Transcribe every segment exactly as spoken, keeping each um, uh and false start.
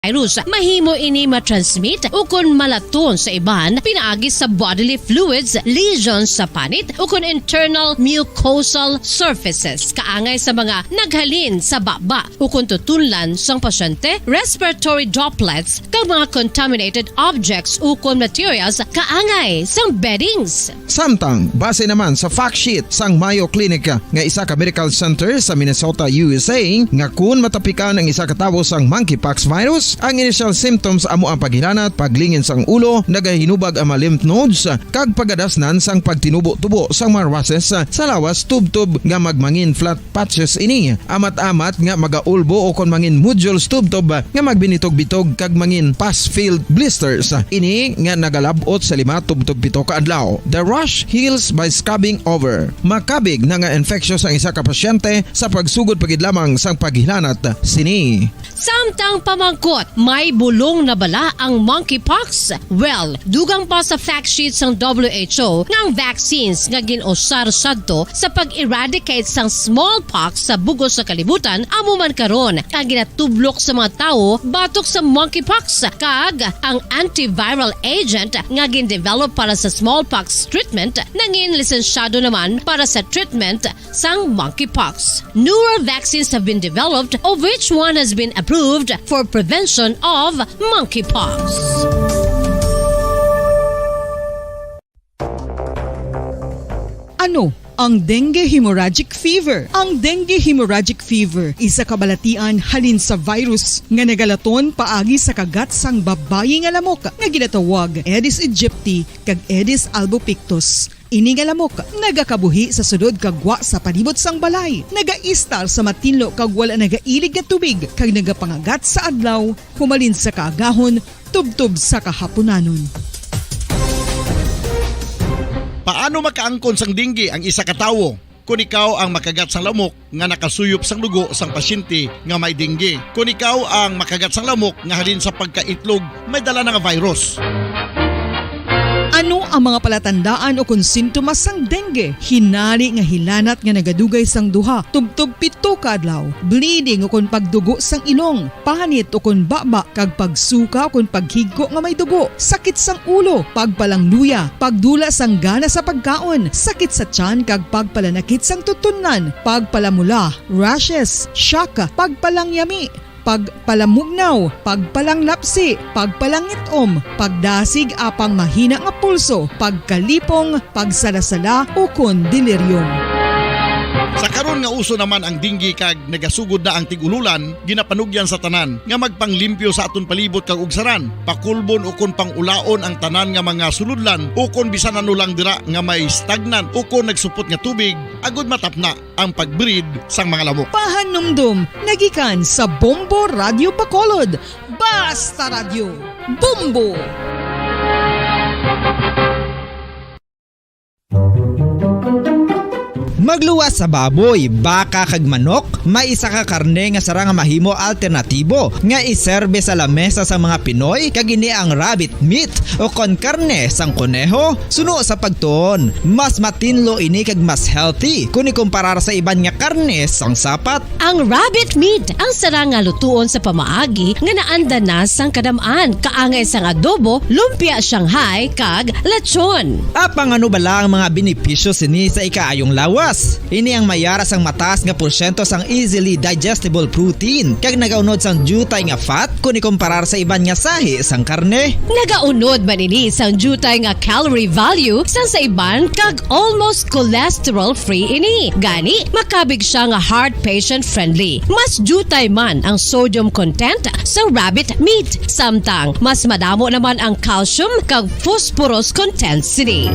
virus. Mahimo ini ma-transmit ukon malaton sa iban pinaagi sa bodily fluids, lesions sa panit, ukon internal mucosal surfaces, kaangay sa mga naghalin sa baba ukon tutunlan sang pasyente, respiratory droplets, kag mga contaminated objects ukon materials kaangay sang beddings. Samtang, base naman sa fact sheet sang Mayo Clinic nga isa ka medical center sa Minnesota, U S A, nga kun matapikan ang isa ka tawo sang monkeypox virus, ang initial symptoms amo ang paghilanat, paglingin sang ulo, nagahinubag ang mga lymph nodes, kag pagadasnan sang pagtinubo-tubo sang mga rashes sa lawas tubtob nga magmangin flat patches ini. Amat-amat nga magaulbo ukon mangin nodules tubtob nga magbinitog-bitog kag mangin pus-filled blisters. Ini nga nagalab-ot sa lima tubtob pito ka adlaw. The rash heals by scabbing over. Makabig na nga infectious ang isa ka pasyente sa pagsugod pa gid lamang sang paghilanat sini. Samtang pamangkot, may bulong na bala ang monkeypox? Well, dugang pa sa fact sheet sang W H O nga ang vaccines nga gin-usar sadto sa pag-eradicate sang smallpox sa bug-os nga kalibutan amo man karon ang ginatublok sa mga tawo batok sa monkeypox, kag ang antiviral agent nga gin-develop para sa smallpox treatment nangin lisensyado naman para sa treatment sang monkeypox. Newer vaccines have been developed, of which one has been approved for prevention of monkeypox. Ano ang dengue hemorrhagic fever? Ang dengue hemorrhagic fever isa ka balatian halin sa virus nga nagalaton paagi sa kagat sang babayi nga lamok nga ginatawag Aedes aegypti kag Aedes albopictus. Ini nga lamok nagakabuhi sa sulod kag gwa sa palibot sang balay, nagaistar sa matinlo kag wala nagailig nga tubig, kag nagapangagat sa adlaw humalin sa kaagahon tubtob sa kahapunanon. Paano makaangkon sang dengue ang isa ka tawo? Kon ikaw ang makagat sang lamok nga nakasuyop sang dugo sang pasyente nga may dengue, kon ikaw ang makagat sang lamok nga halin sa pagkaitlog may dala na nga virus. Ano ang mga palatandaan ukon sintomas sang dengue? Hinali nga hilanat nga nagadugay sang duha tubtob pito ka adlaw, bleeding ukon pagdugo sang ilong, panit ukon baba, kag pagsuka ukon paghigko nga may dugo, sakit sang ulo, pagpalangluya, pagdula sang gana sa pagkaon, sakit sa tiyan kag pagpalanakit sang tutunlan, pagpalamula, rashes, shock, pagpalangyami, pagpalamugnaw, pagpalanglapsi, pagpalangit-om, pagdasig apang mahina nga pulso, pagkalipong, pagsalasala, ukon delirium. Sa karon nga uso naman ang dengue kag nagasugod na ang tig-ululan, ginapanugyan sa tanan nga magpanglimpyo sa aton palibot kag ugsaran, pakulbon ukon pang-ulaon ang tanan nga mga sulodlan ukon bisan ano lang dira nga may stagnant ukon nagsupot nga tubig, agod matapna ang pag-breed sang mga lamok. Pahanumdom nga gikan sa Bombo Radyo Bacolod. Basta Radyo, Bombo! Magluwas sa baboy, baka kag manok, may isa ka karne nga sarang nga mahimo alternatibo nga iserbe sa lamesa sa mga Pinoy, kag ini ang rabbit meat o kon karne sang koneho. Suno sa pagtuon, mas matinlo ini kag mas healthy kon ikumparar sa iban nga karne sang sapat. Ang rabbit meat ang sarang nga lutuon sa pamaagi nga naanda na sang kadam-an, kaangay sang adobo, lumpia Shanghai, kag lechon. Apang ano bala ang mga benepisyo sini sa ikaayong lawas? Ini ang may ara sang mataas nga porsyento sang easily digestible protein kag nagaunod sang diutay nga fat kon ikumparar sa iban nga sahi sang karne. Nagaunod man ini sang diutay nga calorie value sang sa iban kag almost cholesterol-free ini. Gani, makabig sia nga heart patient-friendly. Mas diutay man ang sodium content sa rabbit meat, samtang mas madamo naman ang calcium kag phosphorus content sini.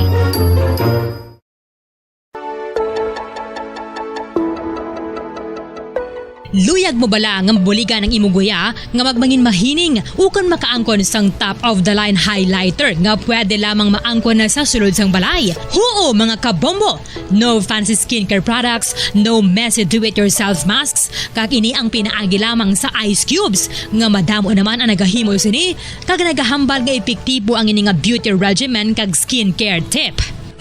Luyag mo bala nga mabuligan ang imong guya nga magmangin mahining ukon makaangkon sang top of the line highlighter nga pwede lamang maangkon na sa sulod sang balay? Huo, mga kabombo! No fancy skincare products, no messy do-it-yourself masks, kag ini ang pinaagi lamang sa ice cubes nga madamo naman ang nagahimo sini kag nagahambal nga epektibo ang ini nga beauty regimen kag skincare tip.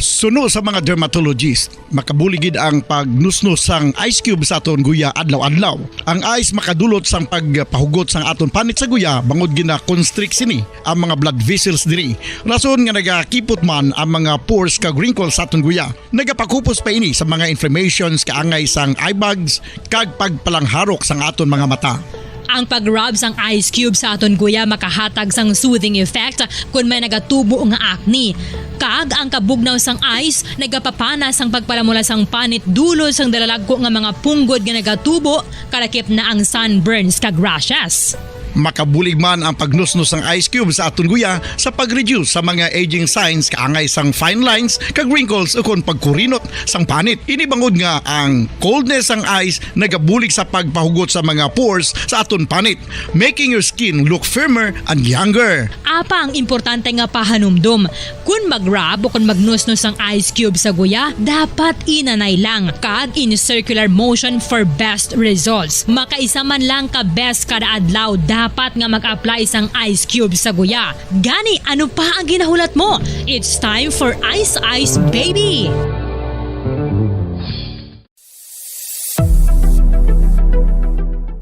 Suno sa mga dermatologist, makabulig gid ang pagnusnos sang ice cube sa aton guya adlaw-adlaw. Ang ice makadulot sang pagpahugot sang aton panit sa guya bangod gina-constrict sini ang mga blood vessels diri. Rason nga nagakipot man ang mga pores kag wrinkles sa aton guya. Nagapakupos pa ini sa mga inflammations kaangay sang eye bags kag pagpalangharok sang aton mga mata. Ang pag-rub sang ice cube sa aton guya makahatag sang soothing effect kon may nagatubo nga acne. Kag ang kabugnaw sang ice nagapapana sang pagpalamula sang panit dulot sang dalalagko nga mga punggod nga nagatubo, kalakip na ang sunburns kag rashes. Makabulig man ang pagnusnos sang ice cube sa aton guya sa pag-reduce sa mga aging signs kaangay sang fine lines kag wrinkles ukon pagkurinot sang panit. Ini bangod nga ang coldness sang ice nagabulig sa pagpahugot sa mga pores sa aton panit, making your skin look firmer and younger. Apa ang importante nga pahanumdom, kon mag-rub o kon magnusnos ang ice cube sa guya, dapat inanay lang kag in circular motion for best results. Makaisa man lang ka beses kada adlaw dapat nga mag-apply sang ice cube sa guya. Gani, ano pa ang ginahulat mo? It's time for Ice Ice Baby!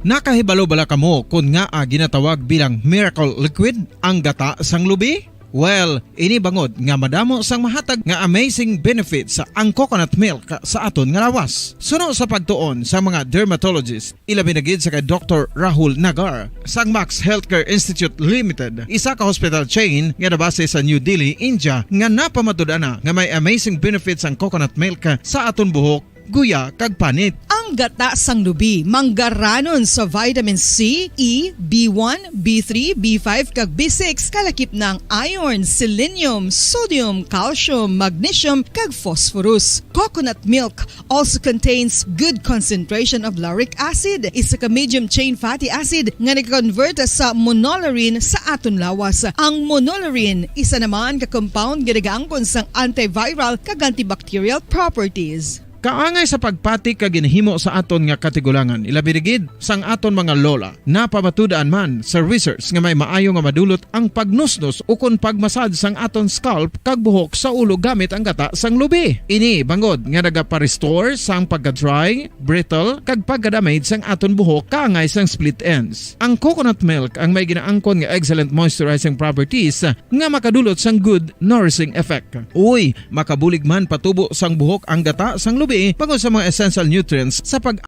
Nakahibalo bala kamo kon ngaa ginatawag bilang miracle liquid ang gata sang lubi? Well, ini bangod nga madamo sang mahatag nga amazing benefits ang coconut milk sa aton nga lawas. Suno sa pagtuon sa mga dermatologist, ilabi na gid sa kay Doktor Rahul Nagar sang Max Healthcare Institute Limited, isa ka hospital chain nga nabase sa New Delhi, India, nga napamatud-an na nga may amazing benefits ang coconut milk sa aton buhok, guya, kag panit. Ang gata sang lubi manggaranon sa vitamin C, E, B one, B three, B five, kag B six, kalakip na ang iron, selenium, sodium, calcium, magnesium, kag phosphorus. Coconut milk also contains good concentration of lauric acid, isa ka medium chain fatty acid nga nag-convert sa monolaurin sa aton lawas. Ang monolaurin isa naman ka compound nga nagaangkon sang antiviral kag antibacterial properties. Kaangay sa pagpati kag ginhimo sa aton nga katigulangan, ilabi na gid sang aton mga lola. Napamatud-an man sa research nga may maayo nga madulot ang pagnusnos ukon pagmasad sang aton scalp kag buhok sa ulo gamit ang gata sang lubi. Ini bangod nga nagapa-restore sang pagka-dry, brittle, kag pagka-damage sang aton buhok kaangay sang split ends. Ang coconut milk ang may ginaangkon nga excellent moisturizing properties nga makadulot sang good nourishing effect. Uy, makabulig man patubo sang buhok ang gata sang lubi bangod sa mga essential nutrients sa pag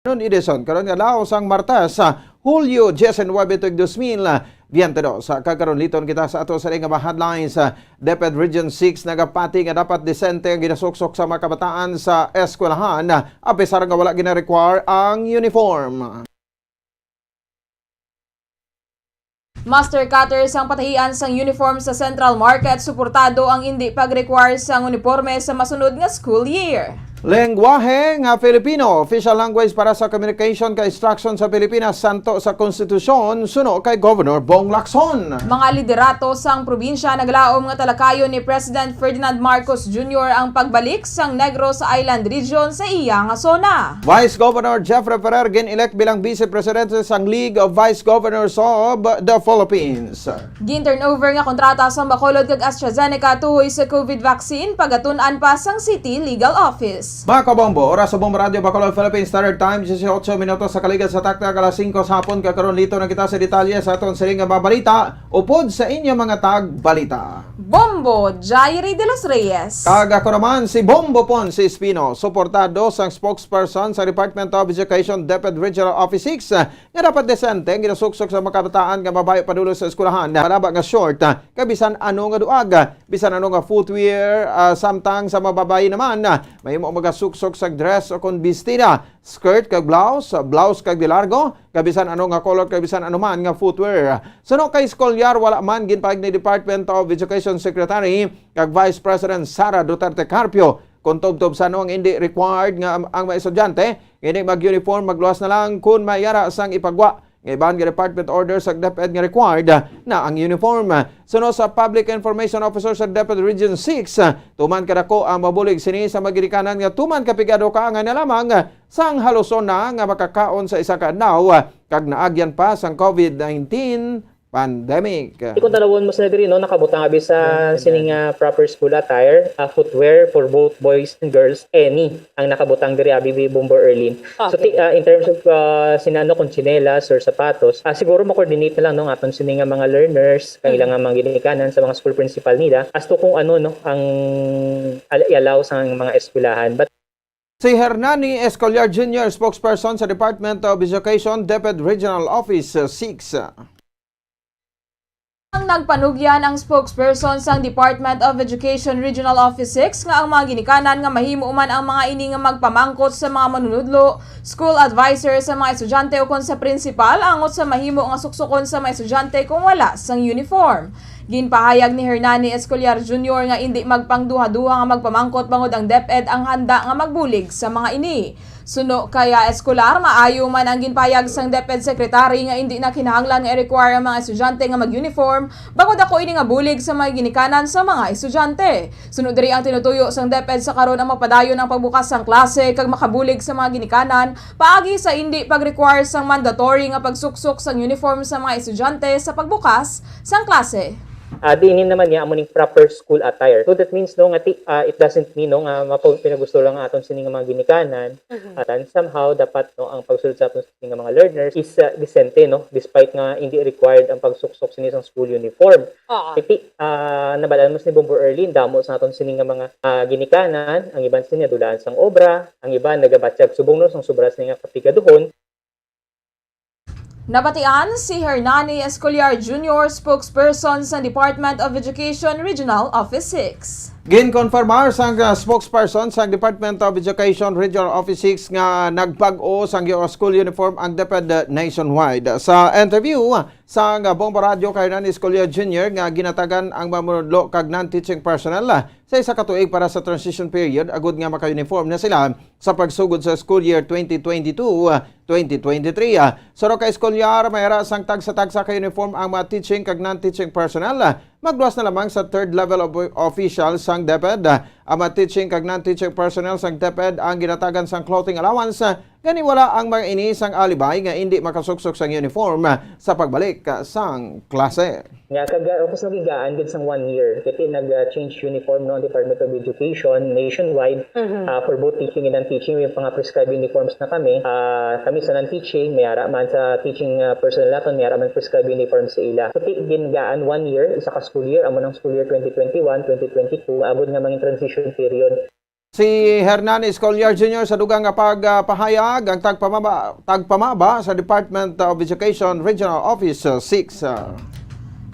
Nun Edison, karon nga adlaw sang Martes, sa Hulyo diecinuebe tuig dos mil veintidos. Sa kakaron, liton kita sa ato sa nga mga headlines. Sa DepEd Region six nagapati nga dapat disente ang ginasuksok sa mga kabataan sa eskwelahan, apisar nga wala gina-require ang uniform. Master cutter sang patahian sang uniform sa Central Market, suportado ang indi pag-require sang uniporme sa masunod nga school year. Lengguwahe nga Filipino, official language para sa communication kag instruction sa Pilipinas, santo sa konstitusyon, suno kay Governor Bong Lacson. Mga liderato sang probinsya naglaom nga talakayon ni President Ferdinand Marcos Junior ang pagbalik sang Negros Island Region sa iya nga sona. Vice Governor Jeffrey Ferrer gin-elect bilang Vice Presidente sang League of Vice Governors of the Philippines. Gin-turnover nga kontrata sang Bacolod kag AstraZeneca tuhoy sa COVID vaccine, pagatun-an pa sang City Legal Office. Mga kabombo, oras sa Bombo Radyo Bacolod, Philippine Standard Time, disiotso minutos sa kaligad sa taktak alas singko sa hapon. Kakaron, liton na kita sa detalye sa aton sining nga mga balita upod sa inyo mga tagbalita. Bombo, Jairi de los Reyes. Kag ako naman si Bombo Pon si Espino, suportado sang spokesperson sa Department of Education, DepEd Regional Office six, nga dapat disente ang ginasuksok sa mga kabataan nga mabayo padulong sa eskwelahan. Malaba nga short, ah, kag bisan ano nga duag, ah, bisan ano nga footwear, ah, samtang sa mga babayi naman, ah, mahimo magasuksok sa dress o kon bestida, skirt kag blouse, blouse kag de largo, kag bisan ano nga color, kag bisan ano man nga footwear. Suno kay Scolyar, wala man ginpahayag ni Department of Education Secretary kag Vice President Sara Duterte Carpio kung tubtob sa ano ang hindi required nga ang, ang mga estudyante nga hindi mag-uniform, magluwas na lang kun may yara sang ipagwa nga iban nga department order sa DepEd nga required na ang uniform. Suno sa Public Information Officer sa DepEd Region six, tuman kadako ang mabulig sini sa mga ginikanan nga tuman ka pigado ka nga na lamang sang haluson na nga makakaon sa isa ka adlaw kag naagyan pa sang COVID nineteen pandemic. Di kung tanawon mo sila diri, no, nakabutang abi sa sining, ah, proper school attire, ah, footwear for both boys and girls, any ang nakabutang diri abi, Bombo Erlin. So, ti- ah, in terms of, ah, sina, ano, kung tsinelas or sapatos, ah, siguro ma-coordinate na lang, no, ang aton sini nga mga learners, kang ilang nga mga ginikanan sa mga school principal nila as to kung ano, no, ang al- i-allow sa mga eskwelahan. But Si Hernani Escolar Junior, spokesperson sa Department of Education, DepEd Regional Office six. Ang nagpanugyan ang spokesperson sang Department of Education Regional Office six nga ang mga ginikanan nga mahimo man ang mga ini nga magpamangkot sa mga manunudlo, school advisor, sa mga estudyante ukon sa prinsipal angot sa mahimo nga suksukon sa mga estudyante kung wala sang uniform. Ginpahayag ni Hernani Escolar Junior nga indi magpangduha-duha nga magpamangkot bangod ang DepEd ang handa nga magbulig sa mga ini. Suno kay, ah, Escolar, maayo man ang ginpahayag sang DepEd Secretary nga indi na kinahanglan nga i-require ang mga estudyante nga mag-uniform, bangod ako ini nga bulig sa mga ginikanan sa mga estudyante. Suno diri ang tinutuyo sang DepEd sa karon ang mapadayon ang pagbukas sang klase kag makabulig sa mga ginikanan paagi sa indi pag-require sang mandatory nga pagsuksok sang uniform sa mga estudyante sa pagbukas sang klase. Ah, diin naman niya amo ning proper school attire. So that means, no, nga ti, ah, it doesn't mean, no, nga mapag pinagusto lang ang aton sini nga mga ginikanan. Atan somehow dapat, no, ang pagsulod sa aton sini nga mga learners is, ah, decente, no, despite nga hindi required ang pagsuksok sini sang school uniform. Oo. Iti, ah, nabalaan mo si Bombo Erlin, damo sa aton sini nga mga, ah, ginikanan, ang iban sini nadulaan sang obra, ang iban nagabatyag subong, no, sang sobra sini nga kapigaduhon. Nabatian si Hernani Escolar Junior, spokesperson sa Department of Education Regional Office six. Ginkonfirmar sang, ah, spokesperson sang Department of Education Regional Office six nga nagpag-o sang yu-, school uniform ang DepEd nationwide. Sa interview sang Bombo Radyo kay Hernani Escolar Junior nga ginatagan ang mga manunodlo kag non-teaching personnel, ah, sa isa ka tuig para sa transition period agud nga maka-uniform na sila sa pagsugod sa school year twenty twenty-two, twenty twenty-three. Suno ka eskolyar, may ara sang tagsa-tagsa ka uniform ang mga teaching kag non-teaching personnel. Magluwas na lamang sa third level of official sang DepEd. Ang mga teaching kag non-teaching personnel sang DepEd ang ginatagan sang clothing allowance. Gani wala ang mga ini sang alibay nga indi makasuksok sang uniform sa pagbalik sang klase. Nga kag, ah, tapos nagigaan gid sang one year. Kay nag-change uniform, no, ang Department of Education nationwide, ah, for both teaching and non-teaching, may mga prescribed uniforms na kami. Ah, kami sa non-teaching, may ara man sa teaching, ah, personnel naton, may ara man prescribed uniform sa ila. So, ti-, gingaan one year, isa ka school year, amo nang school year twenty twenty-one, twenty twenty-two, agud nga mangin transition period. Si Hernan Escolar Junior sa dugang nga pagpahayag ang tagpamaba, tagpamaba sa Department of Education Regional Office six.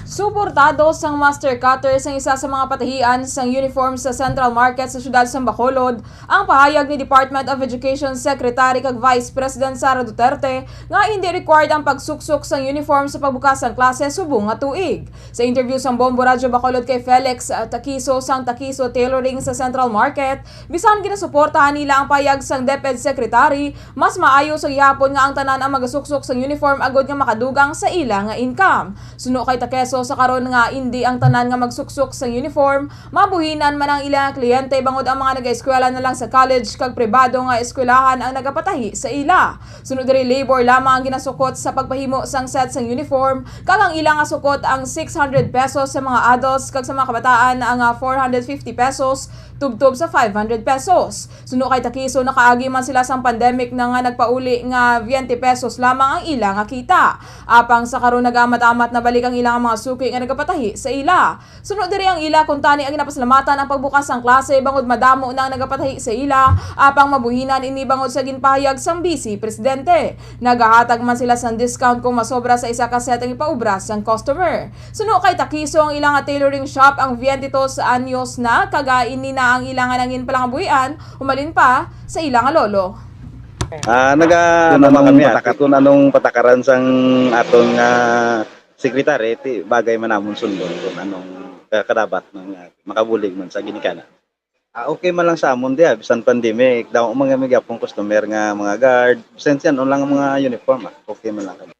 Suportado sang master cutter sang isa sa mga patahian sang uniform sa Central Market sa siyudad sang Bacolod ang pahayag ni Department of Education Secretary kag Vice President Sara Duterte nga hindi required ang pagsuksok sang uniform sa pagbukas sang klase subong nga tuig. Sa interview sang Bombo Radyo Bacolod kay Felix, ah, Taquizo sang Taquizo Tailoring sa Central Market, bisan ginasuportahan nila ang pahayag sang DepEd Secretary, mas maayo sa gihapon nga ang tanan ang magasuksok sang uniform agud nga makadugang sa ila nga income. Suno kay Taqueso, sa karon nga indi ang tanan nga magsuksok sang uniform, mabuhinan man ang ila nga kliyente bangod ang mga nagaeskwela na lang sa college kag pribado nga eskwelahan ang nagapatahi sa ila. Suno diri, labor lamang ang ginasukot sa pagpahimo sang set sang uniform, kag ang ila nga sukot ang six hundred pesos sa mga adults kag sa mga kabataan ang, ah, four hundred fifty pesos tubtob sa five hundred pesos. Suno kay Taquizo, nakaagi man sila sang pandemic na nga nagpauli nga twenty pesos lamang ang ila nga kita. Apang sa karon, nagaamat-amat na balik ang ila nga mga suki nga nagapatahi sa ila. Suno diri ang ila kuntani ang ginapasalamatan ang pagbukas sang klase bangod madamo na ang nagapatahi sa ila, apang mabuhinan ini bangod sa ginpahayag sang Vice Presidente. Nagahatag man sila sang discount kung masobra sa isa ka set ang ipaubra sang customer. Suno kay Taquizo, ang ila nga tailoring shop ang twenty-dos anyos na, kag ini na ang ila nga nangin palangabuhian humalin pa sa ila nga lolo. Ah, naga ano man kami, ah, patakaran sang aton nga secretary, ti bagay man namon sundon kung anong ka-, kadapat nga makabulig man sa ginikanan. Ah, okay man lang sa amon diha, bisan pandemic, damo man kami gyapon customer nga mga guard, bisan siya, ano lang ang mga uniform, ah, okay man lang kami.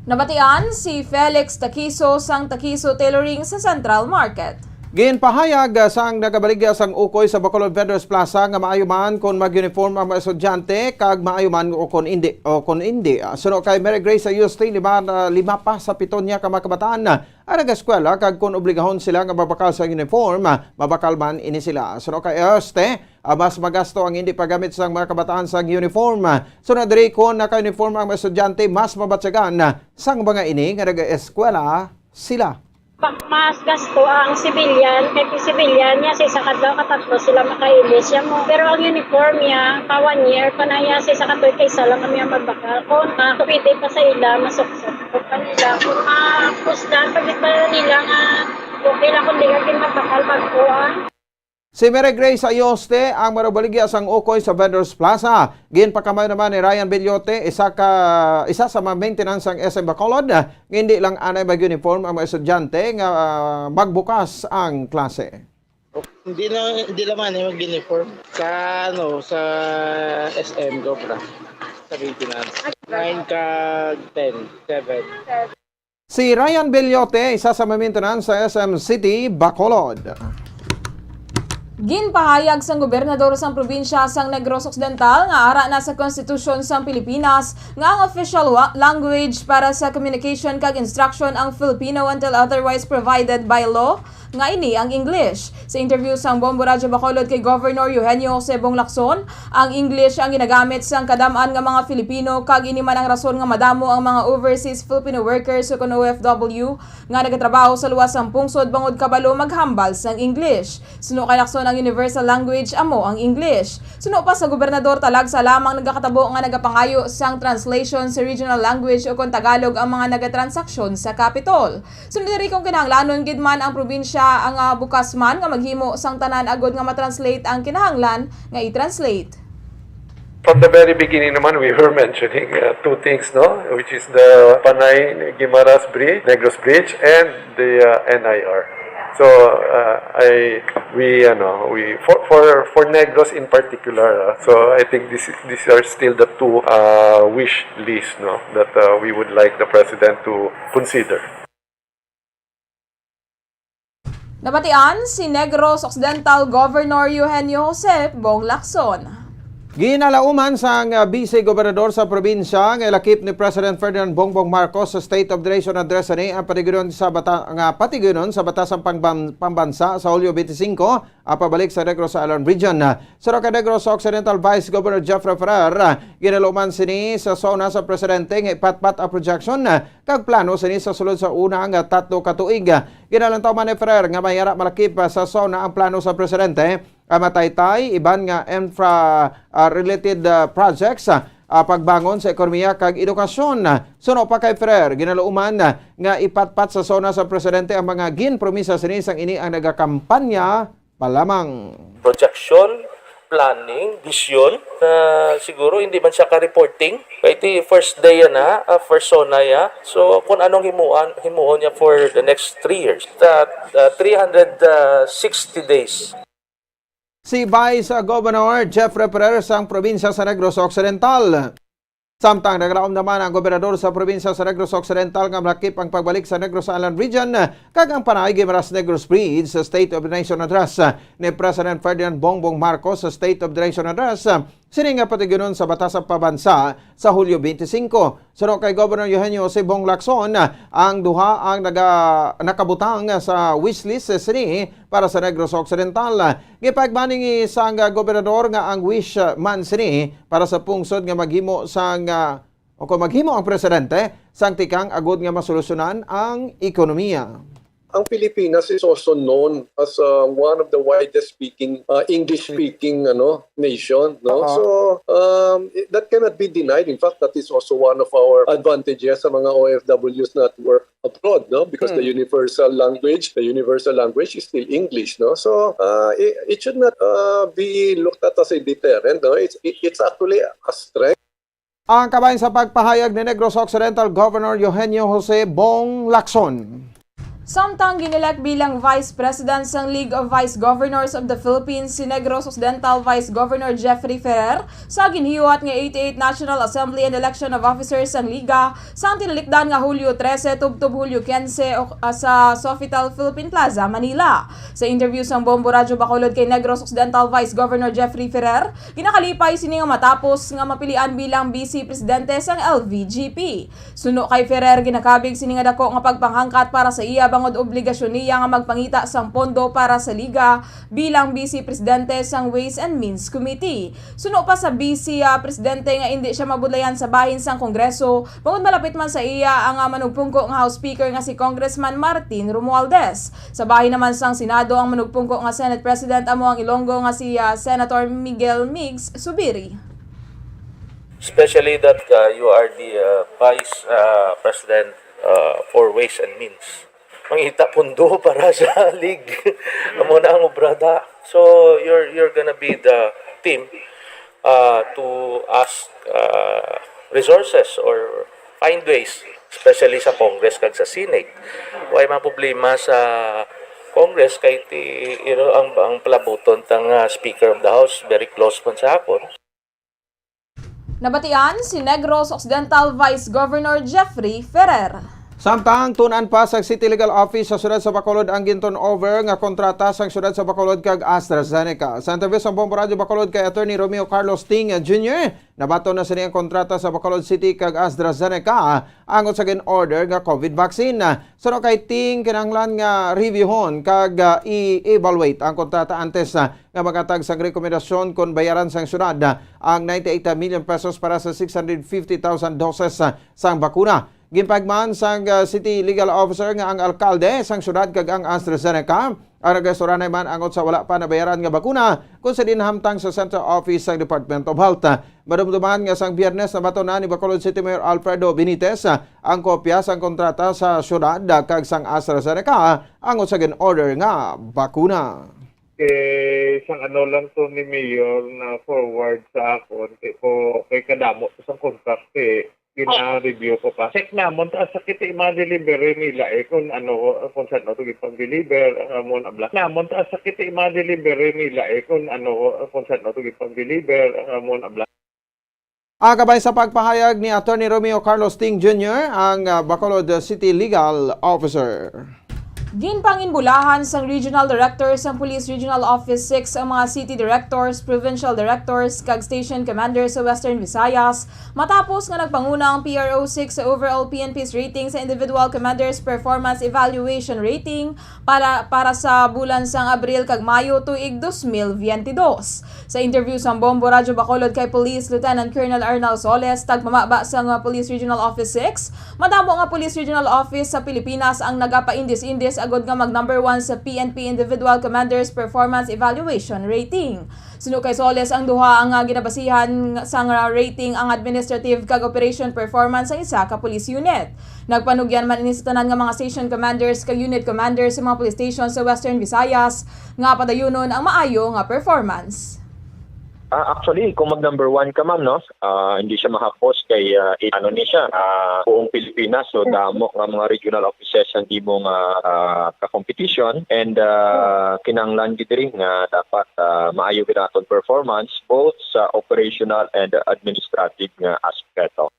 Nabatian si Felix Taquizo sang Taquizo Tailoring sa Central Market. Ginpahayag, ah, sang nagabaligya sang ukoy sa Bacolod Vendors Plaza nga maayo man kon mag-uniform ang mga estudyante kag maayo man o kon indi, o kon indi. Ah, suno kay Mary Grace Ayoste, lima, ah, lima pa sa pito niya ka mga kabataan, ah, ang nag-eskwela kag kon obligahon sila nga magbakal sa uniform, ah, mabakal man ini sila. Suno kay Ayoste, ah, mas magasto ang indi paggamit sang mga kabataan sang uniform. Ah, suno diri, kon naka-uniform ang mga estudyante, mas mabatyagan, ah, sang mga ini nga nag-eskwela sila. Pa-, mas gasto ang civilian, kay kung civilian niya, sa isa ka adlaw, katatlo sila makailis siya mo. Pero ang uniform niya, pa one year pa na niya, sa isa ka tuig, kay isa lang kami ang magbakal. Kung, ah, pwede pa sa ila, masuksok ko pa nila. Kung, ah, kusdan, pag ito nila nga, okay lang kung di ka magbakal, bago, ah. Si Mary Grace Ayoste ang marubaligya sang ukoy sa Vendors Plaza. Ginpakamay naman ni Ryan Bellote, isa ka, isa sa mga maintenance sang S M Bacolod, nga hindi lang anay mag-uniform ang mga estudyante nga, ah, magbukas ang klase. Hindi na, hindi naman eh mag-uniform. Sa, ano, sa S M Cobra, sa maintenance. Nine kag ten, seven. Si Ryan Bellote, isa sa mga maintenance sa S M City, Bacolod. Ginpahayag sang gobernador sang probinsya sang Negros Occidental nga ara na sa Konstitusyon sang Pilipinas nga ang official wa-, language para sa communication kag instruction ang Filipino until otherwise provided by law, nga ini ang English. Sa interview sang Bombo Radyo Bacolod kay Governor Eugenio Jose Bong Lacson, ang English ang ginagamit sang kadam-an nga mga Filipino, kag ini man ang rason nga madamo ang mga overseas Filipino workers ukon O F W nga nagatrabaho sa luwas sang pungsod bangod kabalo maghambal sang English. Suno kay Lacson, ang universal language amo ang English. Suno pa sa gobernador, talagsa lamang nagakatabo nga nagapangayo sang translation sa regional language ukon Tagalog ang mga nagatransaksyon sa Capitol. Sunod diri, kung kinahanglanon gid man ang probinsya ang, ah, bukas man nga maghimo sang tanan agud nga ma-translate ang kinahanglan nga i-translate. From the very beginning naman, we were mentioning, uh, two things, no? Which is the Panay Guimaras Bridge, Negros Bridge, and the, uh, N I R. So, uh, I, we, ano, we, for, for, for Negros in particular, uh, so I think this, these are still the two, uh, wish list, no, that, uh, we would like the president to consider. Nabatian si Negros Occidental Governor Eugenio Jose Bong Lacson. Ginalauman sang, ah, Vice Gobernador sa probinsya nga ilakip ni President Ferdinand Bongbong Marcos sa State of the Nation Address ini ang patiguyunon sa bata-, nga patiguyunon sa Batas sang Pangban-, Pambansa sa Hulyo twenty-five, ah, pabalik sa Negros Island Region. Sa Roca Negros Occidental Vice Governor Jeffrey Ferrer, ah, ginalauman sini sa SONA sa presidente nga ipatpat ang projection, ah, kag plano sini sa sulod sa una nga tatlo ka tuig. Ginalantaw man ni Ferrer nga may ara malakip, ah, sa SONA ang plano sa presidente, ah, mataytay, iban nga infra, ah, related, ah, projects, ah, ah, pagbangon sa ekonomiya kag edukasyon. Suno pa kay Ferrer, ginalauman, ah, nga ipatpat sa SONA sa presidente ang mga ginpromisa sini sang ini ang nagakampanya pa lamang. Projection, planning, vision, ah, siguro hindi man siya ka-reporting. Kay ti first day yan, ha? Ah, first SONA ya. So, kung anong himuan, himuon niya for the next three years. That, ah, three hundred sixty days. Si Vice Governor Jeffrey Ferrer sang probinsya sa Negros Occidental. Samtang naglaom naman ang gobernador sa probinsya sa Negros Occidental nga malakip ang pagbalik sa Negros Island Region kag ang Panay Guimaras Negros Bridge sa State of the Nation Address ni President Ferdinand Bongbong Marcos sa State of the Nation Address. Sini nga patiguyunon sa Batas sa Pabansa sa Hulyo twenty-five. Suno kay Governor Eugenio Jose Bong Lacson, ang duha ang naga-, nakabutang sa wishlist sini para sa Negros Occidental. Gipahayag man ni sang gobernador nga ang wish man sini para sa pungsod nga maghimo sang, ah, o kung maghimo ang presidente sang tikang agud nga masolusyonan ang ekonomiya. Ang Pilipinas is also known as, uh, one of the widest speaking, uh, English speaking, ano, nation, no? Oo. So, um, i-, that cannot be denied. In fact, that is also one of our advantages sa mga O F Ws na at work abroad, no? Because the Hmm. universal language, the universal language is still English, no? So, uh, it, it should not, uh, be looked at as a deterrent, no? It's, it, it's actually a strength. Ang kabahin sa pagpahayag ni Negros Occidental Governor Eugenio Jose Bong Lacson. Samtang ginelect bilang Vice President sang League of Vice Governors of the Philippines si Negros Occidental Vice Governor Jeffrey Ferrer sa ginhiwat nga eighty-eighth National Assembly and Election of Officers sang Liga sang tinalikdan nga Hulyo trese tubtob Hulyo quince o, ah, sa Sofitel Philippine Plaza, Manila. Sa interview sang Bombo Radyo Bacolod kay Negros Occidental Vice Governor Jeffrey Ferrer, ginakalipay sini nga matapos nga mapilian bilang Vice Presidente sang L V G P. Suno kay Ferrer, ginakabig sini nga dako nga pagpanghangkat para sa iya bangod obligasyon niya nga magpangita sang pondo para sa liga bilang Vice Presidente sang Ways and Means Committee. Suno pa sa Vice, ah, Presidente nga indi siya mabudlayan sa bahin sang Kongreso bangod malapit man sa iya ang, ah, manugpungko nga House Speaker nga si Congressman Martin Romualdez. Sa bahin naman sang Senado, ang manugpungko nga Senate President amo ang Ilonggo nga si, ah, Senator Miguel Migs Zubiri. Especially that uh, you are the uh, vice uh, president uh, for ways and means. Mangita pundo para sa league. Amo na ang obrada. So you're you're gonna be the team uh, to ask uh, resources or find ways, especially sa Congress kag sa Senate. Way mga problema sa Congress kay ti, you know, ang ang palabuton tang uh, Speaker of the House very close man sa akon. Nabatian si Negros Occidental Vice Governor Jeffrey Ferrer. Samtang tun-an pa sa City Legal Office sa Siyudad sa Bacolod ang gin-turnover nga kontrata sang Siyudad sa Bacolod kag AstraZeneca. Sa interview sang Bombo Radyo Bacolod kay Attorney Romeo Carlos Ting Junior, nabaton na sini ang kontrata sa Bacolod City kag AstraZeneca angot sa gin-order nga COVID vaccine. Suno kay Ting, kinahanglan nga reviewhon kag, ah, i-evaluate ang kontrata antes, ah, nga maghatag sang rekomendasyon kon bayaran sang siyudad, ah, ang ninety-eight million pesos para sa six hundred fifty thousand doses, ah, sang bakuna. Ginpahayag man sang, ah, City Legal Officer nga ang alkalde sang siyudad kag ang AstraZeneca ang nagasuranay man angot sa wala pa nabayaran nga bakuna kon sa dinhamtang sa Central Office sang Department of Health. Madumduman nga sang Biyernes nabaton na ni Bacolod City Mayor Alfredo Benitez ang kopya sang kontrata sa siyudad kag sang AstraZeneca angot sa gin-order nga bakuna. Kay sang ano lang to ni Mayor na forward sa akon, kay ko kay kadamo to sang contract, eh, gina-review ko pa. Check namon ta sa kiti mga delivery nila, eh, kung ano, kung saan to gipag-deliver ang amon abla. Namon ta sa kiti mga delivery nila, eh, kung ano, kung saan to gipag-deliver ang amon abla. Ah, kabay sa pagpahayag ni Attorney Romeo Carlos Ting Junior, ang, ah, Bacolod City Legal Officer. Ginpanginbulahan sang Regional Director sang Police Regional Office six ang mga City Directors, Provincial Directors, kag Station Commanders sa Western Visayas matapos nga nagpanguna ang P R O six sa overall P N P's rating sa Individual Commanders Performance Evaluation Rating para, para sa bulan sang Abril kag Mayo tuig dos mil biyente dos. Sa interview sang Bombo Radyo Bacolod kay Police Lieutenant Colonel Arnel Soles, tagpamaba sang Police Regional Office six, madamo nga Police Regional Office sa Pilipinas ang nagapaindis-indis agud nga mag number one sa P N P Individual Commanders Performance Evaluation Rating. Suno kay Soles, ang duha ang, ah, ginabasihan sang, ah, rating ang administrative kag operation performance sang isa ka police unit. Nagpanugyan man ini sa tanan nga mga station commanders kag unit commanders sa mga police station sa Western Visayas nga padayunon ang maayo nga performance. Ah, actually, kung mag number one ka, ma'am, no, ah, hindi siya mahapos kay, ah, i-, ano ni siya, ah, buong Pilipinas, so damo nga mga regional offices ang imo nga, ah, ka-competition, and, ah, kinahanglan gid diri nga dapat, ah, maayo gid ang aton performance both sa operational and administrative nga aspeto.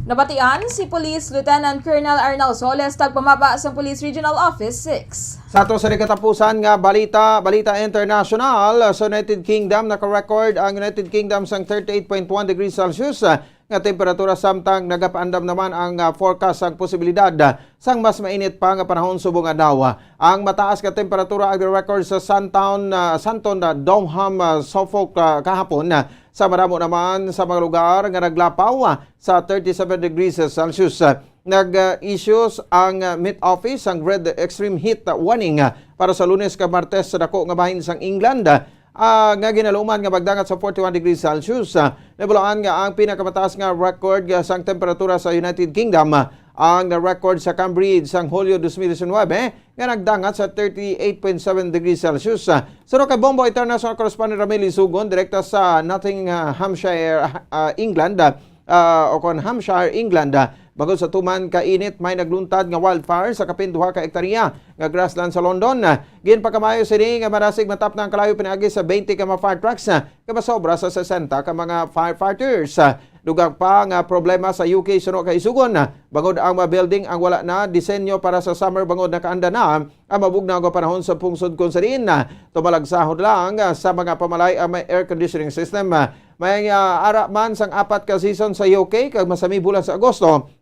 Nabatian si Police Lieutenant Colonel Arnel Soles, tagpamaba sang Police Regional Office six. Sa ato sa katapusan nga balita, balita international, sa United Kingdom, naka-record ang United Kingdom sang thirty-eight point one degrees Celsius, ah, nga temperatura, samtang nagapaandam naman ang, ah, forecast sang posibilidad, ah, sang mas mainit pa nga panahon subong adlaw. Ang mataas nga temperatura ang record sa Santon, ah, Santon, ah, Downham, ah, Suffolk, ah, kahapon, ah, sa madamo naman sa mga lugar nga naglapaw, ah, sa thirty-seven degrees Celsius. Nag-issues ang, ah, Met Office sang red extreme heat warning, ah, para sa Lunes kag Martes sa dako nga bahin sang England, ah, nga ginaluman nga magdangat sa forty-one degrees Celsius. Ah, nabalaan nga ang pinakamataas nga record, ah, sang temperatura sa United Kingdom, ah, ang na-record sa Cambridge sang Hulyo dos mil diecinuebe, nga nagdangat sa thirty-eight point seven degrees Celsius. Ah, suno kay Bombo International Correspondent Ramil Isugon, direkta sa Nottinghamshire, ah, England, ah, o kon Hampshire, England, ah, Bangod sa tuman ka init, may nagluntad nga wildfire sa kapin duha ka ektarya nga grassland sa London. Ginpakamayo sini nga marasig matapna ang kalayo pinaagi sa twenty ka mga fire trucks nga masobra sa sesenta ka mga firefighters. Dugang pa nga problema sa U K suno kay sugon, bangod ang mga building ang wala na disenyo para sa summer, bangod nakaanda na ang mabugnaw nga panahon sa pungsod, kung sa diin tumalagsahon lang sa mga pamalay ang may air conditioning system. May, ah, ara man sang apat ka season sa U K, kag masami bulan sa Agosto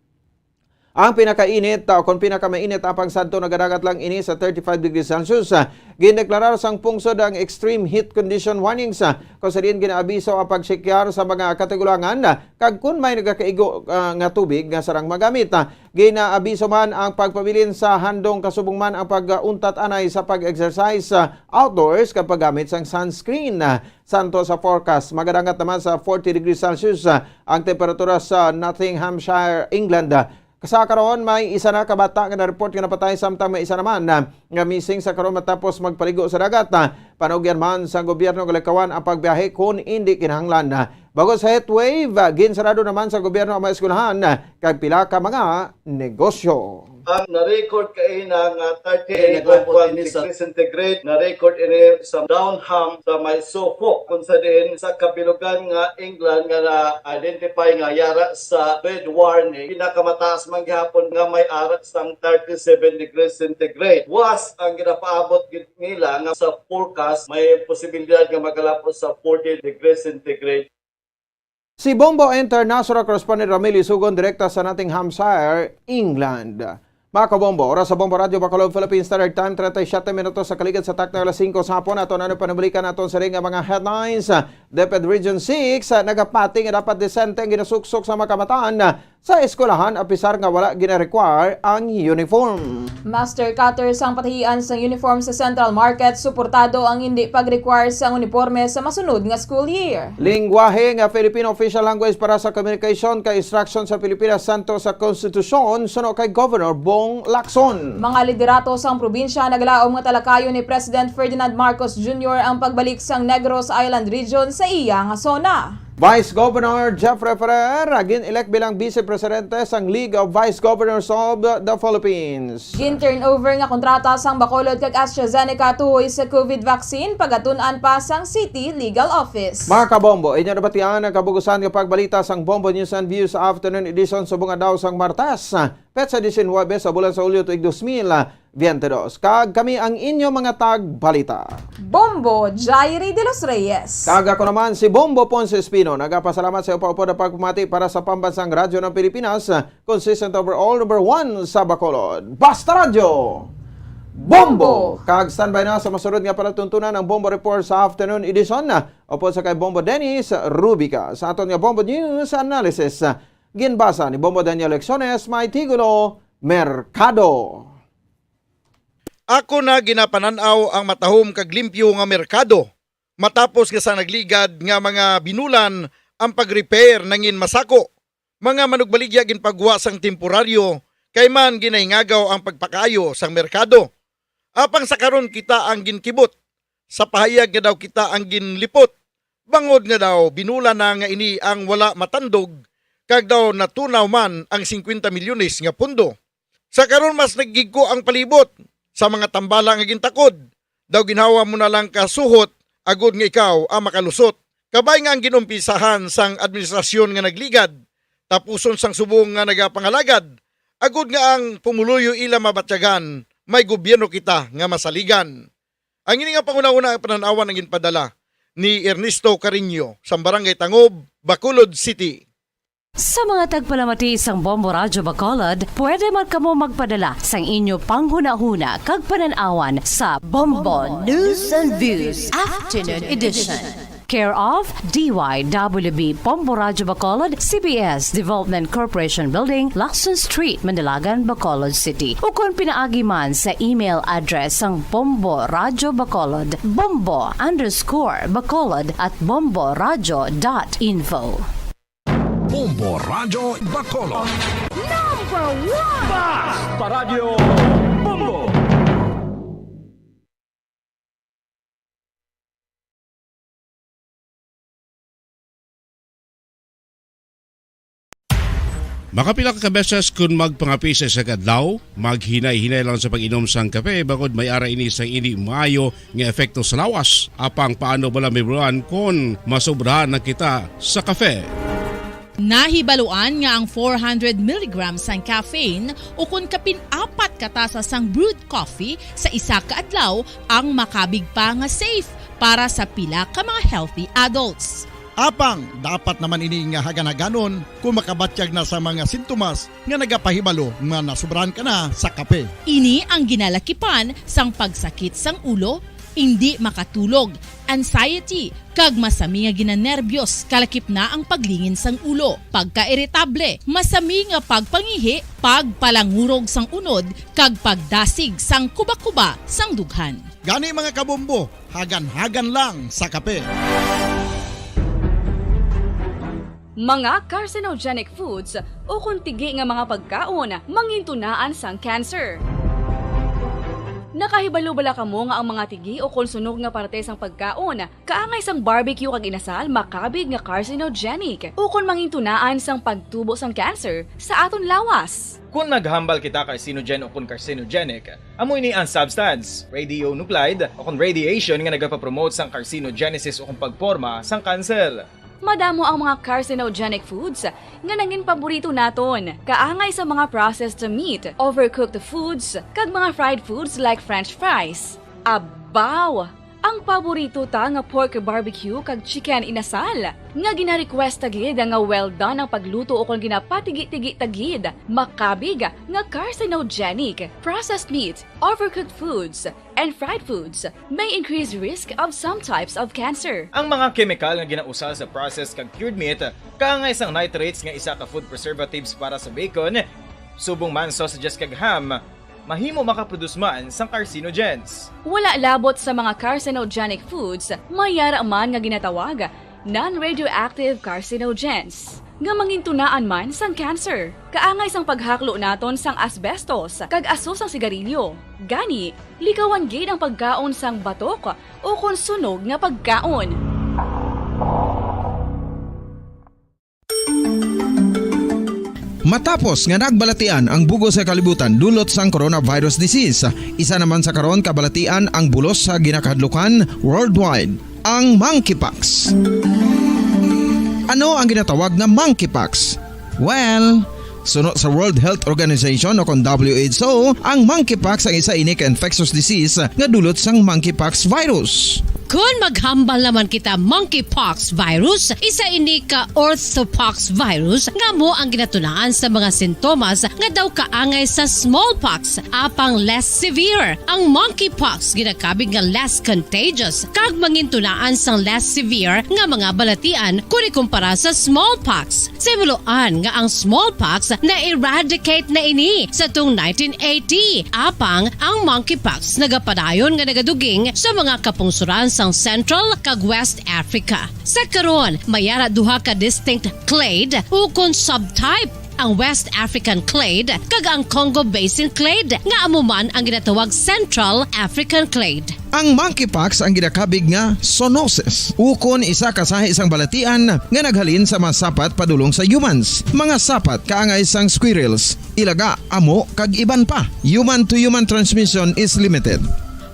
ang pinakainit, ah, kon pinakamainit, apang sadto nagadagat lang ini sa thirty-five degrees Celsius. Ah, gindeklarar sang pungsod ang extreme heat condition warnings, ah, kung sa diin ginaabiso ang pagsikyar sa mga katigulangan, ah, kag kon may nagakaigo, ah, nga tubig nga sarang magamit. Ah, ginaabiso man ang pagpabilin sa handong kasubong man ang pag-untat anay sa pag-exercise, ah, outdoors kag paggamit sang sunscreen. Ah, santo sa forecast, magadangat naman sa forty degrees Celsius, ah, ang temperatura sa Nottinghamshire, England. Sa karon, may isa na ka bata nga na-report nga napatay, samtang may isa naman, ah, nga missing sa karon matapos magpaligo sa dagat. Ah, panugyan man sa gobyerno nga likawan ang pagbiyahe kon indi kinahanglan. Ah, bangod sa heat wave, ah, ginsarado naman sa gobyerno ang mga eskwelahan, ah, kag pila ka mga negosyo. Ang na-record kaina nga thirty-eight point one degrees centigrade, na-record ini sa Downham sa may Suffolk, kung sa diin sa kabilugan nga England nga na-identify nga yara sa red warning. Pinakamataas man gihapon nga may ara sang thirty-seven degrees centigrade. Was ang ginapaabot gid nila nga sa forecast may posibilidad nga magalapos sa forty degrees centigrade. Si Bombo International correspondent Ramil Isugon, direkta sa Nottinghamshire, England. Mga kabombo, oras sa Bombo Radyo Bacolod, Philippine Standard Time, treinta y siete minutos sa kaligad sa takna alas singko sa hapon. Ato na panumalikan aton sa ring nga mga headlines. DepEd Region six, ah, nagapati nga dapat disente ang ginasuksok sa mga kabataan, ah, sa eskwelahan, apisar nga wala gina-require ang uniform. Master cutter sang patahian sang uniform sa Central Market, suportado ang hindi pag-require sang uniporme sa masunod nga school year. Lingwahe nga Filipino official language para sa komunikasyon kag instruction sa Pilipinas, santo sa konstitusyon, suno kay Governor Bong Lacson. Mga liderato sang probinsya nagalaom nga talakayon ni President Ferdinand Marcos Junior ang pagbalik sang Negros Island Region sa iya nga zona. Vice Governor Jeffrey Ferrer gin-elect bilang Vice Presidente sang League of Vice Governors of the Philippines. Gin-turnover nga kontrata sang Bacolod kag AstraZeneca tuhoy sa COVID vaccine, pagatun-an pa sang City Legal Office. Mga kabombo, inyo nabatian ang kabugusan nga pagbalita sang Bombo News and Views Afternoon Edition subong adlaw sang Martes, petsa diecinuebe sa bulan sa Hulyo tuig dos mil veinte dos. Kag kami ang inyo mga tagbalita, Bombo Jairi de los Reyes. Kag ako naman si Bombo Ponce Espino. Nagapasalamat sa upod-upod nga pagpamati para sa Pambansang Radyo ng Pilipinas, consistent overall, number one sa Bacolod. Basta Radyo! Bombo! Bombo! Kag standby na sa masunod nga palatuntunan ang Bombo Report sa Afternoon Edition. Upod sa kay Bombo Dennis Rubica. Sa aton nga Bombo News Analysis, ginbasa ni Bombo Daniel Lecciones, may titulo, Merkado. Ako na ginapanan-aw ang matahom kag limpyo nga merkado, matapos nga sa nagligad nga mga binulan ang pag-repair nangin masako. Mga manugbaligya ginpagwa sang temporaryo, kay man ginahingagaw ang pagpakaayo sang merkado. Apang sa karon kita ang ginkibot, sa pahayag nga daw kita ang ginlipot, bangod nga daw binulan na nga ini ang wala matandog, kag daw natunaw man ang singkwenta milyones nga pondo. Sa karon, mas nagigko ang palibot sa mga tambala nga gintakod. Daw ginhawa mo na lang ka suhot agod nga ikaw ang makalusot. Kabay nga ang ginumpisahan sang administrasyon nga nagligad, tapuson sang subong nga nagapangalagad, agod nga ang pumuluyo ila mabatyagan, may gobyerno kita nga masaligan. Ang ini nga panghunahuna nga panan-awan ang ginpadala ni Ernesto Cariño sa Barangay Tangob, Bacolod City. Sa mga tagpalamati sang Bombo Radyo Bacolod, pwede man kamo magpadala sang inyo panghunahuna kag panan-awan sa Bombo News and Views Afternoon Edition. Care of D Y W B Bombo Radyo Bacolod, C B S Development Corporation Building, Lacson Street, Mandilagan, Bacolod City. Ukon pinaagi man sa email address sang Bombo Radyo Bacolod, bombo underscore bacolod at bomboradyo dot info. Bombo Radyo Bacolod. Number one! Basta Radyo Bombo! Makapila ka beses kun magpangape sa isa ka adlaw, maghinay-hinay lang sa pag-inom sang kape, bangod may ara ini sang indi maayo nga epekto sa lawas. Apang paano bala mahibaluan kon masobrahan na kita sa kape? Nahibaluan nga ang four hundred milligrams sang caffeine ukon kapin apat ka tasa sang brewed coffee sa isa ka adlaw ang makabig pa nga safe para sa pila ka mga healthy adults. Apang dapat naman ini nga hagan-haganon kung makabatyag na sa mga sintomas nga nagapahibalo nga nasubrahan ka na sa kape. Ini ang ginalakipan sang pagsakit sang ulo, indi makatulog, anxiety, kag masami nga ginanerbiyos, kalakip na ang paglingin sang ulo, pagkairitable, masami nga pagpangihi, pagpalangurog sang unod, kag pagdasig sang kuba-kuba sang dughan. Gani, mga kabombo, hagan-hagan lang sa kape. Mga carcinogenic foods ukon tigi nga mga pagkaon mangintunaan sang cancer. Nakahibalo bala kamo nga ang mga tigi ukon sunog nga parte sang pagkaon, kaangay sang barbecue kag inasal, makabig nga carcinogenic ukon mangintunaan sang pagtubo sang cancer sa aton lawas? Kon maghambal kita carcinogen ukon carcinogenic, amo ini ang substance, radionuclide, ukon radiation nga nagapapromote sang carcinogenesis ukon pagporma sang kanser. Madamo ang mga carcinogenic foods nga nangin paborito naton, kaangay sa mga processed meat, overcooked foods, kag mga fried foods like French fries. Abaw! Ang paborito ta nga pork barbecue kag chicken inasal, nga gina-request ta gid nga well done ang pagluto ukon ginapatigi-tigi ta gid, makabig nga carcinogenic. Processed meat, overcooked foods, and fried foods may increase risk of some types of cancer. Ang mga kemikal nga ginausal sa processed kag cured meat, kaangay sang nitrates nga isa ka food preservatives para sa bacon, subong man sausages kag ham, mahimo makaproduce man sang carcinogens. Wala labot sa mga carcinogenic foods, may yara man nga ginatawag non-radioactive carcinogens, nga mangintunaan man sang cancer. Kaangay sang paghaklo naton sang asbestos kag aso sang sigarilyo. Gani, likawan gid ang pagkaon sang batok ukon sunog nga pagkaon. Matapos nga nagbalatian ang bug-os nga kalibutan dulot sang coronavirus disease, isa naman sa karon kabalatian ang bulos sa ginakahadlukan worldwide, ang monkeypox. Ano ang ginatawag nga monkeypox? Well, suno sa World Health Organization o kon W H O, ang monkeypox ang isa ini ka infectious disease nga dulot sang monkeypox virus. Kon maghambal naman kita, monkeypox virus, isa ini ka orthopox virus nga amo ang ginatunaan sa mga sintomas nga daw kaangay sa smallpox, apang less severe. Ang monkeypox ginakabig nga less contagious kag mangintunaan sang less severe nga mga balatian kon ikumpara sa smallpox. Sa hibaluan nga ang smallpox na-eradicate na ini sa tung nineteen eighty, apang ang monkeypox nagapadayon nga nagaduging sa mga kapungsoran sang Central kag West Africa. Sa karon, may ara duha ka distinct clade ukon subtype, ang West African clade kag ang Congo Basin clade, nga amo man ang ginatawag Central African clade. Ang monkeypox ang ginakabig nga zoonosis, ukon isa ka sahi sang balatian nga naghalin sa mga sapat padulong sa humans, mga sapat kaangay sang squirrels, ilaga, amo, kag iban pa. Human-to-human transmission is limited.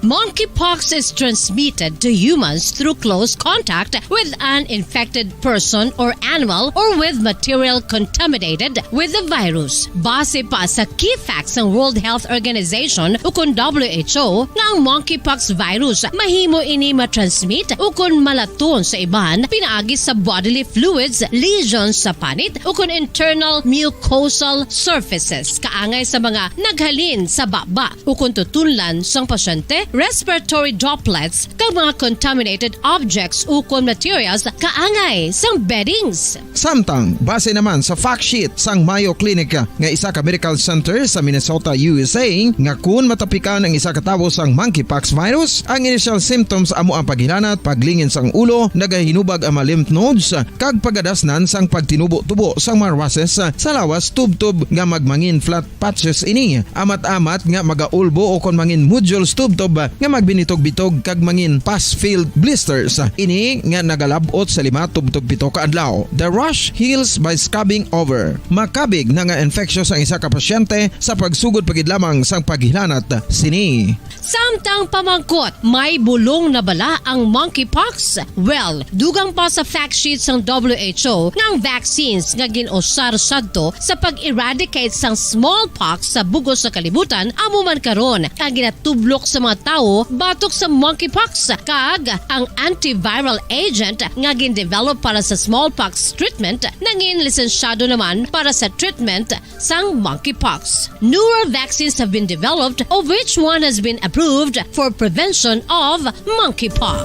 Monkeypox is transmitted to humans through close contact with an infected person or animal or with material contaminated with the virus. Base pa sa key facts sang World Health Organization ukon W H O, nga ang monkeypox virus mahimo ini matransmit ukon malaton sa iban pinaagi sa bodily fluids, lesions sa panit, ukon internal mucosal surfaces, kaangay sa mga naghalin sa baba ukon tutunlan sang pasyente, respiratory droplets, kag mga contaminated objects ukon materials kaangay sang beddings. Samtang, base naman sa fact sheet sang Mayo Clinic nga isa ka medical center sa Minnesota, U S A, nga kun matapikan ang isa ka tawo sang monkeypox virus, ang initial symptoms amo ang paghilanat, paglingin sang ulo, nagahinubag ang mga lymph nodes, kag pagadasnan sang pagtinubo-tubo sang mga rushes sa lawas tubtob nga magmangin flat patches ini. Amat-amat nga magaulbo o kon mangin nodules tubtob nga magbinitog-bitog kag mangin pus-filled blisters. Ini nga nagalab-ot sa lima tubtob pito ka adlaw. The rash heals by scabbing over. Makabig na nga infectious ang isa ka pasyente sa pagsugod pa gid lamang sang paghilanat sini. Samtang pamangkot, may bulong na bala ang monkeypox? Well, dugang pa sa fact sheet sang W H O nga ang vaccines nga gin-usar sadto sa pag-eradicate sang smallpox sa bug-os nga kalibutan amo man karon ang ginatublok sa mga tawo batok sa monkeypox, kag ang antiviral agent nga gin-develop para sa smallpox treatment nangin lisensyado naman para sa treatment sang monkeypox. Newer vaccines have been developed, of which one has been approved for prevention of monkeypox.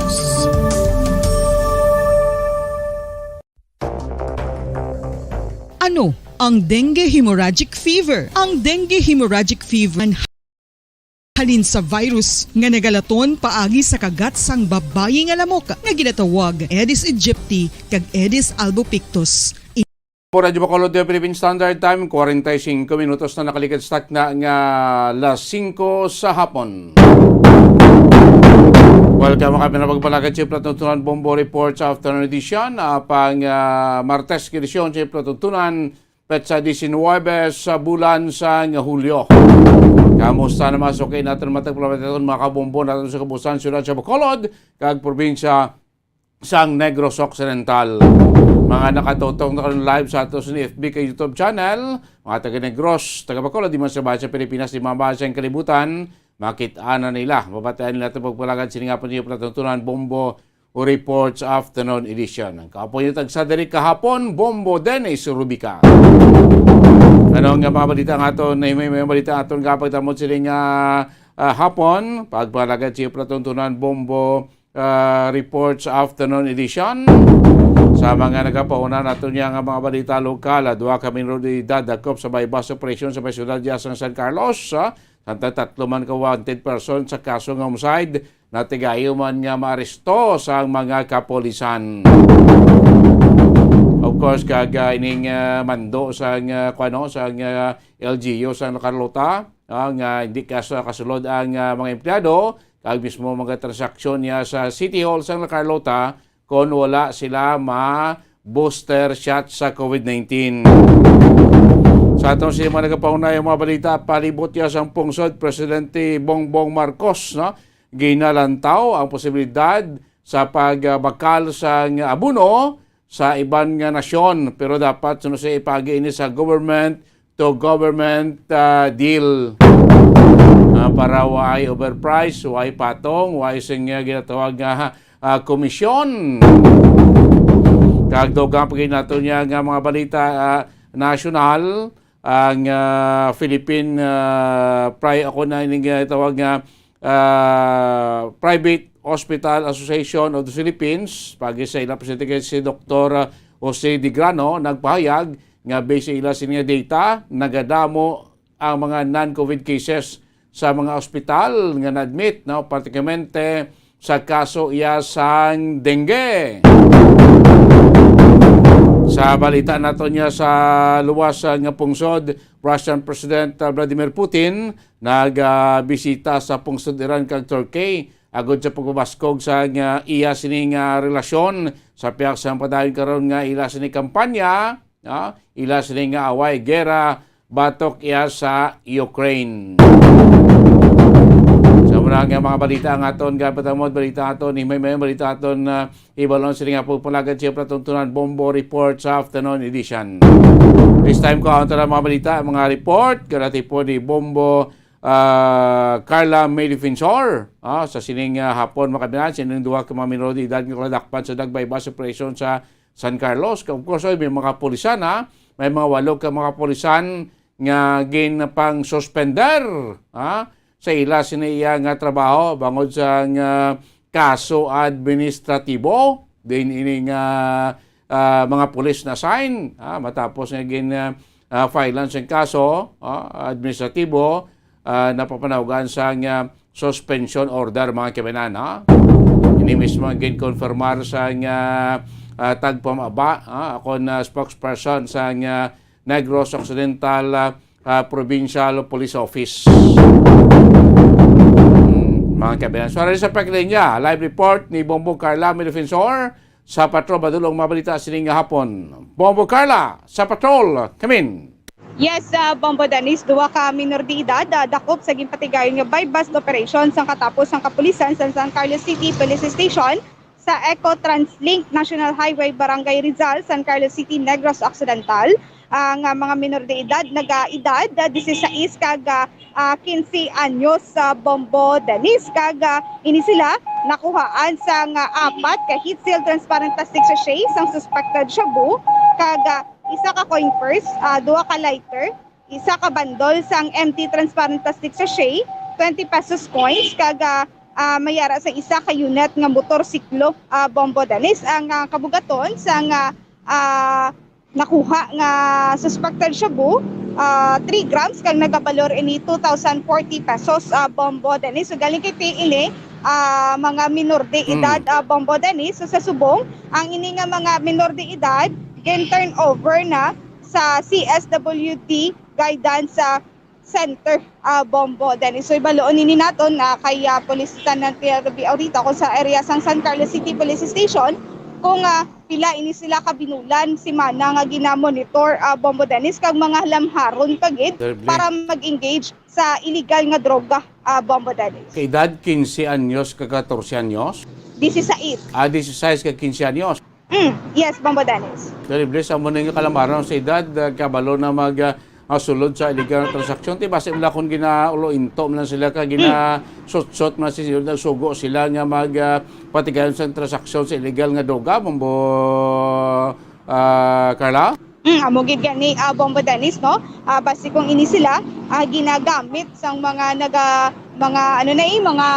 Ano ang dengue hemorrhagic fever? Ang dengue hemorrhagic fever ang halin sa virus nga nagalaton paagi sa kagat sang babayi nga lamok nga ginatawag Aedes aegypti kag Aedes albopictus. Radyo Bacolod, Philippine Standard Time, forty-five minutos na nakaligad sa takna nga las singko sa hapon. Welcome, mga pinapagpalagad sa Platuntunan Bombo Report sa Afternoon Edition. Ah, pang, ah, Martes, edisyon sa Platuntunan, petsa diecinuebe sa bulan sang Hulyo. Kamusta naman? Okay natin matag mga kabombo natin sa kabusan, siyudad sa Bacolod, kag probinsya sang Negros Occidental. Mga nakatutok na karon live sa ato sa F B kag YouTube channel, mga taga Negros, taga Bacolod, di man sa bahasa Pilipinas, di man bahasa ang kalibutan, makit-an na nila. Mabatian nila itong pagpalagad sini nga po niyo palatuntunan, Bombo o Reports Afternoon Edition. Ang kapo niyo tagsa diri kahapon, Bombo Dennis Rubica. Ano nga mga balita nga aton? May, may balita nga aton kapagtamot sini nga, ah, hapon. Pagpalagad siya palatuntunan, Bombo ah, Reports Afternoon Edition. Sa mga nagapauna nato niya nga mga balita lokal, ah, duha ka minor de edad dakop sa buy-bust operation sa may siyudad diya sang San Carlos, ah, samtang tatlo man ka wanted person sa kaso nga homicide na tigayo man nga maaresto sa mga kapolisan. Of course, kag, ah, ining, ah, mando sa, ah, kuwano, sa, ah, L G U sa Carlota, ah, nga hindi kas-, kasulod ang, ah, mga empleyado, kag mismo mga transaksyon niya sa City Hall sang La Carlota kon wala sila ma-booster shot sa COVID nineteen. Sa aton sini mga nagapaunay ang mga balita, palibot niya sang pungsod, Presidente Bongbong Marcos, no? Ginalantaw ang posibilidad sa pagbakal sang abono sa iban nga nasyon, pero dapat suno sa ipagi ini sa government to government, ah, deal, ah, para waay overprice, waay patong, waay sing, ah, ginatawag nga, ah, komisyon. Kag dugang pa gid nato niya nga mga balita, ah, nasyonal, ang, ah, Philippine, ah, pri-, ako na ini ginatawag nga, ah, Private Hospital Association of the Philippines, pagi sa ila presidente kay si Doktor Jose Digrano, nagpahayag nga based sa ila sini nga data, nagadamo ang mga non-COVID cases sa mga ospital nga na-admit, no, particularmente sa kaso iya sang dengue. Sa balita nato niya sa luwas nga pungsod, Russian President, uh, Vladimir Putin nagbisita sa pungsod Iran kag Turkey agod sa pagpabaskog sa nga iya sini nga relasyon sa pihak sa padayon karon nga ila sini kampanya, ah, ila sini nga away, gera, batok iya sa Ukraine. Sa muna nga mga balita ang aton gapatamod, balita aton, himay-may balita aton, ah, ibalon sini nga pagpalagad siya patuntunan Bombo Report sa Afternoon Edition. This time ko ang tanan mga balita, mga report, karati po ni Bombo, ah, Carla May Defensor, ah, sa sining, ah, hapon, mga kabinan, sining duha ka mga minor de edad nga kadakpan sa nagbayba sa operasyon sa San Carlos. Of course, oy, may mga kapulisan, ha? May mga walo ka mga kapulisan nga ginpang-suspender, ha? Sa ila sini iya nga trabaho bangod sa nga kaso administratibo. Din ini nga, ah, mga pulis na-assign, ha? Matapos nga gin, ah, ah, filean sing kaso, ah, administratibo, ah, napapanawagan sang, ah, suspension order, mga kabinan, ha? Ini mismo ang ginkonfirmar sang, ah, ah, tagpamaba, ha? Ako na spokesperson sang, ah, Negros Occidental, ah, ah, Provincial Police Office. Hmm, Mga kabayan, so, sa Pagkalinya, live report ni Bombo Carla Defensor sa Patrol. Madulong mabalita sining nga hapon. Bombo Carla, sa Patrol, kamin. Yes, ah, Bombo Dennis, duha ka minor de edad, ah, dakop sa ginpatigayon nga buy-bust operation sang katapos sang kapulisan sa San Carlos City Police Station sa Eco Translink National Highway, Barangay Rizal, San Carlos City, Negros Occidental. Ang, ah, mga minor de edad, naga-edad, ah, disisais kag, ah, ah, quince anyos sa Bombo Dennis. Kag, ah, ini sila nakuhaan sang, ah, apat ka heat-sealed transparent plastic sachet sang suspected shabu, kag, ah, isa ka coin purse, ah, duha ka lighter, isa ka bandol sang empty transparent plastic sachet, twenty pesos coins, kag, ah, ah, may ara sa isa ka unit nga motorsiklo, ah, Bombo Dennis. Ang, ah, kabugaton sang, ah, ah, nakuha nga suspected shabu, ah, three grams, kag nagabalor ini two thousand forty pesos, ah, Bombo Dennis. So, galing kay ti ini, ah, mga minor de Hmm. edad, ah, Bombo Dennis. So, sa subong, ang ini nga mga minor de edad, gin-turn over na sa C S W D guidance, ah, center, ah, Bombo Dennis. So, ibaloon nini naton na kay, ah, Police Lieutenant Pierre Rubi Aurita kung sa area sang San Carlos City Police Station kung, ah, pila ini sila ka binulan, semana nga ginamonitor, ah, Bombo Dennis, kag mga lamharon pa gid Terrible. para mag-engage sa illegal nga droga, ah, Bombo Dennis. Kay edad, quince anyos ka catorce anyos? Dieciséis. Ah, dieciséis ka quince anyos. Mm, yes, Bombo Dennis. Terrible, sa amo na nga kalamaran sa edad, ah, kabalo na mag, ah, ah, sulod sa illegal nga transaksyon. Ti basi nila kung ginaulo-into man lang sila ka Mm. ginasutsot man si, sugo sila nga mag, ah, patigayon sa transaksyon sa illegal nga droga, Bombo, ah, Carla? Mm, amo gid gani, ah, Bombo Dennis, no? Ah, basi kung ini sila, ah, ginagamit sang mga naga-, mga, ano na eh, mga,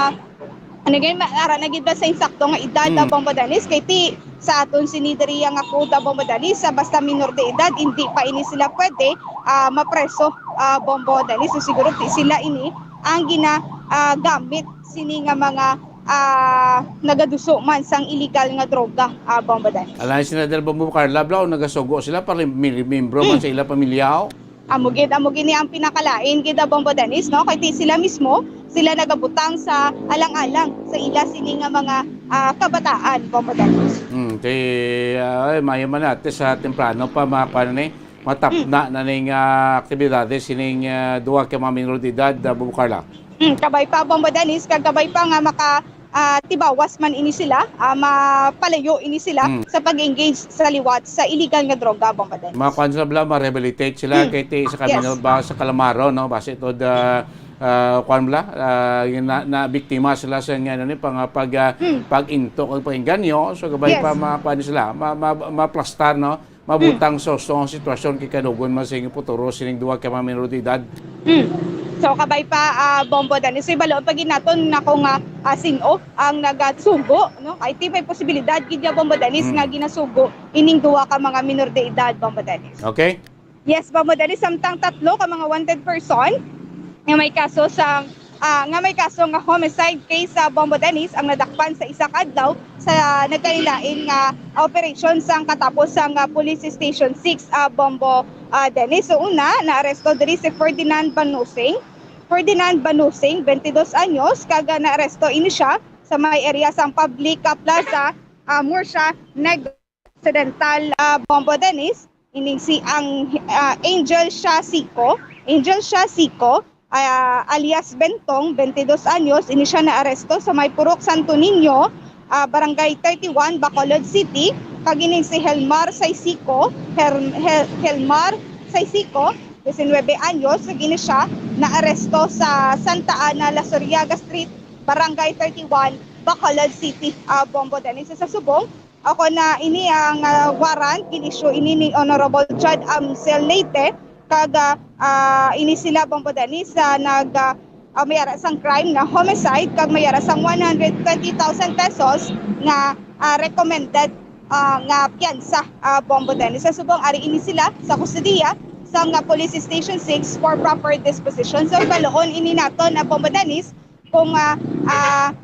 ano gani, ma-, ara na gid ba sa insakto nga edad, Mm. ah, Bombo Dennis? Kay ti sa aton sini diri nga code, ah, Bombo Dennis, sa basta minor de edad, hindi pa ini sila pwede, ah, mapreso, ah, Bombo Dennis. So, siguro ti sila ini ang gina, ah, gamit sini nga mga, ah, nagaduso man sang illegal nga droga, ah, Bombo Dennis. Alay sila dal Bombo Carla, bla, o nagasugo sila para mi-, miyembro man Hmm. sa ila pamilya, o? Amo gid, amo gini ang pinakalain gid, ah, Bombo Dennis, no? Kay ti sila mismo, sila nagabutang sa alang-alang sa ila sini nga mga, ah, kabataan, Bombo Dennis. Hmm, ti, ah, ay, mayo man natin sa temprano pa, mga kwan ni, matapna Hmm. na ning, ah, aktibidades sining, ah, duha ka mga minor de edad, ah, Bombo Carla. Hmm, kabay pa, Bombo Dennis, kag kabay pa nga maka, ah, tibawas man ini sila, ah, mapalayo ini sila Hmm. sa pag-engage sa liwat sa illegal nga droga, Bombo Dennis. Mga kwan sila, bla, ma-rehabilitate sila Hmm. kay ti sa Yes. kanila ba sa kalamaro, no? Basi to the, ah, kwan bla, ah, yung na, na biktima sila sa nga, ano ni, pang, pag, ah, Hmm. pag-into o pag-engganyo. So, kabay Yes. pa mga kwan sila, ma, ma, maplastar, no? Mabutang Hmm. sa usong sitwasyon kay kanugon man sing futuro sining duha ka mga minor de edad. Hmm. So, kabay pa, ah, Bombo Dennis. So, ibaloon pa gid naton na kung, ah, ah, sin-o ang nagasugo, no? Kay ti may posibilidad gid ya, Bombo Dennis, Hmm. nga ginasugo ining duha ka mga minor de edad, Bombo Dennis. Okay. Yes, Bombo Dennis, samtang tatlo ka mga wanted person nga may kaso sa, ah, nga may kaso nga homicide case sa Bombo Dennis ang nadakpan sa isa ka adlaw sa nagkalain-lain nga operasyon sang katapos sang, ah, Police Station six, ah, Bombo, ah, Dennis. So, una, naaresto diri si Ferdinand Banusing. Ferdinand Banusing, twenty-dos anyos, kag, ah, naaresto ini siya sa may area sang Public, ah, Plaza, ah, Murcia, Negros Occidental, ah, Bombo Dennis. Ining si ang, ah, Angel Shasico, Angel Shasico, ah, alias Bentong, twenty-dos anyos, ini siya naaresto sa may Purok Santo Niño, ah, Barangay thirty-one, Bacolod City, kag ining si Helmar Saisico, Her-, Hel-, Helmar Saisico, diecinuebe anyos, kag ini siya naaresto sa Santa Ana, Lasuriaga Street, Barangay thirty-one, Bacolod City, ah, Bombo Dennis. Sa subong, ako na ini ang, ah, warrant, gin-issue ini ni Honorable Chad Amsel Leyte, kag, ah, ah, ini sila, Bombo Dennis, sa nag, ah, ah, may ara sang crime na homicide, kag may ara sang one hundred twenty thousand pesos nga, ah, recommended, ah, nga piyansa, ah, Bombo Dennis. Sa subong, ari ini sila sa kustodiya sa nga Police Station six for proper disposition. So, ibaloon ini naton na, Bombo Dennis, kung, ah, ah,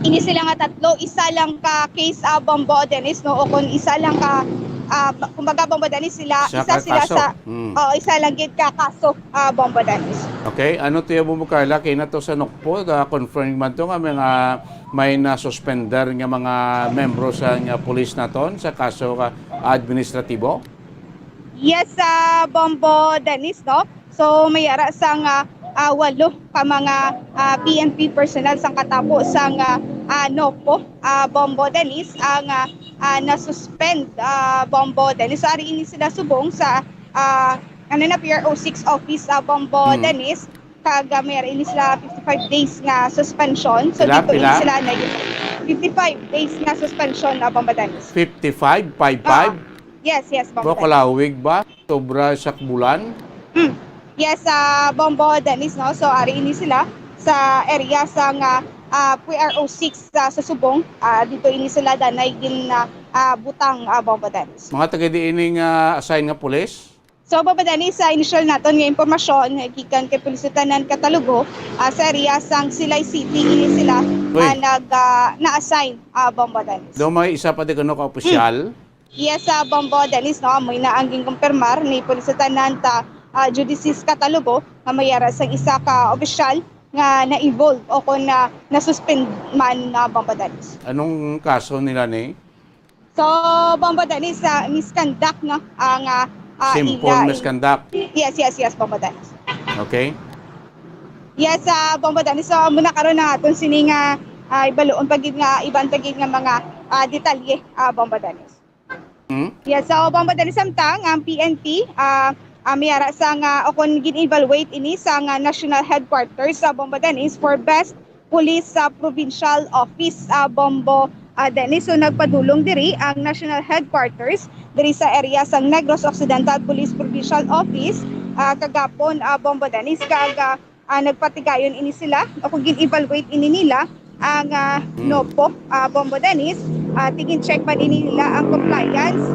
ini sila nga tatlo, isa lang ka case, ah, Bombo Dennis, no? O kung isa lang ka, ah, kumbaga, Bombo Dennis, sila, isa sila sa, oo, isa lang gid ka kaso, ah, Bombo Dennis. Okay, ano to yung, Bombo Carla, kay na to sa Nokpo, ah, confirm man to nga mga may na-suspender nga mga membro sa nga pulis naton sa kaso, ah, administratibo? Yes, ah, Bombo Dennis, no? So, may ara sang, ah, ah, walo ka mga, ah, P N P personnel sang katapo sang, ah, ah, Nokpo, ah, Bombo Dennis, ang, ah, ah, na-suspend, ah, Bombo Dennis. So, ari ini sila subong sa, ah, ano na, P R O six office, ah, Bombo Dennis. Kag, ah, may ara ini sila fifty-five days nga suspension. So, dito ini sila na fifty-five days nga suspension, ah, Bombo Dennis. Fifty-five? Five five? Yes, yes, Bombo Dennis. Kalawig ba? Sobra sa bulan? Mm. Yes, ah, Bombo Dennis, no? So, ari ini sila sa area sa nga, ah, P R O six sa, sa Subong. Ah, dito ini sila danay gin, ah, ah, butang, ah, Bombo Dennis. Mga taga diin nga assign nga pulis? So, Bombo Dennis, sa initial naton nga impormasyon, eh, gikan kay Pulisitanan Catalugo, ah, sa area sang Silay City, ini sila, ah, nag, ah, na-assign, ah, Bombo Dennis. Do may isa pa di kuno ka opisyal? Yes, sa Bombo Dennis, no, amo na ang ginkumpirmar ni Pulisitanan ta, ah, Judicis Catalugo nga may ara sang isa ka opisyal nga na-involve o kon na na-suspend man, ah, Bombo Dennis. Anong kaso nila ni? So, Bombo Dennis, sa misconduct, no, ang, ah, ah, simple ila, misconduct. Yes, yes, yes, Bombo Dennis. Okay. Yes, sa Bombo Dennis. So, muna karon na aton sini nga, ah, ibaluon pa gid nga iban pa gid nga mga, ah, detalye, ah, Bombo Dennis. Hmm? Yes, so, Bombo Dennis, samtang ang P N P, ah, ah, may ara sa nga, o kung gin-evaluate ini sa nga national headquarters sa Bombo Dennis for best police sa provincial office, ah, Bombo, ah, Dennis. So, nagpadulong diri ang national headquarters diri sa area sang Negros Occidental Police Provincial Office, ah, kagapon, ah, Bombo Dennis, kag, ah, ah, nagpatigayon ini sila o kung gin-evaluate ini nila ang, ah, Hmm. NOPO, ah, Bombo Dennis. Ah, tigin-check man ini nila ang compliance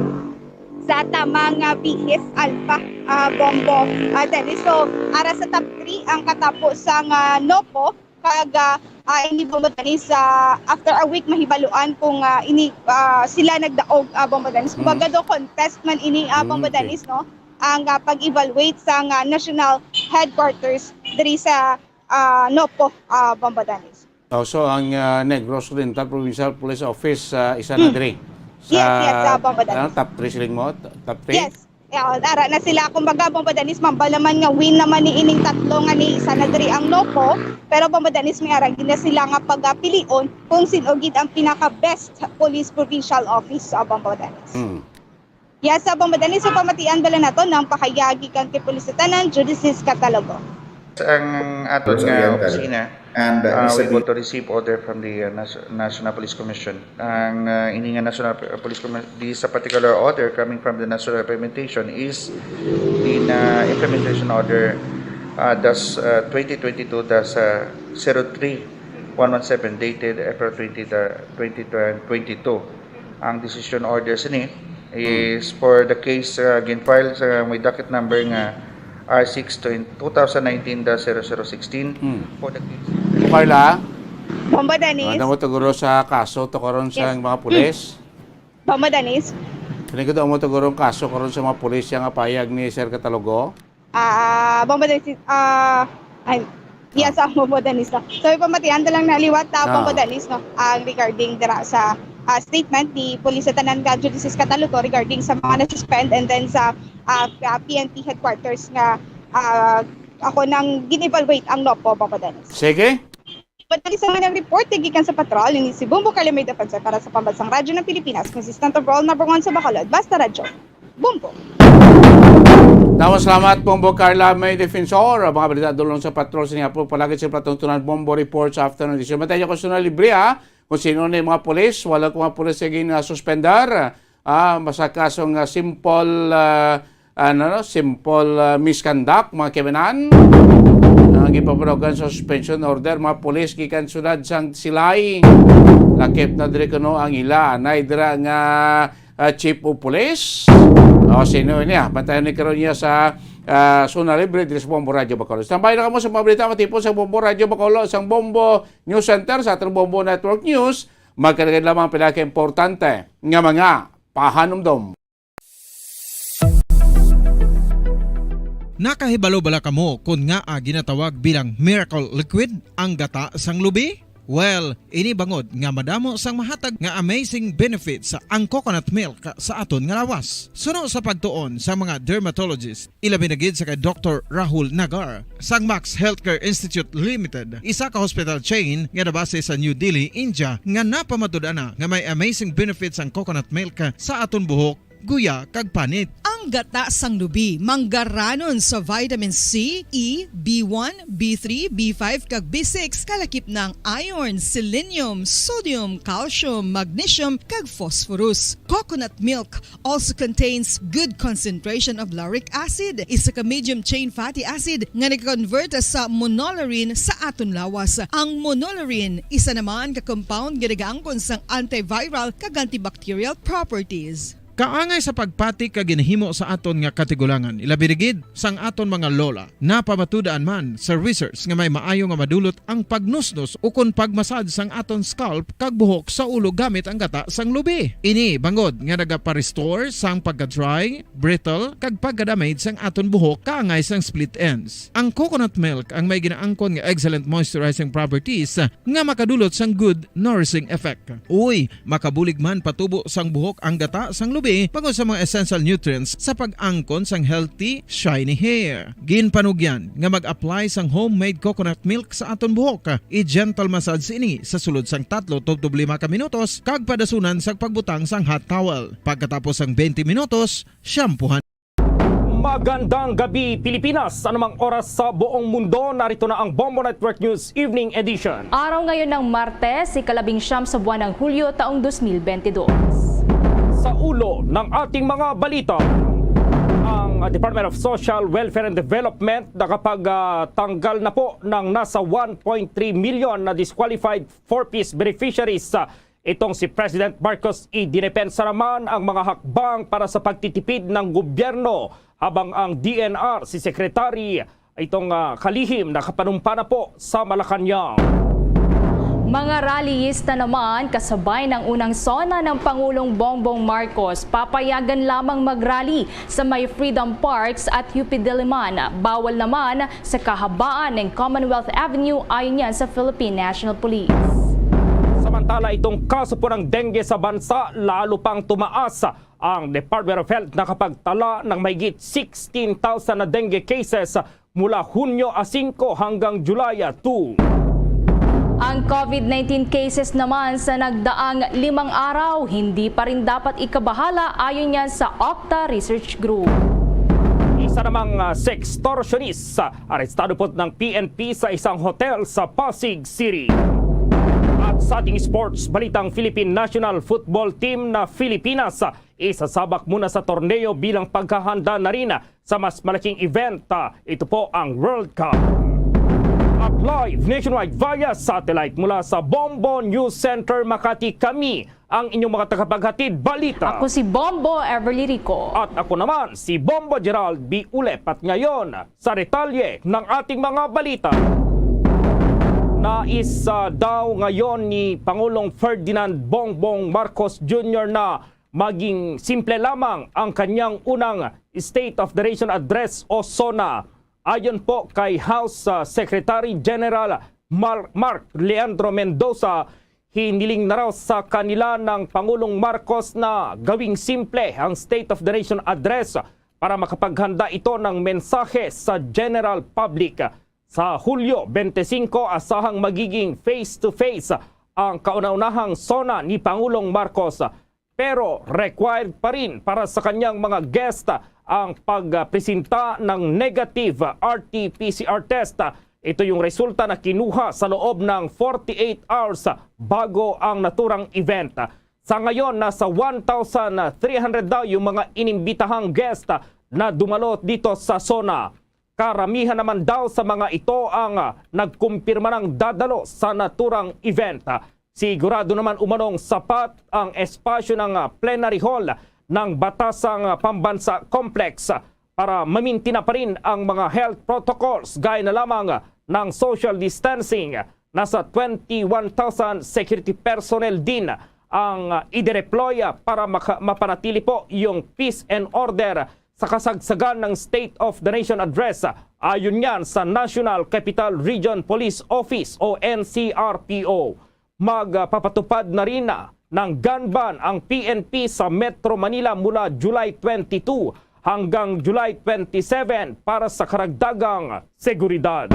sa tamang, ah, bihis, ALPA, ah, Bombo, ah, Dennis. So, ara sa top three ang katapo sang, ah, NOPO, kag, ah, ah, ini, Bombo Dennis, ah, after a week mahibaluan kung, ah, ini, ah, sila nagdaog, ah, Bombo Dennis. Hmm. Kumbaga do contest man ini, ah, Bombo Okay. Dennis, no? Ang, ah, pag-evaluate sa nga national headquarters diri sa, ah, NOPO, ah, Bombo Dennis. Oh, so ang, ah, Negros Occidental Provincial Police Office, ah, isa na Hmm. diri. Yes, yes, sa, ah, Bombo Dennis. Ano, top three siling mo? T-, top three? Yes. Yeah, ara na sila. Kumbaga, Bombo Dennis, mambal naman nga win naman ni ining tatlo nga ni isa na diri ang NOPO. Pero, Bombo Dennis, may ara gid na sila nga pagapilion kung sin-o gid ang pinaka-best police provincial office sa Bombo Dennis. Hmm. Yes, sa Bombo Dennis, so pamatian bala nato ang pahayag gikan kay Pulisitanan Judicis Catalogo. Ang aton Sa nga Oriental. Opisina, And, uh, uh, we Mister go to receive order from the, uh, Nas-, National Police Commission. Ang, uh, ini nga National P-, Police Commission, this particular order coming from the National Implementation is the, uh, Implementation Order, uh, das, uh, twenty twenty-two dash, uh, zero three one one seven, dated April twenty, uh, twenty twenty-two. Ang decision order sini is for the case, uh, gin-file sa may docket number nga R six twenty, two thousand nineteen dash zero zero sixteen Hmm. for the case. Carla? Bombo Dennis? Ano mo tuguro sa kaso to karon sa Yes. mga pulis? Bombo Dennis? Kini ko mo tuguro ang kaso karon sa mga pulis nga payag ni Sir Catalogo? Ah, Bombo Dennis, ah, ay, yes, Ah. ah, Bombo Dennis, no? So, ipamatian ta lang na liwat, ah, Ah. Bombo Dennis, no? Ang regarding dira sa, ah, statement ni Police Lieutenant Judicis Catalogo regarding sa mga na-suspend and then sa, ah, ah, P N P headquarters nga, ah, ako nang gin-evaluate ang NOPO, Bombo Dennis. Sige. Pati sa mga report, gikan sa patrol, ini si Bombo Carla May Defensor para sa Pambansang Radyo ng Pilipinas, consistent overall number one sa Bacolod, Basta Radyo. Bombo. Dawa salamat, Bombo Carla May Defensor. Ang mga balita dulong sa patrol sa niya po, palagi sa Platong Tunan Bombo Report sa afternoon edition. Matay niyo ko sa libre, ha? Kung sino na yung mga pulis, wala ko mga pulis sa gina-suspender. Ah, masaka sa nga simple, ah, ano, no? Simple, ah, misconduct, mga kaibigan. Ang ipaparogan sa suspension order, mga pulis gikan siyudad sang Silay. Lakip na diri kuno ang ila. Nay dira nga, ah, chief of police. O, sino niya? Bantayan ni karon niya sa, ah, Zona Libre, diri sa Bombo Radyo Bacolod. Tambay na kamo sa mga balita matipon sa Bombo Radyo Bacolod, sa Bombo News Center, sa atong Bombo Network News. Magkadagad lamang pila ka importante nga mga pahanumdom. Nakahibalo bala kamo kon ngaa ginatawag bilang miracle liquid ang gata sang lubi? Well, ini bangod nga madamo sang mahatag nga amazing benefits ang coconut milk sa aton nga lawas. Suno sa pagtuon sa mga dermatologist, ilabi na gid sa kay Doktor Rahul Nagar sang Max Healthcare Institute Limited, isa ka hospital chain nga nabase sa New Delhi, India, nga napamatud-an na nga may amazing benefits ang coconut milk sa aton buhok, guya, kag panit. Ang gata sang lubi manggaranon sa vitamin C, E, B one, B three, B five, kag B six, kalakip na ang iron, selenium, sodium, calcium, magnesium, kag phosphorus. Coconut milk also contains good concentration of lauric acid, isa ka medium chain fatty acid nga nag-convert sa monolaurin sa aton lawas. Ang monolaurin isa naman ka compound nga nagaangkon sang antiviral kag antibacterial properties. Kaangay sa pagpati kag ginahimo sa aton nga katigulangan, ilabi na gid sang aton mga lola. Napamatud-an man sa research nga may maayo nga madulot ang pagnusnos ukon pagmasad sang aton scalp kag buhok sa ulo gamit ang gata sang lubi. Ini bangod nga nagapa-restore sang pagka-dry, brittle, kag pagka-damage sang aton buhok kaangay sang split ends. Ang coconut milk ang may ginaangkon nga excellent moisturizing properties nga makadulot sang good nourishing effect. Uy, makabulig man patubo sang buhok ang gata sang lubi bangod sa mga essential nutrients sa pag-angkon sang healthy, shiny hair. Ginpanugyan nga mag-apply sang homemade coconut milk sa aton buhok. I-gentle massage ini sa sulod sang tatlo tubtob lima ka minutos kag padasunan sang pagbutang sang hot towel. Pagkatapos sang twenty minutos, shampoohan. Magandang gabi, Pilipinas. Anumang oras sa buong mundo, narito na ang Bombo Network News Evening Edition. Araw ngayon ng Martes, ikalabing siyam sa buwan ng Hulyo, taong dos mil bentidós. Sa ulo ng ating mga balita, ang Department of Social Welfare and Development nakapagtanggal na po ng nasa one point three million na disqualified four Ps beneficiaries. Itong si President Marcos, idinepensa naman ang mga hakbang para sa pagtitipid ng gobyerno, habang ang D E N R, si Secretary, itong, ah, kalihim nakapanumpa na po sa Malacañang. Mga rallyista naman kasabay ng unang SONA ng Pangulong Bongbong Marcos, papayagan lamang magrally sa may Freedom Parks at U P Diliman. Bawal naman sa kahabaan ng Commonwealth Avenue, ayon yan sa Philippine National Police. Samantala, itong kaso po ng dengue sa bansa lalo pang tumaas. Ang Department of Health nakapagtala ng mahigit sixteen thousand na dengue cases mula Hunyo a singko hanggang July a two. Ang COVID nineteen cases naman sa nagdaang limang araw, hindi pa rin dapat ikabahala, ayon yan sa Octa Research Group. Isa namang, ah, sextortionist, ah, arestado po ng P N P sa isang hotel sa Pasig City. At sa ating sports balitang, Philippine National Football Team na Filipinas, ah, isasabak muna sa torneo bilang paghahanda na rin sa mas malaking event, ah, ito po ang World Cup. At live nationwide via satellite mula sa Bombo News Center Makati, kami ang inyong mga tagapaghatid balita. Ako si Bombo Everly Rico. At ako naman si Bombo Gerald B. Ulep. At ngayon, sa detalye ng ating mga balita. Nais, ah, daw ngayon ni Pangulong Ferdinand Bongbong Marcos Junior na maging simple lamang ang kanyang unang State of the Nation Address o SONA. Ayon po kay House, ah, Secretary General Mar-, Mark Leandro Mendoza, hiniling na raw sa kanila ng Pangulong Marcos na gawing simple ang State of the Nation Address para makapaghanda ito ng mensahe sa general public. Sa Hulyo twenty-five, asahang magiging face-to-face ang kauna-unahang SONA ni Pangulong Marcos. Pero required pa rin para sa kanyang mga guest ang pagpresenta ng negative R T P C R test. Ito yung resulta na kinuha sa loob ng forty-eight hours bago ang naturang event. Sa ngayon, nasa one thousand three hundred daw yung mga inimbitahang guest na dumalo dito sa SONA. Karamihan naman daw sa mga ito ang, ah, nagkumpirma ng dadalo sa naturang event. Sigurado naman umanong sapat ang espasyo ng, ah, plenary hall ng Batasang, ah, Pambansa Complex, ah, para mamintina pa rin ang mga health protocols gaya na lamang, ah, ng social distancing. Nasa twenty-one thousand security personnel din ang, ah, idedeploy, ah, para maka-, mapanatili po yung peace and order sa kasagsagan ng State of the Nation Address, ayon niyan sa National Capital Region Police Office o N C R P O. Magpapatupad na rin na ng gun ban ang P N P sa Metro Manila mula July twenty-two hanggang July twenty-seven para sa karagdagang seguridad.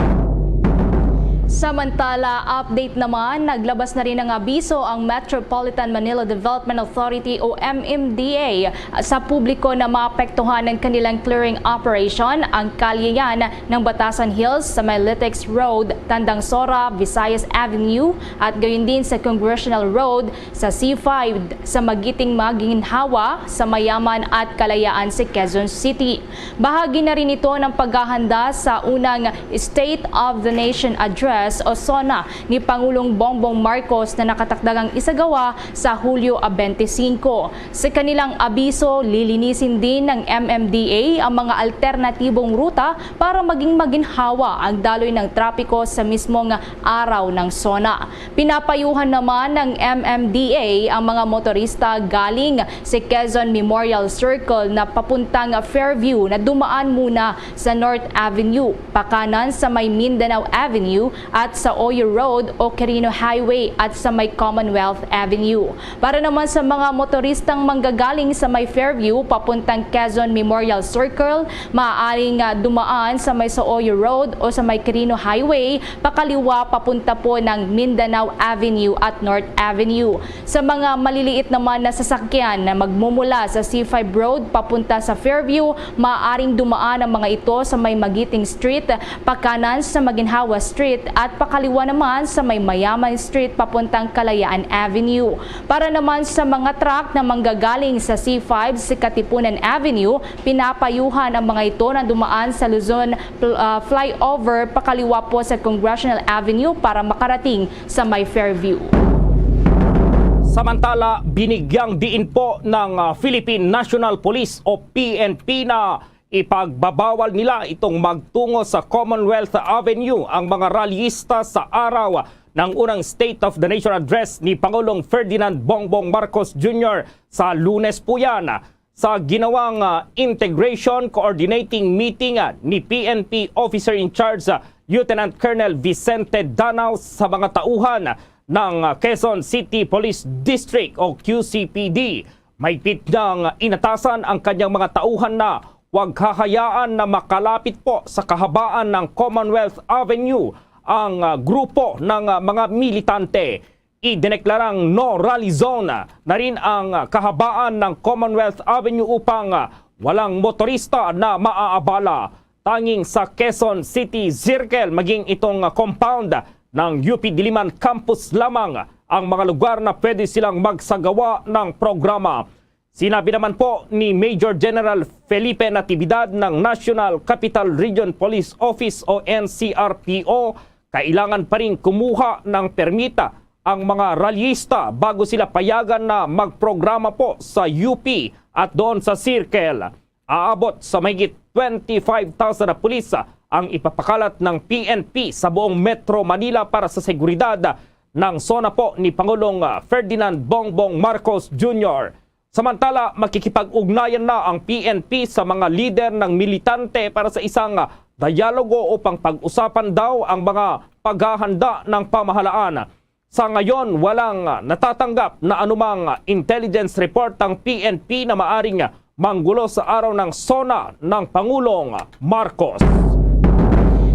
Samantala, update naman, naglabas na rin ng abiso ang Metropolitan Manila Development Authority o M M D A sa publiko na maapektuhan ng kanilang clearing operation ang kalye yan ng Batasan Hills sa may Litex Road, Tandang Sora, Visayas Avenue, at gayon din sa Congressional Road sa C five sa magiting maginhawa sa Mayaman at Kalayaan sa Quezon City. Bahagi na rin ito ng paghahanda sa unang State of the Nation Address o SONA ni Pangulong Bongbong Marcos na nakatakdang isagawa sa Hulyo twenty-five. Sa kanilang abiso, lilinisin din ng M M D A ang mga alternatibong ruta para maging maginhawa ang daloy ng trapiko sa mismong araw ng SONA. Pinapayuhan naman ng M M D A ang mga motorista galing sa Quezon Memorial Circle na papuntang Fairview na dumaan muna sa North Avenue, pakanan sa may Mindanao Avenue at sa Oyo Road o Quirino Highway at sa may Commonwealth Avenue. Para naman sa mga motoristang manggagaling sa may Fairview papuntang Quezon Memorial Circle, maaaring, ah, dumaan sa may Saoyo Road o sa may Quirino Highway, pakaliwa papunta po ng Mindanao Avenue at North Avenue. Sa mga maliliit naman na sasakyan na magmumula sa C five Road papunta sa Fairview, maaaring dumaan ang mga ito sa may Magiting Street, pakanan sa Maginhawa Street at pakaliwa naman sa may Mayaman Street papuntang Kalayaan Avenue. Para naman sa mga truck na manggagaling sa C five sa Katipunan Avenue, pinapayuhan ang mga ito na dumaan sa Luzon pl-, ah, flyover pakaliwa po sa Congressional Avenue para makarating sa may Fairview. Samantala, binigyang diin po ng, ah, Philippine National Police o P N P na ipagbabawal nila itong magtungo sa Commonwealth Avenue ang mga rallyista sa araw ng unang State of the Nation Address ni Pangulong Ferdinand Bongbong Marcos Junior sa Lunes po yan. Sa ginawang, ah, integration coordinating meeting, ah, ni P N P Officer in Charge, ah, Lieutenant Colonel Vicente Danao sa mga tauhan ng, ah, Quezon City Police District o Q C P D, mahigpit niyang inatasan ang kanyang mga tauhan na huwag hahayaan na makalapit po sa kahabaan ng Commonwealth Avenue ang, ah, grupo ng, ah, mga militante. Idineklarang no rally zone na rin ang kahabaan ng Commonwealth Avenue upang walang motorista na maaabala. Tanging sa Quezon City Circle, maging itong compound ng U P Diliman Campus lamang ang mga lugar na pwede silang magsagawa ng programa. Sinabi naman po ni Major General Felipe Natividad ng National Capital Region Police Office o N C R P O, kailangan pa rin kumuha ng permita ang mga rallyista bago sila payagan na magprograma po sa U P at doon sa circle. Aabot sa mahigit twenty-five thousand na pulis ang ipapakalat ng P N P sa buong Metro Manila para sa seguridad ng SONA po ni Pangulong Ferdinand Bongbong Marcos Junior. Samantala, makikipag-ugnayan na ang P N P sa mga lider ng militante para sa isang dialogo upang pag-usapan daw ang mga paghahanda ng pamahalaan. Sa ngayon, walang natatanggap na anumang intelligence report ang P N P na maaring manggulo sa araw ng SONA ng Pangulong Marcos.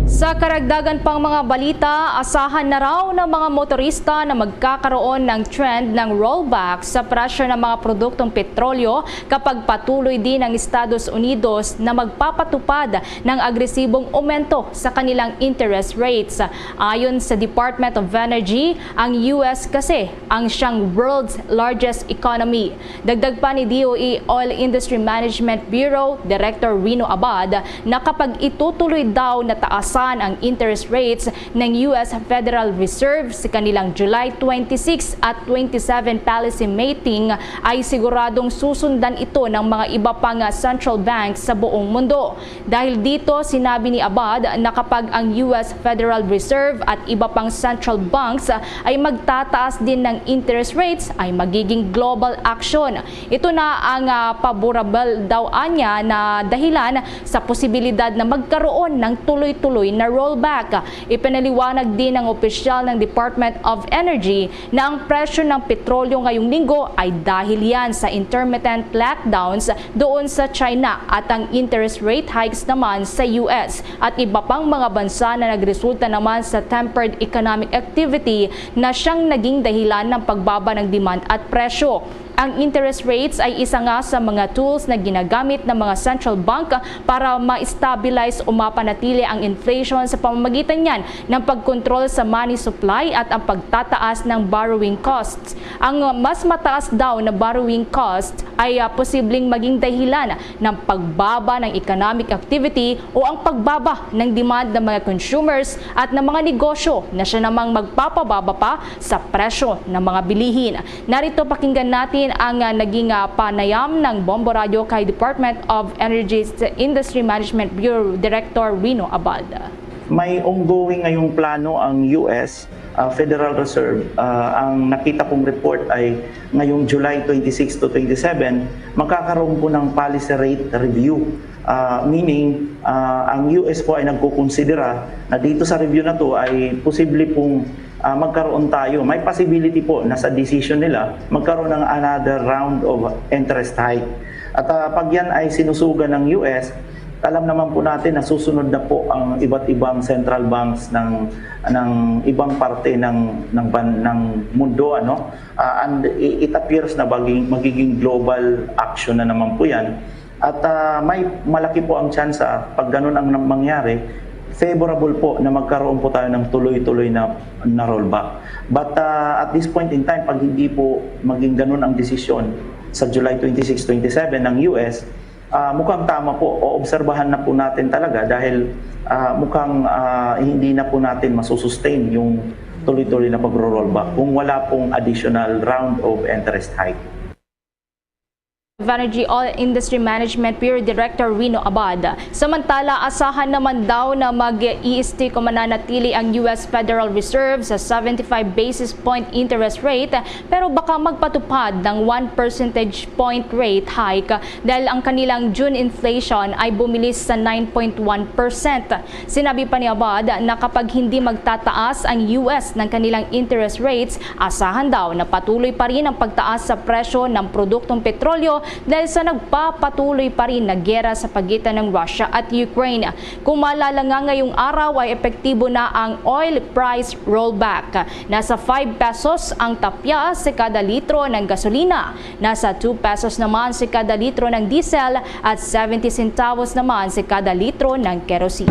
Sa karagdagan pang mga balita, asahan na raw ng mga motorista na magkakaroon ng trend ng rollback sa presyo ng mga produktong petrolyo kapag patuloy din ang Estados Unidos na magpapatupad ng agresibong aumento sa kanilang interest rates. Ayon sa Department of Energy, ang U S kasi ang siyang world's largest economy. Dagdag pa ni D O E Oil Industry Management Bureau Director Rino Abad na kapag itutuloy daw na taasan Ang interest rates ng U S Federal Reserve sa kanilang July twenty-six at twenty-seven policy meeting ay siguradong susundan ito ng mga iba pang central banks sa buong mundo. Dahil dito, sinabi ni Abad na kapag ang U S Federal Reserve at iba pang central banks ay magtataas din ng interest rates, ay magiging global action. Ito na ang, ah, paborable daw anya na dahilan sa posibilidad na magkaroon ng tuloy-tuloy na rollback. Ipinaliwanag din ng opisyal ng Department of Energy na ang presyo ng petrolyo ngayong linggo ay dahil yan sa intermittent lockdowns doon sa China at ang interest rate hikes naman sa U S at iba pang mga bansa na nagresulta naman sa tempered economic activity na siyang naging dahilan ng pagbaba ng demand at presyo. Ang interest rates ay isa nga sa mga tools na ginagamit ng mga central bank para ma-stabilize o mapanatili ang inflation sa pamamagitan niyan ng pagkontrol sa money supply at ang pagtataas ng borrowing costs. Ang mas mataas daw na borrowing cost ay, ah, posibleng maging dahilan ng pagbaba ng economic activity o ang pagbaba ng demand ng mga consumers at ng mga negosyo na siya namang magpapababa pa sa presyo ng mga bilihin. Narito, pakinggan natin ang, ah, naging, ah, panayam ng Bombo Radyo kay Department of Energy's Industry Management Bureau Director Rino Abad. May ongoing ngayong plano ang U S, ah, Federal Reserve. Ah, ang nakita kong report ay ngayong July twenty-six to twenty-seven, magkakaroon po ng policy rate review. Ah, meaning, ah, ang U S po ay nagkukonsidera na dito sa review na to ay posible pong, ah, magkaroon tayo, may possibility po na sa decision nila, magkaroon ng another round of interest hike. At, ah, pag yan ay sinusugan ng U S, alam naman po natin na susunod na po ang iba't ibang central banks ng, ng ibang parte ng, ng ban-, ng mundo, ano? Ah, and i-, it appears na baging, magiging global action na naman po yan. At, ah, may malaki po ang tsansa, pag ganun ang nang-, mangyari, favorable po na magkaroon po tayo ng tuloy-tuloy na, na rollback. But, ah, at this point in time, pag hindi po maging ganun ang desisyon sa July twenty-six, twenty-seven ng U S, ah, mukhang tama po. O, obserbahan na po natin talaga dahil, ah, mukhang, ah, hindi na po natin masusustain yung tuloy-tuloy na pagro-rollback kung wala pong additional round of interest hike. Energy All Industry Management Bureau Director Rino Abad. Samantala, asahan naman daw na mag-iisti ko mananatili ang U S Federal Reserve sa seventy-five basis point interest rate, pero baka magpatupad ng one percentage point rate hike dahil ang kanilang June inflation ay bumilis sa nine point one percent. Sinabi pa ni Abad na kapag hindi magtataas ang U S ng kanilang interest rates, asahan daw na patuloy pa rin ang pagtaas sa presyo ng produktong petrolyo dahil sa nagpapatuloy pa rin na giyera sa pagitan ng Russia at Ukraine. Kung maalala nga, ngayong araw ay epektibo na ang oil price rollback. Nasa five pesos ang tapya sa kada litro ng gasolina. Nasa two pesos naman si kada litro ng diesel at seventy centavos naman si kada litro ng kerosene.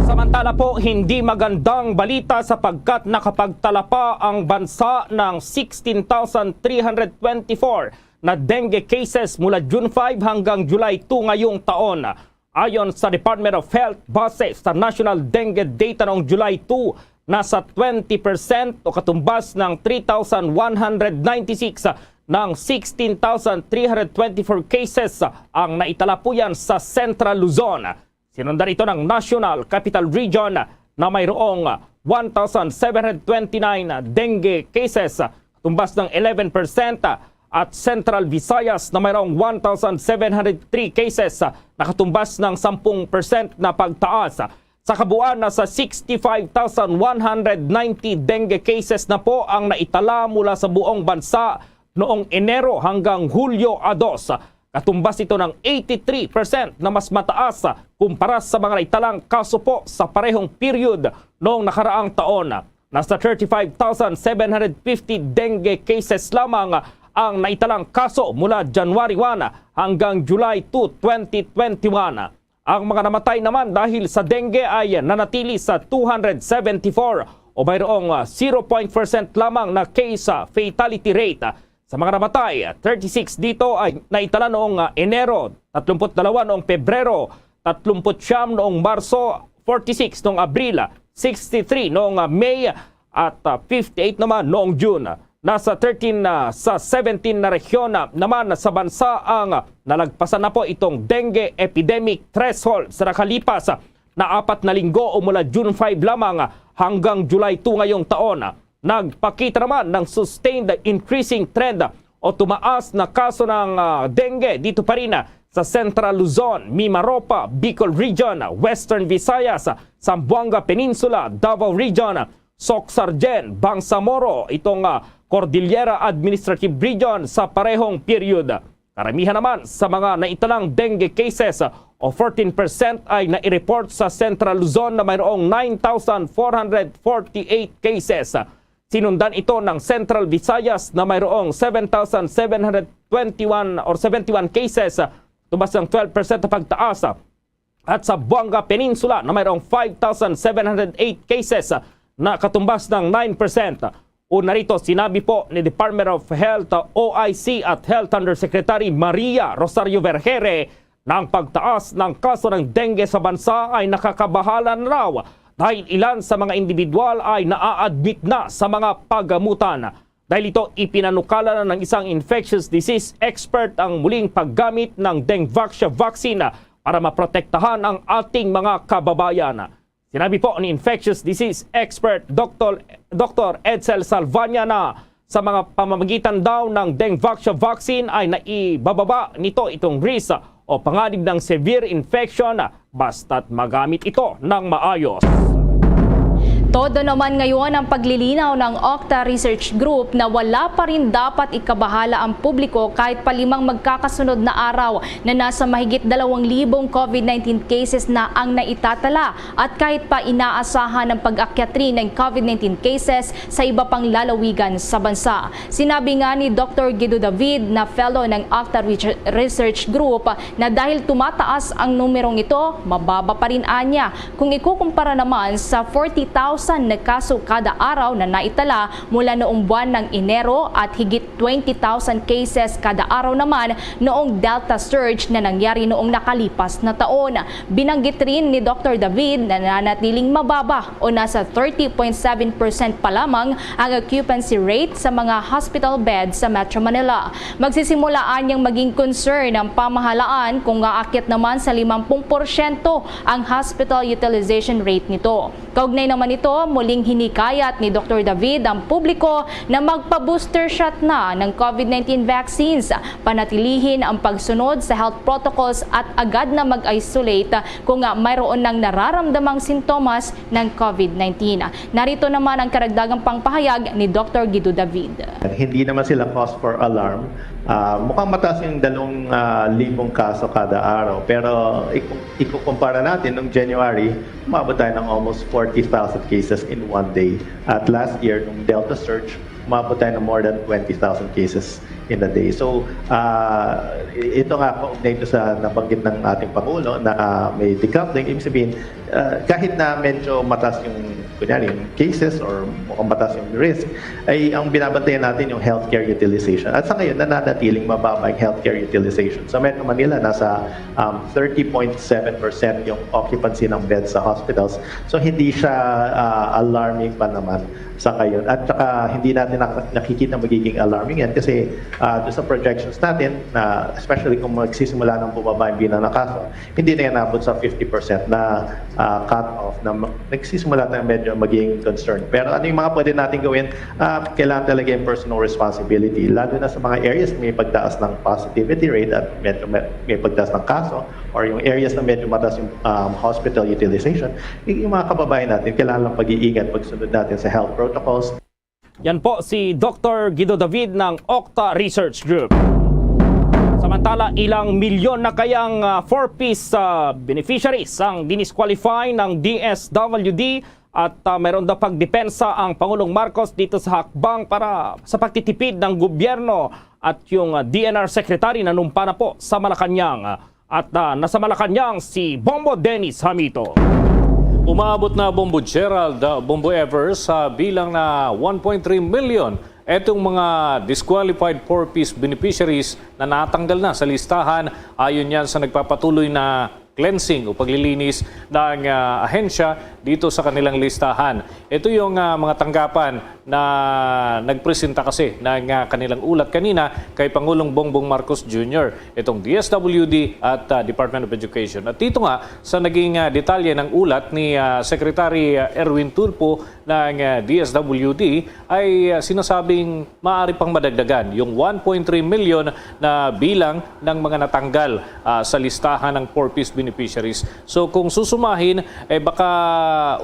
Samantala po, hindi magandang balita sapagkat nakapagtala pa ang bansa ng sixteen thousand three hundred twenty-four na dengue cases mula June five hanggang July two ngayong taon. Ayon sa Department of Health, base sa national dengue data noong July two, nasa twenty percent o katumbas ng three thousand one hundred ninety-six ng sixteen thousand three hundred twenty-four cases ang naitala po yan sa Central Luzon. Sinundan ito ng National Capital Region na mayroong one thousand seven hundred twenty-nine dengue cases, katumbas ng eleven percent, at Central Visayas na mayroong one thousand seven hundred three cases, nakatumbas ng sampung percent na pagtaas. Sa kabuuan, nasa sixty-five thousand one hundred ninety dengue cases na po ang naitala mula sa buong bansa noong Enero hanggang Hulyo a dos. Katumbas ito ng eighty-three percent na mas mataas kumpara sa mga naitalang kaso po sa parehong period noong nakaraang taon. Nasa thirty-five thousand seven hundred fifty dengue cases lamang ang naitalang kaso mula January one hanggang July two, twenty twenty-one. Ang mga namatay naman dahil sa dengue ay nanatili sa two hundred seventy-four o mayroong, ah, zero point percent lamang na case, ah, fatality rate. Sa mga namatay, thirty-six dito ay naitala noong, ah, Enero, tatlumpu't dalawa noong Pebrero, tatlumpu't siyam noong Marso, forty-six noong Abril, sixty-three noong, ah, May, at, ah, fifty-eight naman noong June. Nasa thirteen, ah, sa seventeen na rehiyon, ah, naman sa bansa ang, ah, nalagpasan na po itong dengue epidemic threshold sa nakalipas, ah, na apat na linggo o mula June five lamang, ah, hanggang July two ngayong taon. Nagpakita naman ng sustained increasing trend o tumaas na kaso ng, ah, dengue dito pa rin, ah, sa Central Luzon, Mimaropa, Bicol Region, Western Visayas, Zamboanga Peninsula, Davao Region, Soccsksargen, Bangsamoro, itong, ah, Cordillera Administrative Region sa parehong period. Karamihan naman sa mga naitalang dengue cases, o fourteen percent, ay nai-report sa Central Luzon na mayroong nine thousand four hundred forty-eight cases. Sinundan ito ng Central Visayas na mayroong seven thousand seven hundred twenty-one or seventy-one cases, tumbas ng twelve percent na pagtaas. At sa Zamboanga Peninsula na mayroong five thousand seven hundred eight cases, na katumbas ng nine percent. Una rito, sinabi po ni Department of Health, O I C at Health Undersecretary Maria Rosario Vergeire na ang pagtaas ng kaso ng dengue sa bansa ay nakakabahala na raw dahil ilan sa mga individual ay naa-admit na sa mga pagamutan. Dahil ito, ipinanukala na ng isang infectious disease expert ang muling paggamit ng Dengvaxia vaccine para maprotektahan ang ating mga kababayan. Sinabi po ni infectious disease expert Doktor, Doktor Edsel Salvaña na sa mga pamamagitan daw ng Dengvaxia vaccine ay naibababa nito itong risk o panganib ng severe infection basta't magamit ito ng maayos. Todo naman ngayon ang paglilinaw ng Octa Research Group na wala pa rin dapat ikabahala ang publiko kahit pa limang magkakasunod na araw na nasa mahigit dalawang libong COVID nineteen cases na ang naitatala at kahit pa inaasahan ang pag-akyat rin ng COVID nineteen cases sa iba pang lalawigan sa bansa. Sinabi nga ni Doktor Guido David na fellow ng Octa Research Group na dahil tumataas ang numerong ito, mababa pa rin anya kung ikukumpara naman sa forty thousand na kaso kada araw na naitala mula noong buwan ng Enero at higit twenty thousand cases kada araw naman noong Delta surge na nangyari noong nakalipas na taon. Binanggit rin ni Doktor David na nanatiling mababa o nasa thirty point seven percent pa lamang ang occupancy rate sa mga hospital bed sa Metro Manila. Magsisimula anyang maging concern ang pamahalaan kung aakyat naman sa limampung porsyento ang hospital utilization rate nito. Kaugnay naman nito, muling hinikayat ni Doktor David ang publiko na magpa-booster shot na ng COVID nineteen vaccines, panatilihin ang pagsunod sa health protocols at agad na mag-isolate kung nga mayroon nang nararamdamang sintomas ng COVID nineteen. Narito naman ang karagdagang pangpahayag ni Doktor Guido David. Hindi naman sila cause for alarm. Ah, mukhang mataas yung dalawang ah, libong kaso kada araw. Pero iku- ikukumpara natin nung January, umabot tayo ng almost forty thousand cases in one day. At last year, nung Delta surge, umabot tayo ng more than twenty thousand cases in a day. So, ah, ito nga, kaugnay ito sa nabanggit ng ating Pangulo na ah, may decoupling, ibig sabihin, ah, kahit na medyo mataas yung, kunyari, yung cases or mukhang mataas yung risk, ay ang binabantayan natin yung healthcare utilization. At sa ngayon, nananatiling mababa yung healthcare utilization. Sa Metro Manila, nasa um, thirty point seven percent yung occupancy ng beds sa hospitals. So, hindi siya ah, alarming pa naman sa ngayon. At saka, hindi natin nak- nakikita magiging alarming yan kasi ah, doon sa projections natin, na especially kung magsisimula ng bumaba yung bilang ng kaso, hindi na yan abot sa fifty percent na ah, cut-off na ma- nagsisimula na medyo maging concern. Pero ano yung mga pwede natin gawin? Ah, kailangan talaga yung personal responsibility, lalo na sa mga areas na may pagtaas ng positivity rate at medyo may, may pagtaas ng kaso, or yung areas na medyo mataas yung um, hospital utilization, y- yung mga kababayan natin, kailangan lang pag-iingat, pagsunod natin sa health protocols. Yan po si Doktor Guido David ng Octa Research Group. Samantala, ilang milyon na kayang ah, four Ps ah, beneficiaries ang dinisqualify ng D S W D at ah, mayroon daw pagdepensa ang Pangulong Marcos dito sa hakbang para sa pagtitipid ng gobyerno at yung ah, D N R Secretary nanumpa na po sa Malacañang. At ah, nasa Malacañang si Bombo Dennis Hamito. Umaabot na, Bombo Gerald, uh, Bombo Evers, sa bilang na one point three million etong mga disqualified four Ps beneficiaries na natanggal na sa listahan, ayon yan sa nagpapatuloy na cleansing o paglilinis ng, ah, ahensya dito sa kanilang listahan. Ito yung, ah, mga tanggapan na nagpresenta kasi ng, ah, kanilang ulat kanina kay Pangulong Bongbong Marcos Junior, itong D S W D at, ah, Department of Education. At dito nga sa naging, ah, detalye ng ulat ni, ah, Secretary, ah, Erwin Tulfo ng, ah, D S W D ay, ah, sinasabing maaari pang madagdagan yung one point three million na bilang ng mga natanggal, ah, sa listahan ng four Ps beneficiaries. So kung susumahin, eh, baka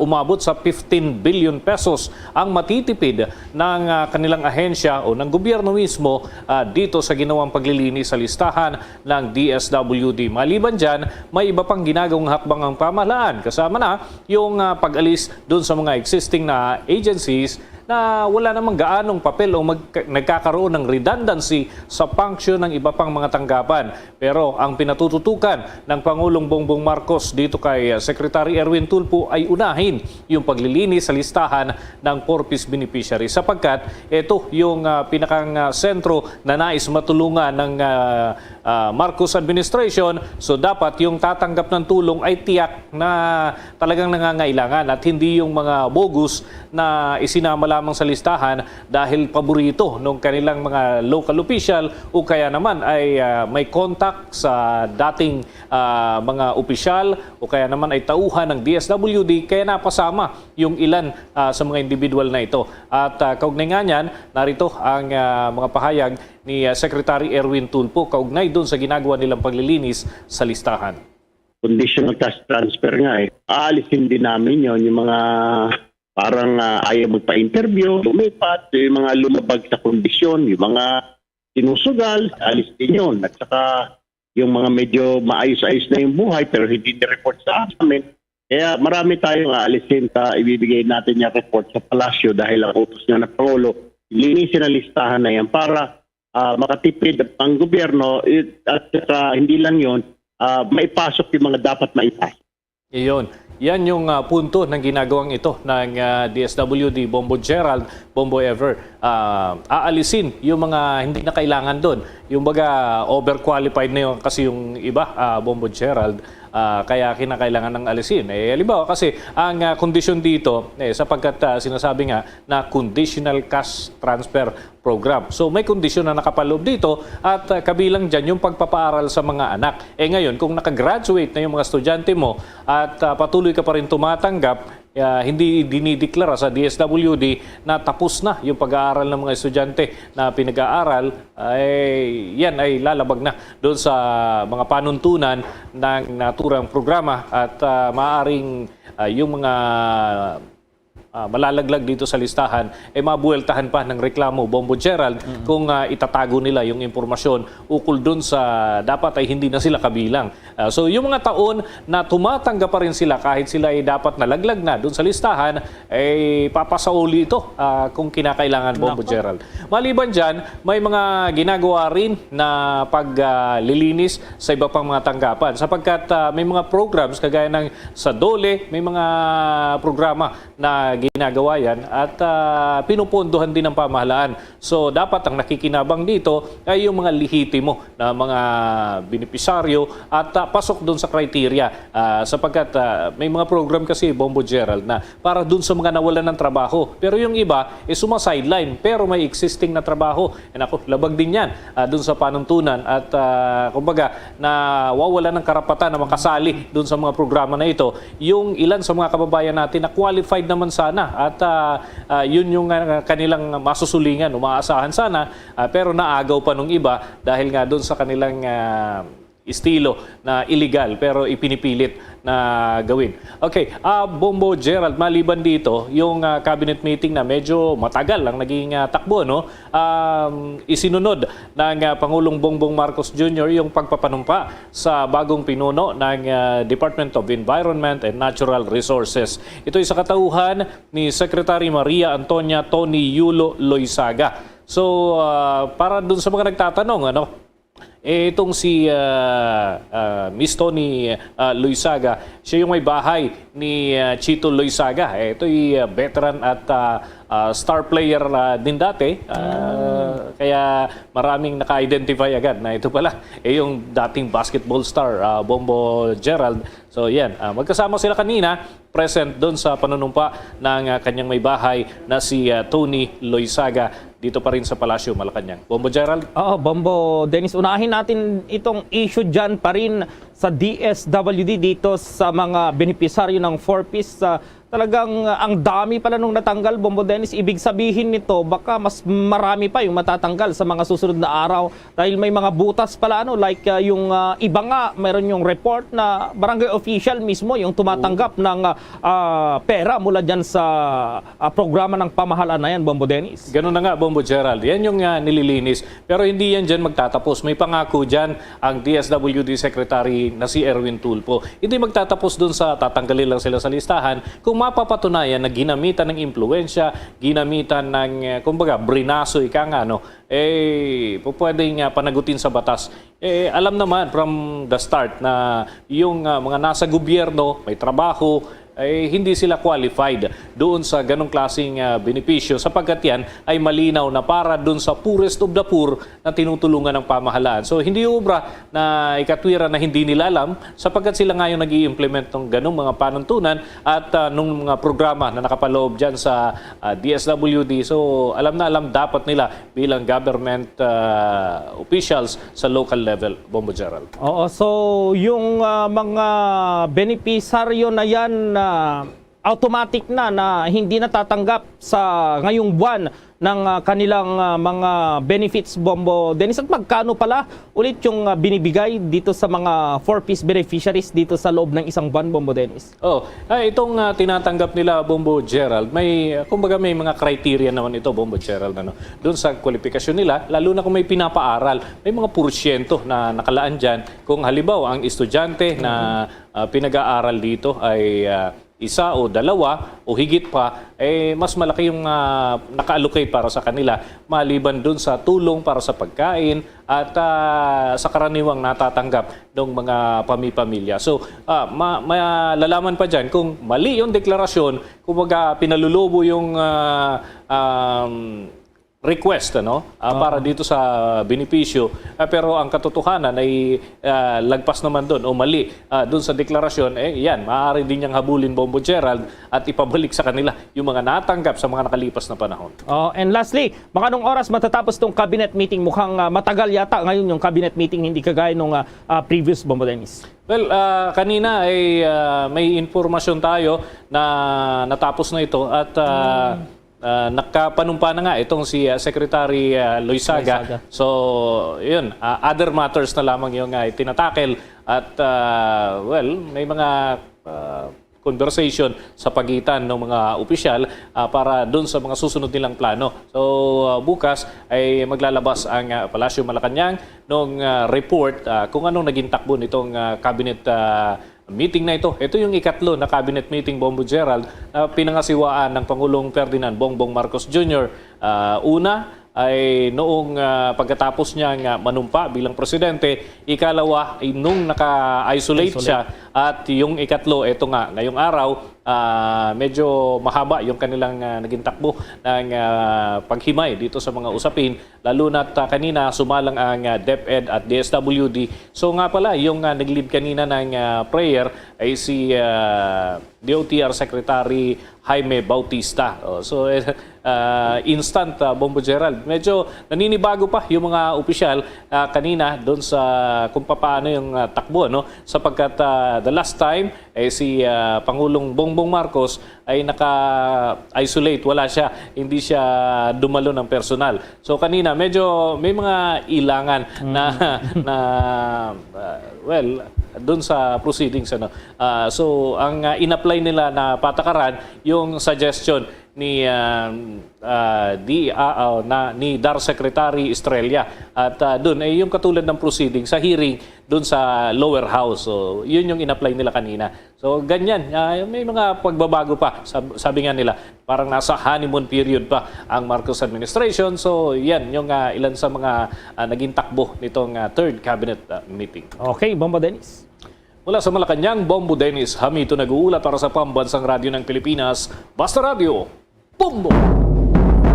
umabot sa fifteen billion pesos ang matitipid ng, ah, kanilang ahensya o ng gobyerno mismo, ah, dito sa ginawang paglilinis sa listahan ng D S W D. Maliban dyan, may iba pang ginagawang hakbang ang pamahalaan, kasama na yung, ah, pag-alis dun sa mga existing na agencies na wala namang gaanong papel o magka-, nagkakaroon ng redundancy sa function ng iba pang mga tanggapan. Pero ang pinatututukan ng Pangulong Bongbong Marcos dito kay, ah, Secretary Erwin Tulfo ay unahin yung paglilinis sa listahan ng four Ps beneficiaries, sapagkat ito yung, ah, pinakang, ah, sentro na nais matulungan ng, ah, ah, Marcos administration. So dapat yung tatanggap ng tulong ay tiyak na talagang nangangailangan at hindi yung mga bogus na isinama lamang sa listahan dahil paborito ng kanilang mga local official o kaya naman ay, ah, may contact sa dating, ah, mga opisyal o kaya naman ay tauhan ng D S W D, kaya napasama yung ilan, ah, sa mga individual na ito. At, ah, kaugnay nga niyan, narito ang, ah, mga pahayag ni, ah, Secretary Erwin Tulfo kaugnay doon sa ginagawa nilang paglilinis sa listahan. Conditional cash transfer nga eh. Aalisin din namin yon, yung mga parang, ah, ayaw magpa-interview, lumipat, yung mga lumabag sa kondisyon, yung mga sinusugal, alis din yon. At saka yung mga medyo maayos-ayos na yung buhay pero hindi ni-report sa amin. Kaya marami tayong aalisin sa ibibigay natin yung report sa palasyo dahil ang utos nga ng Pangulo, linisin ang listahan na yan para, ah, makatipid ang gobyerno, eh, at saka hindi lang yon, ah, maipasok yung mga dapat maipasok. Iyon. Yan yung, ah, punto ng ginagawang ito ng, ah, D S W D, Bombo Gerald, Bombo Ever. Ah, aalisin yung mga hindi na kailangan doon. Yung baga, overqualified na yung, kasi yung iba, ah, Bombo Gerald, ah, kaya kinakailangan ng alisin. Eh, halimbawa kasi, ang, ah, kondisyon dito, eh, sapagkat, ah, sinasabi nga na conditional cash transfer program. So may kondisyon na nakapaloob dito at, ah, kabilang dyan yung pagpapaaral sa mga anak. Eh ngayon, kung nakagraduate na yung mga estudyante mo at, ah, patuloy ka pa rin tumatanggap, ah, hindi dinideklara sa D S W D na tapos na yung pag-aaral ng mga estudyante na pinag-aaral, ay yan ay lalabag na doon sa mga panuntunan ng naturang programa at, ah, maaaring, ah, yung mga ah, malalaglag dito sa listahan, eh mabuweltahan pa ng reklamo, Bombo Gerald, kung, ah, itatago nila yung impormasyon ukol dun sa dapat ay hindi na sila kabilang. Ah, so yung mga taon na tumatanggap pa rin sila kahit sila ay dapat nalaglag na dun sa listahan, eh papasauli ito, ah, kung kinakailangan, Bombo Gerald. Maliban dyan, may mga ginagawa rin na paglilinis sa iba pang mga tanggapan sapagkat, ah, may mga programs kagaya ng sa DOLE, may mga programa na ginagawa yan at, ah, pinupondohan din ng pamahalaan. So dapat ang nakikinabang dito ay yung mga lehitimo na mga benepisaryo at, ah, pasok doon sa criteria, ah, sapagkat, ah, may mga program kasi, Bombo Gerald, na para doon sa mga nawalan ng trabaho. Pero yung iba, eh, suma-sideline, pero may existing na trabaho. Eh, naku, labag din yan, ah, doon sa panuntunan at, ah, kumbaga, nawawala ng karapatan na makasali doon sa mga programa na ito yung ilan sa mga kababayan natin na qualified naman sana at, ah, ah, yun yung, ah, kanilang masusulingan, umaasahan sana, ah, pero naagaw pa nung iba dahil nga doon sa kanilang, ah, estilo na illegal pero ipinipilit na gawin. Okay, ah, Bombo Gerald, maliban dito, yung, ah, cabinet meeting na medyo matagal ang naging, ah, takbo, no? Um, isinunod ng, ah, Pangulong Bongbong Marcos Junior yung pagpapanumpa sa bagong pinuno ng, ah, Department of Environment and Natural Resources. Ito'y sa katauhan ni Secretary Maria Antonia Toni Yulo Loizaga. So, ah, para dun sa mga nagtatanong, ano, Eh, itong si, ah, ah, Miss Tony, ah, Loizaga, siya yung may bahay ni, ah, Chito Loizaga. Eh, ito'y, ah, veteran at, ah, ah, star player, ah, din dati. Ah, kaya maraming naka-identify agad na ito pala, eh, yung dating basketball star, ah, Bombo Gerald. So, yan. Ah, magkasama sila kanina, present doon sa panunumpa ng, ah, kanyang may bahay na si, ah, Tony Loizaga dito pa rin sa Palasyo, Malacañang. Bombo Gerald? Oo, Bombo Dennis, unahin natin itong issue dyan pa rin sa D S W D dito sa mga benepisaryo ng four Ps. Ah, talagang, ah, ang dami pala nung natanggal, Bombo Dennis. Ibig sabihin nito, baka mas marami pa yung matatanggal sa mga susunod na araw dahil may mga butas pala, ano, like, ah, yung, ah, iba nga, meron yung report na barangay official mismo yung tumatanggap ng, ah, ah, pera mula dyan sa, ah, programa ng pamahalaan na yan, Bombo Dennis. Ganun na nga, Bombo Gerald. Yan yung, ah, nililinis. Pero hindi yan dyan magtatapos. May pangako dyan ang D S W D Secretary na si Erwin Tulfo. Hindi magtatapos dun sa tatanggalin lang sila sa listahan kung mapapatunayan na ginamitan ng impluensya, ginamitan ng, eh, kumbaga, brinaso, ika nga, no? Eh, pu-, pwedeng, ah, panagutin sa batas. Eh, alam naman from the start na yung, ah, mga nasa gobyerno, may trabaho, ay hindi sila qualified doon sa ganong klaseng, ah, benepisyo, sapagkat yan ay malinaw na para doon sa poorest of the poor na tinutulungan ng pamahalaan. So, hindi obra na ikatwira na hindi nila alam, sapagkat sila ngayon nag-i-implement ng ganong mga panuntunan at, ah, nung mga programa na nakapaloob dyan sa, ah, D S W D. So, alam na alam dapat nila bilang government, ah, officials sa local level, Bombo Gerald. Oo, so yung, ah, mga benepisaryo na yan, ah, automatic na na hindi natatanggap sa ngayong buwan ng, ah, kanilang, ah, mga benefits, Bombo Dennis. At magkano pala ulit yung, ah, binibigay dito sa mga four Ps beneficiaries dito sa loob ng isang buwan, Bombo Dennis? Oh, ah, itong, ah, tinatanggap nila, Bombo Gerald, may, ah, kumbaga may mga criteria naman ito, Bombo Gerald, ano, doon sa kwalifikasyon nila, lalo na kung may pinapaaral. May mga porsyento na nakalaan dyan. Kung halimbawa, ang estudyante na, ah, pinag-aaral dito ay, ah, isa o dalawa o higit pa, eh, mas malaki yung, ah, naka-allocate para sa kanila, maliban dun sa tulong para sa pagkain at, ah, sa karaniwang natatanggap ng mga pami-pamilya. So, ah, ma-, malalaman pa dyan kung mali yung deklarasyon, kumbaga, pinalulubo yung, ah, um, request, ano, ah, para dito sa benepisyo. Ah, pero ang katotohanan ay, ah, lagpas naman dun o mali, ah, dun sa deklarasyon, eh, yan, maaari din niyang habulin, Bombo Gerald, at ipabalik sa kanila yung mga natanggap sa mga nakalipas na panahon. Oh, and lastly, mga anong oras matatapos tong cabinet meeting? Mukhang, ah, matagal yata ngayon yung cabinet meeting, hindi kagaya nung, ah, ah, previous, Bombo Dennis. Well, ah, kanina ay, ah, may impormasyon tayo na natapos na ito at, ah, ah, nakapanumpa na nga itong si, ah, Secretary, ah, Loizaga. Loizaga. So, yun, ah, other matters na lamang yung, ah, tinatakel at, ah, well, may mga, ah, conversation sa pagitan ng mga opisyal, ah, para dun sa mga susunod nilang plano. So, ah, bukas ay maglalabas ang, ah, Palasyo Malacañang ng, ah, report, ah, kung anong naging takbo nitong, ah, cabinet, ah, meeting na ito. Ito yung ikatlo na cabinet meeting, Bombo Gerald, na pinangasiwaan ng Pangulong Ferdinand Bongbong Marcos Junior. Ah, una, ay noong, ah, pagkatapos niya nga manumpa bilang presidente, ikalawa ay nung naka-isolate Isolate. siya, at yung ikatlo, eto nga, ngayong araw, ah, medyo mahaba yung kanilang, ah, naging takbo ng, ah, paghimay dito sa mga usapin, lalo na't, ah, kanina sumalang ang, ah, DepEd at D S W D. So nga pala, yung, ah, nag-lead kanina ng, ah, prayer ay si, ah, D O T R Secretary Jaime Bautista. Oh, so, eh, ah, instant, ah, Bombo Gerald. Medyo naninibago pa yung mga opisyal, ah, kanina doon sa kung papaano yung, ah, takbo, no? Sapagkat, ah, the last time, eh, si, ah, Pangulong Bongbong Marcos ay naka-isolate, wala siya, hindi siya dumalo ng personal. So, kanina, medyo may mga ilangan na, na, ah, well, doon sa proceedings, ano. Ah, so, ang, ah, in-apply nila na patakaran, yung suggestion ni, ah, ah, di, ah, ah, na, ni DAR Secretary Estrella. At, ah, doon, eh, yung katulad ng proceeding sa hearing doon sa lower house. So, yun yung in-apply nila kanina. So, ganyan. Ah, may mga pagbabago pa. Sab-, sabi nga nila, parang nasa honeymoon period pa ang Marcos administration. So, yan yung, ah, ilan sa mga, ah, naging takbo nitong, ah, third cabinet, ah, meeting. Okay, Bombo Dennis. Mula sa Malacañang, Bombo Dennis Hamito nag-uulat para sa Pambansang Radyo ng Pilipinas, Basta Radyo, Bombo!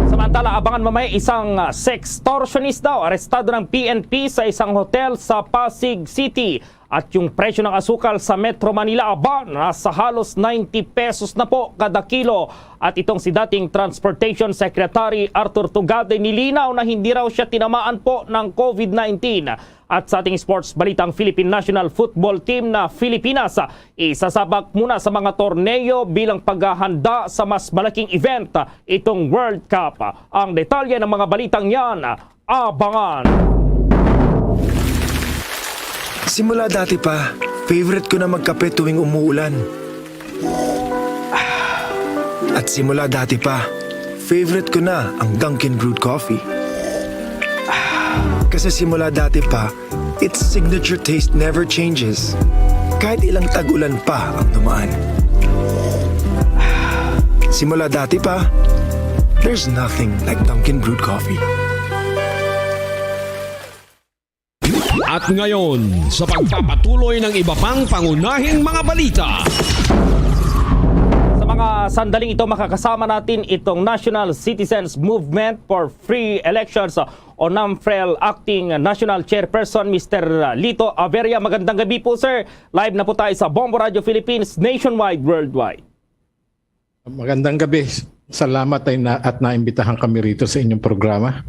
Samantala, abangan mamaya isang, ah, sextortionist daw arestado ng P N P sa isang hotel sa Pasig City. At yung presyo ng asukal sa Metro Manila, aba, nasa halos ninety pesos na po kada kilo. At itong si dating Transportation Secretary Arthur Tugade nilinaw na hindi raw siya tinamaan po ng COVID nineteen. At sa ating sports balita, ang Philippine National Football Team na Filipinas, ah, isasabak muna sa mga torneo bilang paghahanda sa mas malaking event, ah, itong World Cup. Ang detalye ng mga balitang yan, ah, abangan. Simula dati pa, favorite ko na magkape tuwing umuulan. At simula dati pa, favorite ko na ang Dunkin' Brewed Coffee. Kasi simula dati pa, its signature taste never changes. Kahit ilang tag-ulan pa ang dumaan. Simula dati pa, there's nothing like Dunkin' Brewed Coffee. At ngayon, sa pagpapatuloy ng iba pang pangunahing mga balita. Sa mga sandaling ito, makakasama natin itong National Citizens Movement for Free Elections o NAMFREL Acting National Chairperson, Mister Lito Averia. Magandang gabi po, sir. Live na po tayo sa Bombo Radio Philippines, nationwide, worldwide. Magandang gabi. Salamat ay na, at naimbitahan kami rito sa inyong programa.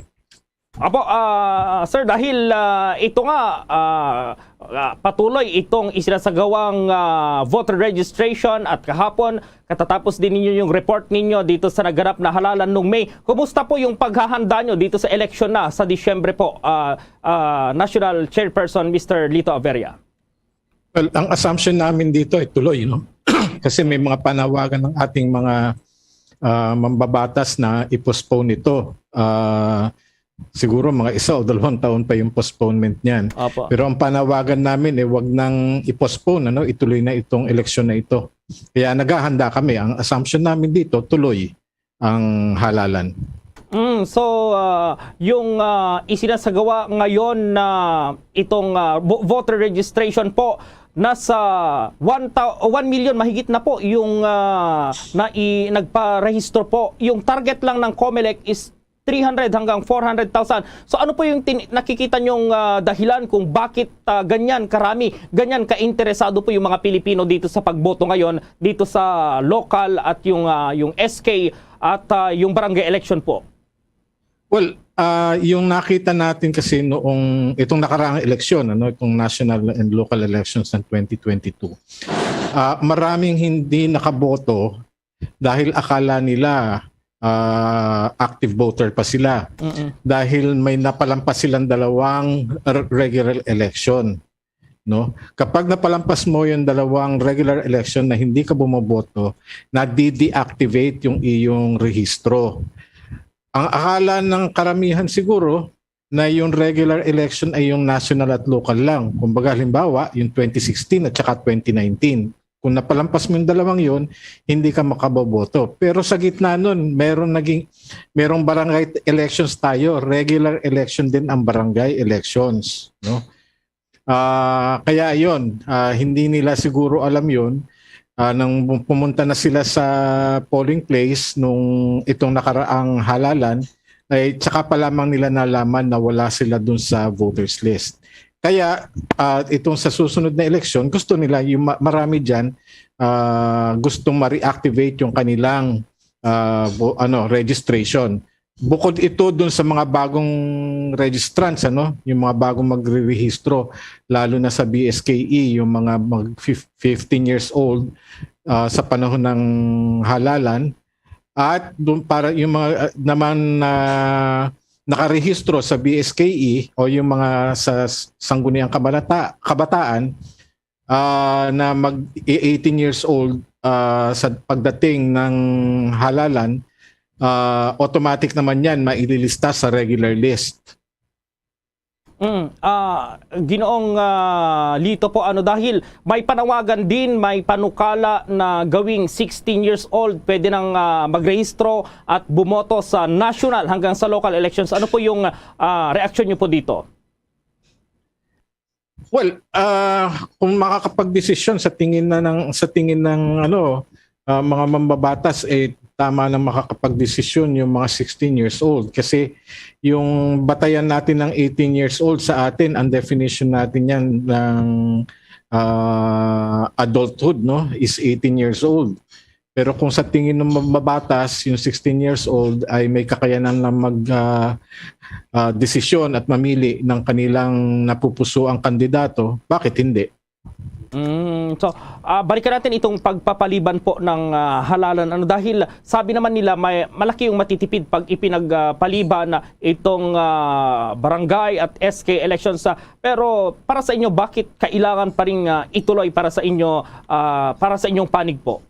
Apo, ah, sir, dahil, ah, ito nga, ah, ah, patuloy itong isinasagawang, ah, voter registration at kahapon, katatapos din ninyo yung report ninyo dito sa naganap na halalan nung May. Kumusta po yung paghahanda nyo dito sa eleksyon na sa Disyembre po, ah, ah, National Chairperson Mister Lito Averia? Well, ang assumption namin dito ay tuloy, no? Kasi may mga panawagan ng ating mga, ah, mambabatas na i-postpone ito. Ah, siguro mga isa o dalawang taon pa yung postponement niyan. Opo. Pero ang panawagan namin, eh, wag nang i-postpone, ano, ituloy na itong eleksyon na ito. Kaya naghahanda kami. Ang assumption namin dito, tuloy ang halalan. Mm, so, ah, yung, ah, isinasagawa ngayon na itong, ah, vo-, voter registration po, nasa one thou-, one million mahigit na po yung, ah, na i-, nagparehistro po. Yung target lang ng COMELEC is three hundred hanggang four hundred thousand. So, ano po yung tin-, nakikita niyong, ah, dahilan kung bakit, ah, ganyan karami, ganyan kainteresado po yung mga Pilipino dito sa pagboto ngayon, dito sa local at yung, ah, yung S K at, ah, yung barangay election po? Well, ah, yung nakita natin kasi noong itong nakaraang eleksyon, ano, itong national and local elections ng twenty twenty-two, ah, maraming hindi nakaboto dahil akala nila, ah, active voter pa sila. Mm-mm. Dahil may napalampas silang dalawang r-, regular election, no? Kapag napalampas mo yung dalawang regular election na hindi ka bumoboto, nadi-deactivate yung iyong rehistro. Ang akala ng karamihan siguro na yung regular election ay yung national at local lang. Kumbaga, halimbawa, yung twenty sixteen at saka twenty nineteen. Kung napalampas mo yung dalawang yon, hindi ka makaboboto. Pero sa gitna nun, meron naging, merong barangay elections tayo, regular election din ang barangay elections, no? Ah, kaya yon, ah, hindi nila siguro alam yon. Ah, nang pumunta na sila sa polling place nung itong nakaraang halalan, ay tsaka pa lamang nila nalaman na wala sila dun sa voters list. Kaya, ah, itong sa susunod na eleksyon, gusto nila yung ma-, marami diyan, ah, gustong ma-reactivate yung kanilang, ah, vo-, ano, registration. Bukod ito dun sa mga bagong registrants, ano, yung mga bagong magre-rehistro, lalo na sa B S K E, yung mga mag fif-, fifteen years old, ah, sa panahon ng halalan, at dun para yung mga, ah, naman na nakarehistro sa B S K E o yung mga sa s-, sangguniang kabalata-, kabataan, ah, na mag eighteen years old, ah, sa pagdating ng halalan, ah, automatic naman yan maililista sa regular list. Mm, ah, Ginoong, ah, Lito po, ano, dahil may panawagan din, may panukala na gawing sixteen years old, pwede nang, ah, magrehistro at bumoto sa national hanggang sa local elections. Ano po yung, ah, reaksyon niyo po dito? Well, ah, kung makakapagdesisyon sa tingin na ng sa tingin ng ano, ah, mga mambabatas, eh, tama na makakapagdesisyon yung mga sixteen years old, kasi yung batayan natin ng eighteen years old, sa atin ang definition natin yan ng, ah, adulthood, no, is eighteen years old. Pero kung sa tingin ng mambabatas, yung sixteen years old ay may kakayanan na mag, ah, ah, desisyon at mamili ng kanilang napupusuang kandidato, bakit hindi? Mm, so, ah, balikan natin itong pagpapaliban po ng, ah, halalan. Ano, dahil sabi naman nila, may malaki yung matitipid pag ipinagpaliban na itong, ah, barangay at S K elections. Ah, pero para sa inyo, bakit kailangan pa rin, ah, ituloy para sa inyo, ah, para sa inyong panig po?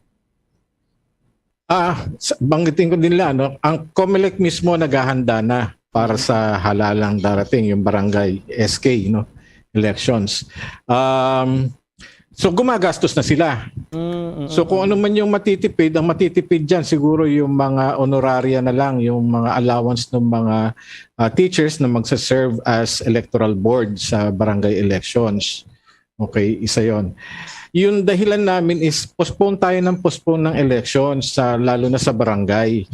Ah, sa- banggitin ko din lang, no? Ang Comelec mismo naghahanda na para sa halalang darating, yung barangay S K, no, elections. Um, so gumagastos na sila. Mm, mm, So kung mm. ano man yung matitipid, ang matitipid diyan siguro yung mga honoraria na lang, yung mga allowance ng mga, ah, teachers na magsa-serve as electoral board sa barangay elections. Okay, isa yon. Yung dahilan namin is postpone tayo ng postpone ng elections, sa, lalo na sa barangay.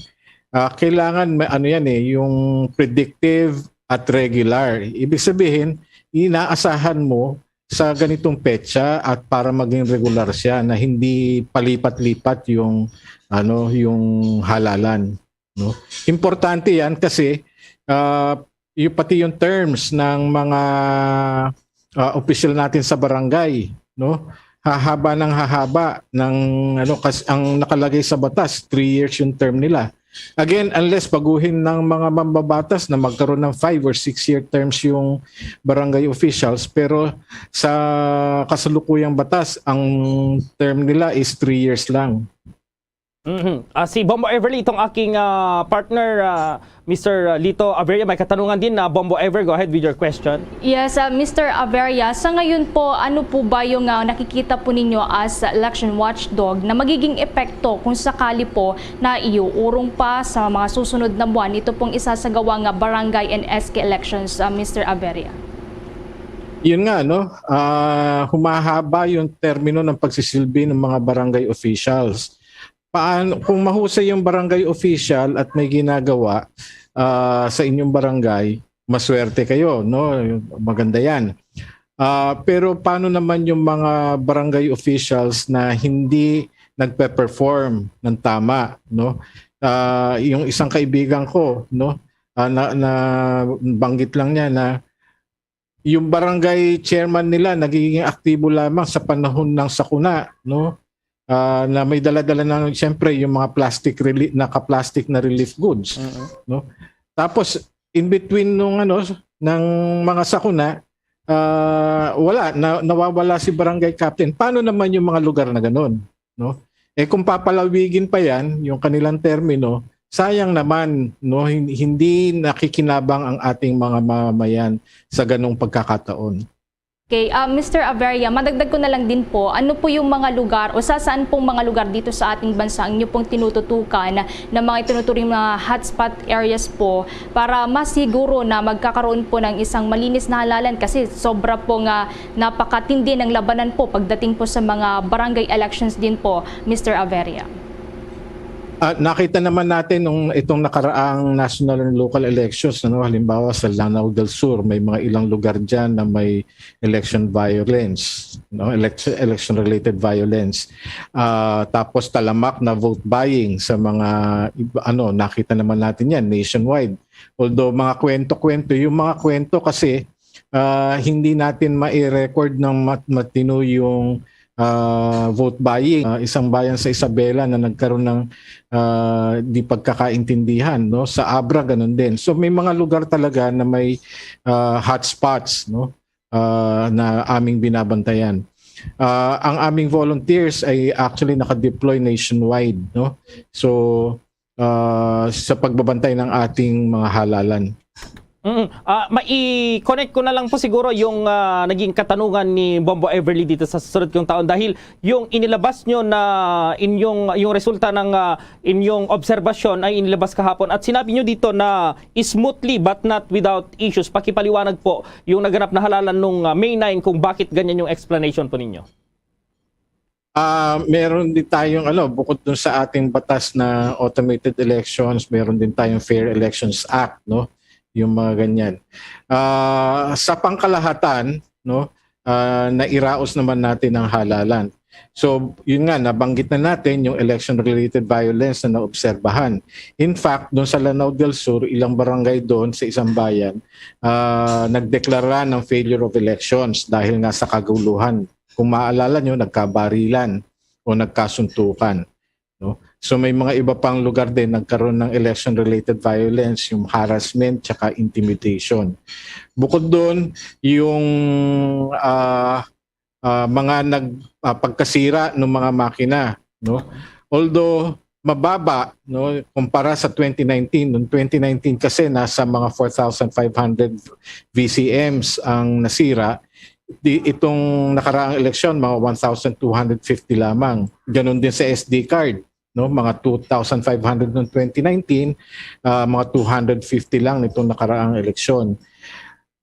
Ah, kailangan may ano yan eh, yung predictive at regular. Ibig sabihin, inaasahan mo sa ganitong petsa at para maging regular siya, na hindi palipat-lipat yung ano, yung halalan, no? Importante yan kasi, ah, yung, pati yung terms ng mga, ah, opisyal natin sa barangay, no? Hahaba ng hahaba ng ano, kasi ang nakalagay sa batas, three years yung term nila. Again, unless baguhin ng mga mambabatas na magkaroon ng five or six year terms yung barangay officials, pero sa kasalukuyang batas, ang term nila is three years lang. Mhm. Ah, si Bombo Everly, itong aking, ah, partner, ah, Mister Lito Averia, may katanungan din na. Bombo Ever, go ahead with your question. Yes, uh, Mister Averia, sa ngayon po, ano po ba yung, uh, nakikita po ninyo as election watchdog na magiging epekto kung sakali po na iuurong pa sa mga susunod na buwan ito pong isasagawang, uh, barangay and S K elections, uh, Mister Averia? Yun nga, no? Ah, humahaba yung termino ng pagsisilbi ng mga barangay officials. Paano kung mahusay yung barangay official at may ginagawa, ah, sa inyong barangay? Maswerte kayo, no? Maganda yan. Ah, pero paano naman yung mga barangay officials na hindi nagpe-perform ng tama, no? Ah, yung isang kaibigan ko, no? Ah, na, na banggit lang niya na yung barangay chairman nila nagiging aktibo lamang sa panahon ng sakuna, no? Ah, na may dala-dala ng, siyempre, yung mga plastic reli-, naka-plastic na relief goods, Mhm. no? Tapos, in between nung ano, ng mga sakuna, ah, wala, na, nawawala si barangay captain. Paano naman yung mga lugar na ganun, no? Eh, kung papalawigin pa yan, yung kanilang termino, sayang naman, no? Hin-, hindi nakikinabang ang ating mga mamamayan sa ganung pagkakataon. Okay, ah, Mister Averia, madagdag ko na lang din po, ano po yung mga lugar o sa saan pong mga lugar dito sa ating bansa ang inyo pong tinututukan na mga itinuturing mga hotspot areas po para mas siguro na magkakaroon po ng isang malinis na halalan, kasi sobra po nga napakatindi ng labanan po pagdating po sa mga barangay elections din po, Mister Averia? Ah, nakita naman natin nung itong nakaraang national and local elections, ano, halimbawa sa Lanao del Sur, may mga ilang lugar diyan na may election violence, no, election, election related violence. Ah, tapos talamak na vote buying sa mga iba, ano, nakita naman natin yan nationwide. Although mga kwento-kwento, yung mga kwento kasi, ah, hindi natin mai-record ng mat-, matino yung, ah, vote buying. Ah, isang bayan sa Isabela na nagkaroon ng, ah, di pagkakaintindihan, no? Sa Abra, ganun din. So may mga lugar talaga na may, ah, hotspots, no? Ah, na aming binabantayan. Ah, ang aming volunteers ay actually naka-deploy nationwide, no? So, ah, sa pagbabantay ng ating mga halalan. Mm. Ah, mai-connect ko na lang po siguro yung, ah, naging katanungan ni Bombo Everly dito sa susunod kong taon, dahil yung inilabas nyo na inyong, yung resulta ng, ah, inyong obserbasyon ay inilabas kahapon, at sinabi nyo dito na smoothly but not without issues. Pakipaliwanag po yung naganap na halalan nung, ah, May nine kung bakit ganyan yung explanation po ninyo. Ah, meron din tayong, ano, bukod dun sa ating batas na automated elections, meron din tayong Fair Elections Act, no? Yung mga ganyan. Ah, sa pangkalahatan, no, ah, nairaos naman natin ang halalan. So, yun nga, nabanggit na natin yung election-related violence na naobserbahan. In fact, doon sa Lanao del Sur, ilang barangay doon sa isang bayan, ah, nagdeklara ng failure of elections dahil nga sa kaguluhan. Kung maalala nyo, nagkabarilan o nagkasuntukan, no? So, may mga iba pang lugar din nagkaroon ng election-related violence, yung harassment tsaka intimidation. Bukod doon, yung, ah, ah, mga nag, ah, pagkasira ng mga makina, no? Although mababa, no, kumpara sa twenty nineteen. Noong twenty nineteen kasi nasa mga four thousand five hundred V C Ms ang nasira. Di, itong nakaraang eleksyon, mga one thousand two hundred fifty lamang. Ganun din sa S D card, no, mga two thousand five hundred noong twenty nineteen, ah, mga two hundred fifty lang nitong nakaraang eleksyon.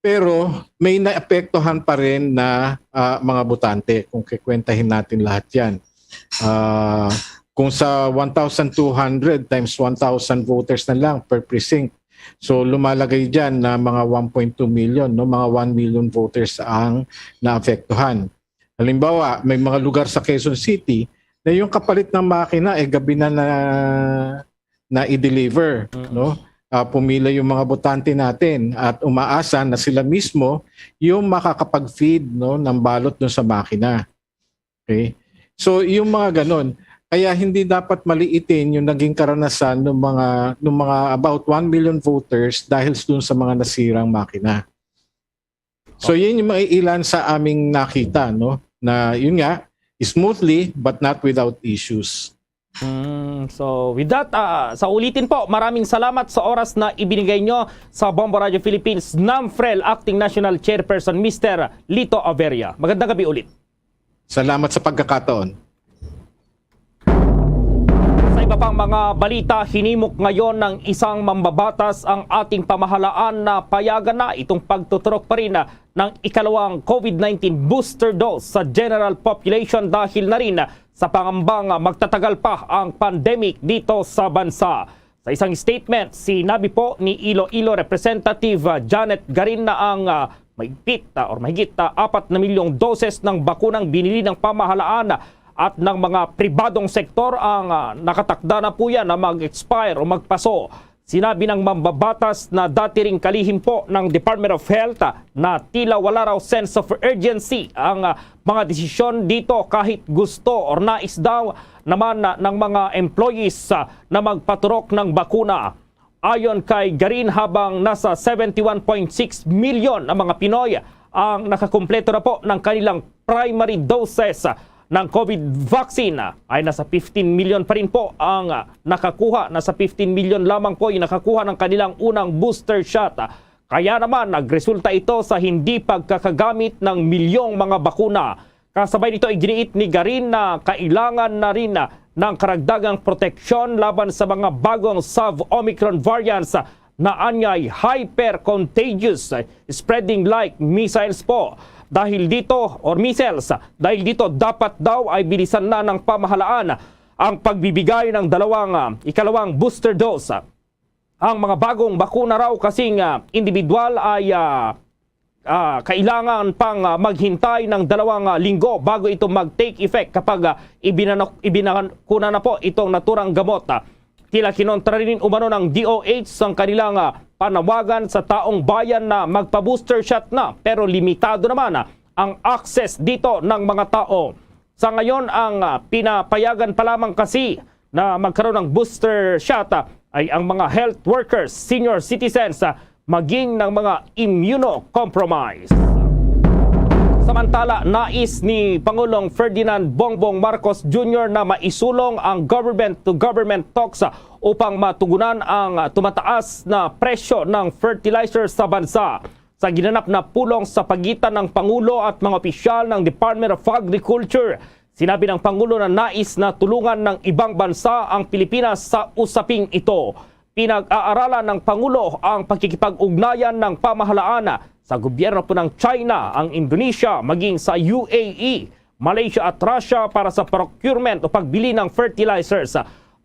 Pero may naapektuhan pa rin na, ah, mga botante kung kikwentahin natin lahat yan. Ah, kung sa one thousand two hundred times one thousand voters na lang per precinct, so lumalagay dyan na mga one point two million, no? Mga one million voters ang naapektuhan. Halimbawa, may mga lugar sa Quezon City na yung kapalit ng makina, eh, gabi na na, na i-deliver, Mm. no? Ah, pumila yung mga botante natin at umaasa na sila mismo yung makakapag-feed, no, ng balot dun sa makina. Okay? So, yung mga ganon. Kaya hindi dapat maliitin yung naging karanasan ng mga, ng mga about one million voters dahil dun sa mga nasirang makina. So, yun yung mga ilan sa aming nakita, no? Na yun nga, smoothly but not without issues. Mm, so, with that, ah, sa ulitin po, maraming salamat sa oras na ibinigay nyo sa Bombo Radio Philippines, NAMFREL Acting National Chairperson, Mister Lito Averia. Magandang gabi ulit. Salamat sa pagkakataon. Sa iba pang mga balita, hinimok ngayon ng isang mambabatas ang ating pamahalaan na payagan na itong pagtuturok pa rin ng ikalawang COVID nineteen booster dose sa general population dahil na rin sa pangambang magtatagal pa ang pandemic dito sa bansa. Sa isang statement, sinabi po ni Iloilo Representative, ah, Janet Garin na ang, ah, mahigpit, ah, or mahigit, ah, apat na milyong doses ng bakunang binili ng pamahalaan at ng mga pribadong sektor ang, ah, nakatakda na po yan na mag-expire o magpaso. Sinabi ng mambabatas na dati ring kalihim po ng Department of Health, ah, na tila wala raw sense of urgency ang, ah, mga desisyon dito kahit gusto or nais daw naman, ah, ng mga employees, ah, na magpaturok ng bakuna. Ayon kay Garin, habang nasa seventy-one point six million ang mga Pinoy ang nakakumpleto na po ng kanilang primary doses ng COVID vaccine, ay nasa fifteen million pa rin po ang nakakuha, nasa fifteen million lamang po yung nakakuha ng kanilang unang booster shot. Kaya naman nagresulta ito sa hindi pagkakagamit ng milyong mga bakuna. Kasabay nito, iginiit ni Garin na kailangan na rin ng karagdagang proteksyon laban sa mga bagong sub-Omicron variants na anyay hyper-contagious, spreading like missiles po. Dahil dito, or measles, dahil dito dapat daw ay bilisan na ng pamahalaan ang pagbibigay ng dalawang, ah, ikalawang booster dose. Ang mga bagong bakuna raw kasing, ah, individual ay, ah, ah, kailangan pang, ah, maghintay ng dalawang, ah, linggo bago ito mag-take effect kapag, ah, ibinanok-, ibinakuna na po itong naturang gamot. Ah, tila kinontra rin umano ng D O H ang kanilang, ah, panawagan sa taong bayan na magpa-booster shot na, pero limitado naman, ah, ang access dito ng mga tao. Sa ngayon, ang, ah, pinapayagan pa lamang kasi na magkaroon ng booster shot, ah, ay ang mga health workers, senior citizens, ah, maging ng mga immunocompromised. Samantala, nais ni Pangulong Ferdinand Bongbong Marcos Junior na maisulong ang government-to-government talks upang matugunan ang tumataas na presyo ng fertilizer sa bansa. Sa ginanap na pulong sa pagitan ng Pangulo at mga opisyal ng Department of Agriculture, sinabi ng Pangulo na nais na tulungan ng ibang bansa ang Pilipinas sa usaping ito. Pinag-aaralan ng Pangulo ang pakikipag-ugnayan ng pamahalaan sa gobyerno po ng China, ang Indonesia, maging sa U A E, Malaysia at Russia para sa procurement o pagbili ng fertilizers.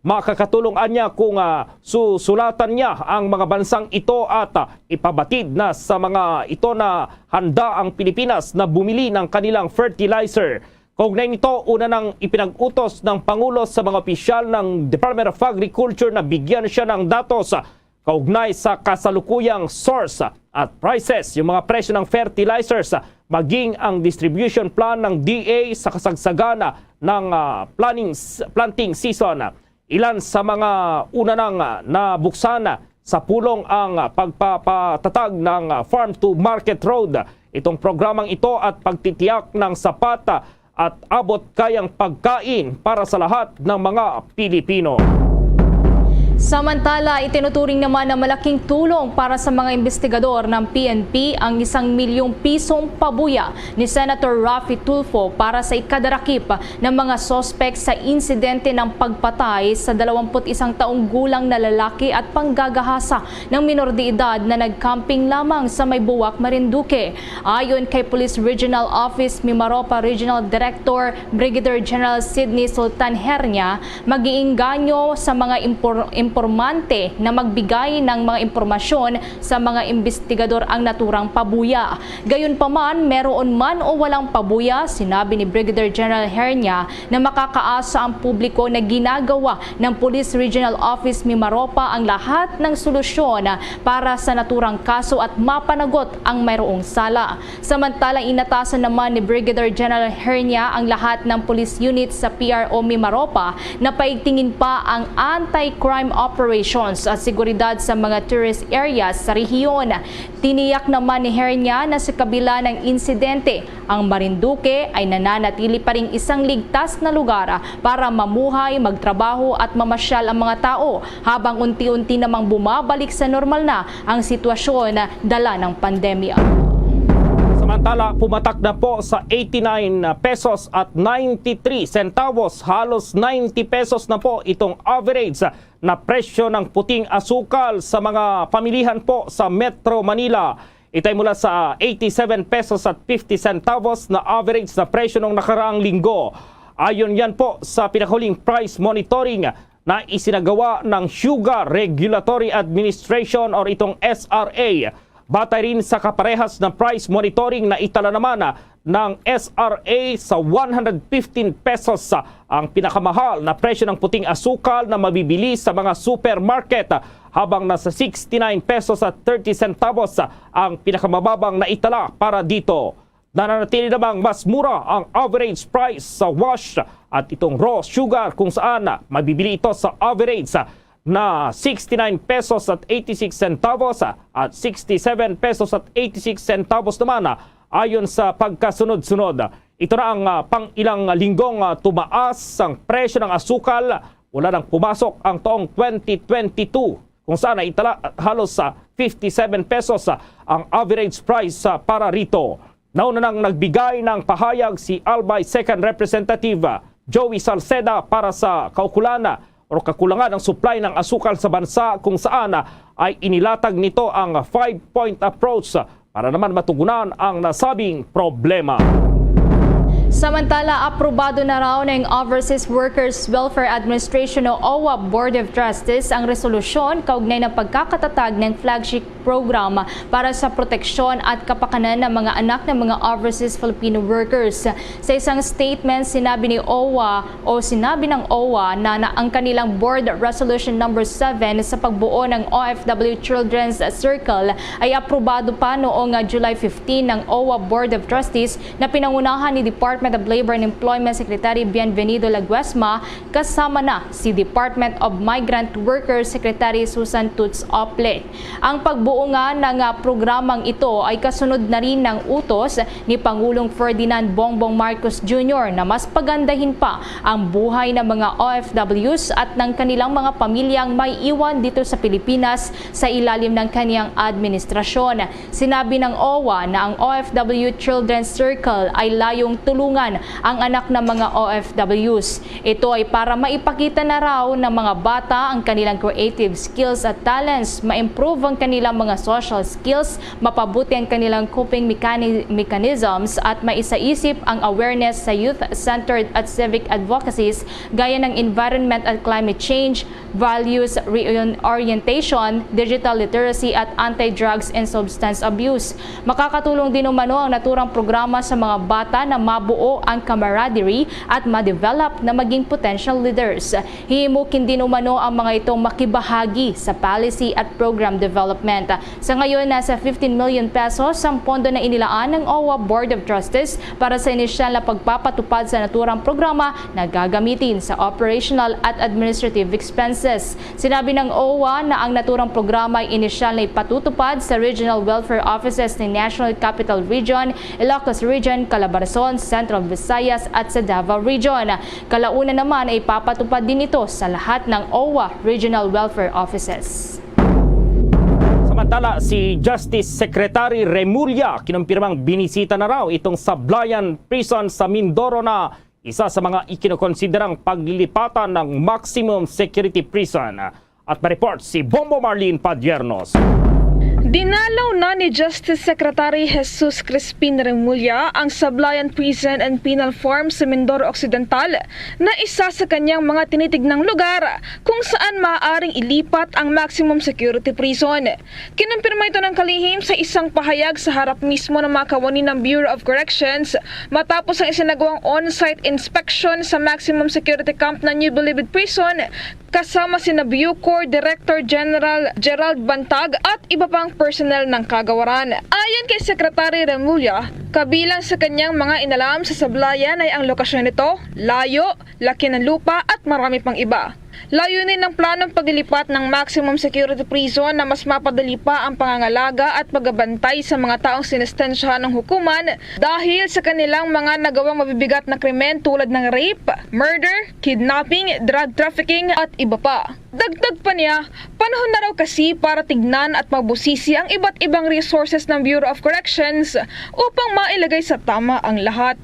Makakatulong anya kung, ah, susulatan niya ang mga bansang ito at, ah, ipabatid na sa mga ito na handa ang Pilipinas na bumili ng kanilang fertilizer. Kaugnay nito, una nang ipinag-utos ng Pangulo sa mga opisyal ng Department of Agriculture na bigyan siya ng datos kaugnay sa kasalukuyang source at prices, yung mga presyo ng fertilizers, maging ang distribution plan ng D A sa kasagsagan ng, ah, planning s-, planting season. Ilan sa mga una nang, ah, nabuksan sa pulong ang, ah, pagpapatatag ng, ah, Farm to Market Road. Itong programang ito at pagtitiyak ng sapat, ah, at abot kayang pagkain para sa lahat ng mga Pilipino. Samantala, itinuturing naman na malaking tulong para sa mga investigador ng P N P ang isang milyong pisong pabuya ni Senator Raffy Tulfo para sa ikadarakip ng mga suspek sa insidente ng pagpatay sa dalawampu't isang taong gulang na lalaki at panggagahasa ng minor de edad na nag-camping lamang sa may Buwak, Marinduque. Ayon kay Police Regional Office Mimaropa Regional Director Brigadier General Sidney Sultan Hernia, mag-iinganyo sa mga impor-, impormante na magbigay ng mga impormasyon sa mga investigador ang naturang pabuya. Gayunpaman, meron man o walang pabuya, sinabi ni Brigadier General Hernia na makakaasa ang publiko na ginagawa ng Police Regional Office Mimaropa ang lahat ng solusyon para sa naturang kaso at mapanagot ang mayroong sala. Samantala, inatasan naman ni Brigadier General Hernia ang lahat ng police unit sa P R O Mimaropa na paigtingin pa ang anti-crime operations at seguridad sa mga tourist areas sa rehiyon. Tiniyak naman ni Hernia na sa kabila ng insidente, ang Marinduque ay nananatili pa ring isang ligtas na lugar para mamuhay, magtrabaho at mamasyal ang mga tao, habang unti-unti namang bumabalik sa normal na ang sitwasyon dala ng pandemya. Samantala, pumatak na po sa eighty-nine pesos at ninety-three centavos, halos ninety pesos na po itong average na presyo ng puting asukal sa mga pamilihan po sa Metro Manila. Ito'y mula sa eighty-seven pesos at fifty centavos na average na presyo nung nakaraang linggo. Ayon yan po sa pinakahuling price monitoring na isinagawa ng Sugar Regulatory Administration or itong S R A. Batay rin sa kaparehas na price monitoring na itala naman ng S R A sa one hundred fifteen pesos ang pinakamahal na presyo ng puting asukal na mabibili sa mga supermarket, habang nasa sixty-nine pesos at thirty centavos ang pinakamababang na itala para dito. Nananatili namang mas mura ang average price sa wash at itong raw sugar, kung saan mabibili ito sa average na sixty-nine pesos at eighty-six centavos at sixty-seven pesos at eighty-six centavos naman, ayon sa pagkasunod-sunod. Ito na ang, ah, pang-ilang linggong, ah, tumaas ang presyo ng asukal mula nang pumasok ang taong twenty twenty-two, kung saan naitala halos sa fifty-seven pesos, ah, ang average price, ah, para rito. Nauna nang nagbigay ng pahayag si Albay Second Representative, ah, Joey Salceda para sa kaukulan, ah, o kakulangan ng supply ng asukal sa bansa, kung saan, ah, ay inilatag nito ang five-point approach, ah, para naman matugunan ang nasabing problema. Samantala, aprobado na raw ng Overseas Workers Welfare Administration o OWWA Board of Trustees ang resolusyon kaugnay ng pagkakatatag ng flagship program para sa proteksyon at kapakanan ng mga anak ng mga overseas Filipino workers. Sa isang statement, sinabi ni OWWA o sinabi ng OWWA na, na ang kanilang Board Resolution Number seven sa pagbuo ng O F W Children's Circle ay aprobado pa noong, ah, July fifteen ng OWWA Board of Trustees na pinangunahan ni Department Department of Labor and Employment Secretary Bienvenido Laguesma, kasama na si Department of Migrant Workers Secretary Susan Toots Ople. Ang pagbuo nga ng, ah, programang ito ay kasunod na rin ng utos ni Pangulong Ferdinand Bongbong Marcos Junior na mas pagandahin pa ang buhay ng mga O F Ws at ng kanilang mga pamilyang may iwan dito sa Pilipinas sa ilalim ng kaniyang administrasyon. Sinabi ng O W A na ang O F W Children's Circle ay layong tulungan ang anak ng mga O F Ws. Ito ay para maipakita na raw ng mga bata ang kanilang creative skills at talents, ma-improve ang kanilang mga social skills, mapabuti ang kanilang coping mechani-, mechanisms, at maisaisip ang awareness sa youth-centered at civic advocacies gaya ng environment at climate change, values reorientation, digital literacy, at anti-drugs and substance abuse. Makakatulong din umano ang naturang programa sa mga bata na mabuo ang camaraderie at ma-develop na maging potential leaders. Hihimukin din umano ang mga ito makibahagi sa policy at program development. Sa ngayon, nasa fifteen million pesos ang pondo na inilaan ng O W A Board of Trustees para sa inisyal na pagpapatupad sa naturang programa na gagamitin sa operational at administrative expenses. Sinabi ng O W A na ang naturang programa ay inisyal na ipatutupad sa Regional Welfare Offices ng National Capital Region, Ilocos Region, Calabarzon, Central Visayas at sa Davao Region. Kalaunan naman ay ipapatupad din ito sa lahat ng O W A Regional Welfare Offices. Samantala, si Justice Secretary Remulla kinumpirmang binisita na raw itong Sablayan Prison sa Mindoro na isa sa mga ikinokonsiderang paglilipatan ng maximum security prison. At ma-report si Bombo Marlene Padiernos. Dinalaw na ni Justice Secretary Jesus Crispin Remulla ang Sablayan Prison and Penal Farm sa Mindoro Occidental na isa sa kanyang mga tinitignang lugar kung saan maaaring ilipat ang maximum security prison. Kinumpirma ito ng kalihim sa isang pahayag sa harap mismo ng mga kawani ng Bureau of Corrections matapos ang isinagawang on-site inspection sa maximum security camp ng New Bilibid Prison kasama sina BuCor Director General Gerald Bantag at iba pang personnel ng kagawaran. Ayon kay Secretary Remulla, kabilang sa kanyang mga inalam sa Sablayan ay ang lokasyon nito, layo, laki ng lupa at marami pang iba. Layunin ng planong paglilipat ng maximum security prison na mas mapadali pa ang pangangalaga at pagbantay sa mga taong sinestensyahan ng hukuman dahil sa kanilang mga nagawang mabibigat na krimen tulad ng rape, murder, kidnapping, drug trafficking at iba pa. Dagdag pa niya, panahon na raw kasi para tignan at mabusisi ang iba't ibang resources ng Bureau of Corrections upang mailagay sa tama ang lahat.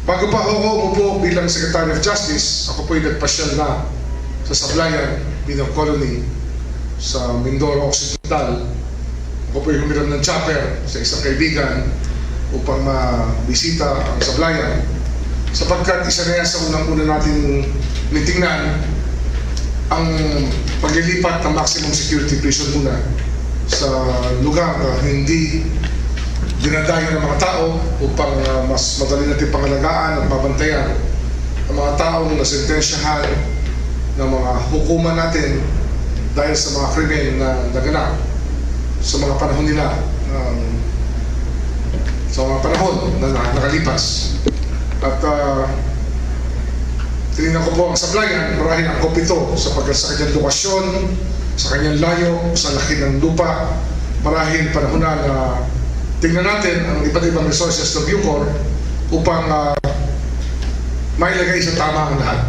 Bago pa ako umupo bilang Secretary of Justice, ako po'y nagpasyal na sa Sablayan Penal Colony sa Mindoro Occidental. Ako po'y humiram ng chopper sa isang kaibigan upang mabisita ang Sablayan, sapagkat isa na yan sa unang-una natin nitingnan ang paglilipat ng maximum security prison muna sa lugar na hindi dinadayo ng mga tao upang, ah, mas madali natin pangalagaan at mabantayan ang mga taong nasentensyahan ng mga hukuman natin dahil sa mga krimen na naganap sa mga panahon nila, um, sa mga panahon na, na nakalipas. At, ah, tinignan ko po ang Sablayan, marahil angkop ito sa pagka-, sa kanyang lokasyon, sa kanyang layo, sa laki ng lupa. Marahil panahon na na tingnan natin ang iba't ibang resources ng BuCor upang, ah, mailagay sa tama ang lahat.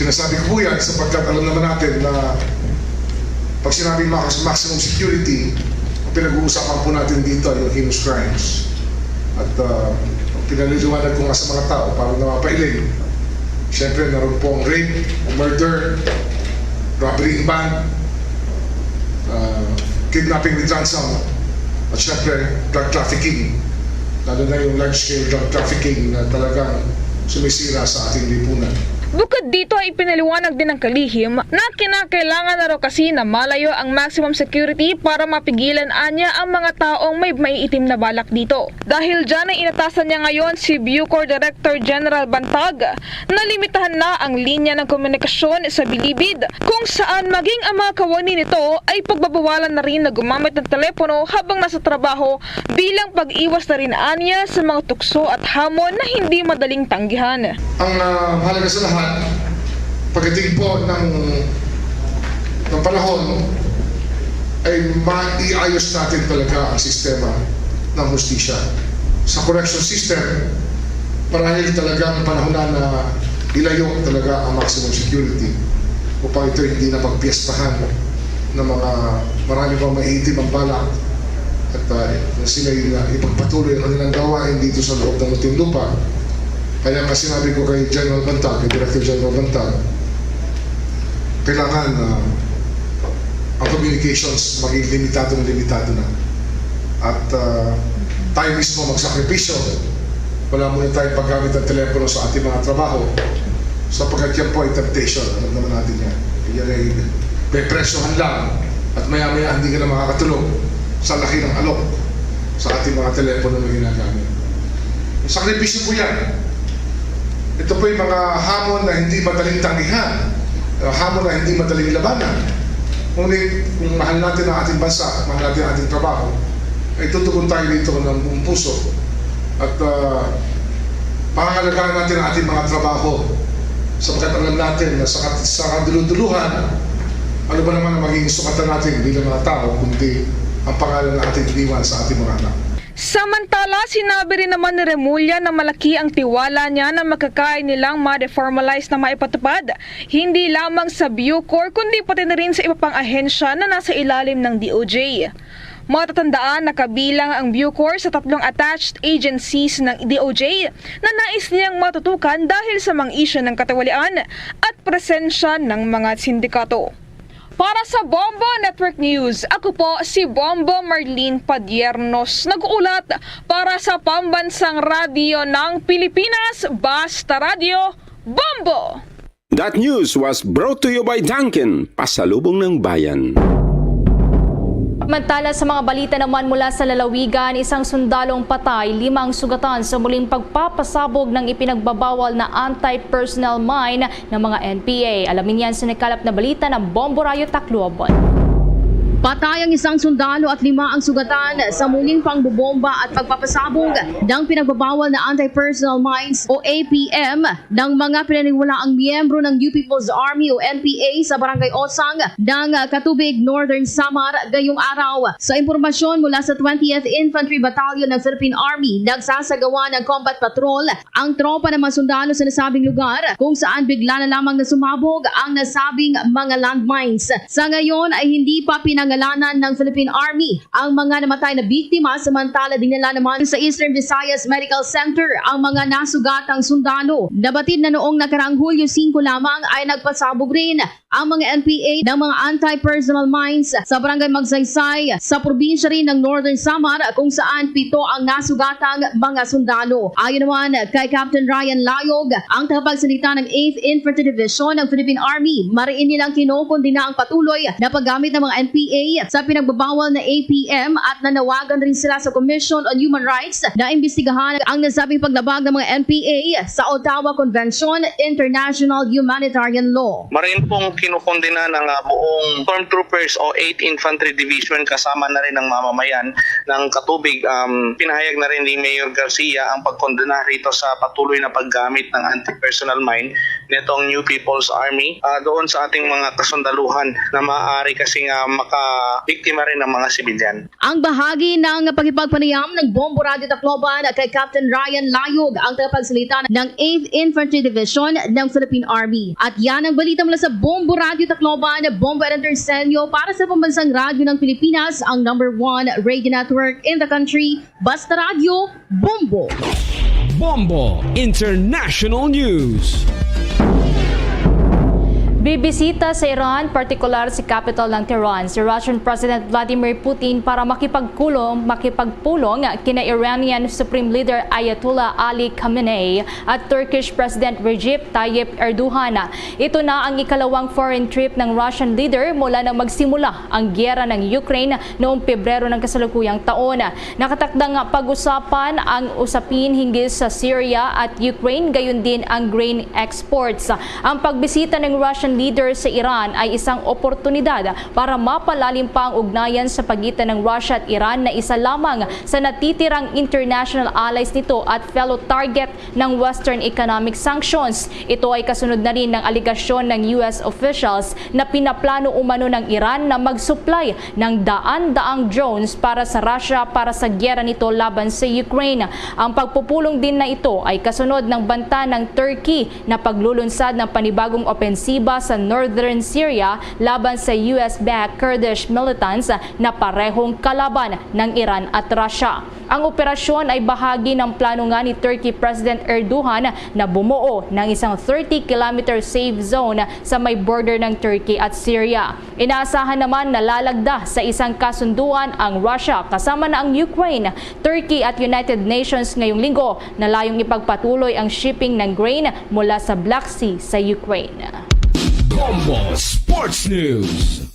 Sinasabi ko po yan sapagkat alam naman natin na pag sinabing max-, maximum security, ang pinag-uusapan po natin dito ay yung heinous crimes. At, ah, pinaliliwanag ko nga sa mga tao para na mapailing. Siyempre, naroon po ang rape o murder, robbery in band, ah, kidnapping with ransom, at siyempre, drug trafficking. Lalo na yung large-scale drug trafficking na talagang sumisira sa ating lipunan. Bukod dito ay ipinaliwanag din ng kalihim na kinakailangan na raw kasi na malayo ang maximum security para mapigilan anya ang mga taong may maiitim na balak dito. Dahil dyan ay inatasan niya ngayon si Bucor Director General Bantag na limitahan na ang linya ng komunikasyon sa Bilibid, kung saan maging ang mga kawani nito ay pagbabawalan na rin na gumamit ng telepono habang nasa trabaho, bilang pag-iwas na rin anya sa mga tukso at hamon na hindi madaling tanggihan. Ang, ah, mahalaga sa lahat, pagdating po ng, ng panahon, ay maiayos natin talaga ang sistema ng hustisya. Sa correction system, marahil talagang panahon na na ilayo talaga ang maximum security upang ito hindi na pagpiestahan ng mga marami pang maiitim ang balak at, ah, na sila'y, ah, ipagpatuloy ang kanilang gawain dito sa loob ng Muntinlupa. Kaya nga sinabi ko kay General Bantag, kay Director General Bantag, kailangan, ah, ang communications maging limitadong limitado na. At, ah, tayo mismo magsakripisyo. Wala muna tayong paggamit ng telepono sa ating mga trabaho, sapagkat yan po ay temptation. Alam naman natin yan. Yan ay may presyohan lang at maya-maya hindi ka na makakatulog sa laki ng alok sa ating mga telepono na ginagamit. Sakripisyo po yan. Ito po yung mga hamon na hindi madaling tanggihan, uh, hamon na hindi madaling labanan. Ngunit kung mahal natin ang ating bansa, mahal natin ang ating trabaho, ay tutugon tayo dito ng buong puso. At, uh, pangangalagaan natin ang ating mga trabaho, sapagkat alam natin na sa kat-, sa kaduluduluhan, ano ba naman ang magiging sukatan natin bilang mga tao, kundi ang pangalan na ating iniwan sa ating mga anak. Samantala, sinabi rin naman ni Remulla na malaki ang tiwala niya na makakaya nilang ma-reformalize na maipatupad, hindi lamang sa Bucor, kundi pati na rin sa iba pang ahensya na nasa ilalim ng D O J. Matatandaan na kabilang ang Bucor sa tatlong attached agencies ng D O J na nais niyang matutukan dahil sa mga isyu ng katiwalian at presensya ng mga sindikato. Para sa Bombo Network News, ako po si Bombo Marlene Padiernos, nag-uulat para sa Pambansang Radyo ng Pilipinas, Basta Radyo, Bombo! That news was brought to you by Dunkin, pasalubong ng bayan. Samantala, sa mga balita naman mula sa lalawigan, isang sundalong patay, lima ang sugatan sa muling pagpapasabog ng ipinagbabawal na anti-personnel mine ng mga N P A. Alamin yan sa nakalap na balita ng Bombo Radyo Tacloban. Patay ang isang sundalo at lima ang sugatan sa muling pangbobomba at pagpapasabog ng pinagbabawal na anti-personnel mines o A P M ng mga pinaniniwalaang miyembro ng New People's Army o N P A sa Barangay Osang ng Catubig, Northern Samar, gayong araw. Sa impormasyon mula sa twentieth Infantry Battalion ng Philippine Army, nagsasagawa ng combat patrol ang tropa ng mga sundalo sa nasabing lugar, kung saan bigla na lamang na sumabog ang nasabing mga landmines. Sa ngayon ay hindi pa pinangalanan ng Philippine Army ang mga namatay na biktima, samantala dinala naman sa Eastern Visayas Medical Center ang mga nasugatang sundalo. Nabatid na noong nakaraang Hulyo singko lamang ay nagpasabog rin ang mga N P A ng mga anti-personnel mines sa Barangay Magsaysay, sa probinsya rin ng Northern Samar, kung saan pito ang nasugatang mga sundalo. Ayon naman kay Captain Ryan Layog, ang tagapagsalita ng eighth Infantry Division ng Philippine Army, mariin nilang kinokondena ang patuloy na paggamit ng mga N P A sa pinagbabawal na A P M at nanawagan rin sila sa Commission on Human Rights na imbestigahan ang nasabing paglabag ng mga N P A sa Ottawa Convention International Humanitarian Law. Marin pong kinukondena ng, ah, buong Stormtroopers o eighth Infantry Division kasama na rin ang mamamayan ng Katubig. Um, pinahayag na rin ni Mayor Garcia ang pagkondena rito sa patuloy na paggamit ng anti-personnel mine nitong New People's Army, ah, doon sa ating mga kasundaluhan na maaari kasi nga makabiktima rin ng mga sibilyan. Ang bahagi ng pakipagpanayam ng Bombo Radyo Tacloban kay Captain Ryan Layog, ang tagapagsalita ng eighth Infantry Division ng Philippine Army. At yan ang balita mula sa Bombo Radyo Tacloban, Bombo Aaron Tersenio para sa Pambansang Radyo ng Pilipinas, ang number one radio network in the country. Basta Radyo, Bombo! Bombo International News. Bibisita sa Iran, partikular sa capital ng Tehran, si Russian President Vladimir Putin para makipagkulong, makipagpulong kina Iranian Supreme Leader Ayatollah Ali Khamenei at Turkish President Recep Tayyip Erdogan. Ito na ang ikalawang foreign trip ng Russian leader mula nang magsimula ang giyera ng Ukraine noong Pebrero ng kasalukuyang taon. Nakatakdang pag-usapan ang usapin hinggil sa Syria at Ukraine, gayon din ang grain exports. Ang pagbisita ng Russian leader sa Iran ay isang oportunidad para mapalalim pa ang ugnayan sa pagitan ng Russia at Iran, na isa lamang sa natitirang international allies nito at fellow target ng Western economic sanctions. Ito ay kasunod na rin ng alegasyon ng U S officials na pinaplano umano ng Iran na mag-supply ng daan-daang drones para sa Russia para sa giyera nito laban sa Ukraine. Ang pagpupulong din na ito ay kasunod ng banta ng Turkey na paglulunsad ng panibagong opensiba sa northern Syria laban sa U S-backed Kurdish militants na parehong kalaban ng Iran at Russia. Ang operasyon ay bahagi ng plano nga ni Turkey President Erdogan na bumuo ng isang thirty kilometer safe zone sa may border ng Turkey at Syria. Inaasahan naman na lalagda sa isang kasunduan ang Russia kasama na ang Ukraine, Turkey at United Nations ngayong linggo na layong ipagpatuloy ang shipping ng grain mula sa Black Sea sa Ukraine. Bombo Sports News.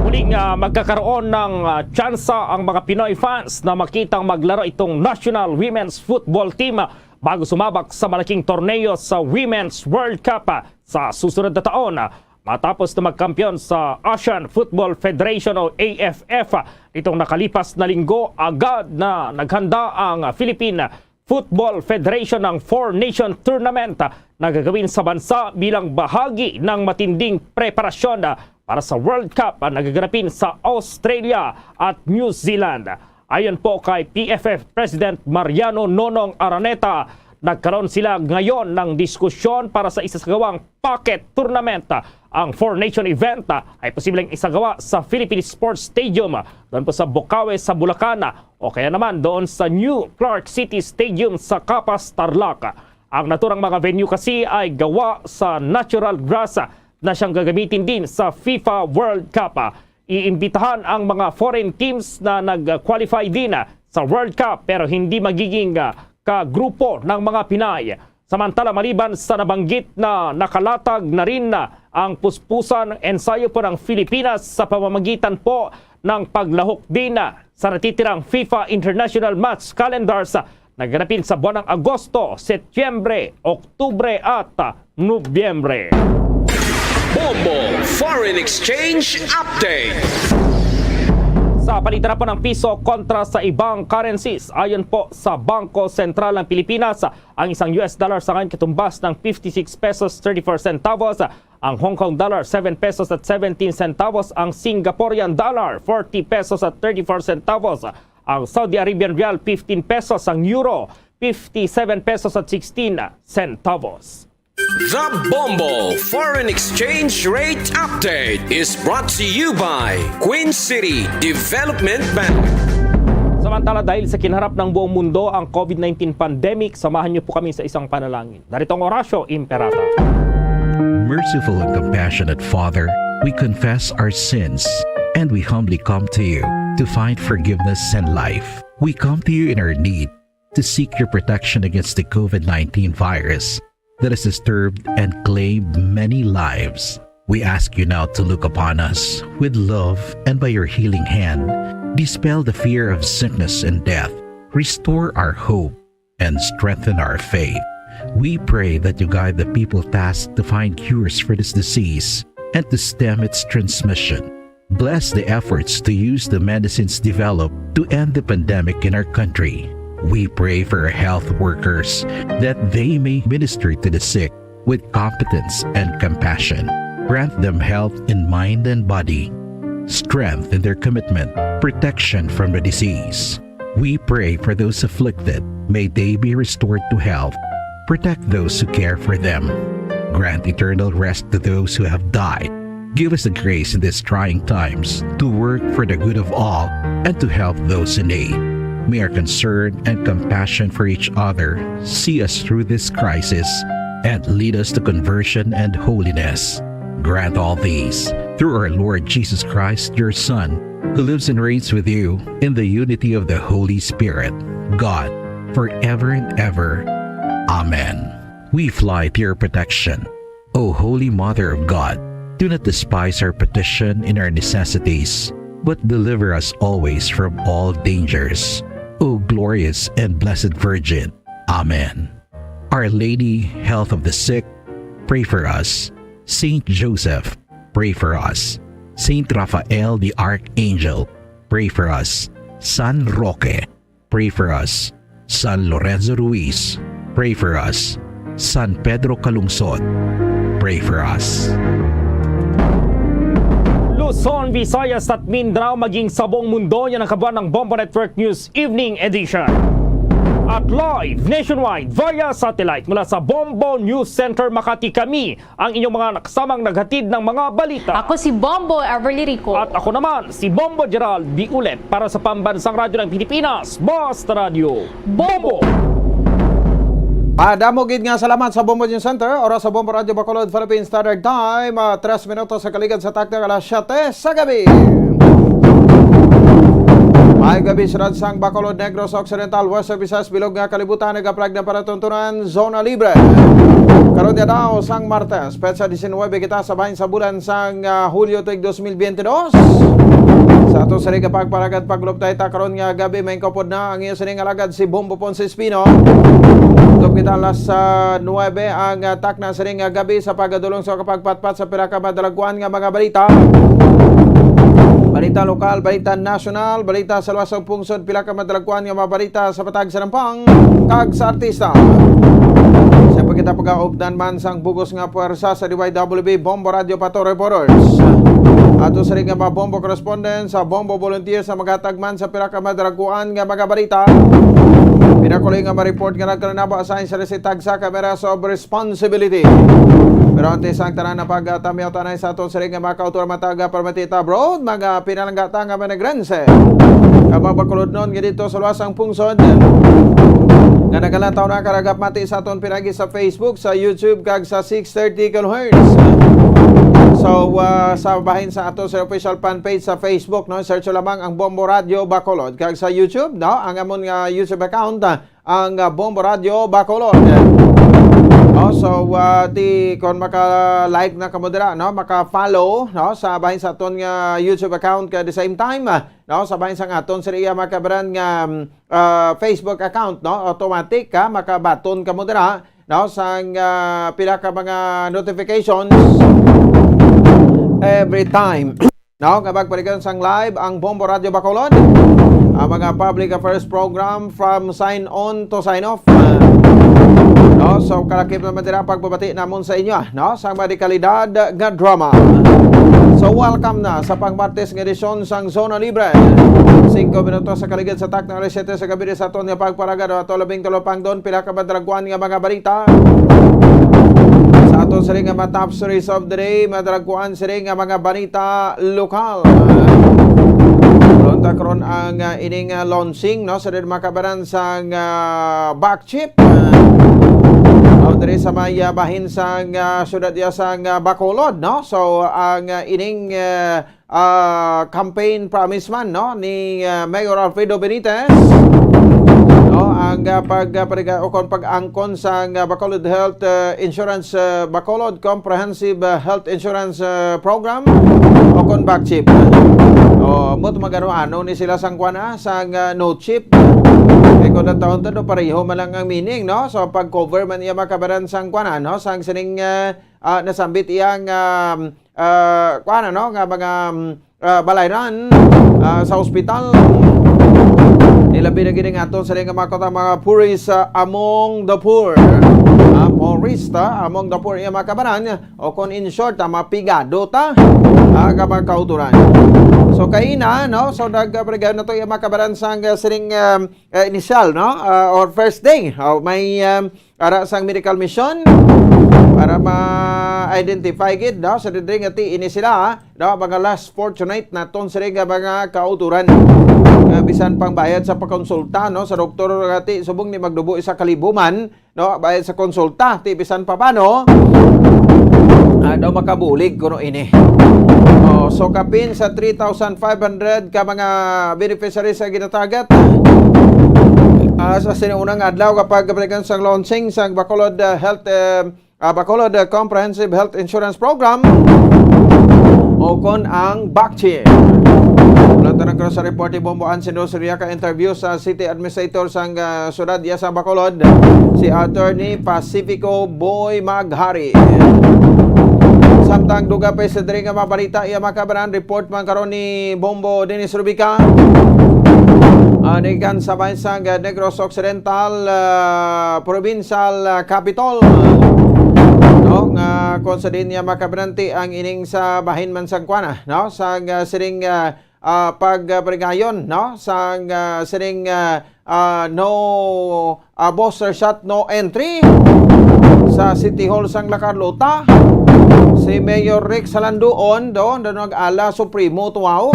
Muling ah, magkakaroon ng ah, tsansa ang mga Pinoy fans na makitang maglaro itong National Women's Football Team bago sumabak sa malaking torneo sa Women's World Cup ah, sa susunod na taon. Matapos na magkampiyon sa Asian Football Federation o A F F nitong nakalipas na linggo, agad na naghanda ang Philippine Football Federation ng Four Nation Tournament na gagawin sa bansa bilang bahagi ng matinding preparasyon para sa World Cup na gaganapin sa Australia at New Zealand. Ayon po kay P F F President Mariano Nonong Araneta, nagkaroon sila ngayon ng diskusyon para sa isasagawang pocket tournament. Ang Four Nation event ay posibleng isagawa sa Philippine Sports Stadium doon po sa Bukawi sa Bulacan o kaya naman doon sa New Clark City Stadium sa Capas, Tarlac. Ang naturang mga venue kasi ay gawa sa natural grass na siyang gagamitin din sa FIFA World Cup. Iimbitahan ang mga foreign teams na nag-qualify din sa World Cup pero hindi magiging ah, kagrupo ng mga Pinay. Samantala, maliban sa nabanggit na nakalatag na rin ang puspusan ensayo po ng Pilipinas sa pamamagitan po ng paglahok din sa natitirang FIFA International Match Calendars na gaganapin sa buwan ng Agosto, Setyembre, Oktubre at Nobyembre. Bombo Foreign Exchange Update. Sa palitan po ng piso kontra sa ibang currencies, ayon po sa Bangko Sentral ng Pilipinas, ang isang U S dollar sa ngayon katumbas ng fifty-six pesos thirty-four centavos, ang Hong Kong dollar seven pesos at seventeen centavos, ang Singaporean dollar forty pesos at thirty-four centavos, ang Saudi Arabian rial fifteen pesos, ang euro fifty-seven pesos at sixteen centavos. The Bombo Foreign Exchange Rate Update is brought to you by Queen City Development Bank. Samantala, dahil sa kinaharap ng buong mundo ang COVID nineteen pandemic, samahan niyo po kami sa isang panalangin. Narito ang Orasyo Imperata. Merciful and compassionate Father, we confess our sins and we humbly come to you to find forgiveness and life. We come to you in our need to seek your protection against the COVID nineteen virus that has disturbed and claimed many lives. We ask you now to look upon us with love and by your healing hand, dispel the fear of sickness and death, restore our hope, and strengthen our faith. We pray that you guide the people tasked to find cures for this disease and to stem its transmission. Bless the efforts to use the medicines developed to end the pandemic in our country. We pray for our health workers that they may minister to the sick with competence and compassion. Grant them health in mind and body, strength in their commitment, protection from the disease. We pray for those afflicted. May they be restored to health. Protect those who care for them. Grant eternal rest to those who have died. Give us the grace in these trying times to work for the good of all and to help those in need. May our concern and compassion for each other see us through this crisis and lead us to conversion and holiness. Grant all these through our Lord Jesus Christ, your Son, who lives and reigns with you in the unity of the Holy Spirit, God, forever and ever. Amen. We fly to your protection, O Holy Mother of God. Do not despise our petition in our necessities, but deliver us always from all dangers, O glorious and blessed Virgin. Amen. Our Lady, Health of the Sick, pray for us. Saint Joseph, pray for us. Saint Raphael the Archangel, pray for us. San Roque, pray for us. San Lorenzo Ruiz, pray for us. San Pedro Calungsod, pray for us. Luzon, Visayas at Mindanao, maging sa buong mundo, yan ang kabuuan ng Bombo Network News Evening Edition. At live nationwide via satellite mula sa Bombo News Center Makati, kami ang inyong mga nakasamang naghatid ng mga balita. Ako si Bombo Everly Rico. At ako naman, si Bombo Gerald Biulet para sa Pambansang Radyo ng Pilipinas, Basta Radyo. Bombo! Madamo gid nga salamat sa Bombo News Center. Oras sa Bombo Radyo Bacolod, Philippine Standard Time, ah, tres minutos sa kaligad sa takna alas siyete sa gabi. May gabi, siyudad sang Bacolod, Negros Occidental, Western Visayas, bilog nga kalibutan, nagaplag na palatuntunan, zona libre. Karon nga daw sang Martes, petsa diecinuebe kita sa bahin sa bulan sang, ah, Hulyo tuig dos mil biyente dos. Sa ato sa rin nga pagpalagad, pagluptay ta karon nga gabi, may kaupod na ang iyo sining alagad si Bombo Ponce Espino. Tutup kita alas, ah, nuebe ang, ah, takna sining, ah, gabi sa pagadulong sa kapagpatpat sa pila ka madalaguan nga mga balita. Balita lokal, balita nasyonal, balita sa luwas sang pungsod, pila ka madalaguan nga mga balita sa patag sa nampang kag sa artista. Sa pagkita pag-aupdan man sang bugos nga puwersa sa D Y W B Bombo Radio Pato Reporters. Ato sa rin nga mga Bombo correspondent sa Bombo Volunteers sa maghatag man sa pila ka madalaguan nga mga balita. Pinakuloy nga ma-report nga nagkalanabo asahin sa resitag sa cameras of responsibility. Pero antes ang tanan na pagtamyaw tanay sa aton siring nga mga kauturan matag, ah, permatita abroad, mga pinalangga ta nga manegrense, nga mga bakulodnon nga dito sa luwas ang pungsod, nga nagalantaw na karagap mati sa aton pinagi sa Facebook, sa YouTube, kag sa six thirty kilohertz. So, ah, sa bahin sa ato sa official fan page sa Facebook, no, search lamang ang Bombo Radio Bacolod, kag sa YouTube, no, ang amon nga YouTube account, ah, ang, ah, Bombo Radio Bacolod. No, so, ah, ti, kon maka-like na kamo dira, no, maka-follow, no, sa bahin sa aton nga YouTube account, kag at the same time, ah, no, sa bahin sa aton sa iya makabaran nga, mm, ah, Facebook account, no, automatic ka makabaton kamo dira, no, sang, ah, pila ka mga notifications every time. No, nga magpaligon sang live ang Bombo Radio Bacolod, ang mga public affairs program from sign on to sign off. No, so kalakip naman dira pagbabati namon sa inyo, no, sa mga dekalidad nga drama. So welcome na sa pangmartes nga edisyon sang Zona Libre. Singko minutos sa kaligid sa takna alas siyete sa gabi sa aton nga pagpalagad, ato labing tulo pangdon pila ka madalaguan nga mga balita. Sa aton siring nga mga top stories of the day, madalaguan siring nga mga balita lokal. Karon ta karon ang, ah, ining, ah, launching, no, sa din makabaran sang, ah, Bakchip. Ah, oh, diri sa may, ah, bahin sang, ah, syudad iya sang, ah, Bacolod, no? So, ang, ah, ining, ah, ah, campaign promise man, no, ni, ah, Mayor Alfredo Benitez, no, ang, ah, pag, ah, pariga-, o kon pag-angkon sang, ah, Bacolod Health, ah, Insurance, ah, Bacolod Comprehensive, ah, Health Insurance, ah, Program, o kon Bakchip. O, mo magano-ano ni sila sang kuan, ah, sang, ah, no chip. Kay kon ang taon to, no, pareho man lang ang meaning, no? So, pag-cover man iya makabaran sang kuan, ah, no, sang sining, ah, ah, nasambit iyang, ah, ah, kuan, ano, nga mga, mm, ah, balayran, ah, sa ospital. Ilabi na gid ang aton sa mga kota, mga poorest, ah, among the poor. Ah, poorest, ah, among the poor, iya makabaran, o kung in short, ah, mapigado ta, ah, nga mga kauturan. So, kaina, no? So, nagpaligayon na to, iya makabaran sang, ah, siring, ah, eh, initial, no? Ah, or first day. Oh, may, um, ara sang medical mission para ma-identify gid, no? Sa diri nga ti ini sila, no? Mga less fortunate naton sila nga mga kauturan. Nga bisan pang bayad sa pakonsulta, no? Sa doktor nga ti subong ni magdubo isa ka libo man, no, bayad sa konsulta, ti bisan pa paano, ah, daw makabulig kuno ini. Oh, so kapin sa three thousand five hundred ka mga beneficiaries sa ginatarget, ah, sa sini unang adlaw kapag pagkabalikan sang launching sang Bacolod, ah, Health, eh, ah, Bacolod, ah, Comprehensive Health Insurance Program o kon ang BACCHI. Wala ta nagkaroon sa report ni Bombo Ansin Rosria ka interview sa city administrator sang, ah, syudad iya sa Bacolod, si Attorney Pacifico Boy Maghari. Samtang duga pa sa diri nga mga balita, iya makabanan report man karon ni Bombo Dennis Rubica. Ah, nikan sa bahin sang Negros Occidental, ah, Provincial, ah, Capitol, no, nga kung sa din niya makabinanti ang ining sa bahin man sang kuana, no, sang, ah, sining, ah, ah, pagparigayon, no, sang, ah, sining, ah, ah, no, ah, booster shot, no entry sa City Hall sang La Carlota. Si Mayor Rex Salanduon do, do nag-ala supremo tuwaw.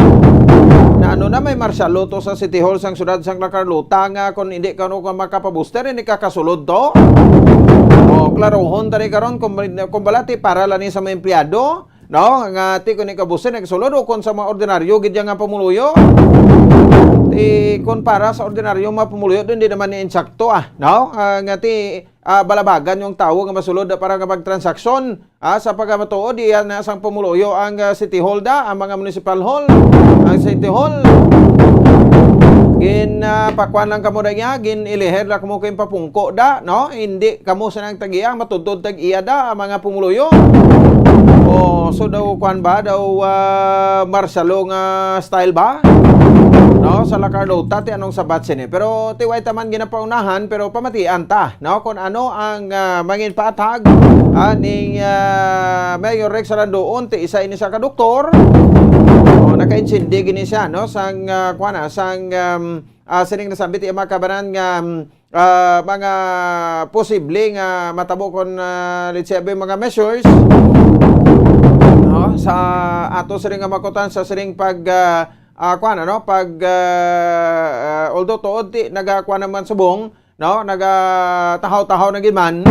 Na ano na, may martial law to sa City Hall sang syudad sang La Carlota nga kung hindi ka, no, ka makapabuster, hindi ka kasulod to. O, klarohon tani karon kung, kung balati para lang ni sa mga empleyado, no, nga ti kung ikabusin nagsulod o kung sa mga ordinaryo gid nga pumuluyo. Ti kung para sa ordinaryo mga pumuluyo, hindi naman ni insakto, ah, no. Ah, nga ti, ah, balabagan yung tawo nga masulod para nga magtransaksyon, ah, sa pagkamatuod, iyan na sang pumuluyo ang, ah, City Hall da, ang mga municipal hall, ang City Hall. Gin, ah, pakuan lang kamo da niya, gin ilihir lang kamo kay papungko da, no? Hindi kamo sa nang tag-iya, matudtod tag-iya da, ang mga pumuluyo. O, so daw, kuan ba? Daw, ah, martial law nga style ba? No? Sa La Carlota, ti anong sabat sini? Pero ti way taman ginapaunahan, pero pamatian ta, no? Kung ano ang, ah, mangin patag, ah, ning, ah, Mayor Rex Salanduon, ti isa ini sa kadoktor. O, nakaintindi gini siya, no? Sang, ah, kuan na, sang, um, ah, sining nasambit iya mga kabanan nga, um, ah, mga posible nga matabo kon, ah, let's say, mga measures, no, sa ato sining nga makutan sa sining pag, ah, ah, kuan, ano, pag, ah, ah, although tuod ti nagakuan naman subong, no, nagatahaw-tahaw na gid man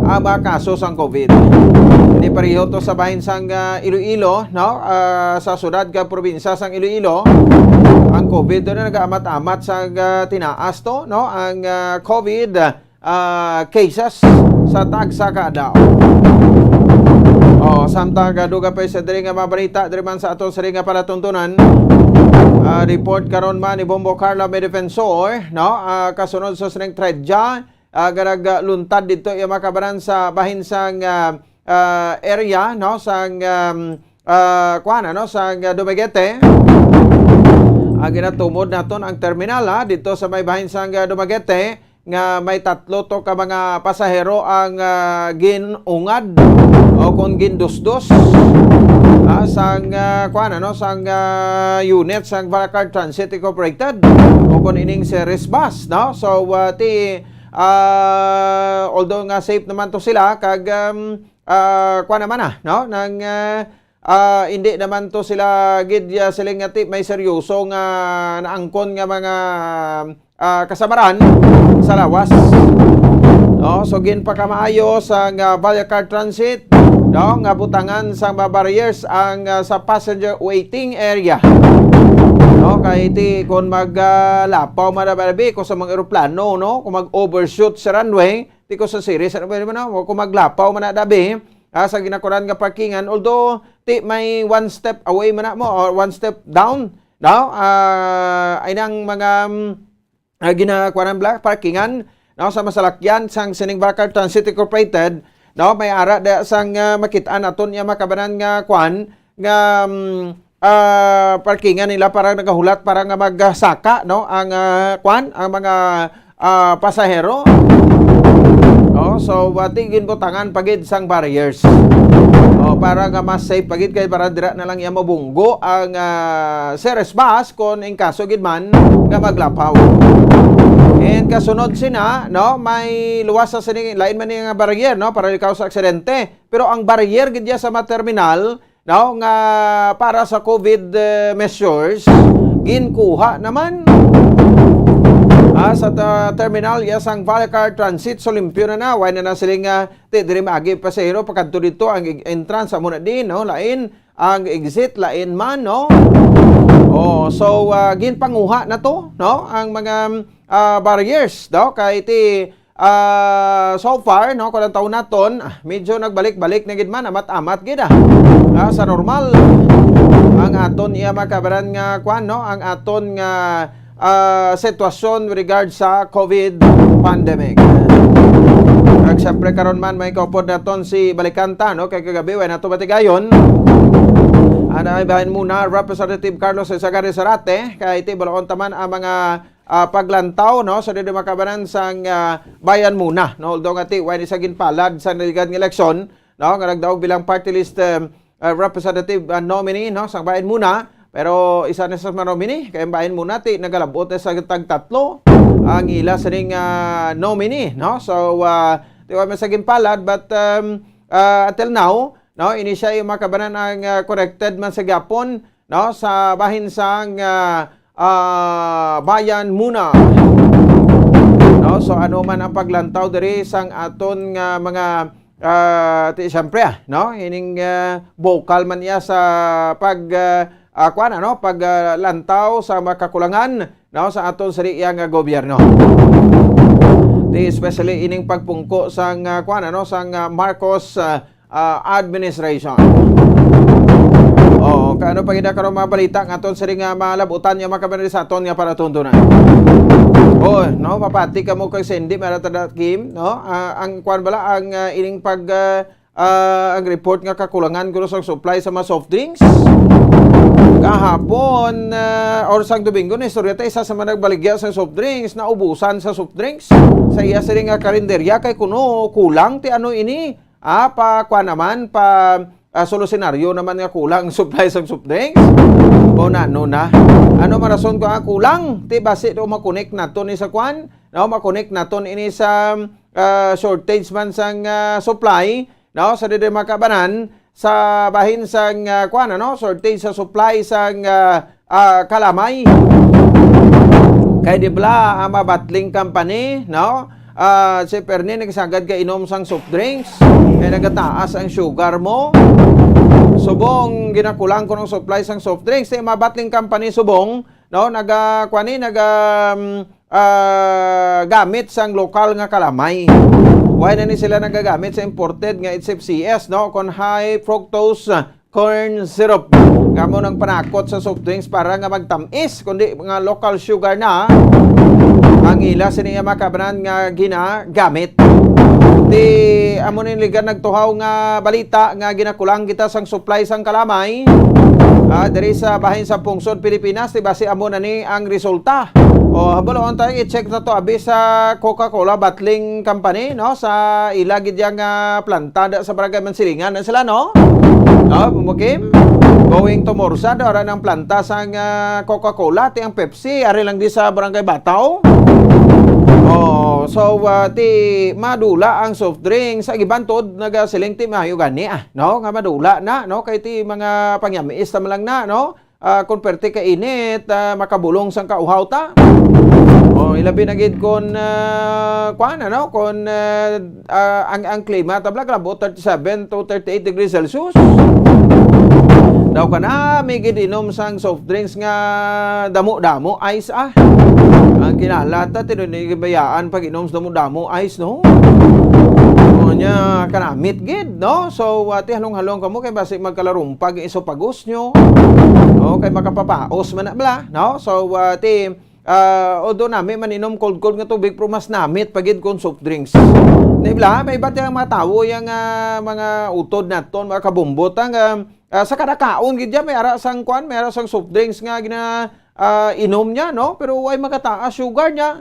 ang mga kaso sang COVID. Hindi pareho to sa bahin sang, ah, Iloilo, no, ah, sa syudad kag probinsya sang Iloilo, ang COVID doon na nagaamat-amat sa, ah, tinaas to, no, ang, ah, COVID, ah, cases sa tagsa ka adlaw. Oh, samtang, ah, duga pa sa diri nga mga balita, diri man sa aton sa diri nga palatuntunan, ah, report karon man ni Bombo Carla Medefensor, no, ah, kasunod sa sining tradya, ah, nga nagluntad dito iya mga kabanan sa bahin sang, ah, ah, area, no, sang, um, ah, kuan, ano, sang, ah, Dumaguete. Ang ginatumod naton ang terminal, ha, dito sa may bahin sang, ah, Dumaguete, nga may tatlo to ka mga pasahero ang, ah, gin-ungad o kung gindusdos, ah, sang, ah, kuan, ano, sang, ah, unit sang Valakar Transit Incorporated o kung ining Ceres Bus, no? So, ah, ti, ah, although nga safe naman to sila, kag, um, ah, kuan naman na, no? Nang, ah, ah, hindi naman to sila gid, ah, siling nga ti may seryoso nga naangkon nga mga, ah, kasamaran sa lawas. No, so ginpakamaayo sang, ah, Valakar Transit, no, nga butangan sang mga barriers ang, ah, sa passenger waiting area. No, kay ti kon mag, ah, lapaw man na, kung sa mga eroplano, no, kung mag-overshoot sa runway, ti ko sa series, ano ba naman, no? Kung maglapaw man na dabi, ah, sa ginakuran nga parkingan, although ti may one step away man na mo or one step down, no? Ah, ay nang mga, mm, ah, ginakuan ang bla-, parkingan, no, sa masalakyan sang sining Valakar Transit Incorporated, no, may ara da sang, ah, makit-an aton nga makabanan nga kuan nga, mm, ah, parkingan nila para nagahulat para nga magsaka, no, ang, ah, kuan, ang mga, ah, pasahero. Oh, so, ah, ti ginbutangan pa gid sang barriers. Oh, para nga mas safe pa gid kay para dira na lang iya mabunggo ang, ah, Ceres Bus kon in kaso gid man nga maglapaw. And kasunod sina, no, may luwas sa sini, lain man ni nga barrier, no, para likaw sa aksidente. Pero ang barrier gid iya sa mga terminal, no, nga para sa COVID, eh, measures, ginkuha naman. Ah, sa ta-, terminal, yes, ang Vallecar Transit, so limpyo na na. Wala na na siling, ah, ti diri maagi pasahero, pagkadto dito, ang ig-, entrance, amo na din, no? Lain, ang exit, lain man, no? Oh, so, ah, ginpanguha na to, no? Ang mga, ah, barriers, no? Kay ti, ah, so far, no, kung ang taon naton, ah, medyo nagbalik-balik na gid man, amat-amat gid, ah. Ah, sa normal, ang aton iya makabaran nga, kwan, no? Ang aton nga, ah, sitwasyon with regard sa COVID pandemic. Kag siyempre karon man may kaupod naton si Balikanta, no? Kay kagabi, way nato matigayon. Ana, ay bahin muna, Representative Carlos Sagari Zarate, kay ti balaon taman ang mga, ah, paglantaw, no? Sa dili makabanan sang, ah, Bayan Muna, no? Although nga ti, way ni sa ginpalad sa naligan nga eleksyon, no? Nga nagdaog bilang party list, um, uh, representative, uh, nominee, no, sa Bayan Muna. Pero isa na sa mga nominee, kay ang Bayan Muna, ti, nagalabot na sa tagtatlo ang ila sining, uh, nominee, no? So, uh, ti wa man sa ginpalad, but, um, uh, until now, no, ini siya yung makabanan ang, uh, corrected man sa gapon, no, sa bahin sang, uh, uh, Bayan Muna. No, so ano man ang paglantaw diri sang aton nga mga, ah, ti, siyempre, ah, no? Ining, ah, bokal man iya sa pag, ah, ah, kuwan, ano? Pag, ah, lantaw sa makakulangan, no? Sa aton sa iya nga gobyerno. Ti, especially ining pagpungko sang, ah, kuwan, ano? Sang, ah, Marcos, ah, ah, administration. Oh, kaano pa gid na karon mga balita nga aton siring nga malabutan nga makabanan sa aton nga para tuntunan? Oh, no, mapati ka mo kay Cindy, mara tada Kim, no? Ah, ang kwan bala, ang, ah, ining pag, ah, ah, ang report nga kakulangan kuno sa supply sa mga soft drinks. Kahapon, ah, or sang Domingo, na istorya ta, isa sa mga nagbaligya sa soft drinks, naubusan sa soft drinks. Sa iya siring nga karinderya, kay kuno kulang ti ano ini, ah, pa, kwan naman, pa, ah, solusyonaryo naman nga kulang ang supply sa soft drinks? O na, ano na? Ano man rason ko ang kulang? Ti basi do makonek naton ni sa kwan? No, makonek naton ini sa, ah, shortage man sang, ah, supply, no? Sa diri makabanan, sa bahin sang, ah, kwan, ano? Shortage sa supply sang, ah, ah, kalamay. Kay di bala ang mga bottling company, no? Ah, si Perni nagsagad ka inom sang soft drinks, kay nagataas ang sugar mo. Subong ginakulang ko ng supply sang soft drinks, si mga bottling company subong, no, naga, kuwan ni, naga, um, ah, gamit sang lokal nga kalamay. Why na ni sila nagagamit sa imported nga H F C S, no, kon high fructose corn syrup. Kamo nang panakot sa soft drinks para nga magtamis, kundi nga local sugar na ang ila sini nga makabanan nga ginagamit. Ti amo ni ligan nagtuhaw nga balita nga ginakulang kita sang supply sang kalamay, ah, diri sa bahin sa pungsod Pilipinas, ti basi amo na ni ang resulta. O, habulon tayo, i-check na to abi sa Coca-Cola Bottling Company, no? Sa ila gid yang, ah, planta da sa Barangay Mansilingan na sila, no? No, Bumbukim? Going to Morsa, do, ara ng planta sang, ah, Coca-Cola, ti ang Pepsi, ari lang di sa Barangay Bataw. Oh, so, ah, ti madula ang soft drinks, ang iban tod nagasiling ti mayo gani, ah, no? Nga madula na, no? Kay ti mga pangyamiis naman lang na, no? Ah, kung perte ka init, ah, makabulong sang kauhaw ta. Oh, ilabi na gid kon, ah, kuan, ano, kon, ah, ah, ang, ang klima, tabla ka lang, thirty-seven to thirty-eight degrees Celsius. Daw ka na, may gid inom sang soft drinks nga damo-damo, ice, ah. Ang kinala ta, tinuod ni bayaan pag inom sa damo-damo, ice, no? O niya, kanamit gid, no? So, ati halong-halong kamo kay basi magkalarumpag ang esophagus nyo. O, kay makapapaos man na bala, no? So, ati, ah, although nami man inom cold-cold nga tubig, pero mas namit pa gid kung soft drinks. Di bala, may iba tayong mga tawo, yung, ah, mga utod naton, mga kabumbot, ang, ah, ah, sa kada kaon gid dyan, may ara sang kwan, may ara sang soft drinks nga gina, ah, inom niya, no? Pero way makataas sugar niya.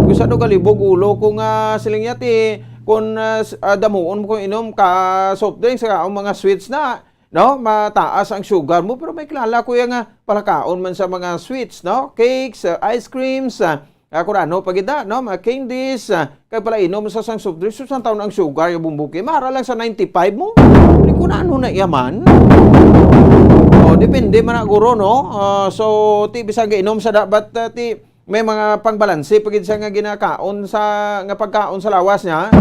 Gusto do galibog ulo kung, ah, siling niya, ti, kung, ah, s-, ah, damuon mo kung inom ka soft drinks, sa ang mga sweets na, no? Mataas ang sugar mo, pero may kilala ko yung, ah, palakaon man sa mga sweets, no? Cakes, ah, ice creams, ah, ah, kung ano pa gid na, no? Mga candies, ah, kay pala inom sa sang soft drinks, so sang taon ang sugar, yung bumbuki, mara lang sa ninety-five mo. Hindi ko na ano na yaman. O, depende man na, guro, no? Ah, so, ti, bisan ka inom sa dapat, ah, ti, may mga pangbalanse pa gid siya nga ginakaon sa, nga pagkaon sa lawas niya,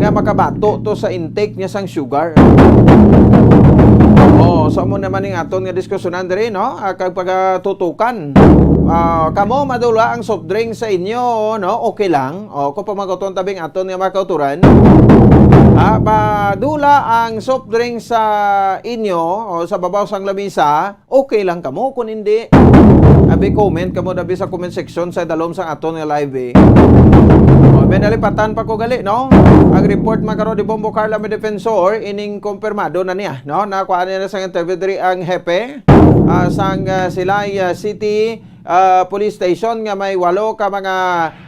nga makabato to sa intake niya sang sugar. Oh, so amo naman ning aton nga diskusyonan diri, no? Ah, kag pagatutukan. Ah, kamo, madula ang soft drink sa inyo, no? Okay lang. Oh, kung pamaguton tabing aton nga mga kauturan, ah, madula ang soft drink sa inyo o sa babaw sang lamisa, okay lang kamo. Kung hindi, abi, comment kamo dabi sa comment section sa dalom sang aton nga live, eh. Oh, may nalipatan pa ko gali, no? Ang report man karon ni Bombo Carla, may defensor, ining kumpirmado na niya, no? Nakuha niya na sa interview diri ang hepe, ah, sang, ah, Silay, ah, City, ah, Police Station nga may walo ka mga,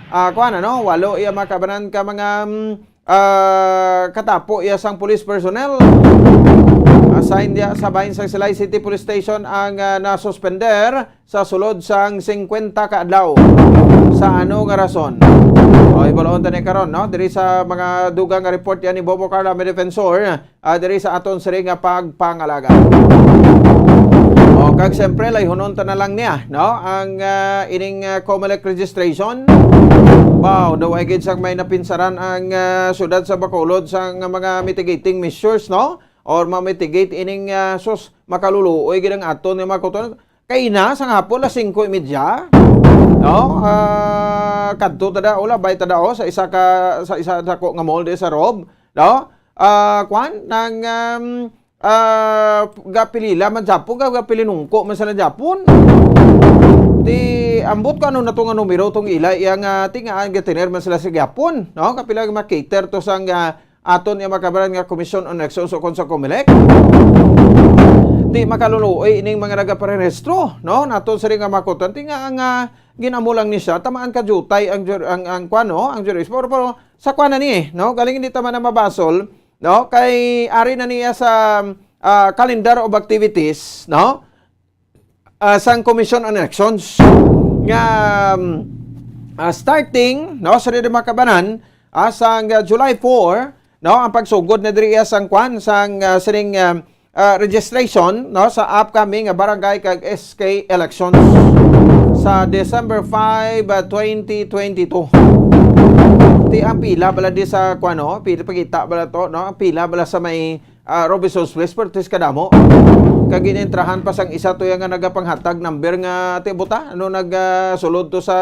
ah, kuwan, ano? Walo iya mga kabanan ka mga, mm, ah, katapo iya sang police personnel. Assigned iya sa bahin sang Silay City Police Station ang, ah, nasuspender sa sulod sang singkwenta ka adlaw. Sa ano nga rason? O, ibalon ta ni karon, no? Diri sa mga dugang nga report yan ni Bobo Carla, may defensor, ah, diri sa aton siri nga pagpangalaga. O, kag siyempre, layhunon ta na lang niya, no? Ang, ah, ining, ah, Comelec registration. Wow, daw ay gid sang may napinsaran ang, ah, syudad sa Bacolod sang mga mitigating measures, no? Or ma-mitigate ining, ah, sus, makaluluoy gid ang aton nga mga kauturan. Kay na, sang hapon, alas singko y media, no? Ah, kadto ta da, o, labay ta da, o, sa isa ka, sa isa dako nga mall di sa Rob, no? Ah, kwan, nang, um, ah, gapilila man Japon, ga-, gapilinungko man sila Japon. Ti, ambot ko ano na to nga numero tong ila, iya nga, ti nga, ang gatiner man sila sa Japon, no? Kapila nga ma-cater to sang, ah, aton nga makabaran nga Commission on Elections o kon sa Comelec. Di makaluluoy ining mga nagaparehistro, no? Naton sila nga makutan. Ti nga ang, ah, ginamo lang ni siya, tamaan ka jutay ang jur-, ang, ang kwan, no? Ang jurispo. Pero, pero sa kwan na ni, no? Galing hindi tama na mabasol, no? Kay ari na niya sa, ah, calendar of activities, no? Ah, sang Commission on Elections nga, um, ah, starting, no, sa diri makabanan, ah, sang, ah, July four, no, ang pagsugod na diri sang kwan, sang, ah, sining, ah, ah, registration, no, sa upcoming nga barangay kag S K elections sa December five, ah, twenty twenty-two. Ti ang pila bala di sa kwan, no? Pila, pakita bala to, no? Ang pila bala sa may, ah, Robinson's Place, pertis kadamo. Kag ginaentrahan pa sang isa to yang nga nagapanghatag number nga, ti buta, ano, nag, ah, sulod to sa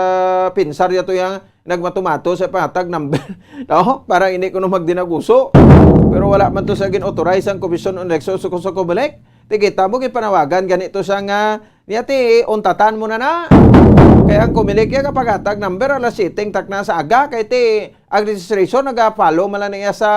pinsar ya to yang nagmatumato sa panghatag number, no? Para hindi ko no magdinaguso. Pero wala man to sa gin-authorize ang Commission on Elections o sa Comelec. Ti kita mo, gipanawagan gani to sa nga, niya ti, untatan mo na na. Kay ang Comelec ya kapaghatag number alas siyete ang takna sa aga, kay ti, ang registration naga-follow man lang niya sa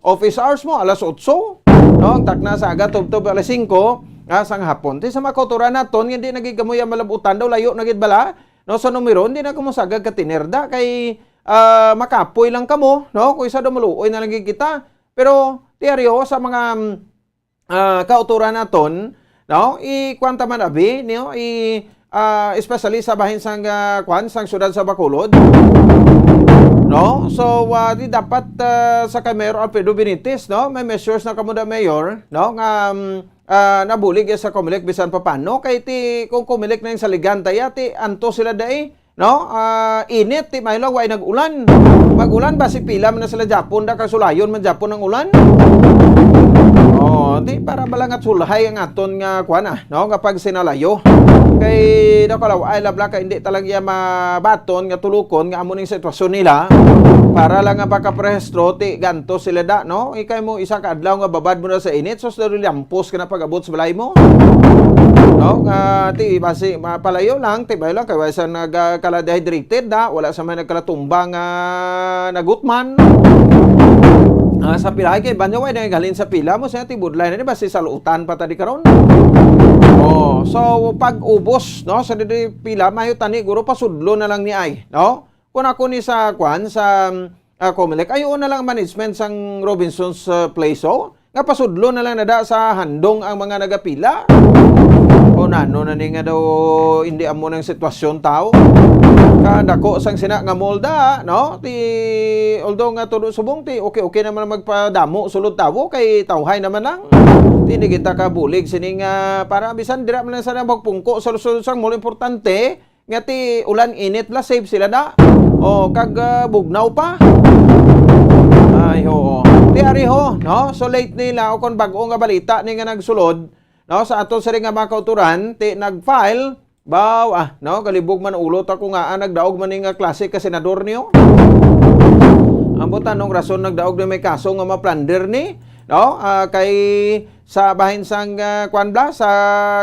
office hours mo, alas otso. No? Ang takna sa aga, tubtob alas singko, ah, sang hapon. Ti sa mga kauturan naton, nga hindi na gid kamo ya malabutan daw, layo na gid bala. No, sa numero, hindi na kamo sagad katinirda kay, ah, makapoy lang kamo, no? Kung isa daw maluoy na lang gid kita. Pero, ti ari, o, sa mga, mm, ah, kauturan naton, no? I, kwan ta man abi, no? I, ah, especially sa bahin sang, ah, kwan, sang siyudad sa Bacolod. No? So, ah, di dapat, ah, sa kay Mayor Alfredo Benitez, no? May measures na kamo da, Mayor, no? Nga, mm, ah, nabulig ya sa Comelec bisan pa paano. Kay ti, kung Comelec na yung saligan, taya, ti, anto sila dai, no? Ah, init, ti, may lang, way nag-ulan. Mag-ulan ba si pila man na sila Japon, da, kay sulayon man Japon ang ulan? Oh, ti, para ba lang at sulhay ang aton nga, kuwan, ah, no? Nga pagsinalayo. Kay, nakalaw, ay, labla, kay hindi talaga iya mabaton nga tulukon nga amo ning sitwasyon nila. Para lang nga makaprehistro, ti, ganto sila da, no? Ikay mo, isa ka adlaw nga babad mo na sa init, sus, dali lampos ka na pag-abot sa balay mo. No? Nga, ti, basi, mapalayo lang, ti, bayo lang, kay wala sa nagkala-dehydrated na, wala sa may nagkalatumba nga nagutman. Ah, sa pila, kay banyo, way nanggalin sa pila mo, sa ti budlay na ni, basi sa luutan pa ta di karon. Oh, so, pag ubos, no, sa diri pila, mayo tani, guro, pasudlo na lang ni ay, no? Kung ako ni sa, kwan, sa, ah, Comelec, ayo na lang management sang Robinson's, ah, Place, oh. Nga pasudlo na lang nada sa handong ang mga nagapila. O nano na ni nga daw, hindi amo nang sitwasyon tao. Kadako sang sina nga molda, no? Ti, although nga todo subong, ti okay-okay naman ang magpadamo sulod tawo, kay tawhay naman lang. Ti, hindi kita kabulig sining, ah, para bisan dira man lang sana magpungko sa sulod sang mall, importante, Nga ti ulan init la, safe sila na. O, kag, ah, bugnaw pa. Ay, oo. Ti ari ho, no? So, late nila, o kung bag-o nga balita ni nga nagsulod, no? Sa aton sini nga mga kauturan, ti nag-file, baw, ah, no? Kalibog man ulo ta ko nga, ah, nagdaog man ni nga klase ka senador niyo. Ang butanong rason nagdaog ni may kaso nga ma-plunder ni, no? Ah, kay sa bahin sang, ah, kwan bla, sa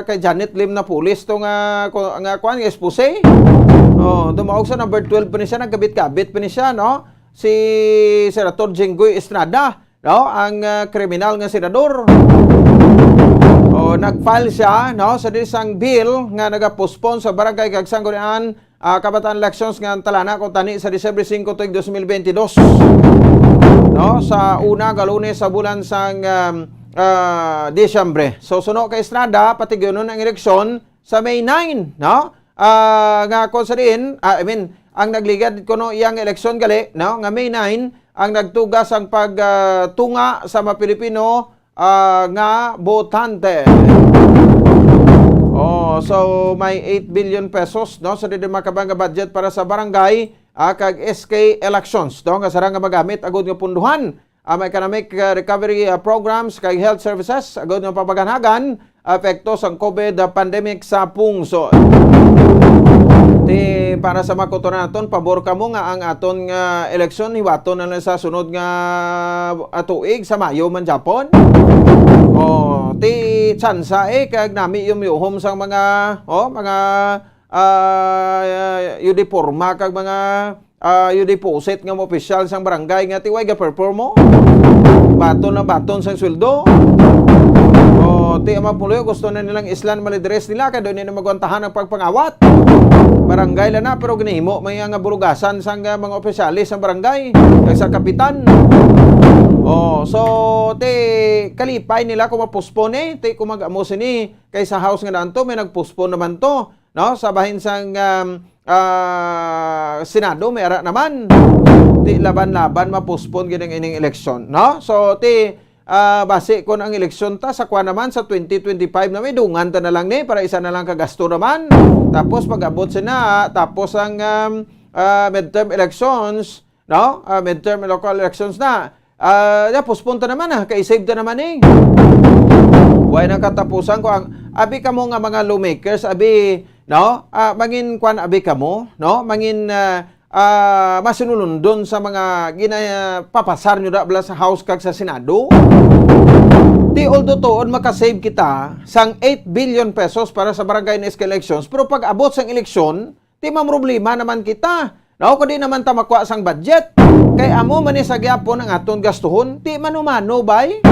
kay Janet Lim Napoles to nga, ko-, nga kwan, nga expose. Oh, dumaog sa number twelve pa ni siya, nagkabit-kabit pa ni siya, no? Si Senator Jinggoy Estrada, no? Ang, ah, kriminal nga senador. Oh, nag-file siya, no, sa isang bill nga nagapospon sa barangay kag sanggunian, ah, kabataan elections nga ang talana ko tani sa Disyembre singko tuig dos mil bentidós. No, sa una ka Lunes sa bulan sang, um, ah, Disyembre. So, suno kay Estrada, patigyonon ang eleksyon sa May nine, no? Ah, nga kung sa diin, ah, I mean, ang nagligad kuno iyang eleksyon gali, no, nga May nine, ang nagtuga sang pag, ah, tunga sa mga Pilipino, ah, nga botante. Oh, so may eight billion pesos, no? So, dito makabang nga budget para sa barangay, ah, kag S K elections, no? Nga sarang nga magamit agud nga punduhan, ah, may economic, ah, recovery, ah, programs kag health services, agud nga papaganhagan epekto sang COVID, ah, pandemic sa pungsod. Ti para sa mga kauturan naton, pabor kamo nga ang aton nga eleksyon hiwaton na lang sa sunod nga, ah, tuig sa Mayo man gyapon? Oh, ti tsansa, eh, kag nami yung yuhom sang mga, oh, mga, ah, uniporma kag mga, ah, yung deposit nga mga opisyal sang barangay nga ti way ga-perform mo. Baton na baton sang sweldo. Oh, ti ang mga puloy, gusto na nilang islan malidres nila kay doon na magwantahan ang pagpangawat. Barangay lang na, pero ginahimo may nga bulugasan sang, ah, mga opisyales sang barangay kag sa kapitan. Oh, so ti kalipay nila kung ma-postpone, eh, ti kung mag-amo sini kay sa House nga daan to, may nag-postpone naman to, no? Sa bahin sang, um, ah, Senado, may ara naman. Ti laban-laban ma-postpone gid ang ining eleksyon, no? So ti, ah, basi kon ang eleksyon ta sa kuan naman sa twenty twenty-five na, may dungan ta na lang ni para isa na lang ka gasto naman. Tapos pag-abot sina, tapos ang, um, ah, midterm elections, no? Ah, midterm and local elections na. Ah, ya, postpone ta naman, ah, kay save ta naman, eh. Way na katapusan ko ang, abi kamo nga mga lawmakers, abi, no? Ah, mangin kwan, abi kamo, no? Mangin, ah, ah, masinulundon sa mga ginapapasar nyo da bala sa House kag sa Senado. Ti, although tuod makasave kita sang eight billion pesos para sa barangay and S K elections, pero pag abot sang eleksyon, ti mamroblema naman kita. No, kundi naman ta makuha sang budget. Kay amo man ni sa gyapon ang aton gastuhon. Ti mano-mano, bay?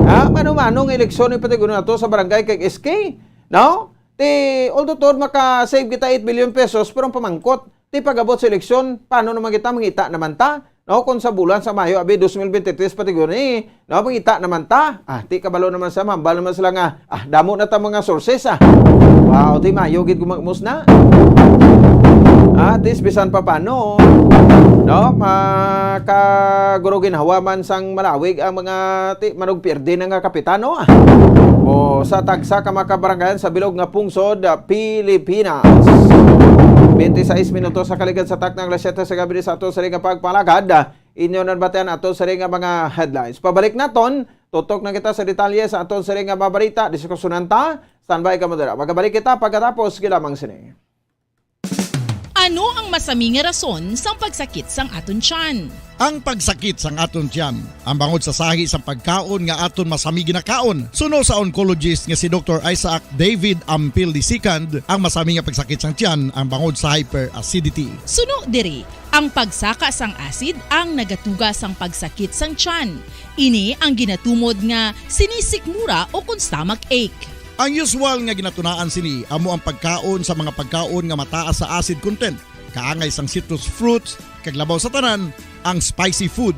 Ha? Mano-mano nga eleksyon ni patiguno nato sa barangay kag S K. No? Ti, although tuod maka-save kita eight billion pesos, pero ang pamangkot, ti pag-abot sa eleksyon, paano naman kita, mangita naman ta? No, kung sa bulan sa Mayo, abi, dos mil bente tres, pati guni, no, mangita naman ta. Ah, ti kabalo naman sa, mambal naman sila nga, ah, damo na ta mga sources, ah. Wow, ti Mayo gid gumagmos na. Ah, at least, bisan pa paano, no, makaguro ginhawa man sang malawig ang mga ti manugpierde na nga kapitano, ah. O sa tagsa ka mga kabarangayan sa bilog nga pungsod, ah, Pilipinas. Twenty-six minutos sa kaligad sa taknang alas siyete sa gabi sa ato sa nga pagpalagad. Inyo na batian ato sa nga mga headlines. Pabalik naton, tutok na kita sa detalye sa aton sa nga mga balita. Diskusyonan ta, standby ka mo dira. Magabalik kita pagkatapos gilamang sini. Ano ang masami nga rason sang pagsakit sang aton tiyan? Ang pagsakit sang aton tiyan, ang bangod sa sahi sang pagkaon nga aton masami ginakaon. Suno sa oncologist nga si Doktor Isaac David Ampil the second, ang masami nga pagsakit sang tiyan ang bangod sa hyperacidity. Suno diri, ang pagsaka sang acid ang nagatuga sang pagsakit sang tiyan. Ini ang ginatumod nga sinisikmura o kon stomach ache. Ang usual nga ginatunaan sini amo ang pagkaon sa mga pagkaon nga mataas sa acid content, kaangay sang citrus fruits, kag labaw sa tanan, ang spicy food.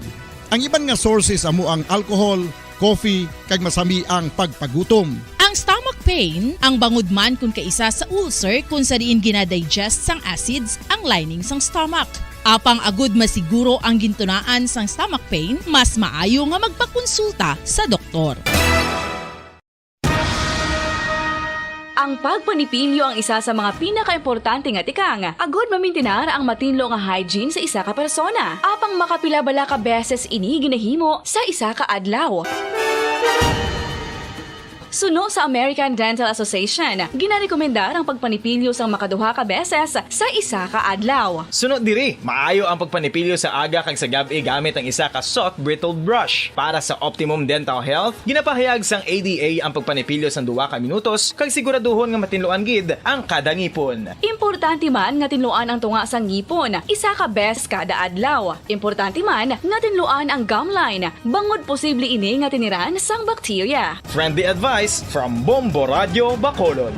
Ang iban nga sources amo ang alcohol, coffee, kag masami ang pagpagutom. Ang stomach pain, ang bangod man kon kaisa sa ulcer kon sa diin ginadigest sang acids ang lining sang stomach. Apang agud masiguro ang gintunaan sang stomach pain, mas maayo nga magpakonsulta sa doktor. Ang pagpanipilyo ang isa sa mga pinakaimportante nga tikang agud mamintinar ang matinlo nga hygiene sa isa ka persona. Apang makapila bala ka beses ini ginahimo sa isa ka adlaw? Suno sa American Dental Association, ginarekomendar ang pagpanipilyo sang makaduha ka beses sa isa ka adlaw. Suno diri, maayo ang pagpanipilyo sa aga kag sa gab-i gamit ang isa ka soft bristled brush. Para sa optimum dental health, ginapahayag sang A D A ang pagpanipilyo sang duha ka minutos kag siguraduhon nga matinluan gid ang kada ngipon. Importante man nga tinluan ang tunga sang ngipon isa ka beses kada adlaw. Importante man nga tinluan ang gum line bangod posible ini nga tiniran sang bakterya. Friendly advice from Bombo Radio Bacolod.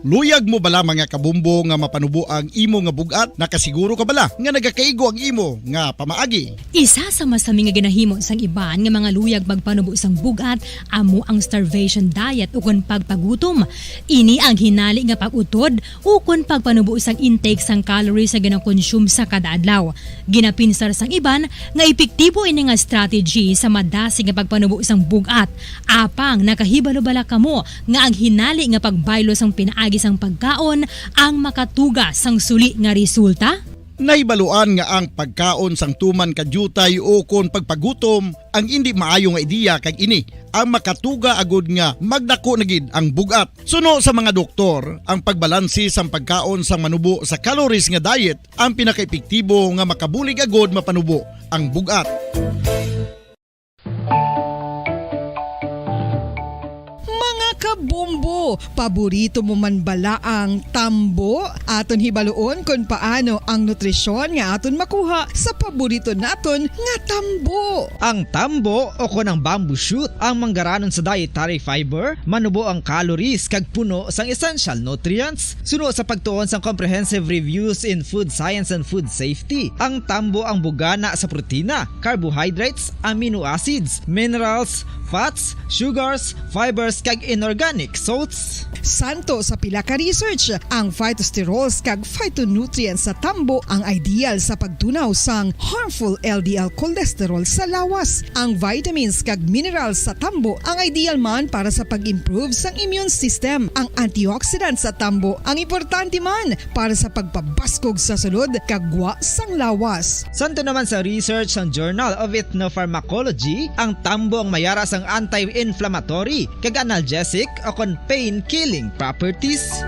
Luyag mo bala, mga kabombo, nga mapanubo ang imo nga bug-at? Nakasiguro ka bala nga nagakaigo ang imo nga pamaagi? Isa sa masami nga ginahimo sang iban nga mga luyag magpanubo sang bug-at amo ang starvation diet ukon pagpagutom. Ini ang hinali nga pag-utod ukon pagpanubo sang intake sang calories nga ginakonsume sa kada adlaw. Ginapinsar sang iban nga epektibo ini nga strategy sa madasig nga pagpanubo sang bug-at. Apang nakahibalo bala kamo nga ang hinali nga pagbaylo sang pinaagi sang pagkaon ang makatuga sang suli nga resulta? Nahibaluan nga ang pagkaon sang tuman ka diutay ukon pagpagutom ang indi maayo nga ideya, kag ini ang makatuga agud nga magdako na gid ang bug-at. Suno sa mga doktor, ang pagbalanse sang pagkaon sang manubo sa calories nga diet ang pinakaepektibo nga makabulig agud mapanubo ang bug-at. Mga kabombo, paborito mo man bala ang tambo? Aton hibaluon kon paano ang nutrisyon nga aton makuha sa paborito naton nga tambo. Ang tambo, o kon ang bamboo shoot, ang manggaranon sa dietary fiber, manubo ang calories kag puno sang essential nutrients. Suno sa pagtuon sang Comprehensive Reviews in Food Science and Food Safety, ang tambo ang bugana sa protina, carbohydrates, amino acids, minerals, fats, sugars, fibers, kag inorganic salts. Santo sa pila ka research, ang phytosterols kag phytonutrients sa tambo ang ideal sa pagtunaw sang harmful L D L cholesterol sa lawas. Ang vitamins kag minerals sa tambo ang ideal man para sa pag-improve sang immune system. Ang antioxidants sa tambo ang importante man para sa pagpabaskog sa sulod kag gwa sang lawas. Santo naman sa research sang Journal of Ethnopharmacology, ang tambo ang mayara sang anti-inflammatory kag analgesic o kon pain-killing properties.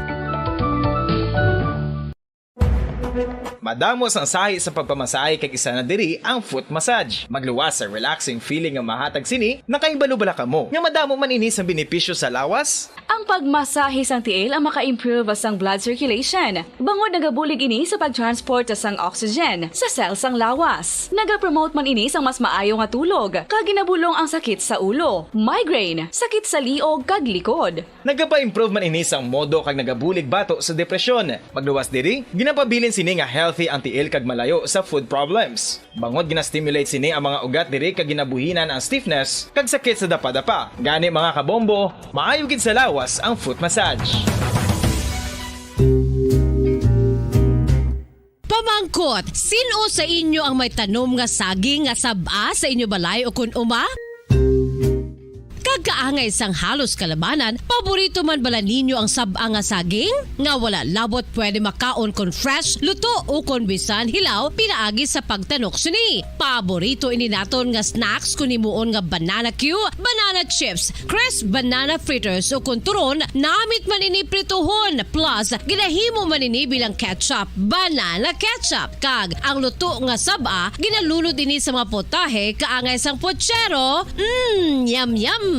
Madamo sang sahi sa pagpamasahe, kag isa na diri ang foot massage. Magluwas sa relaxing feeling nga mahatag sini. Nakahibalo bala kamo nga madamo man ini sang benepisyo sa lawas? Ang pagmasahe sang tiil ang maka-improve sang blood circulation, bangod nagabulig ini sa pag-transport sang oxygen sa cell sang lawas. Nagapromote man ini sang mas maayo nga tulog, kag ginabulong ang sakit sa ulo, migraine, sakit sa liog kag likod. Nagapa-improve man ini sang modo kag nagabulig bato sa depresyon. Magluwas diri, ginapabilin sini nga healthy ang tiil kag malayo sa foot problems. Bangod gina-stimulate sini ang mga ugat diri kag ginabuhinan ang stiffness kag sakit sa dapadapa. Gani, mga kabombo, maayo gid sa lawas ang foot massage. Pamangkot, sin-o sa inyo ang may tanom nga saging nga sab-a sa inyo balay ukon uma? Kag kaangay sang halos kalabanan, paborito man bala ninyo ang sab-a nga saging? Nga wala labot pwede makaon kon fresh, luto, ukon bisan hilaw pinaagi sa pagtanok sini. Paborito ini naton nga snacks kon himuon nga banana cue, banana chips, crisp banana fritters, ukon turon, namit man ini prituhon, plus ginahimo man ini bilang ketchup, banana ketchup. Kag ang luto nga sab-a ginalunod ini sa mga potahe kaangay sang puchero. Mm, yum, yum.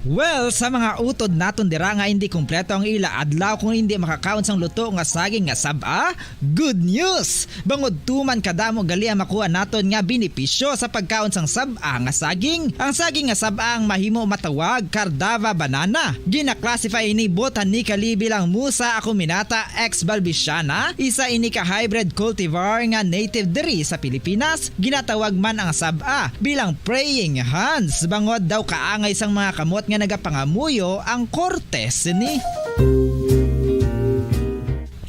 Well, sa mga utod naton dira nga indi kompleto ang ila adlaw kung indi makakaon sang luto nga saging nga sab-a, good news! Bangod tuman kadamo gali ang makuha naton nga benepisyo sa pagkaon sang sab-a nga saging. Ang saging nga sab-a ang mahimo matawag Cardava banana. Gina-classify ini botanically bilang Musa acuminata ex balbisiana, isa ini ka hybrid cultivar nga native diri sa Pilipinas. Ginatawag man ang sab-a bilang praying hands, bangod daw kaangay sang mga kamot nga nagapangamuyo ang korte sini.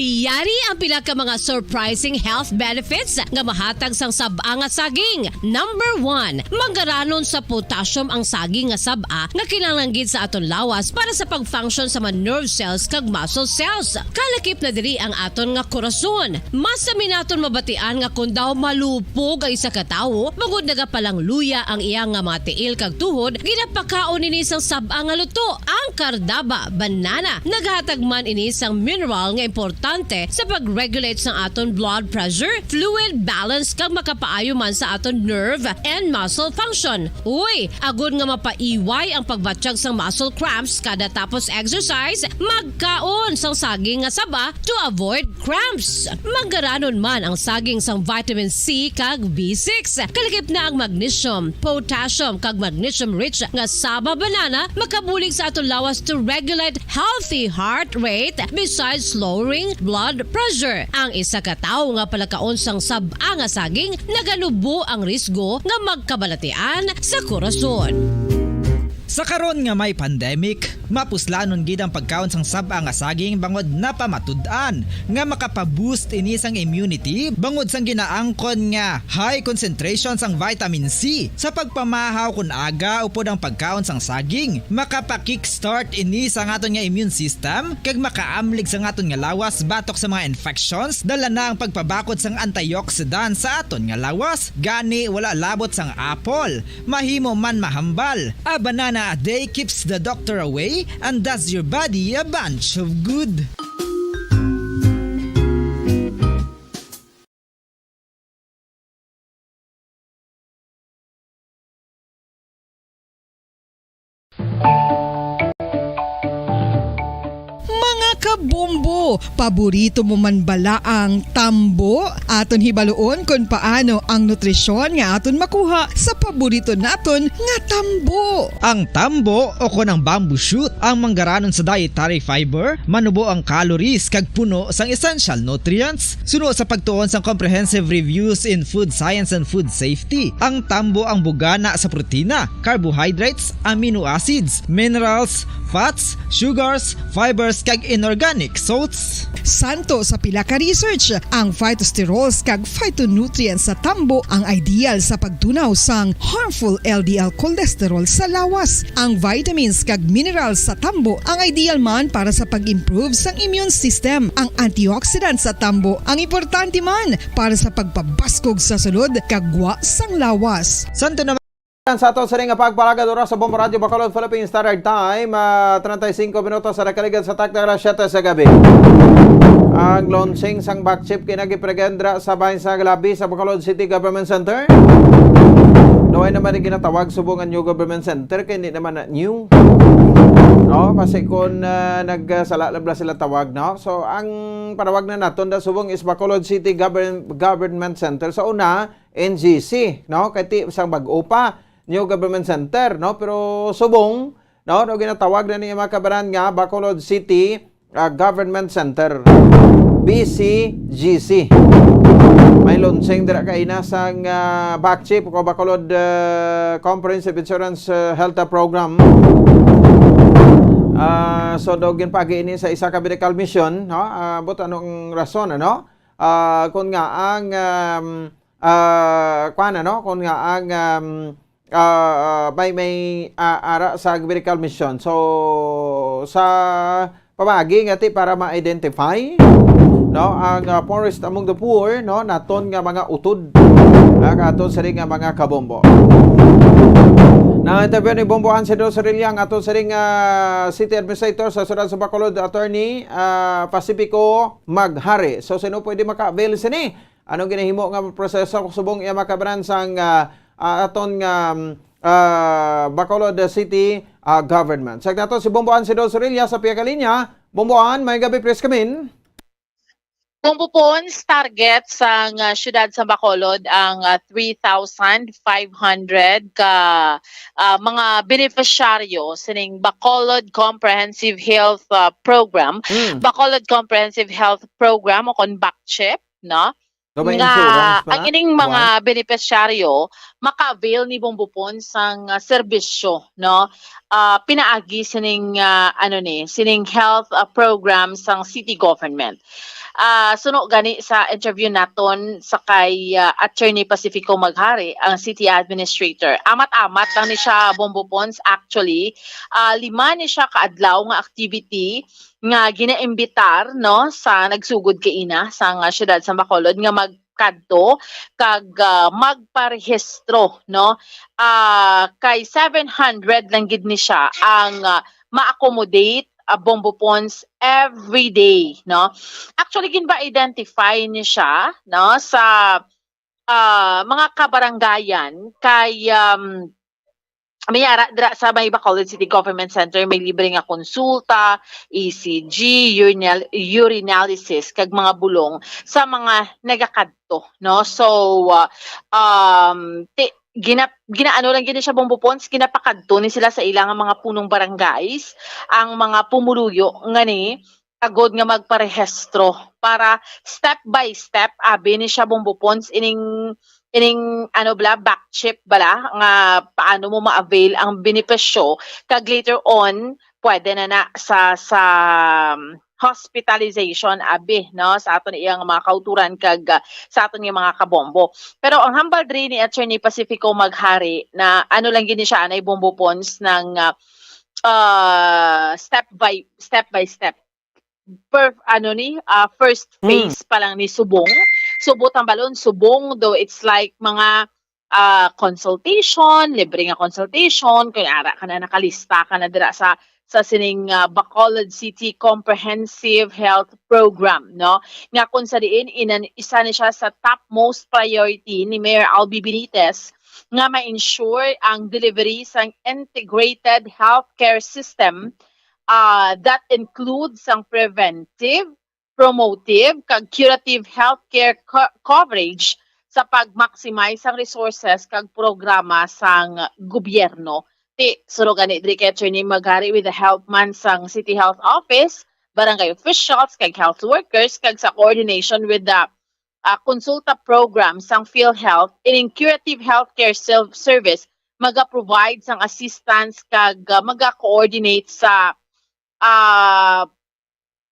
Yari ang pila ka mga surprising health benefits nga mahatag sang sab-a nga saging. Number one, manggaranon sa potassium ang saging nga sab-a nga kinahanglan gid sa aton lawas para sa pag-function sa mga nerve cells kag muscle cells. Kalakip na diri ang aton nga korason. Mas sami naton mabatian nga kon daw malupog ang isa ka tawo, bangod nagapalangluya ang iya nga mga tiil kag tuhod, ginapakaon ini sang sab-a nga luto. Ang kardaba, banana, naghatag man ini sang mineral nga importante sa pag-regulate sang aton blood pressure, fluid balance, kag makapaayo man sa aton nerve and muscle function. Uy, agod nga mapaiway ang pagbatyag sang muscle cramps kada tapos exercise, magkaon sang saging nga saba to avoid cramps. Manggaranon man ang saging sang vitamin C kag B six. Kalakip na ang magnesium, potassium, kag magnesium-rich nga saba banana makabulig sa aton lawas to regulate healthy heart rate besides lowering blood pressure. Ang isa ka tawo nga palakaon sang sab-a nga saging naganubo ang risgo nga magkabalatian sa korason. Sa karon nga may pandemic, mapuslanon gid ang pagkaon sang sab-a nga saging bangod napamatud-an nga makapaboost ini sang immunity bangod sang ginaangkon nga high concentration sang vitamin C. Sa pagpamahaw kon aga upod ang pagkaon sang saging, makapa-kickstart ini sa aton nga immune system kag makaamlig sa aton nga lawas batok sa mga infections, dala na ang pagpabakod sang antioxidant sa aton nga lawas. Gani, wala labot sang apple, mahimo man mahambal. A banana a day keeps the doctor away and does your body a bunch of good. Mga kabombo, paborito mo man bala ang tambo? Aton hibaluon kon paano ang nutrisyon nga aton makuha sa paborito naton nga tambo. Ang tambo o kon ang bamboo shoot ang manggaranon sa dietary fiber, manubo ang calories kag puno sang essential nutrients. Suno sa pagtuon sang Comprehensive Reviews in Food Science and Food Safety, ang tambo ang bugana sa protina, carbohydrates, amino acids, minerals, fats, sugars, fibers, kag inorganic salts. Santo sa pila ka research, ang phytosterols kag phytonutrients sa tambo ang ideal sa pagtunaw sang harmful L D L cholesterol sa lawas. Ang vitamins kag minerals sa tambo ang ideal man para sa pag-improve sang immune system. Ang antioxidant sa tambo ang importante man para sa pagpabaskog sa sulod kag gwa sang lawas. Santo naman sa ato sini nga pagpalagad oras sa Bombo Radyo Bacolod, Philippine Standard Time, ah, treinta y cinco minutos sa nakaligad sa takna alas siyete sa gabi. Ang launching sang back chip kinagipregendra sa bahin sa Galabi sa Bacolod City Government Center. Naway naman ang ginatawag subong nga new government center kay hindi naman na new. No, kasi kung ah, nagsala lang bala sila tawag, no? So, ang panawag na naton da subong is Bacolod City Govern- Government Center. Sa una, N G C, no? Kay ti sang bag-o pa, New Government Center, no? Pero subong, no, no, ginatawag na ni mga kabaran nga Bacolod City ah, Government Center, B C G C. May launching dira kaina sang ah, back chip o Bacolod ah, Comprehensive Insurance ah, Health Program. Ah, so daw ginpagi ini sa isa ka medical mission, no? Ah, but anong rason, ano? Ah, kung nga ang um, ah, kuwan, ano? Kung nga ang um, ah, ah, may may ah, ara sa medical mission. So sa pamagi nga ti para ma-identify, no, ang ah, poorest among the poor, no, naton nga mga utod, ah, aton sini nga mga kabombo. Na-interview ni Bombo Ansido Sorilla ang aton sini nga city administrator sa siyudad sa Bacolod, Attorney ah, Pacifico Maghari. So sino pwede maka-avail sini? Anong ginahimo nga proseso subong iya makabaran sang ah, ah, aton nga um, ah, Bacolod City ah, government? Check nato si Bomboan Sidol Sorilla sa pihak linya. Bomboan, may gabi, please come in. Kung pupuon sa target sang ah, siyudad sa Bacolod ang ah, three thousand five hundred ka ah, mga benepisyaryo sining Bacolod Comprehensive Health ah, Program, Mm. Bacolod Comprehensive Health Program o kon BACCHEP, no? Nga may nga insurance pa ang na? Ining mga One? Benepisyaryo maka-avail ni Bombo Pons sang, ah, serbisyo, no? Ah, pinaagi sining, ah, ano ni, sining health, ah, program sang city government. Ah, suno gani sa interview naton sa kay, ah, Attorney Pacifico Maghari, ang city administrator. Amat-amat lang ni siya, Bombo Pons, actually. Ah, lima ni siya ka adlaw nga activity nga ginaimbitar, no, sa nagsugod kaina sang, ah, siyudad sa Bacolod nga magkadto kag, ah, magparehistro, no. Ah, kay seven hundred lang gid ni siya ang, ah, ma-accommodate, ah, Bombo Pons every day, no. Actually, ginpa-identify ni siya, no, sa, ah, mga kabarangayan kay, um, may ara dira sa may Bacolod City Government Center, may libre nga konsulta, E C G, urinal-, urinalysis, kag mga bulong sa mga nagakadto, no? So, ah, um, ti-, gina-, ginaano lang gid ni siya, Bombo Pons, ginapakadto ni sila sa ila nga mga punong barangays, ang mga pumuluyo nga ni agod nga magparehistro para step by step, abi ni siya, Bombo Pons, ining, ining, ano bala, back chip bala, nga paano mo ma-avail ang benepisyo, kag later on, pwede na na sa, sa, um, hospitalization, abi, no, sa aton iyang mga kauturan kag, ah, sa aton nga mga kabombo. Pero ang hambal diri ni Attorney Pacifico Maghari na ano lang gid ni siya, anay, Bombo Pons, ng, ah, ah, step by, step by step. Per, ano ni, ah, first Hmm. phase pa lang ni subong. Subot ang balon, subong, though it's like mga, ah, consultation, libre nga consultation, kung ara ka na, nakalista ka na dira sa, sa sining, ah, Bacolod City Comprehensive Health Program, no? Nga kung sa diin, inan-, isa ni siya sa topmost priority ni Mayor Albee Benitez nga ma-ensure ang delivery sang integrated healthcare system, ah, that includes ang preventive, promotive, kag curative healthcare co-, coverage sa pag-maximize sang resources kag programa sang gobyerno. Ti, suno gani diri kay Attorney Maghari, with the help man sang City Health Office, barangay officials, kag health workers, kag sa coordination with the, ah, konsulta program sang PhilHealth, ining curative healthcare self-service maga-provide sang assistance kag, ah, maga-coordinate sa, ah,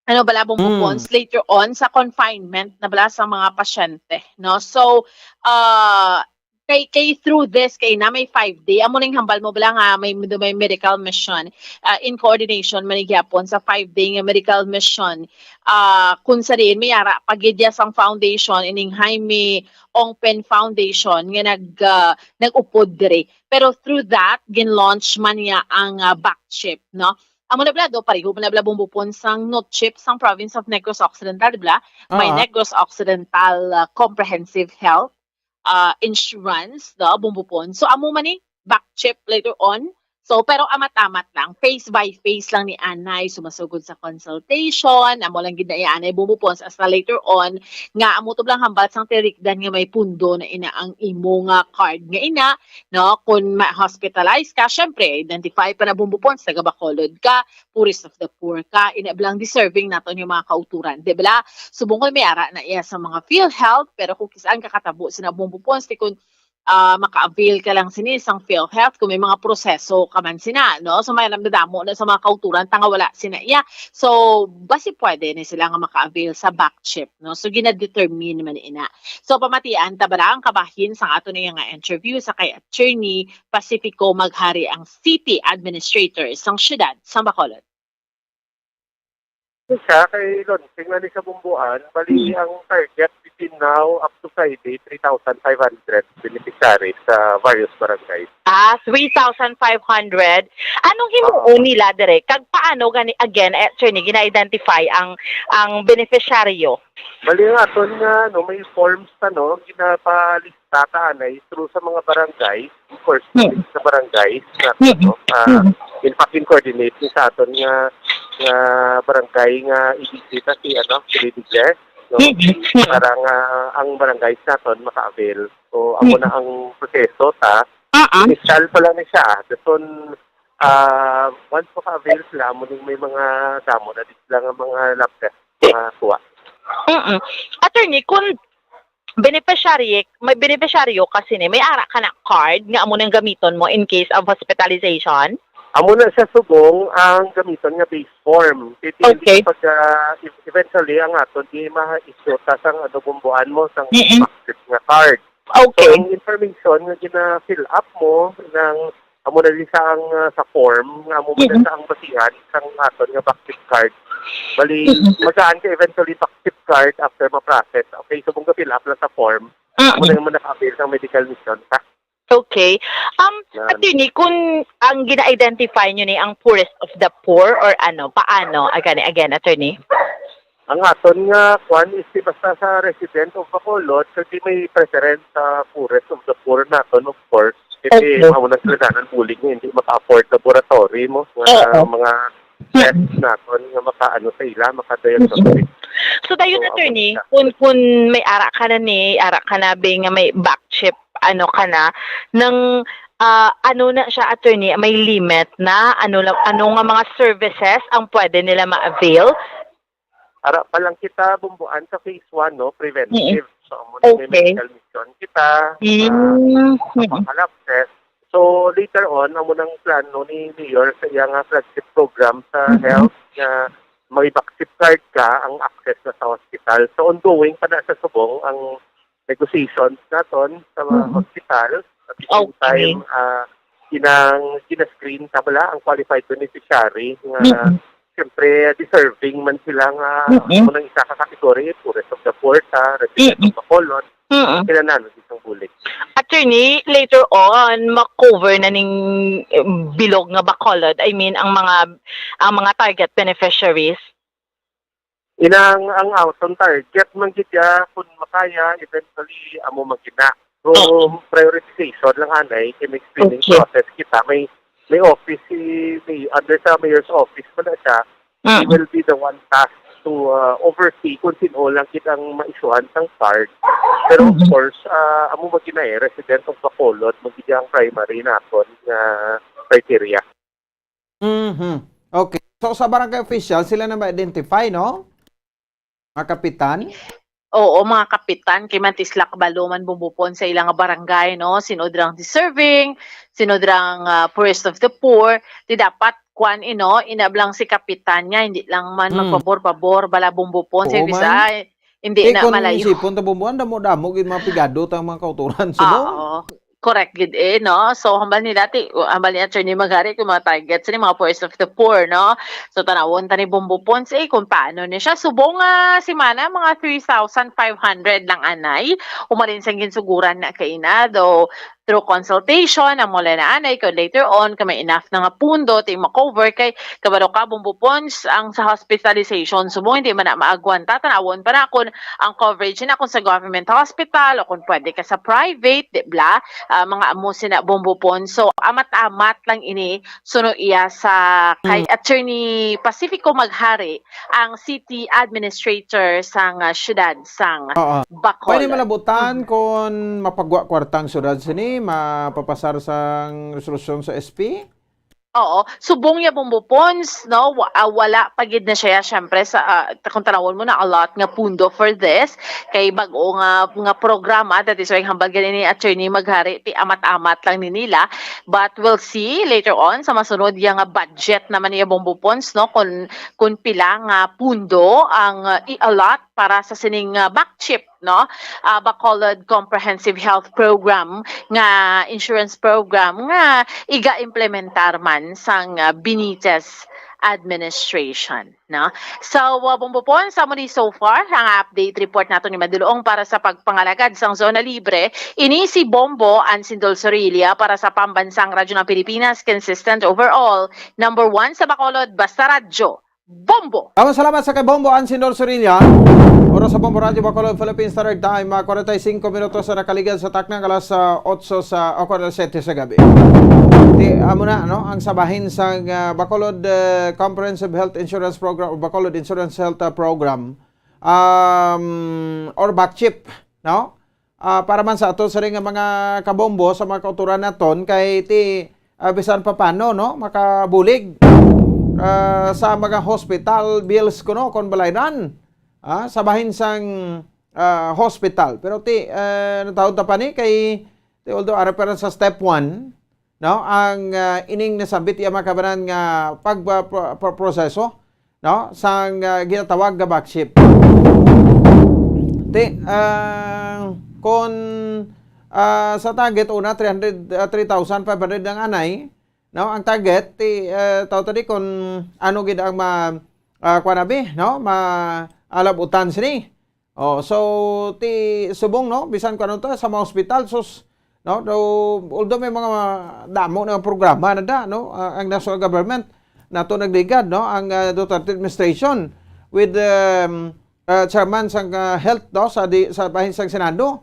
ano bala, Bombo Mm. Pons, later on sa confinement na bala sa mga pasyente, no? So, ah, kay, kay through this, kay na may five day, amo ning hambal mo bala nga may, may medical mission, ah, in coordination man ni gyapon sa five day nga medical mission, ah, kung sa diin may ara pa gid ya sang foundation, ining Jaime Ongpin Foundation nga nag, ah, nag-upod diri. Pero through that, gin-launch man niya ang, ah, back chip, no? Amo na bala, do, pareho man na bala, Bombo Pons, sang NOCHIP sang province of Negros Occidental, di bala? May Ah. Negros Occidental, ah, Comprehensive Health, ah, Insurance, do, Bombo Pons. So, amo man ni, back chip later on. So, pero amat-amat lang, phase by phase lang ni anay, sumasugod sa consultation, amo lang gid na iya anay, Bombo Pons, hasta later on, nga amo to lang hambal sang tinikdan nga may pundo na ina ang imo nga card nga ina, no? Kung ma-hospitalize ka, syempre, identify pa na, Bombo Pons, taga Bacolod ka, poorest of the poor ka, ina bala ang deserving naton nga mga kauturan, di bala? Subong ko may ara na iya sa mga PhilHealth, pero kung kis-an ka katabo sina, Bombo Pons, ti kung, ah, maka-avail ka lang sini sang PhilHealth, kung may mga proseso ka man sina, no? So, may alam na damo na sa mga kauturan, tanga wala sina iya. So, basi pwede ni sila nga maka-avail sa back chip, no? So, gina-determine man ina. So, pamatian ta bala ang kabahin sang ato na nga interview sa kay Attorney Pacifico Maghari, ang city administrator sang siyudad sang Bacolod. Siya kay launching na ni sa Bumbuan, bali Hmm. ang target between now up to Friday, three thousand five hundred beneficiaries sa various barangays. Ah, three thousand five hundred. Anong himuon Oo. nila dire? Kag paano gani, again, eh, attorney, gina-identify ang, ang beneficiaryo? Bali, ang aton nga, ano, may forms, ano, ginapalista ta anay through sa mga barangay. Of course, Hmm. sa barangay, sa, Hmm. ano, ah, Hmm. in fact, in coordinate ni sa aton nga, nga barangay nga i-visit ta si, ano, si Lady Jess, no? Hmm. Hmm. Para nga ang barangay sa aton maka-avail. So, amo Hmm. na ang proseso ta. Ah, ah. Initial pa lang ni siya, ah. Dason, ah, once maka-avail sila, amo ning may mga damo na di sila nga mga lab test nga kuha. Mm-mm. Attorney, kung Beneficiary, may beneficiaryo ka sini, may ara ka na card nga amo nang gamiton mo in case of hospitalization? Amo na siya subong ang gamiton nga base form. Kay dili Okay. Pag ah, ev- eventually ang aton di ma-issue ta sang ano bumbuan mo sang Mm-mm. active nga card. So Okay. ang information nga gina-fill up mo nang amo na din sa ang ah, sa form nga amo man Mm-mm. sa ang basihan sang aton nga back chip card. Bali Mm-mm. magaan ka eventually back chip card after ma-process. Okay, so kung ga-fill up lang sa form, amo Mm-mm. na yung naka-avail ng medical mission ka. Okay. Um, Yan. Attorney, kung ang gina-identify nyo ni ang poorest of the poor or ano, paano? Again, again, Attorney? Ang aton nga kwan is di basta sa resident of Bacolod, so di may preference sa poorest of the poor naton, of course. Kasi Okay. amo nang kilalanan bulig nga hindi maka-afford laboratory mo, mga Oo. mga test naton nga makaano sa ila, makadiagnostic. So dayon, So, attorney, amo na. kung kung may ara ka na ni, ara ka na be nga may back chip, ano ka na, nang ah, ano na siya, attorney, may limit na, ano lang, ano nga mga services ang pwede nila ma-avail? Ara pa lang kita bumbuan sa phase one, no, preventive. So amo na may Okay. medical mission kita, Mm. ah, sa pang-lab test. So later on, amo nang plano ni Mayor sa iya nga flagship program sa Mhm. health nga may back chip card ka ang access na sa hospital. So ongoing pa na sa subong ang negotiations naton sa mga Mhm. hospital. At the same Okay. time, ah, ginang gina-screen ta bala ang qualified beneficiary nga Mhm. siyempre deserving man sila nga Mhm. amo nang isa ka category, poorest of the poor, sa resident Mhm. of Bacolod, Mm. kinahanglan isang bulig. Attorney, later on, ma-cover na ning eh, bilog nga Bacolod, I mean, ang mga ang mga target beneficiaries? Inang ang aton target man gid ya, kung makaya, eventually amo magina. So Oo. Prioritization lang anay kay may screening Okay. Process kita. May may office si may under sa mayor's office man na siya. He Mm. will be the one tasked to uh, oversee kung sino lang gid ang maisuhan sang card. Pero of Mhm. course, uh, amo magina eh, resident of Bacolod, magina ang primary naton nga criteria. Mhm. Okay. So sa barangay official, sila na ma-identify, no? Mga kapitan? Oo, mga kapitan, kay mantislak balo man bumbo pon sa ilang barangay, no? Sino drang deserving, sino drang ah, poorest of the poor, di dapat kwan ino, inablang si kapitan niya, hindi lang man Mm. magpabor-pabor, bala bumbo pon sa Oo, bisa, man. eh, hindi Eh, na kung malayo. isipon ta bumbuan, damo-damo gid mga pigado tang mga kauturan, subong. Oo. Correct gid eh, no? So, hambal nila ti, hambal ni Attorney Maghari kung mga targets ni mga poorest of the poor, no? So, tanawon ta ni Bombo Ponce eh, kung paano ni siya. Subong nga simana, mga three thousand five hundred lang anay. Umalin sang ginsuguran na kay ina, though through consultation, ang mula na anay, kung later on, kung may enough na nga pundo, ti ma-cover kay kabalo ka, Bombo Ponce, ang sa hospitalization, subong hindi man na maagwanta, tanawon pa na kung ang coverage na kung sa government hospital o kung pwede ka sa private, di bla? Ah, mga amo sina Bombo Ponce. So, amat-amat lang ini suno iya sa kay Mm. Attorney Pacifico Maghari, ang city administrator sang ah, syudad sang Oo. Bacolod. Pwede malabutan Mhm. kung mapagwa kwartang syudad sini, mapapasar sang resolusyon sa S P? Oo, subong ya Bombo Ponce, no? Wa- ah, wala pa gid na siya, syempre, sa, ah, kung tanawon mo na, a lot nga pundo for this. Kay bag-o nga, nga programa, that is why hambal gani ni Attorney Maghari, ti amat-amat lang ni nila. But we'll see later on, sa masunod ya nga budget naman niya Bombo Ponce, no? Kung, kung pila nga pundo ang ah, i-allot para sa sining ah, back chip, no? Ah, Bacolod Comprehensive Health Program nga insurance program nga iga-implementar man sang ah, Benitez administration, no? So, uh, Bombo Pon, sa muli so far, ang update report nato ni Madulong para sa pagpangalagad sang Zona Libre. Ini si Bombo Ansindol Sorilla para sa Pambansang Radyo ng Pilipinas, consistent overall, number one sa Bacolod, basta radyo, Bombo! Daghang salamat sa kay Bombo Ansindol Sorilla. Oras sa Bombo Radyo Bacolod, Philippine Standard Time, ah, kwarenta y singko minutos na nakaligad sa taknang alas ah, otso sa, o, alas siyete sa gabi. Ti, amo na, no, ang sabahin sa ah, Bacolod ah, Comprehensive Health Insurance Program o Bacolod Insurance Health ah, Program, um, or BACCHIP, no? Ah, para man sa ato sa nga mga kabombo, sa mga kauturan naton, kay ti ah, bisan pa paano, no, makabulig ah, sa mga hospital bills kuno kon balayran. Ah, sa bahin sang ah, hospital. Pero ti, ah, natawag ta pa ni kay, ti, although ara pa sa step one, no, ang, ah, ining nasambit iya mga kabanan nga pag, ah, pro-, pro-, proseso, no, sang, ah, ginatawag nga back ship. Ti, ah, kon, ah, sa target una, three hundred, ah, three thousand five hundred ang anay, no, ang target, ti, ah, tawag ta di kon ano gid ang ma-, ah, kuwan abi, no, ma-, alabutan sini. Oh, so, ti, subong, no, bisan ko ano to, sa mga hospital, sus, no, do, although may mga damo na programa na da, no, ah, ang national government, nato nagligad, no, ang, ah, Duterte administration with, um, ah, chairman sang, ah, health, no, sa di, sa bahin sang Senado,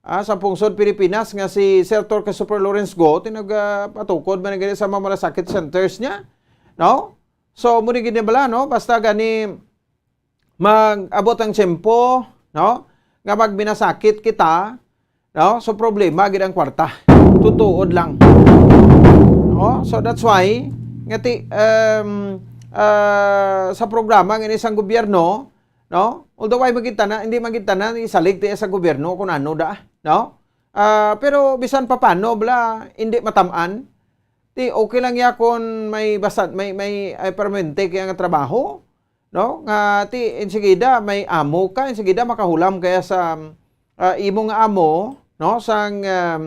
ah, sa pungsod Pilipinas nga si Senator Christopher Lawrence Go, tinag, ah, patukod man gani sa mga malasakit centers niya, no? So, muna gid na bala, no? Basta gani, mag-abot ang tiyempo, no? Nga magminasakit kita, no? So, problema gid ang kwarta. Tutuod lang. No? So, that's why, nga ti, um, ah, sa programa nga ini sang gobyerno, no? Although ay magintana, hindi magintana isalig ti sa gobyerno kung ano da, no? Ah, pero bisan pa paano, bala, hindi matamaan. Ti, okay lang ya kung may basta, may, may, ay, permanente kaya nga trabaho, no? Nga ti, insigida, may amo ka, insigida makahulam kaya sa, ah, imo nga amo, no? Sang, um,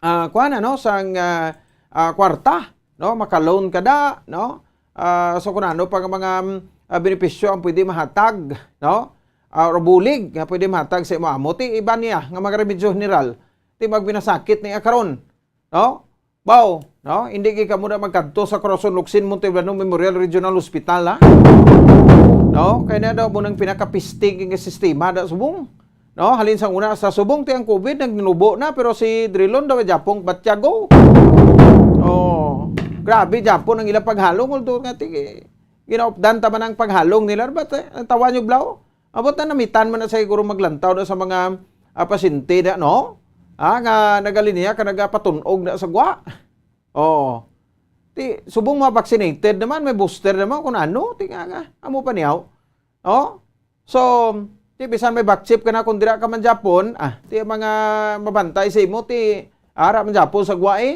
ah, kuwan, ano? Sang, ah, ah, kwarta, no? Makaloan ka da, no? Ah, so kung ano pa nga mga, mm, ah, benepisyo ang pwede mahatag, no? Ah, or bulig nga pwede mahatag sa imo amo. Ti, iba niya nga mga remedyo general. Ti, magminasakit ni karon, no? Baw, no? Hindi gid kamo na magkadto sa Corazon Locsin Montalbano Memorial Regional Hospital, ha? No? Kay na daw mo nang pinakapistig nga sistema da subong. No? Halin sang una sa subong ti ang COVID nagnubo na, pero si Drilon daw japong batyago. Oh, grabe japon ang ilang paghalong, although nga ti ginaupdan ta man ang paghalong nila, but, eh, ang tawa nyo, blaw? Abot na namitan man na siguro maglantaw na sa mga, ah, pasyente na, no? Ah, nga nagalinya ka nagapatun-og na sa gwa. Oo. Ti, subong mga vaccinated naman, may booster naman, kung ano, ti nga, nga, amo pa niyaw. Oh? So, ti bisan may back chip ka na, kung dira ka man Japon, ah, ti mga mabantay sa imo, ti ara man Japon sa gwa, eh.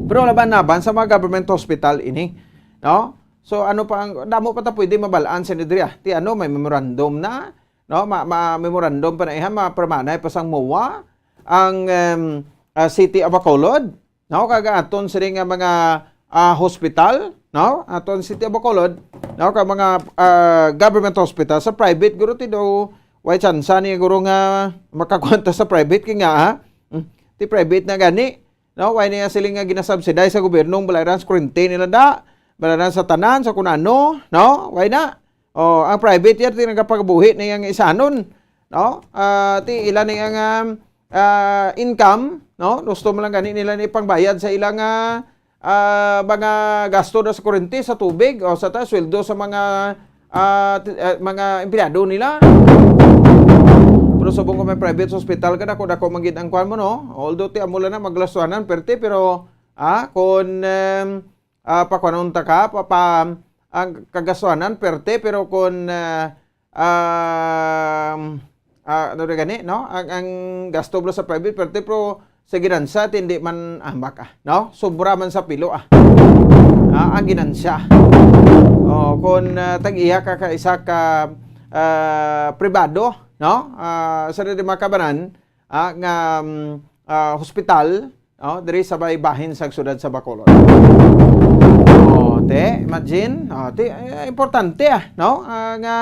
Pero laban-laban sa mga government hospital ini, no? So, ano pa ang, damo pa ta pwede mabalaan sa diri, ah. Ti ano, may memorandum na, no? Ma, ma, memorandum pa na ihan, mapermanay pa sang MOA ang, em, ah, City of Bacolod, no? Kag aton sini nga mga, ah, hospital, no? Aton City of Bacolod, no? Kag mga, ah, government hospital, sa private guro ti do, way chance ni guro nga makakuha ta sa private kay nga, ha? Hmm, ti private na gani, no? Way niya sila nga ginasubsidize sa gobyerno ang balayran sa kurente nila da, balayran sa tanan, sa kun ano, no? Way na. Oh, ang private yan, ti nagapagabuhi na yang isanon, no? Ah, ti ila na yang, um, ah, income, no? Gusto mo lang gani nila ni pangbayad sa ilang, ah, ah, mga gasto na sa kurente, sa tubig, o sa ta, sweldo sa mga, ah, ti-, ah, mga empleyado nila. Pero subong ko may private hospital ka, dako-dako man gid ang kwan mo, no? Although ti amo lang na maglastuanan, perte, pero, ah, kung, um, ah, pakuanon ta ka, pa, pa, ang kagastuanan, perte, pero kung, ah, um, ah, ano rin gani, no? Ang, ang gasto mo sa private, perte, pero sa ginansya, ti hindi man ambak, ah, no? Sobra man sa pilo, ah. Ah, ang ginansya. Oh, kung, ah, tag-iya ka, ka isa ka, ah, pribado, no? Ah, sa di makabanan, ah, nga, um, ah, hospital, no? Diri sa may bahin sa siyudad sa Bacolod. Oh, te, imagine, oh, te, eh, importante, ah, no? Ah, nga,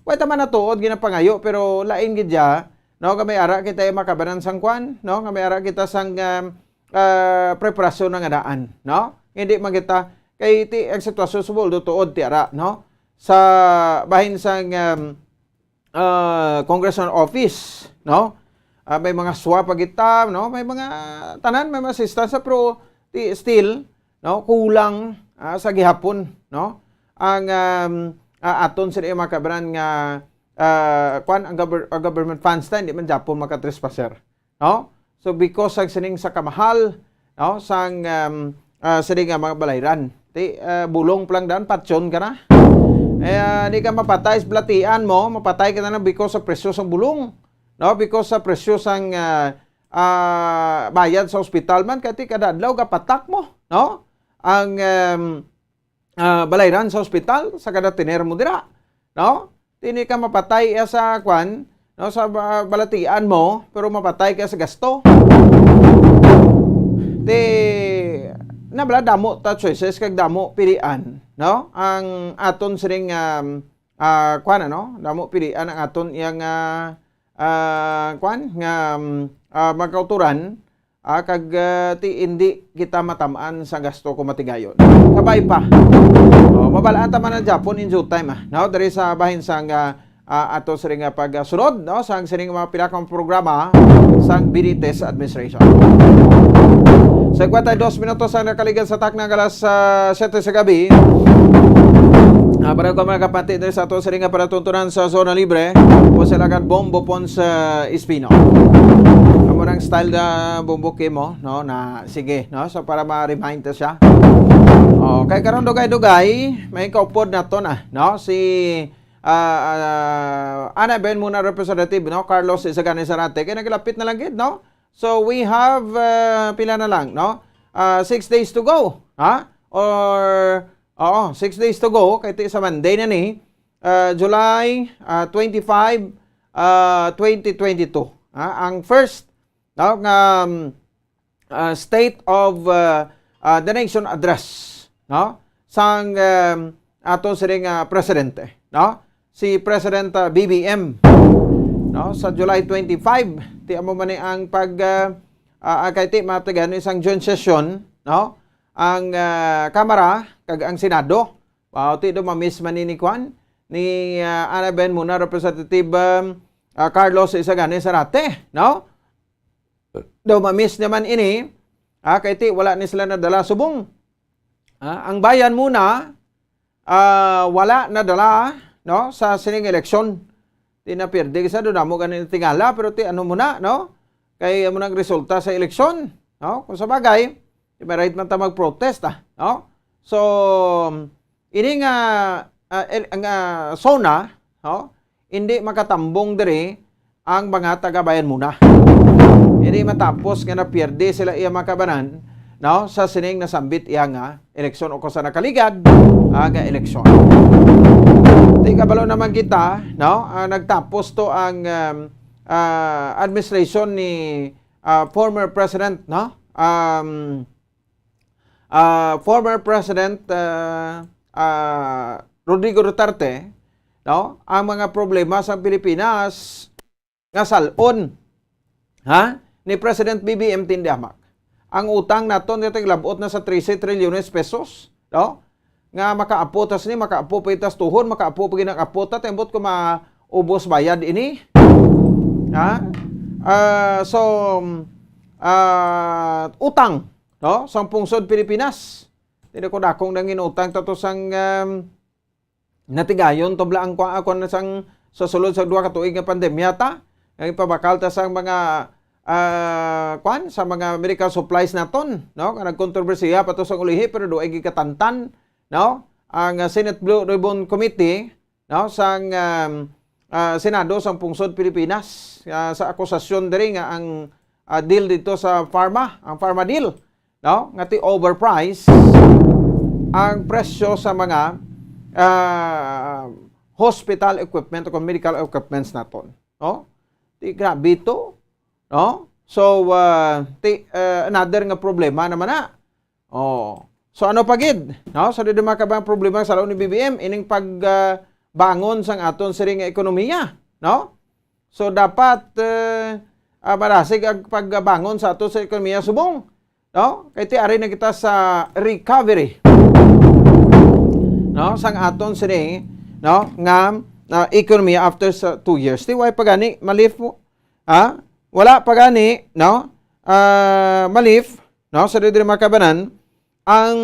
way ta man natuod ginapangayo, pero lain gid ya, no? Nga may ara kita yung makabanan sang kwan, no? Nga may ara kita sang, um, ah, preparasyon nga daan, no? Hindi man kita, kay ti, ang sitwasyon sa Bohol, tuod ti ara, no? Sa bahin sang, um, ah, congressional office, no? Ah, may mga SWA pa kita, no? May mga tanan, may mga assistance, pero ti-, still, no, kulang, ah, sa gihapon, no? Ang, um, ah, aton sa mga kabanan nga, ah, kwan, ang, gover-, ang government funds na, hindi man Japon makatrespasser, no? So, because sang sining sa kamahal, no, sang, um, ah, sining nga mga balayran, ti, ah, bulong pa lang daan, patyon ka na. Eh, ah, di ka mapatay sa balatian mo, mapatay ka na lang because sa presyo sang bulong, no? Because sa presyo sang, ah, ah, bayad sa ospital man, kay ti kada adlaw gapatak mo, no? Ang, em, ah, balayran sa ospital sa kada tener mo dira, no? Ti di ka mapatay iya sa kwan, no, sa ba-, balatian mo, pero mapatay ka sa gasto. Ti, na bala, damo ta choices kag damo pilian, no? Ang aton siring, um, ah, kwan, ano? Damo pilian ang aton iyang, ah, ah, kwan, nga, um, ah, magkauturan, ah, kag, ah, ti indi kita matamaan sa gasto kung matigayon. Kabay pa. Oh, mabalaan ta man ang Japon in due time, ah, no? Diri sa bahin sang, ah, ah, ato siring nga pagsunod, no? Sang siring nga mga pila ka mga programa sang B D T S administration. Sa kwenta dos minutos ang nakaligad sa takna nga alas, ah, siyete sa gabi. Ah, para ko mga kapatid diri sa ato siring nga palatuntunan sa Zona Libre, po sila kan Bombo Pons, ah, Espino. Amo nang style na Bombo Kimo, no? Na, sige, no? So, para ma-remind ta siya. Oh, kay karon dugay-dugay, may kaupod naton, ah, no? Si, ah, ah, Ana Ben muna representative, no? Carlos Isagani Sarate. Kay naglapit na lang gid, no? So, we have, ah, pila na lang, no? Ah, six days to go, ha? Or, oo, six days to go. Kay ti sa Monday na ni, ah, July, ah, twenty-five, ah, twenty twenty-two. Ha? Ang first, no, nga, um, ah, State of, ah, ah, the Nation Address, no? Sang, um, ato siring nga presidente, no? Si President, ah, B B M, no? Sa July twenty-five, ti amo man ni ang pag, ah, ah, kay ti matigan isang joint session, no? Ang, ah, Kamara kag ang Senado. Wow, ti do mamiss man ni, ni kwan, ni, ah, Ana Ben muna, Representative, um, ah, Carlos Isagani Sarate, no? Daw mamiss naman ini, ah, kay ti wala ni sila nadala subong. Ah, ang bayan muna, ah, wala nadala, no, sa sining eleksyon. Ti napierde sa do namo ganin tingala, pero ti ano muna, no? Kay amo nang resulta sa eleksyon, no? Kung sa bagay, ti may right man ta mag-protest, ah, no? So, ini nga, ah, el-, nga zona, no? Hindi makatambong diri ang mga taga-Bayan Muna. Hindi matapos nga napierde sila iya mga kabanan, no, sa sining nasambit iya nga eleksyon o kung sa nakaligad, ah, nga eleksyon. Di kabalo naman kita, no, ah, nagtapos to ang, um, ah, administration ni, ah, former President, no, um, ah, former President, ah, ah, Rodrigo Duterte, no, ang mga problema sa Pilipinas nga salon, ha, ni President B B M Tindiamak. Ang utang naton nga tiglabot na sa trese trilyones pesos, no? Nga makaapo ta sini, makaapo pa tas tuhon, makaapo pa ginang apo ta, tembot ko maubos bayad ini. Ha? Ah, so, ah, utang, no? Sang pungsod Pilipinas. Ti dakong nangin utang ta to sang, um, natigayon to bala ang kwa-, kwan na sang sa sulod sa duha ka tuig nga pandemya ta, nga ipabakal ta sang mga, ah, kwan, sa mga medical supplies naton, no? Nga nagkontrobersiya pa to sang ulihi, pero duay gikatantan, no? Ang, ah, Senate Blue Ribbon Committee, no, sang, um, ah, Senado sang pungsod Pilipinas, ah, sa akusasyon diri nga ang, ah, deal dito sa pharma, ang pharma deal, no, nga ti overprice ang presyo sa mga, ah, hospital equipment o medical equipments naton, no? Ti grabe to, no? So, ah, ti, ah, another nga problema naman na. Oh. So ano pa gid, no? So di makabang problema sa laon ni B B M ining pag, ah, bangon sang aton siring nga ekonomiya, no? So dapat, eh, ah, marasig ang pagbangon sa aton sa ekonomiya subong, no? Kay ti ari na kita sa recovery, no? Sang aton sini, no? Nga, ah, ekonomiya after sa two years. Ti way pa gani ma-lift mo, ha? Wala pa gani, no? Ah, ma-lift, no? Sa diri mga kabanan, ang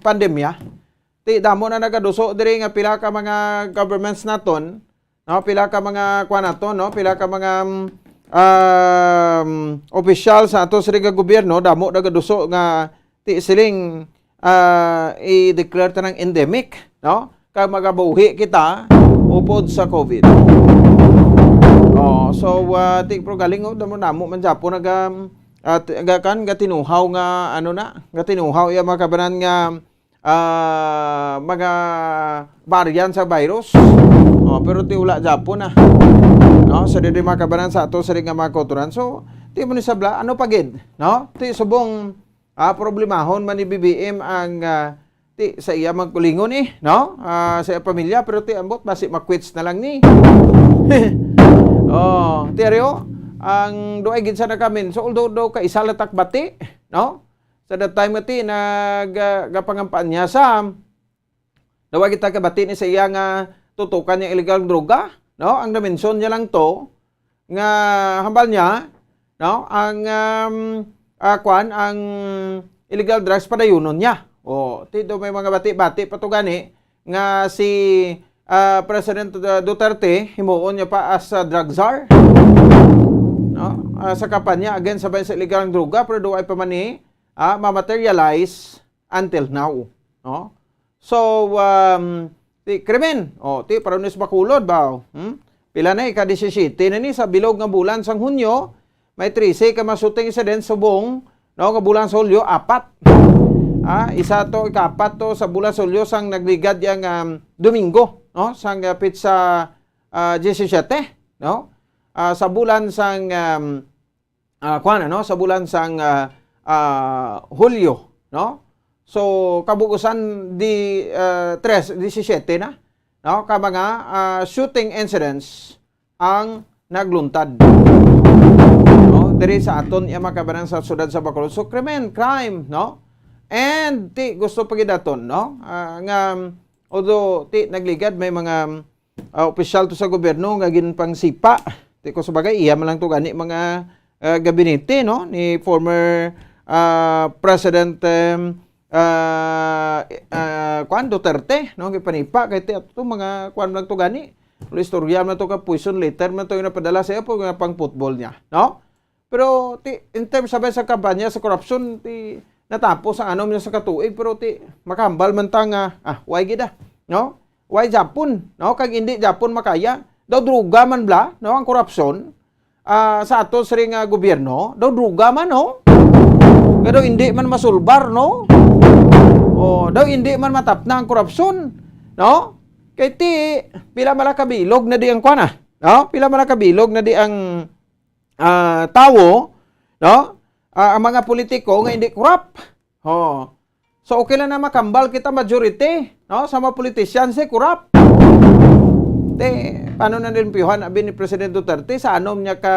pandemya. Ti damo na nagaduso diri nga pila ka mga governments naton, no? Pila ka mga kuan naton, no? Pila ka mga, mm, um, opisyal sa ato sa nga gobyerno, damo nagaduso nga ti siling, ah, i-declare ta ng endemic, no? kag magabuhi kita upod sa COVID. Oh, so, ah, ti-, pero galing, oh, damo-damo man gyapon naga-, ah, ti-, ga-, kan, gatinuhaw nga, ano na, gatinuhaw iya mga kabanan nga, ah, mga variant sa virus. Oh, pero ti wala gyapon na. No, sa diri mga kabanan sa ato sa nga mga kautoran. So, ti mo ni sabla, ano pa gid, no? Ti subong, ah, problemahon man ni B B M ang, ah, ti sa iya magkulingon eh, no? Ah, sa iya pamilya, pero ti ambot basi ma-quits na lang ni. Oh, ti Areo, ang duay gid sa nakamin. So, although daw kaisa lang tak bati, no? Sa that time nga ti nag, ah, gapangampanya sa, daw kita kabati ni sa iya nga tutukan niya illegal droga, no? Ang na-mention niya lang to nga hambal niya, no? Ang, um, ah, kwan, ang illegal drugs padayunon niya. O, ti do may mga bati-bati pa to gani nga si, ah, President Duterte himuon niya pa as a drug czar. No? Ah, sa kampanya against sa, sa illegal droga, pero duay pa man ni, ah, ma-materialize until now, no? So, um, ti krimen, oh, ti parunis Bacolod ba? Hmm? Pila na, ika-disisiyete na ni sa bilog nga bulan sang Hunyo, may trese ka mga shooting incidents subong, no, nga bulan sa Hulyo, apat. Ah, isa to, ika-apat to sa bulan sa Hulyo sang nagligad yang, um, Domingo, no, sang, uh, petsa, uh, diyesisiyete, no? Ah, sa bulan sang, um, ah, kuwan, ano, sa bulan sang, ah, ah, Hulyo, no? So, kabug-usan di, ah, tres, disisiyete na, no? Ka mga, ah, shooting incidents ang nagluntad, no? Diri sa aton iya mga kabanan sa siyudad sa Bacolod. So, krimen, crime, no? And ti gusto pa gid aton, no? Ah, nga, although ti nagligad may mga ah, opisyal to sa gobyerno nga ginpangsipa. Ti ko sa bagay, iya man lang to gani mga, ah, gabinete, no, ni former, ah, President, em, ah, ah, kuan, Duterte, no, gipanipa kay ti ato to mga kuan lang to gani. Wala istorya man to ka poison letter man to yung napadala sa iya po nga pang football niya, no? Pero ti, in terms sa, sa kampanya sa korupsyon, ti natapos ang anom niya sa katuig, pero ti makahambal man ta nga, ah, why gid ah, no? Why Japon, no? Kag hindi Japon makaya. Daw druga man bla, no, ang korupsyon, ah, sa ato siri nga gobyerno, daw druga man, no? Nga daw hindi man masulbar, no? O, daw hindi man matapna ang korupsyon, no? Kay ti, pila man lang kabilog na di ang kwan, ah, no? Pila man lang kabilog na di ang ah, tawo, no? Ah, ang mga politiko nga hindi corrupt. Oh. So, okay lang na makambal kita majority, no? Sa mga politician si corrupt. Te, paano na nalimpyuhan abi ni President Duterte sa anom niya ka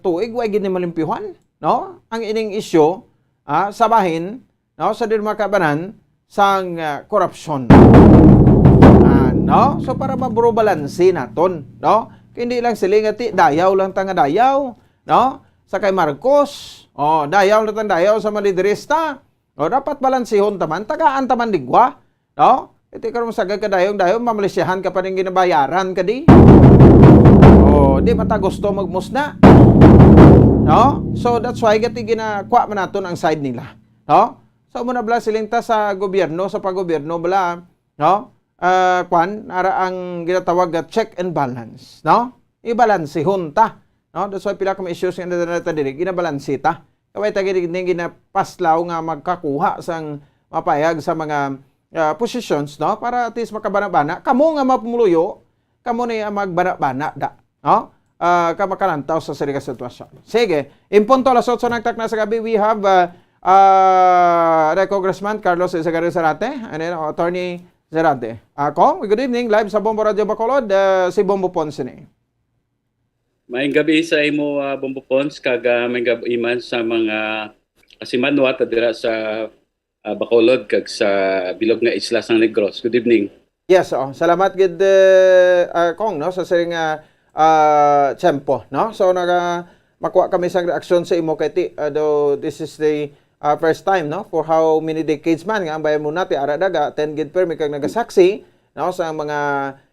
tuig, wa gid ni malimpyuhan, no? Ang ining issue, ah, sa bahin, no, sa din mga kabanan sang, ah, korupsyon. Ah, no? So, para maburo balanse naton, no? Kay hindi lang sila nga ti, dayaw lang ta nga dayaw, no? Sa kay Marcos, oh, dayaw lang tang dayaw sa maliderista. O, dapat balansihon taman, tagaan taman ligwa, no? Iti karon sa kagkadayon-dayon, mamalisyahan ka pa ning ginabayaran ka di. Oh, di man ta gusto magmusna. No? So, that's why gati ginakuha man naton ang side nila. No? So, muna bala siling ta sa gobyerno, sa paggobyerno bala, no? Ah, kwan, ara ang ginatawag nga check and balance, no? Ibalansihon ta, no? That's why pila ka mga issues nga nadala ta diri, ginabalansi ta. Kaway ta gini, gini ginapaslaw nga magkakuha sang mapayag sa mga, ah, positions, no? Para at least makabana-bana. Kamo nga mapumuluyo, kamo ni ang magbana-bana da, no? Ah, ka makalantaw sa sini nga sitwasyon. Sige, in punto alas otso ng takna sa gabi, we have, ah, ah, the Congressman Carlos Isagarin Zarate, and then, oh, Attorney Zarate. Ah, Cong, good evening. Live sa Bombo Radio Bacolod, ah, si Bombo Ponce ni. Maayong gabi sa imo, ah, Bombo Ponce, kag, ah, maayong gabi man sa mga asimanwa ta dira sa, ah, Bacolod kag sa bilog nga isla sang Negros. Good evening. Yes, oh. Salamat gid, eh, ah, Cong, no, sa siring nga, ah, tiyempo, no? So, naga-, makuha kami sang reaksyon sa imo kay ti-, ah, though this is the, ah, first time, no, for how many decades man nga ang Bayan Muna ti ara daga, attend gid permi kag nagasaksi, no, sa mga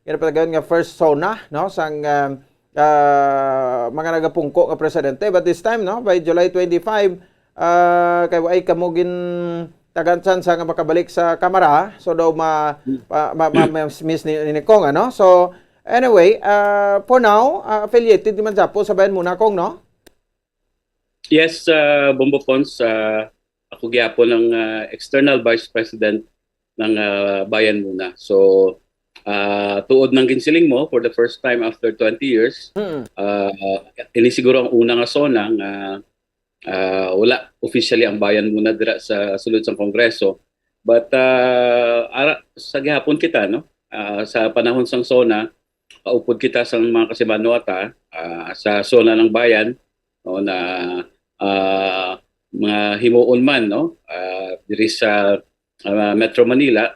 ginapatagan nga first SONA, no, sang, ah, ah, mga nagapungko nga presidente. But this time, no, by July twenty-five, ah, kay waay kamo gin, tagan chance nga makabalik sa Kamara. So daw ma, Hmm. pa- ma, ma, ma- miss ni, ni Kong, ano? So anyway, ah, for now, ah, affiliated naman siya po sa Bayan Muna, Kong, no? Yes, uh, Bombo Pons, uh, ako gyapon ang uh, external vice president ng uh, Bayan Muna. So, uh, tuod ng ginsiling mo, for the first time after twenty years, Mm. uh, ini siguro ang una nga SONA nga uh, wala officially ang Bayan Muna dira sa sulod sang Kongreso. But uh, ara, sa gihapon kita, no? Uh, sa panahon sang SONA, kaupod kita sa mga kasimanwata uh, sa SONA ng Bayan, no, na uh, mga himuon man, no, uh, diri sa uh, Metro Manila.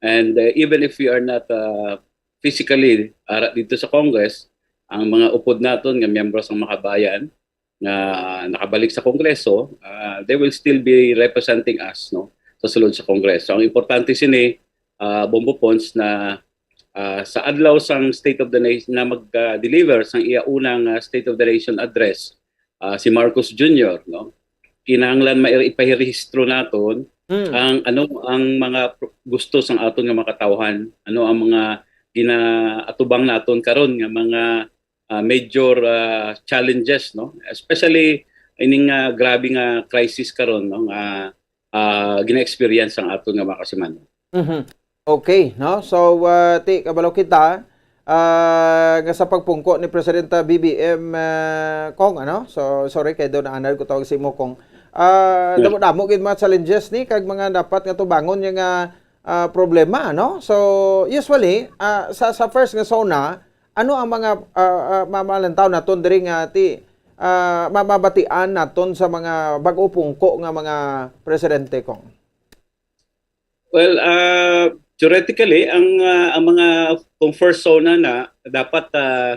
And uh, even if we are not uh, physically ara dito sa Congress, ang mga upod naton nga miyembro sa Makabayan nga nakabalik sa Kongreso, uh, they will still be representing us, no, sa sulod sa Kongreso. Ang importante sini, uh, Bombo Pons, na uh, sa adlaw sang State of the Nation na mag-deliver sang iya unang uh, State of the Nation address, uh, si Marcos Junior, no? Kinahanglan ma-, ipairehistro naton Mm. ang ano ang mga pro- gusto sang aton nga mga katawhan, ano ang mga ginaatubang naton karon nga mga uh, major uh, challenges, no? Especially ining uh, grabe nga crisis karon, no, nga uh, gina-experience ang aton nga mga kasimanwata. Mhm. Okay, no? So, uh, ti kabalo kita uh, nga sa pagpungko ni Presidenta B B M uh, Kong, ano? So, sorry kay do naanad ko tawag si mo, Kong. Uh, Yeah. Damo-damo gid mga challenges ni kag mga dapat nga tubangon niya nga uh, problema, no? So, usually, uh, sa sa first nga SONA, ano ang mga uh, uh, mamalantaw naton diri nga ti uh, mamabatian naton sa mga bag-o pungko nga mga presidente, Kong? Well, uh, theoretically, ang uh, ang mga kung first SONA na dapat uh,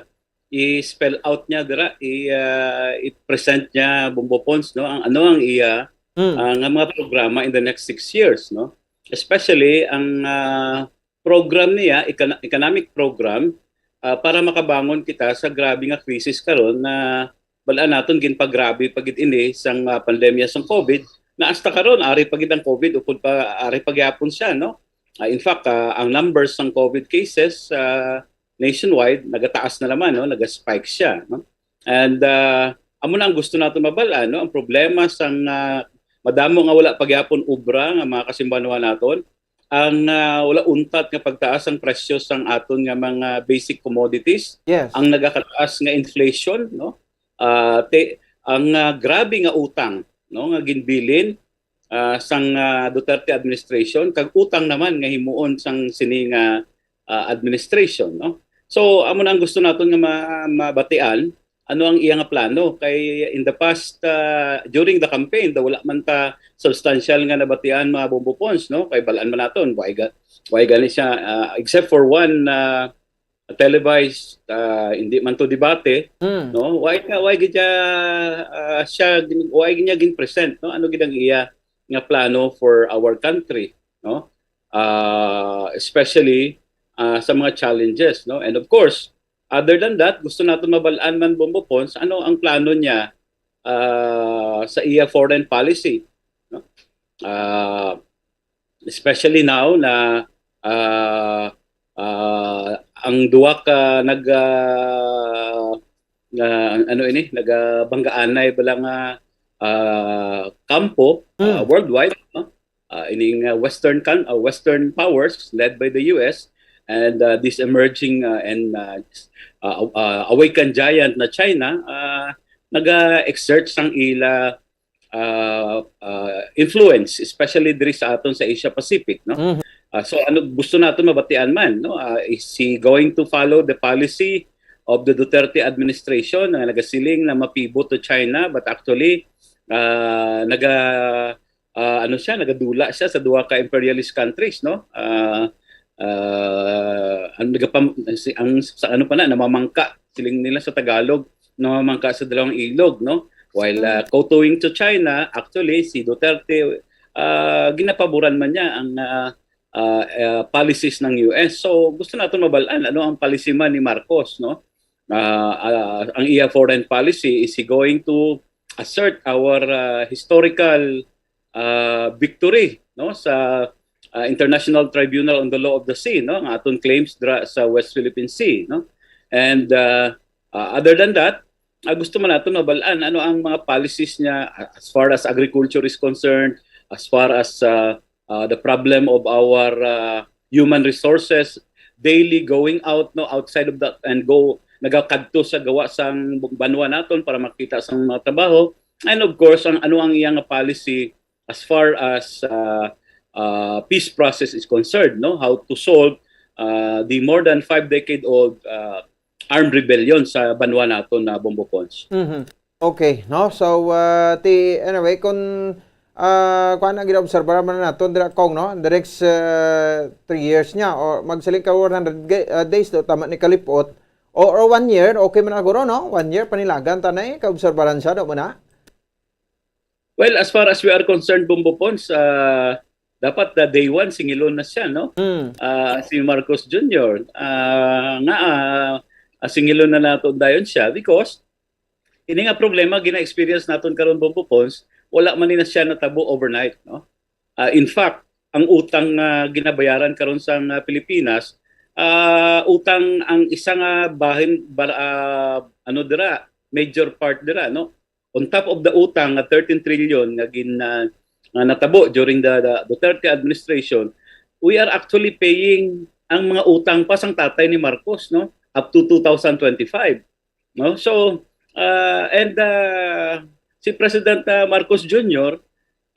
i-spell out niya dira, i uh, i-present niya, Bombo Pons, no, ang ano ang iya Mm. uh, nga mga programa in the next six years, no? Especially ang uh, program niya, econ- economic program, uh, para makabangon kita sa grabe nga krisis karon na balaan naton ginpagrabe pa gid ini sang uh, pandemya sang COVID, na hasta karon ari pa gid ang COVID, upod pa ari pa gyapon siya, no? Uh, in fact, uh, ang numbers sang COVID cases uh, nationwide nagataas na naman, no? Nagaspike siya, no? And uh, amo na ang gusto naton mabal-an, no? Ang problema sang uh, madamo nga wala pa gyapon obra nga mga kasimbanwa naton, ang uh, wala untat nga pagtaas ang presyo sang aton nga mga basic commodities, Yes. Ang nagakataas nga inflation, no? Uh, te, ang uh, grabe nga utang, no, nga ginbilin uh, sang uh, Duterte administration, kag utang naman nga himuon sang sini nga uh, administration, no? So amo na ang gusto naton nga ma- mabatian, ano ang iya nga plano, kay in the past uh, during the campaign, daw wala man ta substantial nga nabatian, mga Bombo Pons, no? Kay balaan man naton, why ga why gani siya, uh, except for one uh, televised, uh, hindi man to debate, Mm. No? Why ka why gid siya uh, siya gin- why niya gin present, no? Ano gid ang iya nga plano for our country, no? Uh, especially uh, sa mga challenges, no? And of course, other than that, gusto naton mabal-an man, Bombo Pons, ano ang plano niya uh, sa iya foreign policy, no? Uh, especially now na uh, uh, ang duwa ka nag uh, uh, ano ini nagabanggaanay bala nga uh, kampo uh, Mm. worldwide, no? Uh, ining uh, western coun- uh, western powers led by the U S and uh, this emerging uh, and uh, uh, uh, awakened giant na China uh, naga-exert sang ila uh, uh, influence, especially diri sa aton sa Asia Pacific, no? Mhm. Uh, so ano gusto naton mabatian man, no? Uh, is he going to follow the policy of the Duterte administration na nagasiling na ma-pivot to China, but actually uh, naga uh, ano siya, nagadula siya sa duha ka imperialist countries, no? Uh, uh, ang nagapam si ang sa ano pa na namamangka siling nila sa Tagalog, namamangka sa dalawang ilog, no? While uh, kowtowing to China, actually si Duterte uh, ginapaboran man niya ang uh, uh, uh, policies ng U S. So gusto naton mabal-an ano ang policy man ni Marcos, no? Uh, uh, ang iya foreign policy, is he going to assert our uh, historical uh, victory no, sa ah, International Tribunal on the Law of the Sea, no, nga aton claims dira sa West Philippine Sea, no. And ah, ah, other than that, ah, gusto man naton mabal-an ano ang mga policies niya, ah, as far as agriculture is concerned, as far as ah, ah, the problem of our ah, human resources, daily going out, no, outside of that, and go nagakadto sa gawa sang banwa naton para makita sang mga trabaho, and of course ang ano ang iyang policy as far as ah, ah, peace process is concerned, no, how to solve ah, the more than five decade old ah, armed rebellion sa banwa naton na, Bombo Pons. Mhm. Okay, no? So, ah, ti, anyway, kung ah, kuan ang ginaobserbahan man naton dira, Cong, no? In the next ah, three years niya, o magsiling ka one hundred ga- ah, days do, tama ni kalipot, o, or one year, okay man na guro, no? One year, panilagan ta na eh, kaobserbahan siya, do mo na? Well, as far as we are concerned, Bombo Pons, ah, dapat na day one, singilon na siya, no? Mm. Ah, si Marcos Junior, ah, nga ah, ah, singilon na naton dayon siya because ini nga problema gina-experience naton karon, Bombo Pons, wala man ni na siya natabo overnight, no? Ah, in fact, ang utang nga ginabayaran karon sa nga Pilipinas, ah, utang ang isa nga bahin bar, ah, ano dira, major part dira, no? On top of the utang nga thirteen trillion nga gin ah, nga natabo during the, the Duterte administration, we are actually paying ang mga utang pa sang tatay ni Marcos, no, up to two thousand twenty-five, no. So uh, and uh, si President uh, Marcos Junior,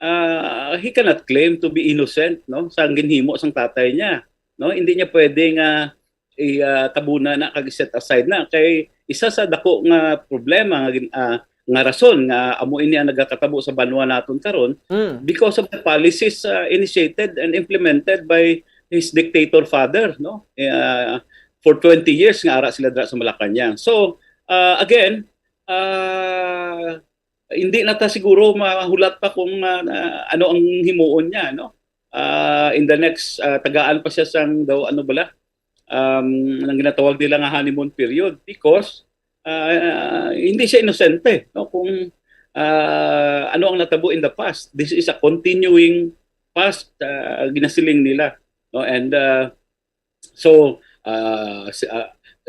uh, he cannot claim to be innocent, no, sa ginhimo sang tatay niya, no. Hindi niya pwede nga i uh, tabuna na kag set aside na kay isa sa dako nga problema nga gin- uh, nga rason nga amo ini ang nagakatabo sa banwa naton karon, mm, because of the policies uh, initiated and implemented by his dictator father, no, uh, for twenty years nga ara sila dira sa Malacañang. So uh, again, uh, hindi na ta siguro mahulat pa kung uh, ano ang himuon niya, no. Uh, in the next uh, tagaan pa siya sang daw ano bala, um, ang ginatawag nila nga honeymoon period because uh, hindi siya inosente, no, kung uh, ano ang natabo in the past. This is a continuing past, uh, ginasiling nila, no. And uh, so uh, uh,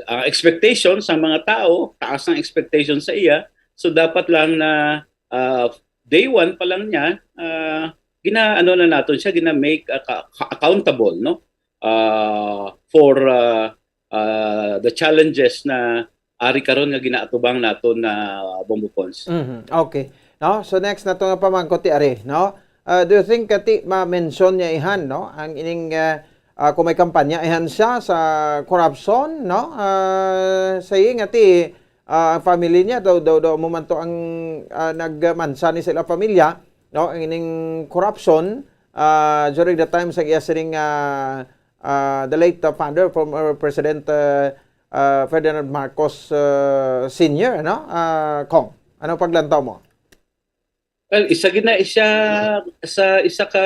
ang expectation sa mga tao, taas ang expectation sa iya, so dapat lang na uh, day one pa lang niya, uh, gina ano na naton siya, gina make uh, accountable, no, uh, for uh, uh, the challenges na ari karon nga ginaatubang naton na, Bombo Pons. Mhm. Okay. No? So next na to nga pamangkot ti ari, no? Uh, do you think kati ma-mention niya ihan, no? Ang ining uh, uh, kung may kampanya ihan siya sa corruption, no? Uh, saying ati uh, ang family niya daw daw daw mo man to ang uh, nagmansa ni sila pamilya, no? Ang ining corruption uh, during the time sa iya sining uh, uh, the late uh, father, former President uh, uh, Ferdinand Marcos uh, Senior, no? Uh, Cong, ano paglantaw mo? Well, isa gina isa sa isa ka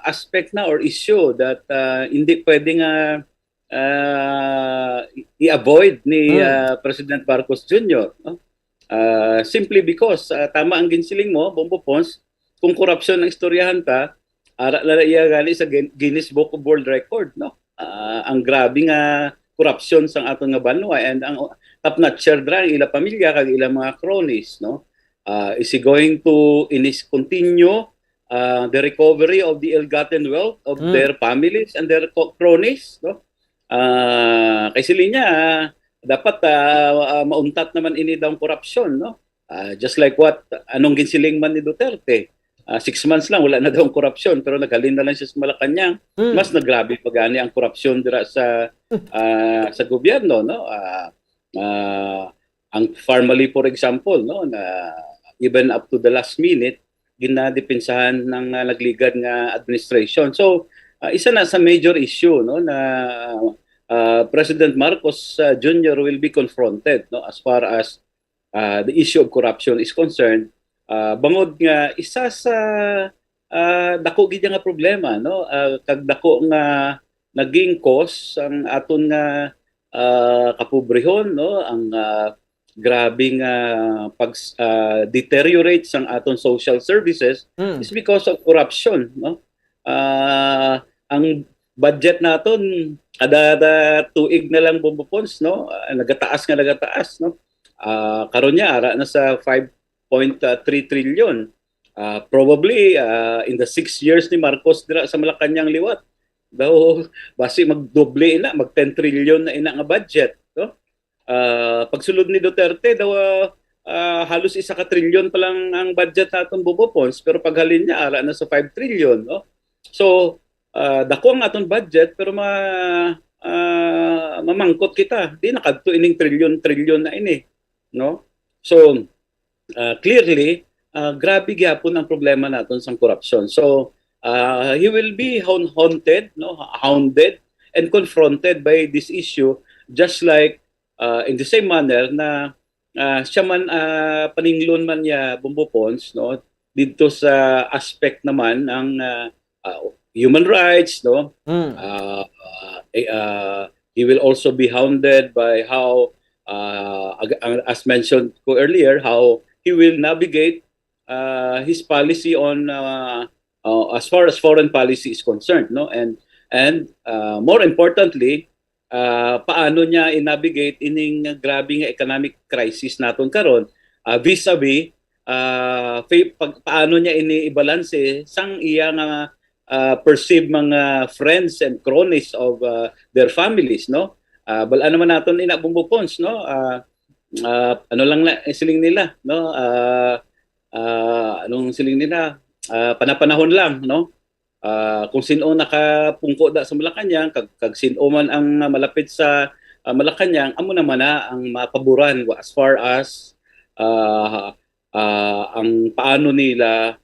aspect na or issue that uh, hindi pwede nga uh, i-avoid ni uh, President Marcos Junior, no? Uh, simply because uh, tama ang ginsiling mo, Bombo Pons, kung korupsyon ang istoryahan ta, ara na iya gani sa Guinness Book of World Record, no? Uh, ang grabe nga korupsyon sang aton nga banwa and ang top notcher dra ang ila pamilya kag ila mga cronies, no? Uh, is he going to inis continue uh, the recovery of the ill-gotten wealth of mm. their families and their cronies, no? Uh, kay sila niya, uh, dapat uh, uh, mauntat naman ini daw korupsyon, no? Uh, just like what anong ginsiling man ni Duterte, uh, six months lang wala na daw ang korupsyon pero naghalin na lang siya sa Malacañang. Mm. Mas nagrabe pa gani ang korupsyon dira sa uh, sa gobyerno, no? Uh, uh, ang Farmally, for example, no, na even up to the last minute ginadepensahan ng uh, nagligad nga administration. So uh, isa na sa major issue, no, na uh, President Marcos uh, Junior will be confronted, no, as far as uh, the issue of corruption is concerned. Uh, bangod nga isa sa uh, dako gid nga problema, no, uh, kag dako nga naging cause ang aton nga uh, kapobrehon, no, ang uh, grabing uh, pag uh, deteriorate sang aton social services mm. is because of corruption, no. Ah, ang budget naton kada, kada tuig na lang, Bombo Pons, no? Ah, nagataas nga nagataas, no? Ah, karon niya ara na sa five point three trillion. Ah, probably, ah, in the six years ni Marcos dira sa Malacañang liwat, daw basi magdoble na, mag ten trillion na ina nga budget, no? Ah, pagsulod ni Duterte daw, ah, ah, halos isa ka trilyon pa lang ang budget naton, Bombo Pons, pero paghalin niya ara na sa five trillion, no? So, ah, dako ang aton budget, pero ma ah, mamangkot kita, di nakadto ining trilyon-trilyon na ini, no? So, ah, clearly, ah, grabe gyapon ang problema naton sang korupsyon. So, ah, he will be haun- haunted, no, hounded and confronted by this issue, just like, ah, in the same manner na, ah, siya man, ah, paninglon man niya, Bombo Pons, no, dito sa aspect naman ng, ah, ah, human rights, no? Mm. Uh, uh, eh, uh, he will also be hounded by how, uh, ag- ang- as mentioned ko earlier, how he will navigate uh, his policy on, uh, uh, as far as foreign policy is concerned, no? And and uh, more importantly, uh, paano niya i-navigate ining grabe nga economic crisis naton karon, uh, vis-a-vis, uh, fa- pag, paano niya ini ibalanse sang iya nga uh, perceived mga friends and cronies of uh, their families, no? Uh, bal-an naman naton ina, Bombo Pons, no? Uh, uh, ano lang na siling nila, no? Uh, uh, anong siling nila? Uh, panapanahon lang, no? Uh, kung sino nakapungko da sa Malacañang, kag, kag sino man ang malapit sa uh, Malacañang, amo naman na ang mapaboran as far as uh, uh, ang paano nila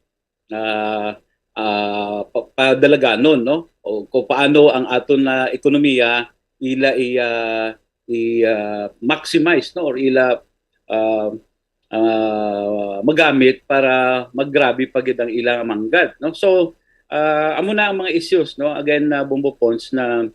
uh, uh, pa- padalaganon, no? O kung paano ang aton na ekonomiya ila i uh, i uh, maximize, no, or ila uh, uh, magamit para maggrabe pa gid ang ilang manggad, no? So uh, amo na ang mga issues, no, again, uh, Bombo Pons, na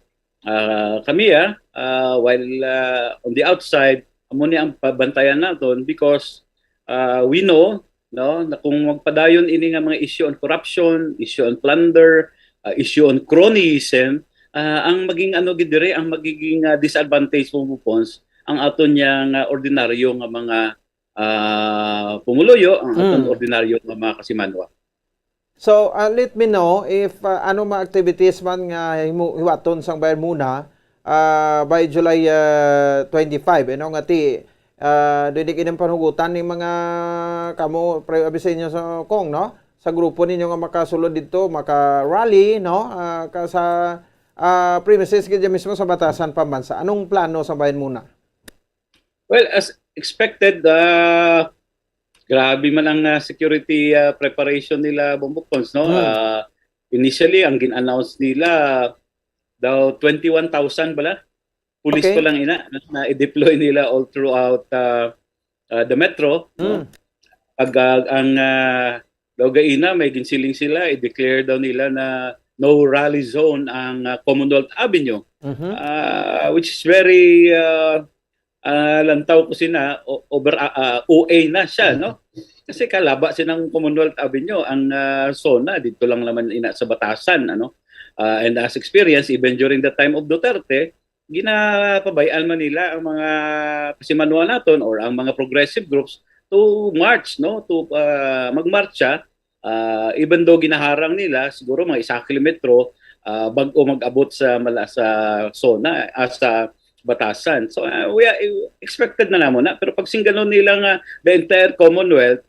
uh, kami, ah, uh, while uh, on the outside, amo ni ang pabantayan naton because uh, we know, no, na kung magpadayon ini nga mga issue on corruption, issue on plunder, uh, issue on cronyism, uh, ang maging ano gid dire, ang magiging uh, disadvantage, Bombo Pons, ang aton yang uh, ordinaryo nga mga uh, pumuluyo, ang aton mm. ordinaryo nga mga kasimanwa. So uh, let me know if uh, ano mga activities man nga himu- hiwaton sang Bayan Muna uh, by July uh, twenty-five, you know, nga ti uh, dinig ining panhugutan ni mga kamo pre abi sa inyo sa Kong, no? Sa grupo ninyo nga makasulod dito, maka-rally, no? Uh, ka sa uh, premises gid mismo sa Batasan Pambansa. Anong plano sa Bayan Muna? Well, as expected, uh, grabe man ang uh, security uh, preparation nila, Bombo Pons, no? Hmm. Uh, initially, ang gin-announce nila daw twenty-one thousand bala. Pulis okay. pa lang ina na, na i-deploy nila all throughout uh, uh, the metro. Hmm. No? Pag uh, ang uh, daw gaina may ginsiling sila, i-declare daw nila na no rally zone ang uh, Commonwealth Avenue, mm-hmm. uh, which is very uh, uh, lantaw ko sina over uh, uh, O A na siya, no? Kasi kalaba sinang Commonwealth Avenue ang uh, zona dito lang naman ina sa Batasan, ano? Uh, and as experience, even during the time of Duterte, ginapabay-an man nila ang mga kasimanwa naton or ang mga progressive groups to march, no, to uh, magmarcha, uh, even though ginaharang nila siguro mga isa kilometro uh, bag-o mag-abot sa mala sa zona uh, sa Batasan. So uh, we are expected na namo na, pero pag singganon nila nga the entire Commonwealth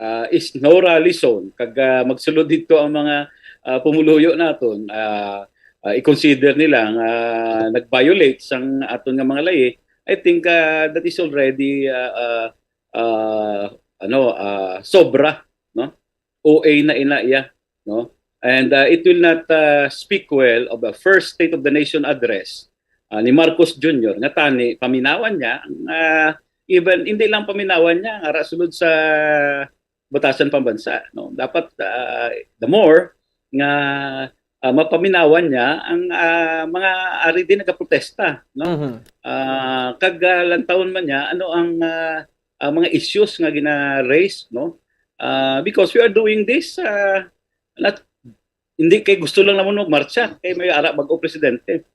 uh, is no rally zone, kag uh, magsulod dito ang mga uh, pumuluyo naton, uh, uh, i-consider nila nga uh, nag-violate sang aton nga mga layi, I think uh, that is already uh, uh, uh, ano uh, sobra, no? O A na ina iya, no? And uh, it will not uh, speak well of the first State of the Nation address uh, ni Marcos Junior nga tani paminawan niya uh, even hindi lang paminawan niya nga sulod sa Batasan Pambansa, no? Dapat uh, the more nga uh, mapaminawan niya ang uh, mga ari din nagaprotesta, no? Mm-hmm. Uh, kag uh, lantawon man niya ano ang uh, uh, mga issues nga gina-raise, no? Uh, because we are doing this uh, not hindi kay gusto lang naman magmarcha, kay may ara bag-o presidente.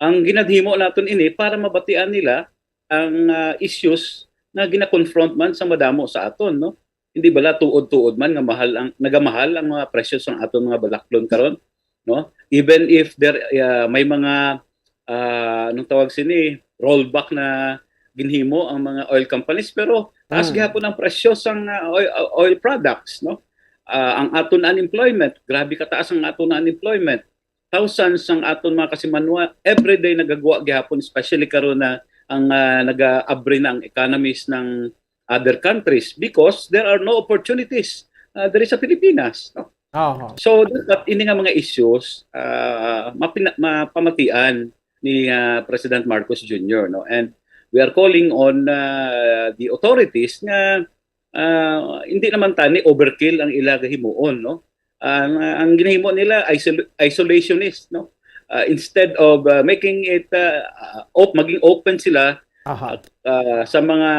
Ang ginahimo naton ini para mabatian nila ang, ah, issues nga gina-confront man sa madamo sa aton, no? Hindi bala tuod-tuod man nga mahal ang, nagamahal ang mga presyo sa aton mga balaklon karon, no? Even if there, ah, may mga, ah, anong tawag sini, rollback na ginhimo ang mga oil companies, pero taas Mm. gihapon ang presyo sang, ah, oil, oil products, no? Ah, ang aton unemployment, grabe kataas ang aton unemployment. Thousands ang aton mga kasimanwa everyday nagagwa gihapon, especially karon na ang, ah, nagaabri na ang economies ng other countries because there are no opportunities, ah, diri sa Pilipinas, no? Aha. So, dapat ini nga mga issues, ah, mapina-, mapamatian ni, ah, President Marcos Junior, no? And we are calling on, ah, the authorities nga, ah, hindi naman tani overkill ang ila gahimuon, no? Ang, ang ginahimo nila isol-, isolationist, no? Ah, instead of, ah, making it, ah, ah, op-, maging open sila, Aha. ah, sa mga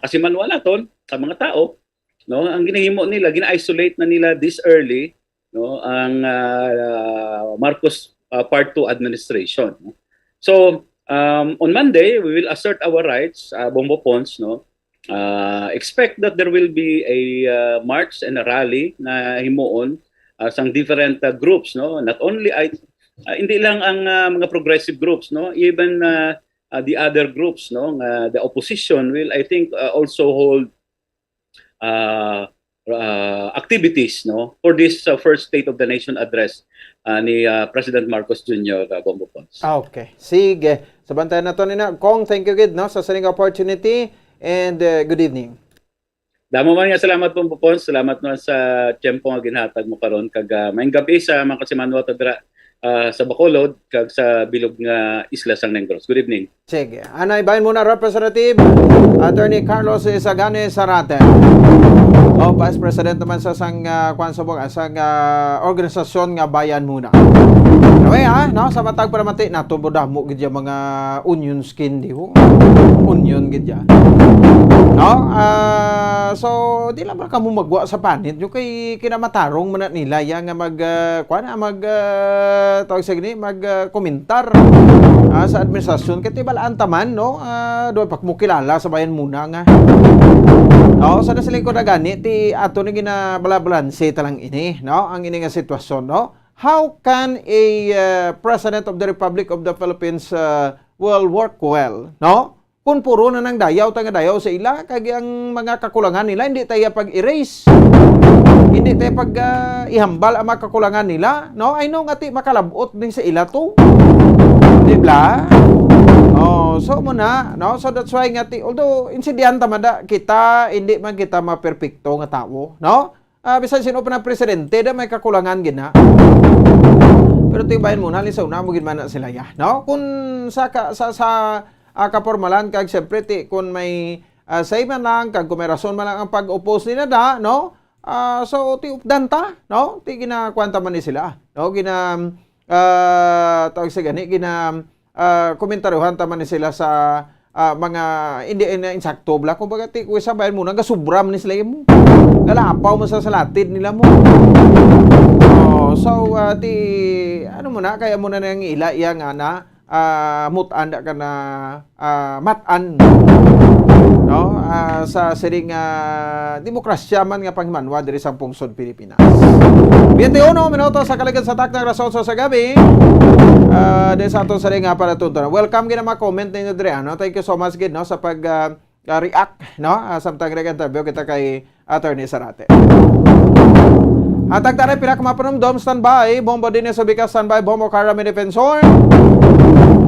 kasimanwa naton, sa mga tao, no? Ang ginahimo nila, gina-isolate na nila this early, no? Ang, ah, Marcos, ah, Part two administration, no? So, um, on Monday, we will assert our rights, ah, Bombo Pons, no? Ah, expect that there will be a, ah, march and a rally na himuon, ah, sang different, ah, groups, no? Not only, I, ah, hindi lang ang, ah, mga progressive groups, no? Even, ah, ah, the other groups, no? Nga the opposition will, I think, ah, also hold, ah, ah, activities, no? For this, ah, first State of the Nation address, ah, ni, ah, President Marcos Junior, ah, Bombo Pons. Ah, okay. Sige. Sa bantayan nato ni na, Cong, thank you gid, no, sa sining opportunity, and, uh, good evening. Damo man nga salamat, Bombo Pons. Salamat man sa tiyempo nga ginhatag mo karon, kag, ah, maayong gab-i sa mga kasimanwa ta dira, ah, sa Bacolod kag sa bilog nga isla sang Negros. Good evening. Sige. Anay, bayan mo na, Representative Attorney Carlos Isagani Sarate. O, Vice President naman sa sang, ah, kwan sa mga, sang, ah, organisasyon nga Bayan Muna. Anyway, ha, no, sa matag palamati, nato mo damo gid yung mga onion skin, di ho? Onion gid yan. No? Ah, so, di lang ba kamo magwa sa panit nyo? Kay kinamatarong man na nila yan nga mag, ah, kwan, ah, mag, ah, tawag sa gini, mag, ah, komentar, ah, sa administrasyon. Kay tibalaan taman, no? Ah, doon pag mo kilala sa Bayan Muna nga. No? Sa nasiling ko na gani, ti ato na ginabalabalanse talang ini, no? Ang ini nga sitwasyon, no? How can a, uh, President of the Republic of the Philippines, uh, will work well, no? Kung puro na nang dayaw, ta nga dayaw sa ila, kag ang mga kakulangan nila, hindi tayo pag-erase. Hindi tayo pag, uh, ihambal ang mga kakulangan nila, no? I know nga ti makalabot ni sa ila to. Di ba? Oh, so mo na, no? So that's why nga ti, although insidyan ta man da kita, hindi man kita maperpekto nga tawo, no? Ah, bisan sino pa na presidente, da may kakulangan gid na. Pero tibayan mo na, lisa una mo gid man na sila ya, no? Kung sa ka-, sa, sa, ah, kapormalan, kag siyempre, ti, kung may, ah, say man lang, kag kung may rason man lang ang pag-oppose nila da, no? Ah, so, ti updan ta, no? Ti ginakuan ta man ni sila, no? Gina-, ah, tawag sa gani, gina-, ah, komentaryuhan ta man ni sila sa, ah, mga hindi na insakto bala. Kumbaga, ti, kuya, sa bayan mo, nagasubra man ni sila mo. Galapaw man sa salatid nila mo. Oh, so, ah, ti, ano mo na, kaya mo na nang ila iya nga na, ah, mutan da ka na, ah, matan. No? Ah, sa siring, ah, demokrasya man nga panghimanwa diri sa pungsod Pilipinas. Twenty-uno minutos sa kaligid sa takna, alas otso sa gabi. Ah, di sa ato sa ring, ah, palatuntunan. Welcome gid ang mga comment ninyo diri, ano? Thank you so much gid, no, sa pag, ah, ah, react, no? Ah, samtang nag-interview kita kay Attorney Sarate. Hatag tayo pila ka mga panumdom, standby. Bombo din sa Bicas, standby. Bombo Kara, may defensor.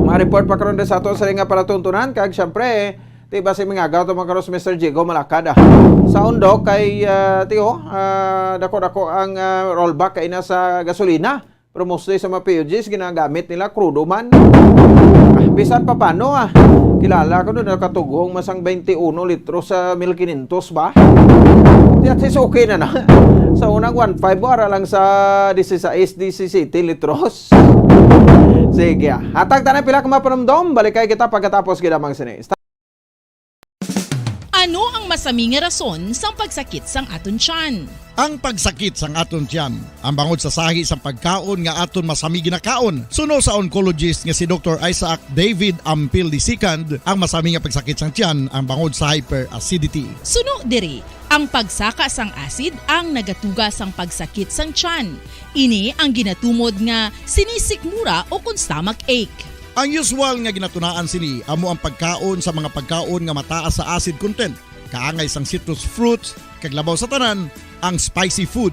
Mga report pa karon din sa ato sa ring, ah, palatuntunan. Kag, siyempre, Ti basi mga gato mga karos, Mister Jigo, malakad, ah. Sa Undok kay, ah, ti, oh, ah, dako-dako ang, ah, rollback kay na sa gasolina. Pero mostly sa mga P U Gs, ginagamit nila crudo man. Ah, bisan pa paano, ah. Kilala ko doon, nakatughong masang twenty-uno litro sa mil quinientos ba? Ti at least okay na na. Sa unang one five mo, ara lang sa dieciséis, diecisiete litros. Sige, ah. Hatag tanan pila ka mga panumdom. Balik kay kita pagkatapos gid ang mga sini. Ano ang masami nga rason sang pagsakit sang aton tiyan? Ang pagsakit sang aton tiyan, ang bangod sa sahi sang pagkaon nga aton masami ginakaon. Suno sa oncologist nga si Doktor Isaac David Ampil the second, ang masami nga pagsakit sang tiyan ang bangod sa hyperacidity. Suno diri, ang pagsaka sang acid ang nagatuga sang pagsakit sang tiyan. Ini ang ginatumod nga sinisikmura o kon stomach ache. Ang usual nga ginatunaan sini amo ang pagkaon sa mga pagkaon nga mataas sa acid content, kaangay sang citrus fruits, kag labaw sa tanan, ang spicy food.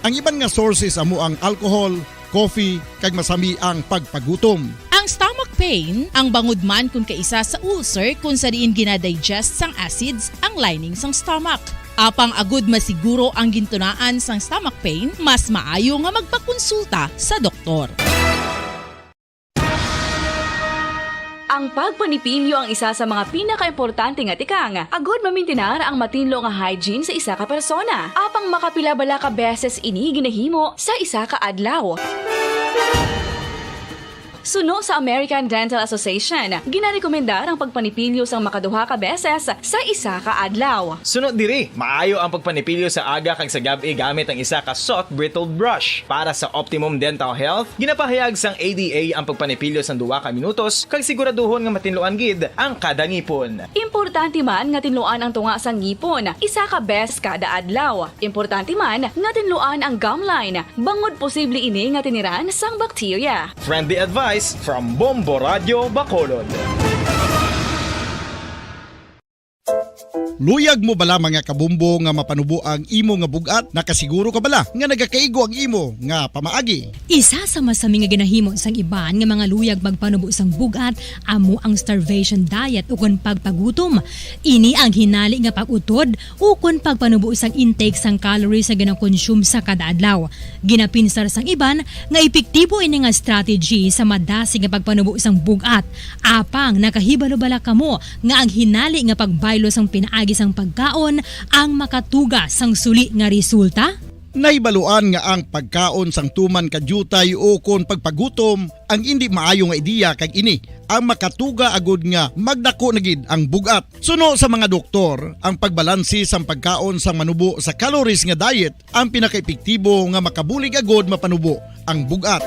Ang iban nga sources amo ang alcohol, coffee, kag masami ang pagpagutom. Ang stomach pain, ang bangod man kon kaisa sa ulcer kon sa diin ginadigest sang acids ang lining sang stomach. Apang agud masiguro ang gintunaan sang stomach pain, mas maayo nga magpakonsulta sa doktor. Ang pagpanipilyo ang isa sa mga pinakaimportante nga tikang agud mamintinar ang matinlo nga hygiene sa isa ka persona. Apang makapila bala ka beses ini ginahimo sa isa ka adlaw? Suno sa American Dental Association, ginarekomendar ang pagpanipilyo sang makaduha ka beses sa isa ka adlaw. Suno diri, maayo ang pagpanipilyo sa aga kag sa gab-i gamit ang isa ka soft bristled brush. Para sa optimum dental health, ginapahayag sang A D A ang pagpanipilyo sang duha ka minutos kag siguraduhon nga matinluan gid ang kada ngipon. Importante man nga tinluan ang tunga sang ngipon isa ka beses kada adlaw. Importante man nga tinluan ang gum line, bangod posible ini nga tiniran sang bakterya. Friendly advice from Bombo Radyo Bacolod. Luyag mo bala, mga kabombo, nga mapanubo ang imo nga bug-at? Nakasiguro ka bala nga nagakaigo ang imo nga pamaagi? Isa sa masami nga ginahimo sang iban nga mga luyag magpanubo sang bug-at amo ang starvation diet ukon pagpagutom. Ini ang hinali nga pag-utod ukon pagpanubo sang intake sang calories nga ginakonsume sa kada adlaw. Ginapinsar sang iban nga epektibo ini nga strategy sa madasig nga pagpanubo sang bug-at. Apang nakahibalo bala kamo nga ang hinali nga pagbaylo sang pinaagi sang pagkaon ang makatuga sang suli nga resulta? Nahibaluan nga ang pagkaon sang tuman ka diutay ukon pagpagutom ang indi maayo nga ideya, kag ini ang makatuga agud nga magdako na gid ang bug-at. Suno sa mga doktor, ang pagbalanse sang pagkaon sang manubo sa calories nga diet ang pinakaepektibo nga makabulig agud mapanubo ang bug-at.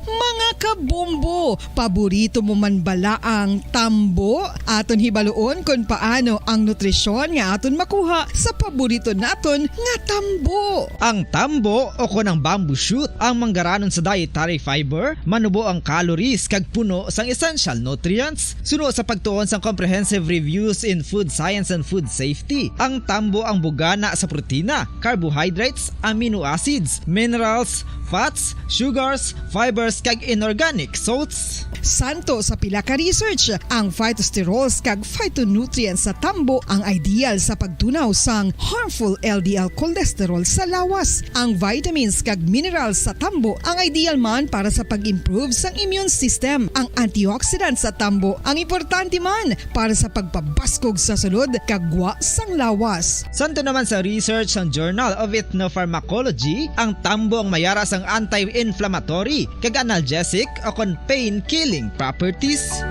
Mga kabombo, paborito mo man bala ang tambo? Aton hibaluon kon paano ang nutrisyon nga aton makuha sa paborito naton nga tambo. Ang tambo, o kon ang bamboo shoot, ang manggaranon sa dietary fiber, manubo ang calories kag puno sang essential nutrients. Suno sa pagtuon sang Comprehensive Reviews in Food Science and Food Safety, ang tambo ang bugana sa protina, carbohydrates, amino acids, minerals, fats, sugars, fibers, kag inorganic salts. Santo sa pila ka research, ang phytosterols kag phytonutrients sa tambo ang ideal sa pagtunaw sang harmful L D L cholesterol sa lawas. Ang vitamins kag minerals sa tambo ang ideal man para sa pag-improve sang immune system. Ang antioxidant sa tambo ang importante man para sa pagpabaskog sa sulod kag gwa sang lawas. Santo naman sa research sang Journal of Ethnopharmacology, ang tambo ang mayara sang anti-inflammatory kag analgesic o kon pain-killing properties.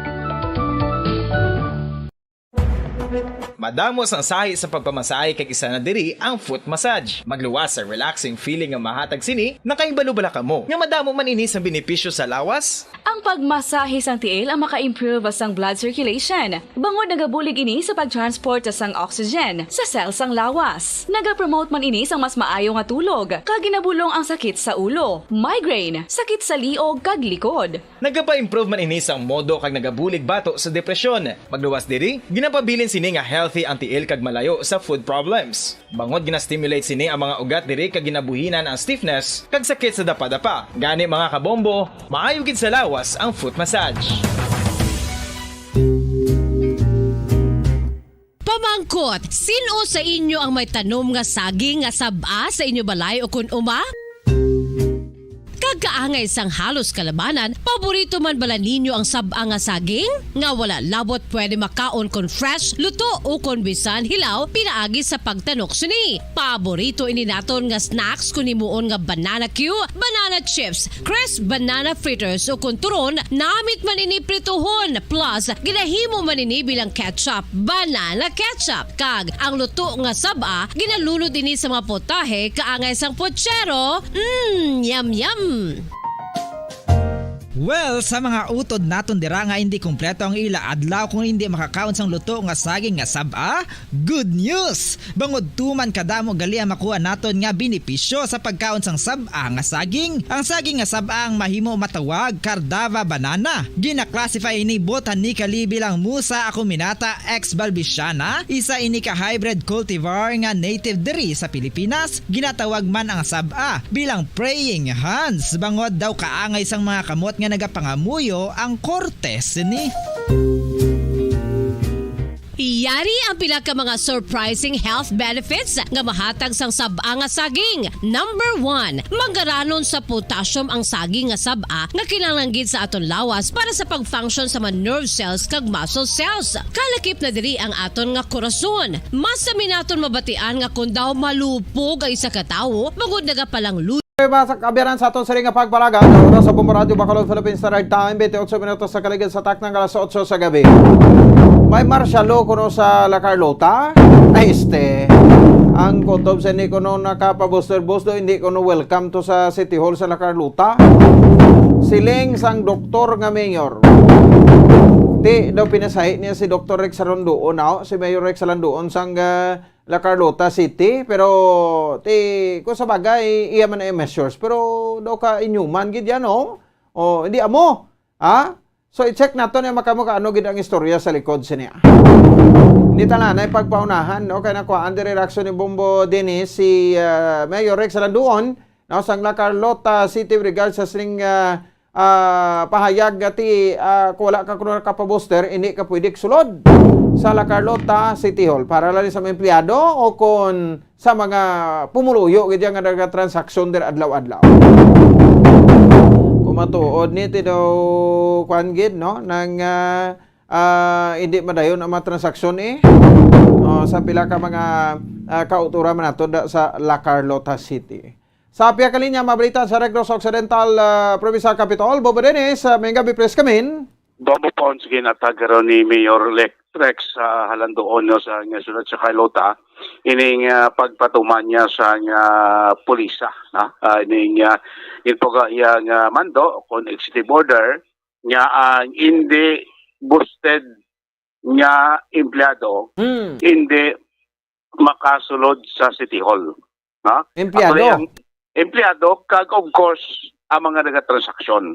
Madamo sang sahi sa pagpamasahe, kag isa na diri ang foot massage. Magluwas sa relaxing feeling nga mahatag sini. Nakahibalo bala kamo nga madamo man ini sang benepisyo sa lawas? Ang pagmasahe sang tiil ang maka-improve sang blood circulation, bangod nagabulig ini sa pag-transport sang oxygen sa cell sang lawas. Nagapromote man ini sang mas maayo nga tulog, kag ginabulong ang sakit sa ulo, migraine, sakit sa liog, kag likod. Nagapa-improve man ini sang modo kag nagabulig bato sa depresyon. Magluwas diri, ginapabilin sini nga healthy ang tiil kag malayo sa foot problems. Bangod gina-stimulate sini ang mga ugat diri kag ginabuhinan ang stiffness kag sakit sa dapadapa. Gani, mga kabombo, maayo gid sa lawas ang foot massage. Pamangkot, sin-o sa inyo ang may tanom nga saging nga sab-a sa inyo balay o kon uma? Kag Kaangay sang halos kalabanan, paborito man bala ninyo ang sab-a nga saging? Nga wala labot pwede makaon kon fresh, luto, o kon bisan hilaw pinaagi sa pagtanok sini. Paborito ini naton nga snacks kon himuon nga banana cue, banana chips, crisp banana fritters, o kon turon, namit man ini prituhon, plus ginahimo man ini bilang ketchup, banana ketchup. Kag ang luto nga sab-a, ginalunod ini sa mga putahe kaangay sang putsero. Mm, yum, yum! Well, sa mga utod naton dira nga hindi kompleto ang ila adlaw kung hindi makakaon sang luto nga saging nga sab-a, good news! Bangod tuman kadamo gali ang makuha naton nga benepisyo sa pagkaon sang sab-a nga saging. Ang saging nga sab-a ang mahimo matawag Cardava banana. Gina-classify ini botanically bilang Musa acuminata ex balbisiana, isa ini ka hybrid cultivar nga native diri sa Pilipinas. Ginatawag man ang sab-a bilang praying hands, bangod daw kaangay sang mga kamot nga nagapangamuyo ang korte sini. Yari ang pila ka mga surprising health benefits nga mahatag sang sab-a nga saging. Number one, mangaranon sa potassium ang saging nga sab-a nga kinahanglan gid sa aton lawas para sa pag-function sa mga nerve cells kag muscle cells. Kalakip na diri ang aton nga korason. Mas sami naton mabatian nga kon daw malupog ang isa ka tawo, bangod nagapalangluya Okay, mga sa kabiyanan sa aton siring nga pagpalagan, ang oras sa Bombo Radyo Bacolod, Philippine Standard Time, twenty-eight minutos sa kaligid sa taknang alas otso sa gabi. May martial law kuno sa La Carlota? Ay, este. Ang kutob sa ni kuno nakapabuster bus do, hindi kuno welcome to sa City Hall sa La Carlota. Siling sang doktor nga mayor. Ti, daw pinasahi niya si Doktor Rex Alanduon, no? Si Mayor Rex Alanduon sang, ah, La Carlota City, pero ti, kung sa bagay, iya man ang measures, pero daw ka inyuman gid yan, oh. Oh, hindi amo. Ha? So, i-check nato ni makamo ka ano gid ang istorya sa likod sini. Hindi talanay pagpaunahan, no? Kay nakuhaan diri reaksyon ni Bombo Dennis si, ah, Mayor Rex Alanduon, no, sang La Carlota City with regards sa sining, ah, ah, pahayag nga ti, ah, kung wala ka kuno nakapabuster, hindi ka pwede sulod sa La Carlota City Hall. Para lang sa mga empleyado o kung sa mga pumuluyo gid nga nagatransaksyon diri adlaw-adlaw. Kung matuod ni ti daw kwan gid, no, nang, ah, ah, hindi madayon ang mga transaksyon, eh. Oh, sa pila ka mga, ah, kauturan man nato da, sa La Carlota City. Sa pihak linya, mabalita sa Negros Occidental, ah, Provincial Capitol, Bobo Dennis, ah, may gabi, press kamin. Bobo Pons, ginatag karon ni Mayor Lec-, Rex, ah, Halandoon, no, sa nga siyudad sa Carlota, ining, ah, pagpatuman niya sa nga pulisa, na? Ah, ining, ah, ginpaga iya nga mando kon executive order nga ang hindi boosted nga empleyado, Hmm. hindi makasulod sa City Hall. Ha? Empleyado. Ako na yung empleyado, kag of course, ang mga nagatransaksyon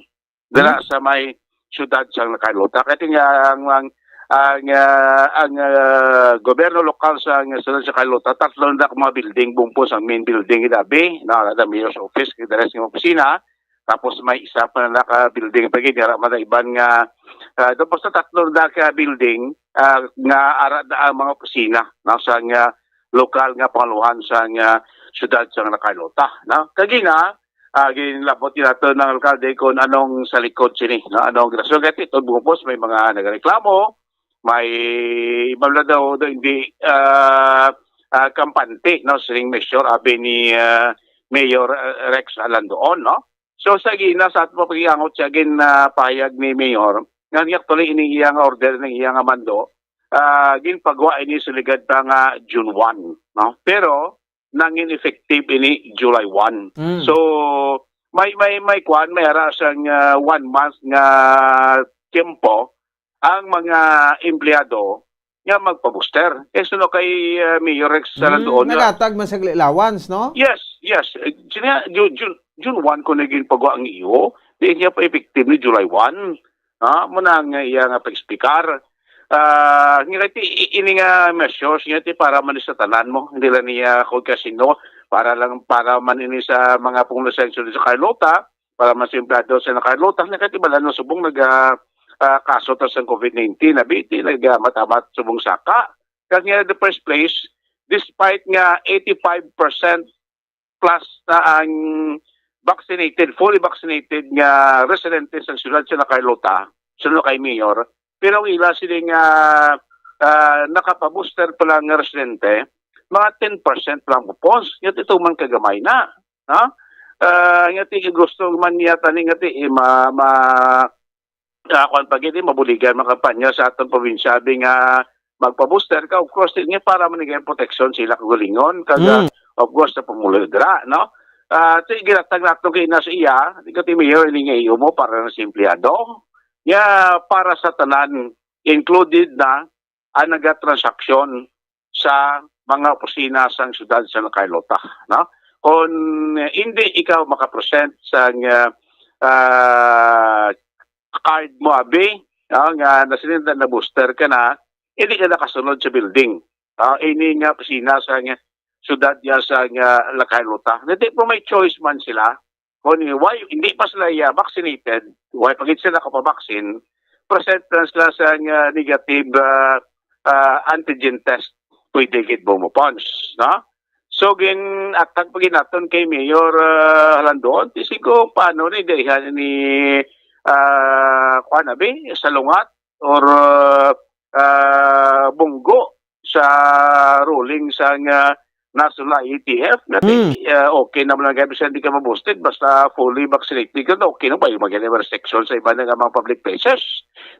dira Hmm. sa may siyudad sa Carlota. Kaya nga ang, ang, ang, ah, ang, ah, gobyerno lokal sa, sa siyudad sa Carlota, tatlo na mga building, Bobo Pons, ang main building, Idabi, na, na mayor's office, kay the rest ng opisina, tapos may isa pa na naka-building pa gid, ara man ang iban nga, ah, tapos sa tatlo na ka building, ah, nga ara na ang mga opisina, no, sa nga lokal nga pangaluhan sa nga siyudad sa nga Carlota, no? Kagina, ah, ginlabot din nato ng alkalde kung anong sa likod sini, no? Anong rason kaya ito, Bobo Pons, may mga nagreklamo, may iba na daw, daw hindi, ah, ah, kampante, no, sining measure, abi ni, ah, Mayor, ah, Rex Alandoon, no? So, sa gina, sa ato pa pag-iangot siya, gin, ah, pahayag ni Mayor, nga niya actually ini iya nga order, ng iya nga mando, ah, ginpagwa ini sa ligad pa nga June one, no? Pero, nangin effective ini July one. Mm. So, may, may, may kwan, may ara siyang, ah, one month nga tiyempo ang mga empleyado nga magpa-booster. Eh, suno kay, ah, Mayor Rex Mm, Salandoon nga nagatag man sa allowance, no? Yes, yes. Eh, sina, Ju-, June, June one ko na ginpagawa ang iyo. Di niya pa effective ni July one. Ah, mo na nga iya nga pag-speaker. Ah, nga ti, i-, ini nga measures nga ti para man sa tanan mo. Hindi lang niya kung kasino, para lang, para man ini sa mga pumulusan sa Carlota, para man sa empleyado sa Carlota, nga ti bala no subong nag, ah, ah, kaso ta sa covid nineteen, na biti nag, ah, matamat subong saka. Kasi nga, in the first place, despite nga eighty-five percent plus na ang vaccine vaccinated, fully vaccinated nga residente sa siyudad sa Carlota, suno kay Mayor, pero ang ila sini nga, ah, nakapa-booster pa lang nga residente, mga ten percent lang po. Nga ti tuman kagamay na, no? Ah, nga ti gusto man niya tani nga ti, eh, ma, ma, ah, kuwan pa gid, eh, mabuligan man kampanya sa aton probinsya, abi nga magpa-booster ka, of course, nga para man nga proteksyon sila kaugalingon, kag, ah, Mm. of course, sa pumuluyo dira, no? Ah, ti ginatag nato kay na sa iya, di ka ti Mayor, ini nga iyo mo para sa empleyado, nga para sa tanan, included na ang nagatransaksyon sa mga opisina sang siyudad sa Carlota, no? Kung hindi ikaw makapresent sang, ah, ah, card mo, abi, no, nga nasilindan na booster ka na, hindi ka nakasulod sa building. Ah, ini nga opisina sa nga siyudad ya sa nga La Carlota. Hindi po may choice man sila kung why hindi pa sila, ah, vaccinated, why pa gid sila kapabaksin, present lang sila sa nga negative, ah, ah, antigen test, pwede gid bumupons, no? So, gin-atag pa gid naton kay Mayor, ah, Halandoon, ti sigo, paano ni, daihan ni, ah, kuwan, abi, salungat or, ah, ah, bunggo sa ruling sang, ah, National I E T F, nga ti, Mm. ah, okay naman lang kay bisan di ka ma-boosted, basta fully vaccinated ka, okay na ba yung mga restriction sa iba nga mga public places?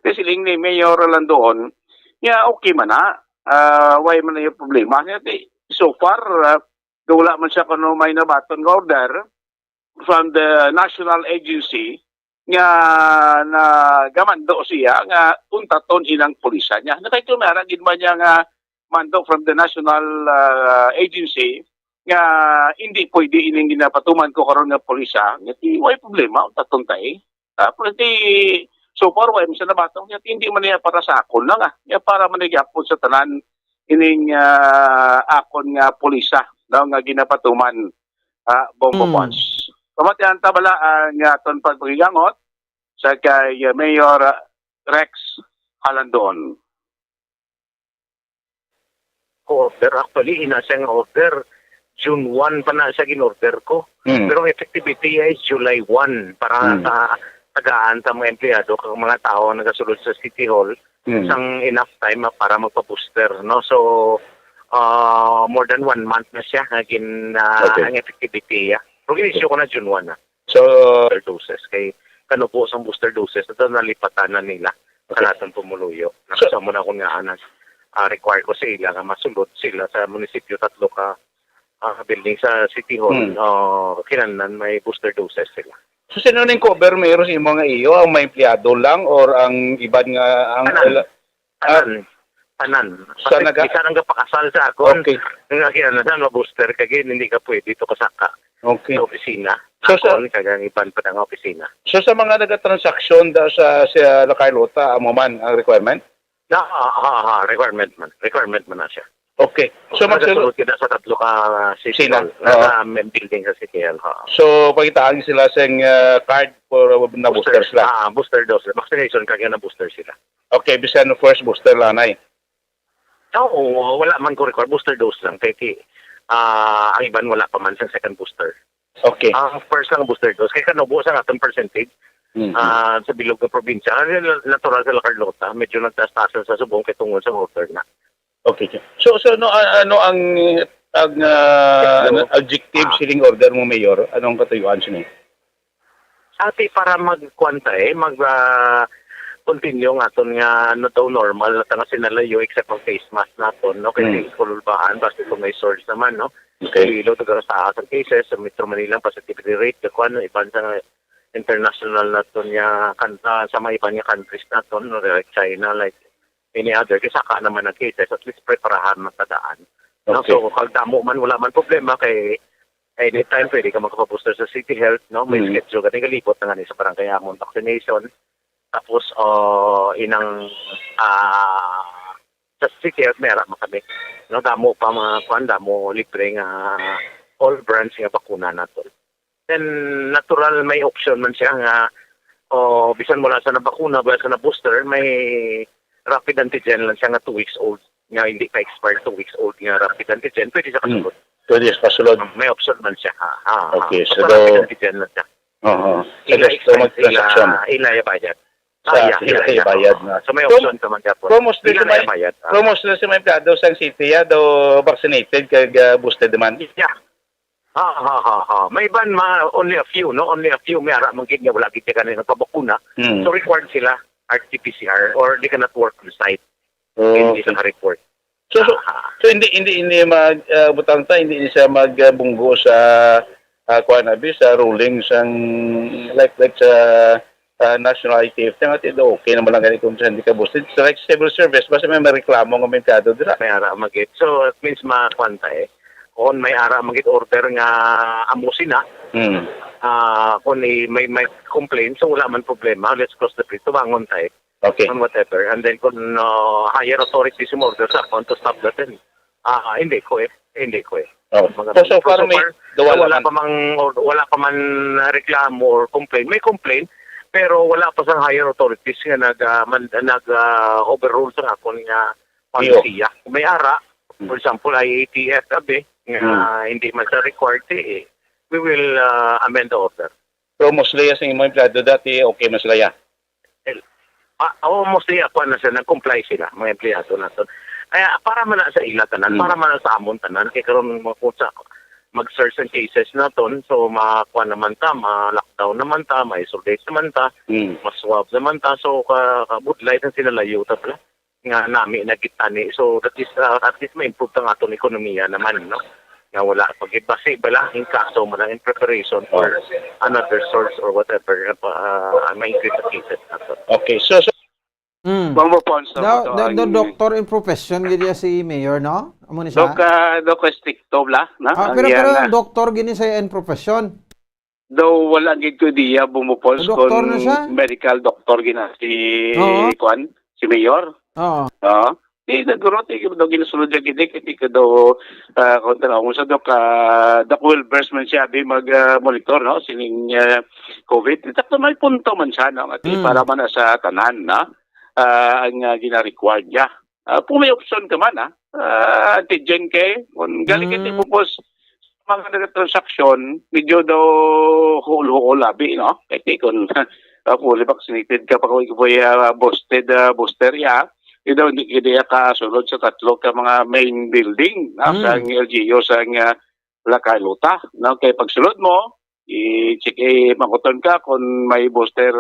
Ti siling ni Mayor Halandoon, nga okay man na, ah, why man na yung problema? Nga ti, so far, ah, wala man siya kuno may nabaton nga order from the national agency nga nagamando siya nga untaton ilang pulisya niya. Nakaitumara gid man niya nga mando from the national, ah, agency nga hindi pwede ining ginapatuman ko karon nga pulisya. Nga ti, way problema, untaton ta, eh. Ah, pero ti, so far, way man siya nabaton. Nga ti, hindi man niya para sa akon lang, ah. Nga para man niya gyapon sa tanan ining, ah, akon nga pulisya, no, nga ginapatuman, ah, Bongbong Mm. Pons. Pamatian ta bala ang, ah, aton pagpakigangot sa kay, ah, Mayor, ah, Rex Halandoon. Ko order. Actually, ina siya nga order. June one pa na siya gin-order ko. Mm. Pero ang effectivity niya is July one para Mm. sa tagaan sa mga empleyado kag mga tao nga nagasulod sa City Hall Mm. sang enough time para magpa-booster, no? So, ah, more than one month na siya nga gin-, ah, Okay. ang effectivity, ah. Pero gin-issue ko na June one, ah. So, booster doses. Kay kanubo sang booster doses, ito nalipatan na nila Okay. sa aton pumuluyo. So, Nakasama na akong nga anak, ah, require ko sa ila nga masulod sila sa munisipyo tatlo ka, ah, building sa City Hall. Hmm. Ah, kinahanglan may booster doses sila. So, sino ning cover, Mayor, sa imo nga iyo? Ang mga empleyado lang or ang iban nga, ang Tanan. el-, ah, Tanan. Tanan. Sa Pati naga- bisan ang gapakasal sa akon, Okay. nga kinahanglan ma-booster ka gid, hindi ka pwede to kasaka Okay. sa opisina. So, sa Akon, kag ang iban pa nga opisina. So, sa mga nagatransaksyon da sa, sa La Carlota, amo man ang requirement? Na, ah, ah, ah, requirement man. Requirement man na siya. Okay. So, magsulod Nagasulod kita sa tatlo ka City Sila? Hall. Oo. Nasa main building sa City Hall, ha. So, pakitaan sila sing, ah, card for, uh, na booster Booster. sila? Ah, booster dose. Vaccination card nga na booster sila. Okay, bisan first booster lang, ay. Oo, wala man ko record. Booster dose lang. Kay, kay, ah, ang iban wala pa man sa second booster. Okay. Ang first lang booster dose. Kay kanubo sa atong percentage, Mm-hmm. ah, sa bilog nga probinsya. Ano yun, natural sa La Carlota. Medyo nagtaas-taas sa subong kay tungod sa order na. Okay, sir. So, so, ano, a-, ano ang, ang, ah, Hello. ano, objective Ah. siling order mo, Mayor? Anong katuyuan sini? Ati, para magkuan ta, eh, mag, ah, continue nga aton nga na daw normal na tanga sinalayo except ang face mask naton, no? Kay Hmm. sa kululbahan, basta kung may source naman, no? Okay. Iloilo, taga sa taas ang cases, sa Metro Manila, ang positivity rate, the kuan, no? Iban sa international naton nga kan-, ah, sa mga iban nga countries naton, no? Like China, like any other, kay saka naman ang cases, at least preparahan man sa daan. No? Okay. So, kag damo man, wala man problema kay anytime pwede ka magpa-booster sa City Health, no? May Mm. schedule ka, galibot na nga ni sa barangay amon vaccination. Tapos, oh, inang, ah, sa City Health, may ara man kami. No, damo pa mga kuan, damo libre nga all brands nga bakuna naton. Then, natural, may option man siya nga, oh, bisan wala sa nabakuna, wala sa na-booster, may rapid antigen lang siya nga two weeks old, nga hindi pa expired, two weeks old nga rapid antigen, pwede sa Hmm. kasulod. Pwede sa kasulod. Um, may option man siya. Ha, ha, ha. Okay, Basta so rapid daw antigen lang siya. Oo. Sa Ila gusto expense, magtransaksyon. ila, ila bayad. Sa Ah, yeah, sila ila, ila. bayad na. So, may Kung, option ka man, Japon. kung mostly Ila sa may, na bayad, ah. kung mostly sa may empleyado sa city, ya, daw vaccinated kag, ah, boosted naman. Yeah. Ha, ha, ha, ha. May iban, ma-, only a few, no? Only a few. May ara man gid nga wala gid sila kanila nagpabakuna. Hmm. So, required sila R T P C R or they cannot work on site. Oh, Hindi okay. naka-report. So, so, Aha. so hindi, hindi, hindi mag, ah, butang ta, hindi, hindi siya magbunggo sa, ah, kuwan, abi, sa ruling sang, like, like sa, ah, national I T F, nga ti, okay naman lang gani kung hindi ka boosted. So, like, civil service, basta may mareklamo nga may empleyado dira. May ara magit. So, at least makuwan ta eh. Kung may ara magit order nga amo sina, Hmm. ah, kung i-, may, may complaint, so wala man problema. Let's cross the bridge. Tubangon ta eh. Okay. On whatever. And then kung, uh, higher authorities yung order sa akon to stop that, then, ah, hindi ko eh. Hindi ko eh. Oh. Mga So, so so far, far, may so duwa wala lang. pa mang, wala pa man reklamo or complaint. May complaint, pero wala pa sa higher authorities nga nag, ah, man, nag, ah, overrule sa akon nga Iyo. polisiya. Kung may ara, Hmm. for example, I A T F, abi, nga Hmm. hindi man sa required, eh, we will, ah, amend the order. Pero mostly, sa imong empleyado dati, okay man sila, ya? El-, ah, oh, mostly, ako na sila, nag-comply sila, mga empleyado naton. Kaya, para man na sa ila tanan, Hmm. para man na sa amon tanan, kay karon mo kung sa mag-surge ang cases naton, so, makuha naman ta, ma-lockdown naman ta, ma-isolate naman ta, Hmm. ma-swab naman ta, so, ka, kabudlay sa sila layo ta pala nga nami na gitani. So, that is, uh, at least ma-improve ang aton ekonomiya naman, no? Nga wala pag-, basi ba lang in kaso mo lang in preparation for Oh. another source or whatever, uh, uh, ma-increase ang cases nato. Okay, so, so Mm. Bang Ponce, Daw, ato daw, ang daw doktor in profession gid niya si Mayor, no? Amo ni siya? Dok, ah, Dok Estricto bla, na? Ah, Ang pero, iya pero nga. doktor gini sa in profession. Daw wala gid ko diya bumupos Doktor na kon siya? medical doctor gina si Oo. kuan, si Mayor. Oo. Oo. Di na guro, di ko daw ginasulod niya gid, eh, kay di ko daw, ah, kung tanaw mo sa Dok, ah, Dok Wilbers man siya, di mag, ah, monitor, no? Sining, ah, COVID. Di, sakto, may punto man siya, no? At Mm. para man na sa tanan, no? Ah, ang, ah, gina-required niya. Ah, kung may option ka man, ah, ah, antigen kay, kung galing ka Mm. di mo po s-, mga nagtransaksyon, medyo daw huol-huol labi, no? Kay di kung, ah, fully vaccinated ka pa, kung ikaw ay, ah, boosted, ah, booster, ya, di daw hindi, hindi ka kasunod sa tatlo ka mga main building, no? Mm. Sa L G U, sa, ah, La Carlota, no? Kay pagsulod mo, i-check, eh, makuton ka kung may booster,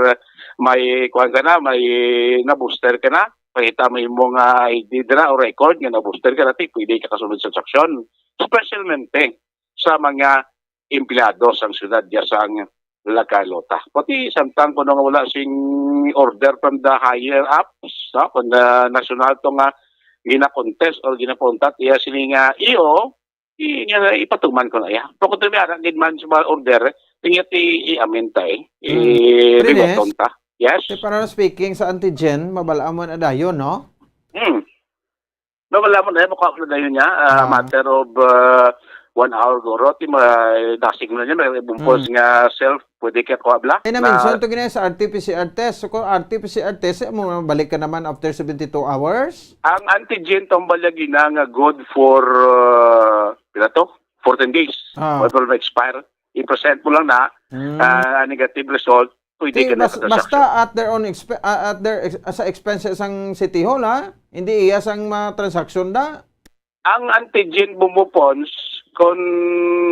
may kuwan ka na, may na-booster ka na, pakita mo imong, ah, I D dira o record nga na-booster ka na, ti, pwede ka kasunod sa transaksyon. Specialmente sa mga empleyado sang siyudad diya sang La Carlota. Pati samtang kuno nga wala sing order from the higher ups, no? Kung, ah, nasyonal to nga gina-contest or ginapuntat, iya sini nga iyo, i-, nga ipatuman ko na iya. Pero kung may ara gid man sa mga order, tingnan ti i-amin ta eh. Mm. I-, Rines? Bigoton ta. Yes? Ti, para speaking sa antigen, mabal-an mo na dayon, no? Hmm. Mabal-an mo na, makuha ko na dayon niya. Ah, Ah. matter of, ah, one hour guro. Ti, ma-, dasig mo na niya, may bumpos Mm. nga self, pwede ka kuha bla. Ay, na-mention Na to gina sa R T P C R test. So, kung R T P C R test, eh, mo balik ka naman after seventy-two hours? Ang antigen, tambal niya gina nga good for, ah, pila to? Fourteen days. Ah. Or may expire. I-present mo lang na, Mm. ah, negative result, pwede Ti, ka na bas-, sa basta transaction. At their own exp-, ah, at their ex-, sa expense sang City Hall, ha? Hindi iya sang mga transaction da. Ang antigen bumupons, kung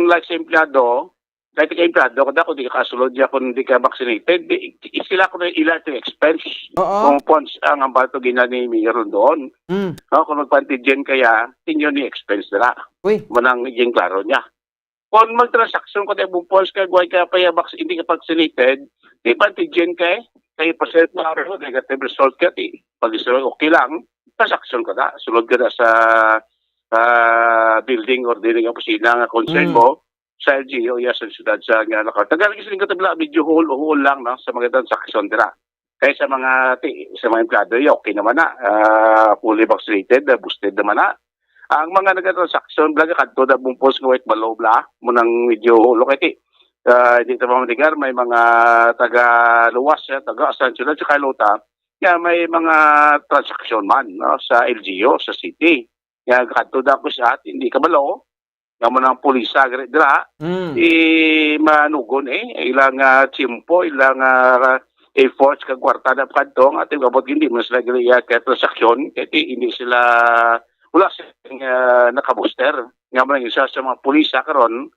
like sa empleyado, like ka empleyado, kada kung di ka kasulod niya, kung di ka vaccinated, di, i-, sila ko na ila to expense. Oo. Bumupons ang ambato gina ni Mayor doon. Mm. No, kung magpa-antigen kaya, inyo ni expense nila. Uy. Manang iging klaro niya. Kung magtransaksyon ka, tayo bumupons ka, guway ka pa yung vac-, hindi ka vaccinated, di pa antigen ka eh. Kaya pa-self na rin, negative result ka, di. Pag-isulod, okay lang, transaksyon ka na. Sulod ka na sa, ah, building or dili nga opisina nga concern Mm. mo, sa L G U, yes, sa siyudad sa nga nakal-, tagal kasi nga tabla, medyo huol-huol lang, no, sa mga transaksyon dira. Kaya sa mga ti-, sa mga empleyado, eh, okay naman na. Ah, fully vaccinated, ah, boosted naman na. Ang mga nagtransaksyon, bala kadto na bumupos nga wait, balo bla, mo nang medyo huol kay ti, ah, di ta mamatigar, may mga taga luwas, eh, taga sa siyudad sa Carlota, nga may mga transaksyon man, no, sa L G U, sa city. Nga kadto na ko sa at hindi kabalo, nga mo nang pulisa gre-, dira, Mm. di manugon, eh, ilang, ah, tiyempo, ilang, ah, efforts kag kwarta na kadto nga ating abot, hindi man sila gre-, ah, kay transaksyon, kay di, hindi sila, wala sila, ah, nakabuster. Nga mo nang isa sa mga pulisa karon,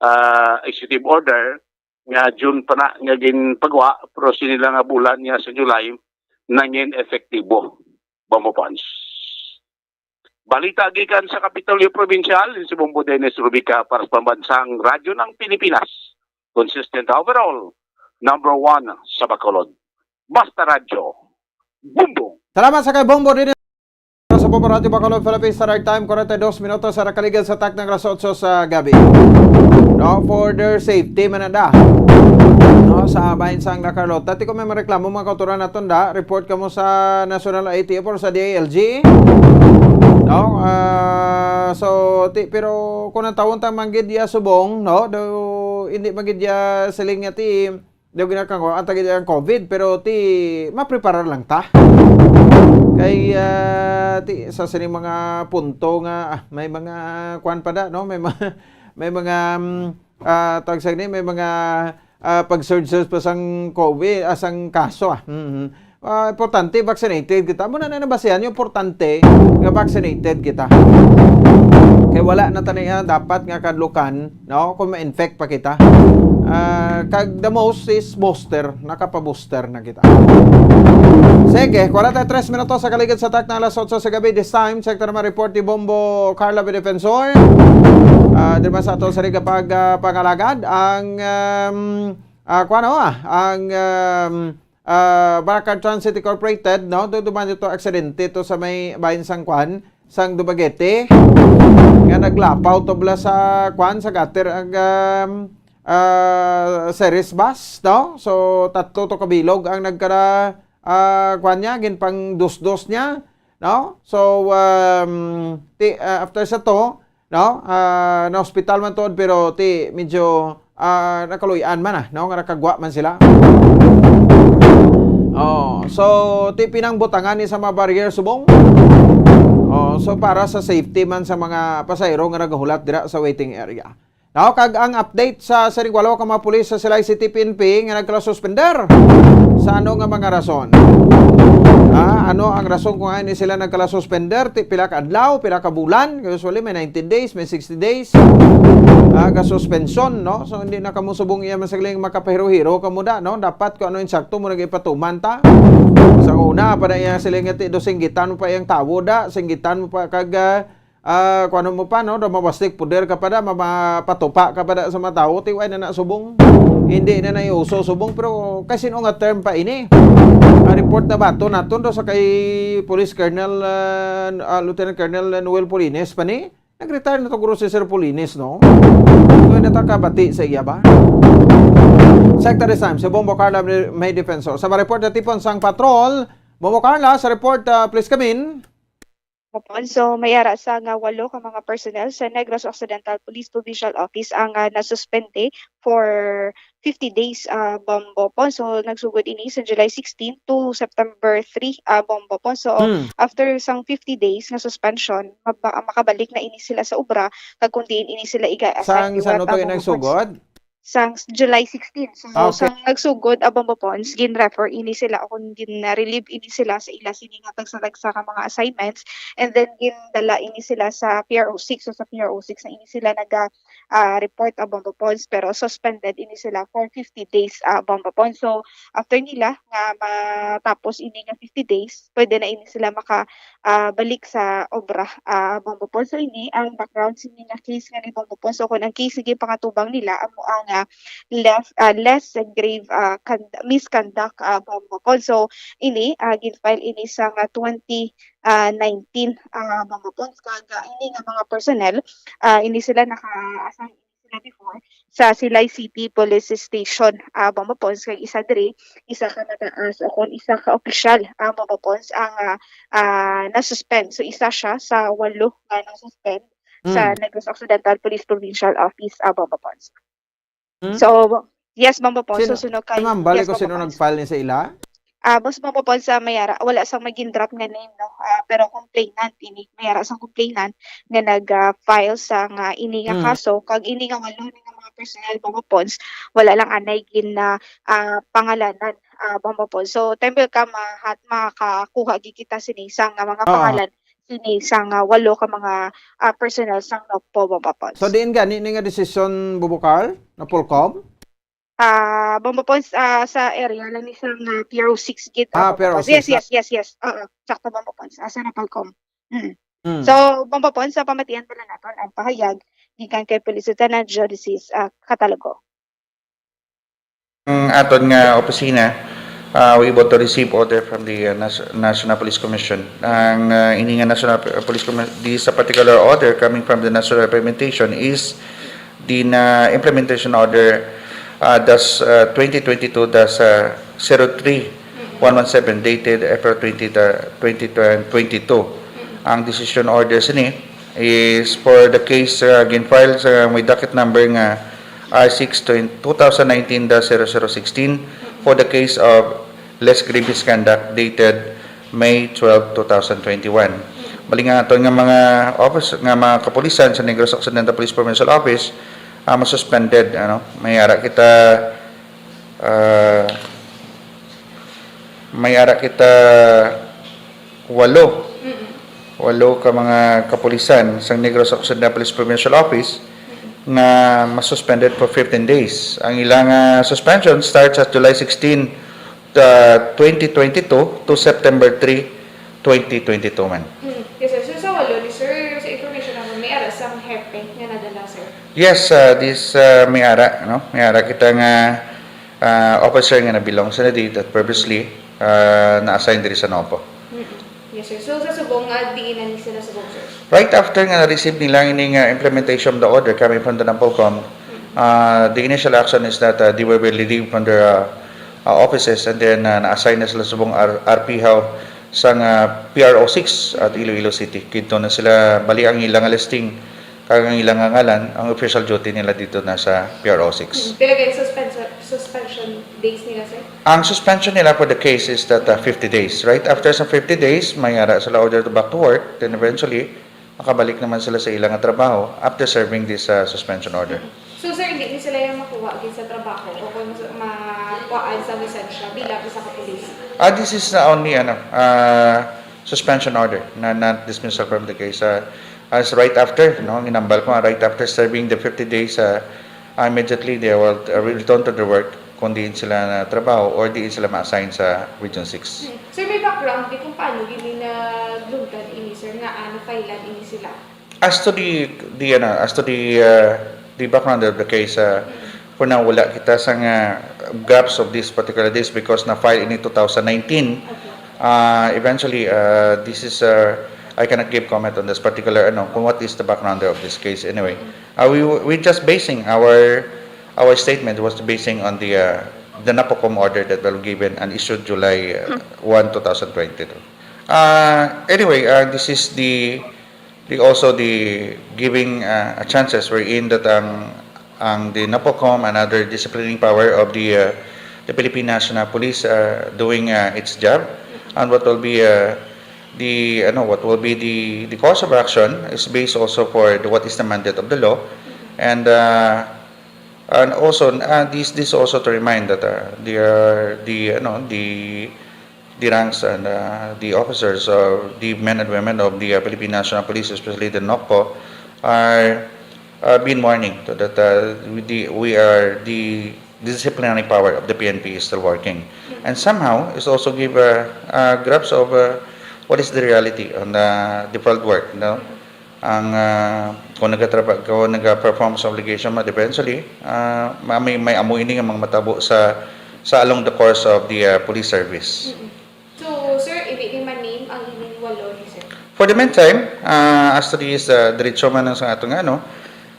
ah, executive order nga June pa na nga ginpagawa, pero sini lang nga bulan nga sa July, nangin epektibo. Bombo Pons. Balita gikan sa Kapitolyo Probinsyal, si Bombo Dennis Rubica para sa Pambansang Radyo ng Pilipinas. Consistent overall, number one sa Bacolod. Basta Radyo, Bombo! Salamat sa kay Bombo din sa Bombo Radyo Bacolod, Philippines Standard Time, forty-two minutos sa nakaligad sa takna nga alas otso sa gabi. No, for their safety, man na da. No, sa bahin sang La Carlota. Ti ko may mareklamo, mga kautoran naton da, report kamo sa National A T F or sa D I L G. No, ah, so, ti, pero kung ang tawon ta manggid ya subong, no, do, hindi manggid ya siling nga ti, do ginakang, ang tagid ang covid, pero ti, mapreparar lang ta. Kay, ah, ti, sa sining mga punto nga, ah, may mga, kuwan pa da, no? May mga, may mga, mm, ah, tawag sa ni, may mga, ah, pag-surge pa sang covid, ah, sang kaso, ah. Mhm. Ah, importante, vaccinated kita. Muna na nabasihan yung importante nga vaccinated kita. Kay wala na taniya dapat nga kadlukan, no? Kung ma-infect pa kita. Ah, kag the most is booster, nakapa-booster na kita. Sige, forty-three minutos sa kaligid sa takna alas otso sa gabi. This time, check ta naman report ni Bombo Carla Defensor. Ah, di ba sa ato sa riga pag, ah, pangalagad, ang, um, ah, kuwan, oh, ah, ang, um, ah, Baraka Transit Incorporated, no? Do duman ito aksidente to sa may bahin sang kuwan, sang Dumaguete, nga naglapaw to bala sa kuwan, sa gutter ang, um, ah, Ceres bus, no? So, tatlo to kabilog ang nagkara, ah, kuwan niya, ginpangdusdos niya, no? So, um, ti, ah, after sa to, no? Ah, na-hospital man tuod, pero ti medyo, ah, nakaluy-an man, ah, no? Nga nakagwa man sila. Oh, so ti pinangbutangan ni sa mga barrier subong. Oh, so para sa safety man sa mga pasahero nga nagahulat dira sa waiting area. Now, kag ang update sa sining walo ka mga pulis sa Silay City P N P nga nagkala-suspender. Sa ano nga mga rason? Ah, ano ang rason kung ano sila nagkala-suspender? Ti, pila ka adlaw, pila ka bulan? Usually, may ninety days, may sixty days. Ah, ka suspension, no? So, hindi na kamo subong iya masagling makapahiro-hiro kamo da, no? Dapat kung ano insakto mo nag-ipatuman ta. Sa una, pa na iya sila nga ti, do singgitan mo pa iyang tawo da, singgitan mo pa kag, ah, ah, kung ano mo pa, no? Do mabastik poder ka pa da, mapatupa ka pa da sa mga tawo, ti, way na na subong. Hindi na naiuso subong, pero kay sino nga term pa ini? Ang report na ba to naton do sa kay Police Colonel, ah, ah, Lieutenant Colonel Noel Polines pa ni? Nag-retire na to guro si Sir Polines, no? Kaya na ta kabati sa iya ba? Secretary Sam, si Bombo Carla may defensor. Sa ma-report na tipon sang patrol, Bombo Carla, sa report, ah, please come in. Opo, so may ara sa nga walo ka mga personnel sa Negros Occidental Police Provincial Office ang, ah, nasuspende for fifty days, ah, Bombo po. So nagsugod ini sa July sixteen to September three, ah, Bombo po. So Hmm. After sang fifty days nga suspension, maba-, makabalik na ini sila sa obra kag kung diin ini sila iga-assign Sang, liwat, sang ah, Bombo po. Nagsugod? Sang July sixteen. So, Ah, okay. Sang nagsugod, ah, Bombo Pons, gin-refer ini sila o kung gin-relieve ini sila sa ila sini nga tagsa-tagsa ka mga assignments, and then gindala ini sila sa P R O six. So, sa P R O six na ini sila naga, ah, report, ah, Bombo Pons, pero suspended ini sila for fifty days, ah, Bombo Pons. So, after nila nga matapos ini nga fifty days, pwede na ini sila maka, ah, balik sa obra, ah, Bombo Pons. So, ini ang background sa mga case nga ni Bombo Pons. So, kung ang case nga pangatubang nila, amo ang, ah, lef-, ah, less grave, ah, con-, misconduct, ah, Bombo Pons. So, ini, ah, gin-file ini sa nga twenty, ah, nineteen, ah, Bombo Pons. Kag, ah, ini nga mga personnel, ah, ini sila naka-assign sila before sa Silay City Police Station, ah, Bombo Pons, kag isa diri, isa ka mataas o kon isa ka opisyal, ah, Bombo Pons, ang, ah, ah, nasuspend. So, isa siya sa walo nga nasuspend sa Mm. Negros Occidental Police Provincial Office, ah, Bombo Pons. Mm. So, yes, Bombo Pons. Sino, So, sunod kay, ma'am, bali yes, ko Bombo sino Pons. Nag-file ni sa ila? Ah, boss, Bombo Pons, sa may ara, wala sang may gin-drop nga name, no? Ah, pero complainant ini, may ara sang complainant nga nag, ah, file sang, ah, ini nga Mm. kaso, kag ini nga walo ni nga mga personnel, Bombo Pons, wala lang anay gin, ah, ah, pangalanan, ah, Bombo Pons. So, time will come, mahat-, makakuha gid kita sini sang, ah, mga Oo. pangalan sini sang, ah, walo ka mga, ah, personnel sang NOCPO, Bombo Pons. So, diin gani ni nga desisyon, Bombo Carl, NOPOLCOM? Ah, Bombo Pons, ah, sa area lang ni sang, ah, P R O six gid, ah, Ah, Bombo Pons. P R O six Yes, na. yes, yes, yes. Oo, sakto, Bombo Pons. Ah, sa NOPOLCOM. Mm. Mm. So, Bombo Pons, sa pamatian pala naton ang pahayag gikan kay Police Lieutenant Geodicist, ah, Catalogo. Ang aton nga opisina, ah, we able to receive order from the, uh, Nas-, National Police Commission. Ang, uh, ini nga National P-, Police Commission, this particular order coming from the National Implementation is the na implementation order, uh, das, uh, twenty twenty-two dash, uh, zero three one one seven, dated April twenty, uh, twenty twenty-two. Ang decision order sini is for the case, uh, gin-file sa may docket number nga R six two thousand nineteen dash zero zero sixteen for the case of less grievous conduct dated May twelve, two thousand twenty-one. Bali nga aton nga mga office, nga mga kapulisan sa Negros Occidental Police Provincial Office, ah, masuspended, ano, may ara kita, ah, may ara kita walo. Mm-mm. Walo ka mga kapulisan sa Negros Occidental Police Provincial Office Mm-mm. nga masuspended for fifteen days. Ang ilang, ah, suspension starts at July sixteen, uh, twenty twenty-two to September three, twenty twenty-two man. Mm. Yes, sir. So, sa walo ni sir, sa information naman, may ara sang hepe nga nadala, sir? Yes, uh, this, uh, may ara, no? May ara kita nga, uh, officer nga na-belong sa NADID that previously, uh, na-assign diri sa NOPO. Mm-mm. Yes, sir. So, sa subong, ah, diin na ni sila subong, sir? Right after nga na-receive nila ini nga implementation of the order coming from the NOPOLCOM, uh, the initial action is that, uh, they will be relieved from their, uh, uh, offices, and then, uh, na-assign na sila subong R-, R P haw sang, uh, P R O six at Iloilo City. Kidto na sila, bali ang ilang listing, kag ang ilang ngalan, ang official duty nila dito na sa P R O six. Hmm. Pila ka suspension, suspension days nila, sir? Ang suspension nila for the case is that, uh, fifty days. Right after sa fifty days, may ara sila order to back to work. Then eventually, makabalik naman sila sa ilang trabaho after serving this, uh, suspension order. So, sir, hindi ni sila yung makuha gid sa trabaho o kung sa, makuhaan sa lisensya bilang isa ka pulis? Ah, this is the only, ano, uh, suspension order, na, not dismissal from the case. Uh, as right after, no, ginambal ko, ah, right after serving the fifty days, uh, immediately they will, uh, return to their work kung diin sila na trabaho or diin sila ma-assign sa Region six. Hmm. Sir, may background di kung paano gini nagluntad ini, sir, nga, ah, na-filean ini sila? As to the, the, ano, as to the, uh, the background of the case, uh, Mm. for now, wala kita sang, uh, grasp of this particular case because na-file ini two thousand nineteen. Okay. Uh, eventually, uh, this is, uh, I cannot give comment on this particular, ano, kung what is the background of this case anyway. Mm. Uh, we, we just basing our, our statement was basing on the, uh, the NOPOLCOM order that was given and issued July, uh, Mm. one, two thousand twenty-two. Uh, anyway, uh, this is the, the also the giving, uh, a chances wherein that ang, ang the NOPOLCOM and other disciplining power of the, uh, the Philippine National Police, uh, doing, uh, its job, and what will be, uh, the, ano, what will be the, the course of action is based also for the, what is the mandate of the law, and, uh, and also, uh, this, this also to remind that, uh, the, uh, the, ano, the, the ranks and, uh, the officers, uh, the men and women of the, uh, Philippine National Police, especially the NOCPO, are, uh, being warning to that, uh, we, the, we are the disciplinary power of the P N P is still working. And somehow, it's also give a, a grasp of, uh, what is the reality on the, the field work, no? Ang, uh, kung nagatraba-, kung naga-perform sa obligation mo, eventually, uh, ma-, may, may amo ini nga mga matabo sa, sa along the course of the, uh, police service. Mm-mm. So, sir, hindi ni ma-name ang ining walo ni sir? For the meantime, uh, as to this, uh, diretso man ang sa ato nga, ano,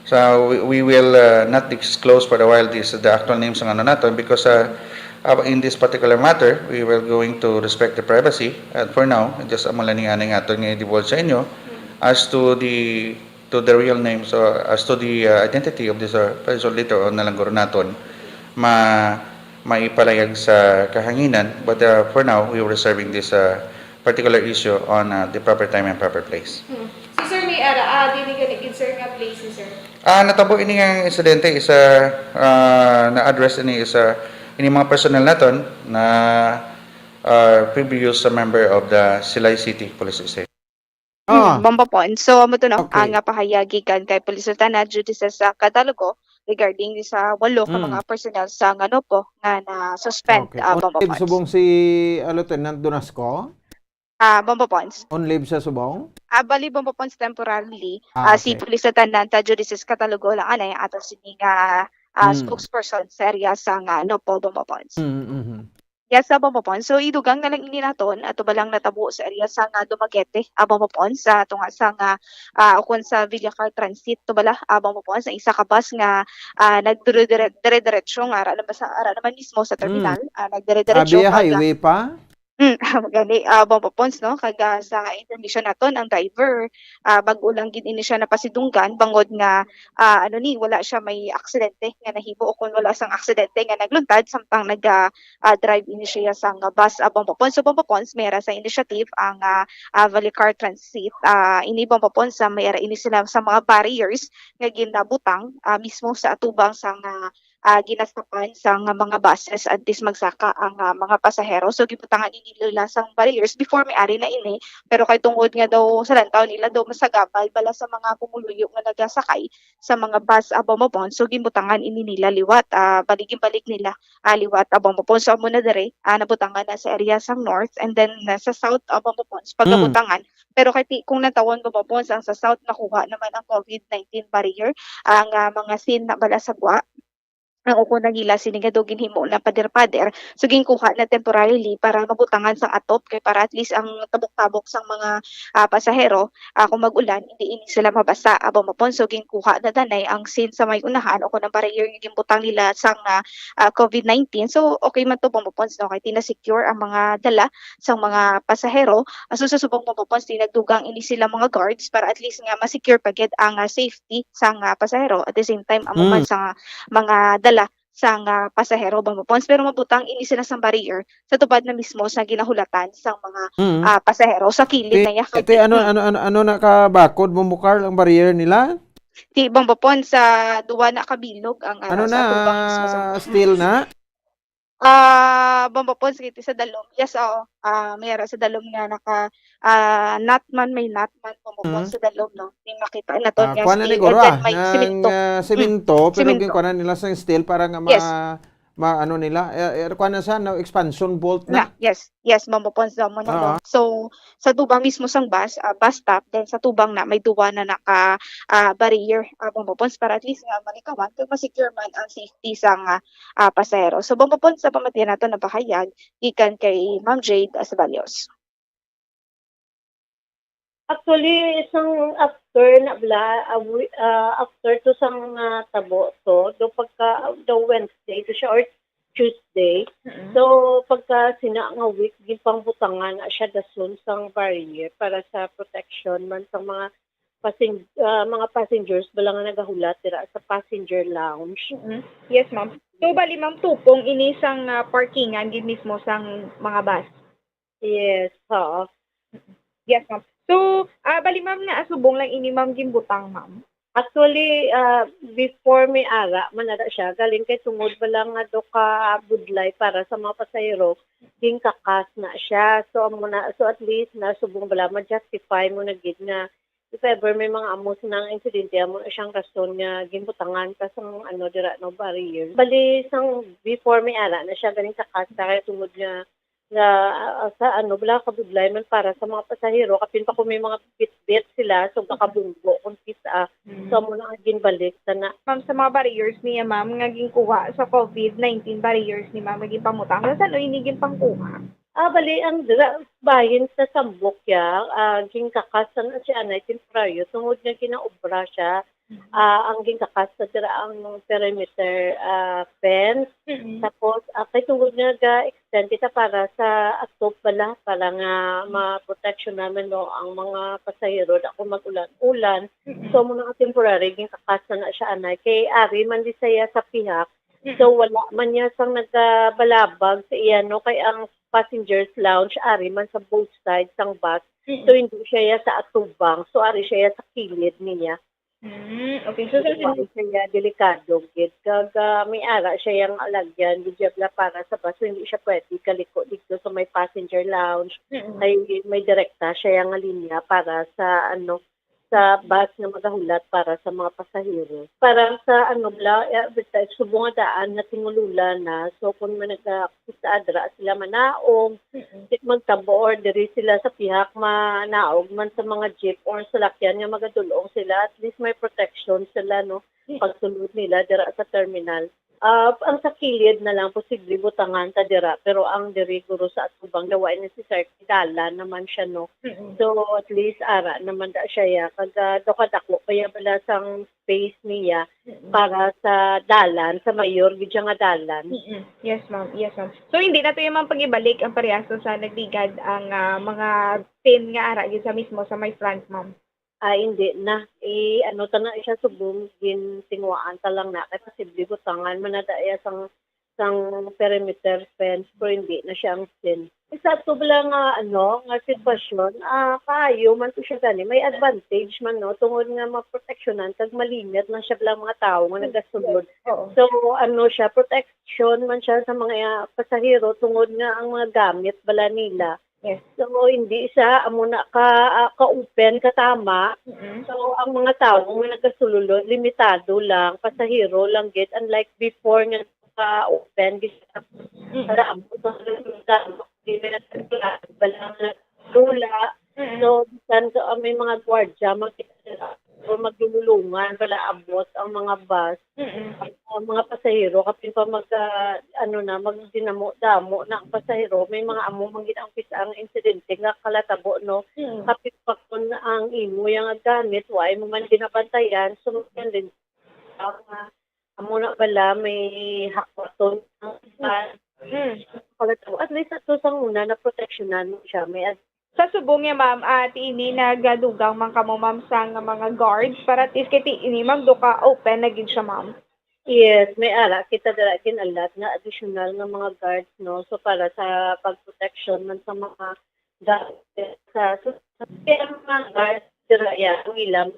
so we, we will, uh, not disclose for a while this, the actual names ng ano naton because, uh, uh, in this particular matter, we will going to respect the privacy. And for now, just amo lang ni aning aton nga i-divulge sa inyo as to the, to the real names or as to the, uh, identity of this, uh, person later on na lang guro naton ma-, maipalayag sa kahanginan, but, uh, for now, we were reserving this, uh, particular issue on, uh, the proper time and proper place. Hmm. So, sir, may ara, ah, dili gani gid, sir, nga place, sir? Ah, natabo ini nga insidente, isa, ah, na-address ini isa, ini mga personnel naton na, ah, previous sa member of the Silay City Police Station. Ah. Hmm, Bombo Pons. So, amo to, no? Okay. Ang, ah, pahayag gikan kay Police Lieutenant Judy sa Catalogo regarding ni sa walo ka Hmm. mga personnel sa nga NOPO nga na-suspend, Okay. ah, On Bombo leave Pons. Subong si, ah, Lieutenant Donasco? Ah, Bombo Pons. On leave sa subong? Ah, bali, Bombo Pons, temporarily. Ah, Ah, si okay. Police Lieutenant, ah, Judy sa Catalogo lang, anay, ato sini nga, ah, Hmm. spokesperson sa area sa nga NOPO, Bombo Pons. Hmm, mhm. Yes, sa Bombo Pons. So, idugang na lang ini naton, ato ba lang natabo sa area sa nga Dumaguete, ah, Bombo Pons, sa tunga sa nga, ah, ukon sa Villacar Transit, to bala, ah, Bombo Pons, ang isa ka bus nga, ah, nagdire-dire-, dire-diretso nga ara naman sa, ara naman mismo sa Hmm. terminal, ah, nagdire-diretso Abi, kag, ah, highway pa? Mm, gani, ah, Bombo Pons, no? Kag, ah, sa information naton, ang driver, ah, bag-o lang gid ini siya napasidunggan, bangod nga, ah, ano ni, wala siya may aksidente nga nahimo, o kung wala sang aksidente nga nagluntad, samtang nag, ah, ah, drive ini siya sang bus, ah, Bombo Pons. So, Bombo Pons, may ara sa initiative ang, ah, ah, Villacar Transit. Ah, ini, Bombo Pons, sa may ara ini sila sa mga barriers nga ginabutang, ah, mismo sa atubang sang, ah, ah, ginastapan sang mga buses antes magsaka ang, ah, mga pasahero. So, gibutangan ini nila sang barriers before may ari na ini, pero kay tungod nga daw sa lantaw nila daw masagabal bala sa mga pumuluyo nga nagasakay sa mga bus, ah, Bombo Pons. So, ginbutangan ini nila liwat, ah, balik, ginbalik nila, ah, liwat, ah, Bombo Pons. So, amo na diri, ah, nabutangan na sa area sang north, and then, ah, sa south, ah, Bombo Pons, Mm. pagabutangan. Pero kay ti-, kung natawon, Bombo Pons, ang sa south nakuha naman ang COVID nineteen barrier, ang, ah, mga scene na bala sa gwa. Ang ukon na nila sini nga daw ginhimo na pader-pader. So, ginkuha na temporarily para mabutangan sang atop, kay para at least ang tabok-tabok sang mga, ah, pasahero, ah, kung mag-ulan, hindi ini sila mabasa, ah, Bombo Pons. So, ginkuha na danay ang scene sa may unahan o kung ang barrier nga ginbutang nila sang, ah, ah, COVID nineteen. So, okay man to, Bombo Pons, no? Kay ti-, na-secure ang mga dala sang mga pasahero. Ah, so, sa subong, Bombo Pons, ti-, nagdugang ini sila mga guards para at least nga ma-secure pa gid ang, ah, safety sang, ah, pasahero. At the same time, amo man Mm. sa mga dala sang, ah, pasahero, Bombo Pons, pero mabutang ini sila sang barrier sa tubad na mismo sa ginahulatan sang mga, Mm. ah, pasahero sa kilid Ti-, na iya ti-, ano, kay ano, ano, ano na ka bakod, Bombo Carl, ang barrier nila? Ti, Bombo Pons, sa duwa na ka bilog ang, Ano ah, sa na, tubang mismo sa steel na? Ah, Bombo Pons, kay ti sa dalom. Yes, oo. Ah, may ara sa dalom nga naka, ah, nut man, may nut man, Bombo Pons, Mm. sa dalom, no? May makita naton Ah, nga kuwan na ni steel. And Goro, then ah, may nang, simento. ah, Mm, simento, pero simento. Ginkuwanan nila sa steel para nga ma-, Yes. ma-, ano nila, eh, eh, kuwan na siya, no, expansion bolt na. Na, yes, yes, Bombo Pons, daw mo na, Oo. no? So, sa tubang mismo sang bus, ah, bus stop, then sa tubang na, may duwa na naka, ah, barrier, ah, Bombo Pons, para at least nga malikawan, kag ma-secure man ang safety sang, ah, ah, pasahero. So, Bombo Pons, sa pamatian nato na pahayag, gikan kay Ma'am Jade Asabalos. Actually, isang after na bla-, a wi-, ah, after to sang, ah, tabo to, do pagka, do Wednesday to siya or Tuesday. Mm-mm. So, pagka sina nga week, ginpangbutangan na siya dason sang barrier para sa protection man sa mga passen-, ah, mga passengers bala nga nagahulat dira sa passenger lounge. Mm-mm. Yes, ma'am. So, bali, ma'am, tupong ini sang, ah, parkingan gid mismo sang mga bus? Yes, oo. Yes, ma'am. So, ah, bali, ma'am, nga asubong lang ini, ma'am, ginbutang, ma'am? Actually, ah, before may ara man na siya, galing kay tungod bala nga do ka budlay para sa mga pasahero, ginkakas na siya. So, amo na, so at least na subong bala ma-justify mo na gid nga if ever may mga amo sina nga insidente, amo na siyang rason nga ginbutangan ka sang ano dira, no, barrier. Bali, sang before may ara na siya, galing kakas na kay tungod nga nga, ah, sa ano, bala kabudlay man para sa mga pasahero, kapin pa kung may mga bitbit sila, so, Mm. makabunggo kung kis-a. Mm. So, amo na ang ginbalik sana. Ma'am, sa mga barriers niya, ma'am, nga ginkuha sa COVID nineteen barriers ni ma'am, nga ginpamutang, sa ano ini ginpangkuha? Ah, bali, ang dra-, bahin sa sambok ya, ah, ginkakas sana si anay temporaryo, tungod nga ginaobra siya. Mm. Ah, ang ginkakas na dira ang perimeter, ah, fence. Mm. Tapos, ah, kay tungod nga ga-extend kita para sa atop bala, para nga maproteksyon namin, no, ang mga pasahero, da kung mag-ulan-ulan. Mm. So, amo na nga temporary, ginkakas na na siya, anay. Kay ari man di saya sa pihak, Mm. So, wala man niya sang nagabalabag sa iya, no? Kay ang passengers lounge, ari man sa both sides sang bus. Mm. So, hindi siya ya sa atubang. So, ari siya ya sa kilid niya. Mm, okay. So, so, Hindi siya ya delikado, gid. Kag, ah, may ara siya yang alagyan, gid siya bala para sa bus. So, hindi siya pwede kaliko dito sa may passenger lounge. Mm. Kay may direkta siya yang linya para sa, ano, sa bus nga magahulat para sa mga pasahero. Para sa, ano, bala, eh, basta subong nga daan nga tingululan na. So, kung may nagkakita adra sila manaog, Mm. di magtabo or diri sila sa pihak manaog man sa mga jeep or salakyan nga magadulong sila, at least may protection sila, no? Mm. Pagsulod nila dira sa terminal. Ah, ang sa kilid na lang posible butangan ta dira, pero ang diri guro sa atubang daw ay necessary, dalan naman siya, no? Mm. So, at least ara naman da siya ya. Kag, ah, daw kadako pa ya bala sang space niya Mm. para sa dalan, sa mayor gid siya nga dalan. Mm-mm. Yes, ma'am. Yes, ma'am. So, hindi na to yung, ma'am, pag-ibalik ang parehas sa nagligad ang, ah, mga tin nga ara gid sa mismo sa may front, ma'am? Ah, hindi na. I, ano ta na siya, subong gintinguhaan ta lang na. Kay posible butangan man na daya sang, sang perimeter fence, pero hindi na siya ang sin. Isa to bala nga, ano, nga sitwasyon, ah, kaayo man to siya gani. May advantage man, no, tungod nga maproteksyonan kag malimit lang siya bala mga tawo nga nagasulod. Oo. So, ano siya, protection man siya sa mga, ah, pasahero tungod nga ang mga gamit bala nila. Yes. So, hindi siya amo na ka, ah, ka-open, katama. Mm-mm. So, ang mga tawo nga nagasulod, limitado lang, pasahero lang gid, unlike before nga ka-open, gid siya Mm. para amo sa, hindi na bala nga lula. Mm-mm. So, bisan ka, ah, may mga gwardya, makita nila, o maglululungan, bala abot ang mga bus. Mm-mm. Ang mga pasahero, kapin pa mag, ah, ano na, magdinamo-damo na ang pasahero, may mga amo man gid ang pis-, ang insidente nga kalatabo, no? Mm. Kapin pa kun ang imo yang gamit, wa mo man ginabantayan, so, magandang, ah, amo na bala, may hakwaton ang bus. Mm. Kalatabo. At least, ato sang una, naproteksyonan mo siya. May Sa subong niya, ma'am, ah, ti ini nagadugang man kamo, ma'am, sang mga guards para at least kay ti ini, ma'am, do ka open na gid siya, ma'am. Yes, may ara kita dira gin-allot nga additional nga mga guards, no? So, para sa pagproteksyon man sa mga ga-, sa, sa, sa mga guards dira, ya, ang ilang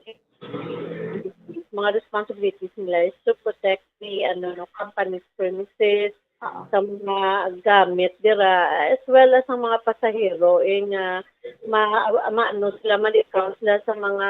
mga responsibilities nila is to protect the, ano, no, company's premises, Oo. sa mga gamit dira, as well as ang mga pasahero, eh, nga ma-, maano sila, malikaw sila sa mga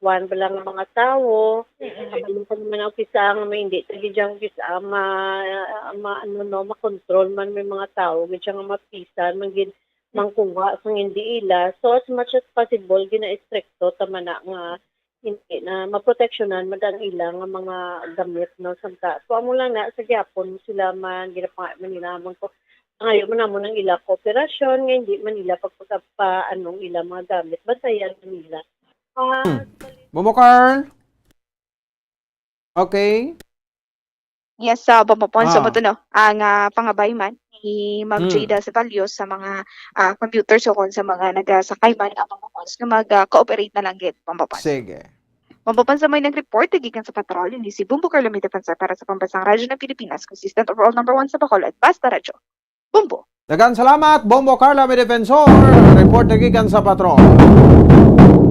kuwan bala nga mga tawo. Mm-mm. Kabalo pa naman ang kisa nga may hindi ta gid yang kisa ma-, maano, no, makontrol man may mga tawo gid siya nga mapisan man gid mangkuha sang hindi ila. So, as much as possible, gina-estrikto ta man na nga hindi na maproteksyonan man ang ila nga mga gamit, no, sa ta. So, amo lang na sa gyapon sila man, ginapangay man nila man ko, ngayon man namo nang ila kooperasyon, nga hindi man nila pagpagpa-, anong ila mga gamit, bantayan man nila. Ah, Hmm. Bombo Carl? Okay. Yes, sa Bombo Pons, Ah. mo to, no? Ang, ah, pangabay man ni Ma'am Hmm. Jada Ceballos sa mga, ah, commuter, so kung sa mga nagasakay man ang mga Pons, nga mag, ah, cooperate na lang gid, Bombo Pons. Sige. Bombo Pons, sa may nag-report, gikan sa patrol, ini si Bombo Carlo May Defensor para sa Pambansang Radyo ng Pilipinas, consistent overall number one sa Bacolod, Basta Radyo. Bombo. Daghang salamat, Bombo Carla, may defensor. Report na gikan sa patrol.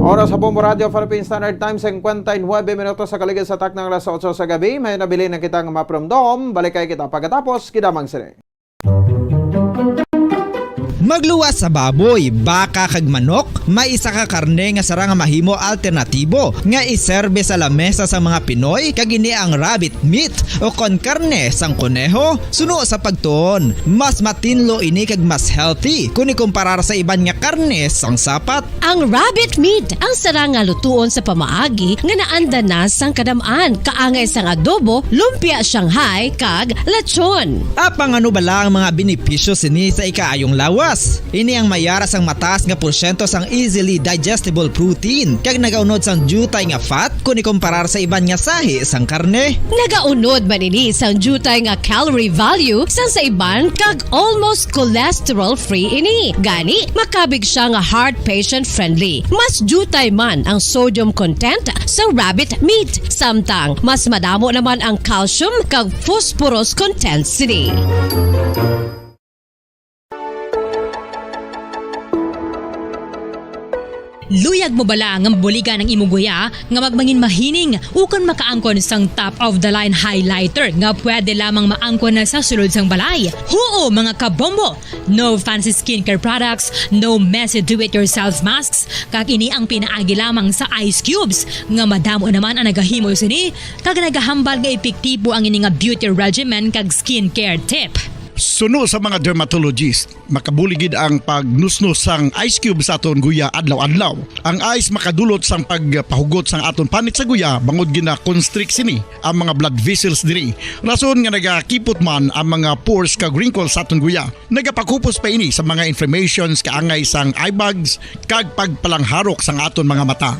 Oras sa Bombo Radio Philippine Standard Time, singkwenta y nuebe minutos sa kaligid sa taknang alas otso sa gabi. May nabilin na kita nga mapromdom. Balik kay kita pagkatapos, kidamang sini. Magluwas sa baboy, baka kag manok, may isa ka karne nga sarang nga mahimo alternatibo nga iserbe sa lamesa sang mga Pinoy, kag ini ang rabbit meat o kon karne sang koneho. Suno sa pagtuon, mas matinlo ini kag mas healthy kon ikumparar sa iban nga karne sang sapat. Ang rabbit meat ang sarang nga lutuon sa pamaagi nga naanda na sang kadam-an, kaangay sang adobo, lumpia Shanghai, kag lechon. Apang ano bala ang mga benepisyo sini sa ikaayong lawas? Ini ang may ara sang mataas nga porsyento sang easily digestible protein kag nagaunod sang diutay nga fat kon ikumparar sa iban nga sahi sang karne. Nagaunod man ini sang diutay nga calorie value sang sa iban kag almost cholesterol-free ini. Gani, makabig siya nga heart patient-friendly. Mas diutay man ang sodium content sa rabbit meat, samtang mas madamo naman ang calcium kag phosphorus content sini. Luyag mo bala nga mabuligan ang imo guya nga magmangin mahining ukon makaangkon sang top of the line highlighter nga pwede lamang maangkon na sa sulod sang balay? Huo, mga kabombo! No fancy skincare products, no messy do-it-yourself masks, kag ini ang pinaagi lamang sa ice cubes nga madamo naman ang nagahimo sini kag nagahambal nga epektibo ang ini nga beauty regimen kag skincare tip. Suno sa mga dermatologist, makabulig gid ang pagnusnos sang ice cube sa aton guya adlaw-adlaw. Ang ice makadulot sang pagpahugot sang aton panit sa guya bangod gina-constrict sini ang mga blood vessels diri. Rason nga nagakipot man ang mga pores kag wrinkles sa aton guya. Nagapakupos pa ini sa mga inflammations kaangay sang eye bags kag pagpalangharok sang aton mga mata.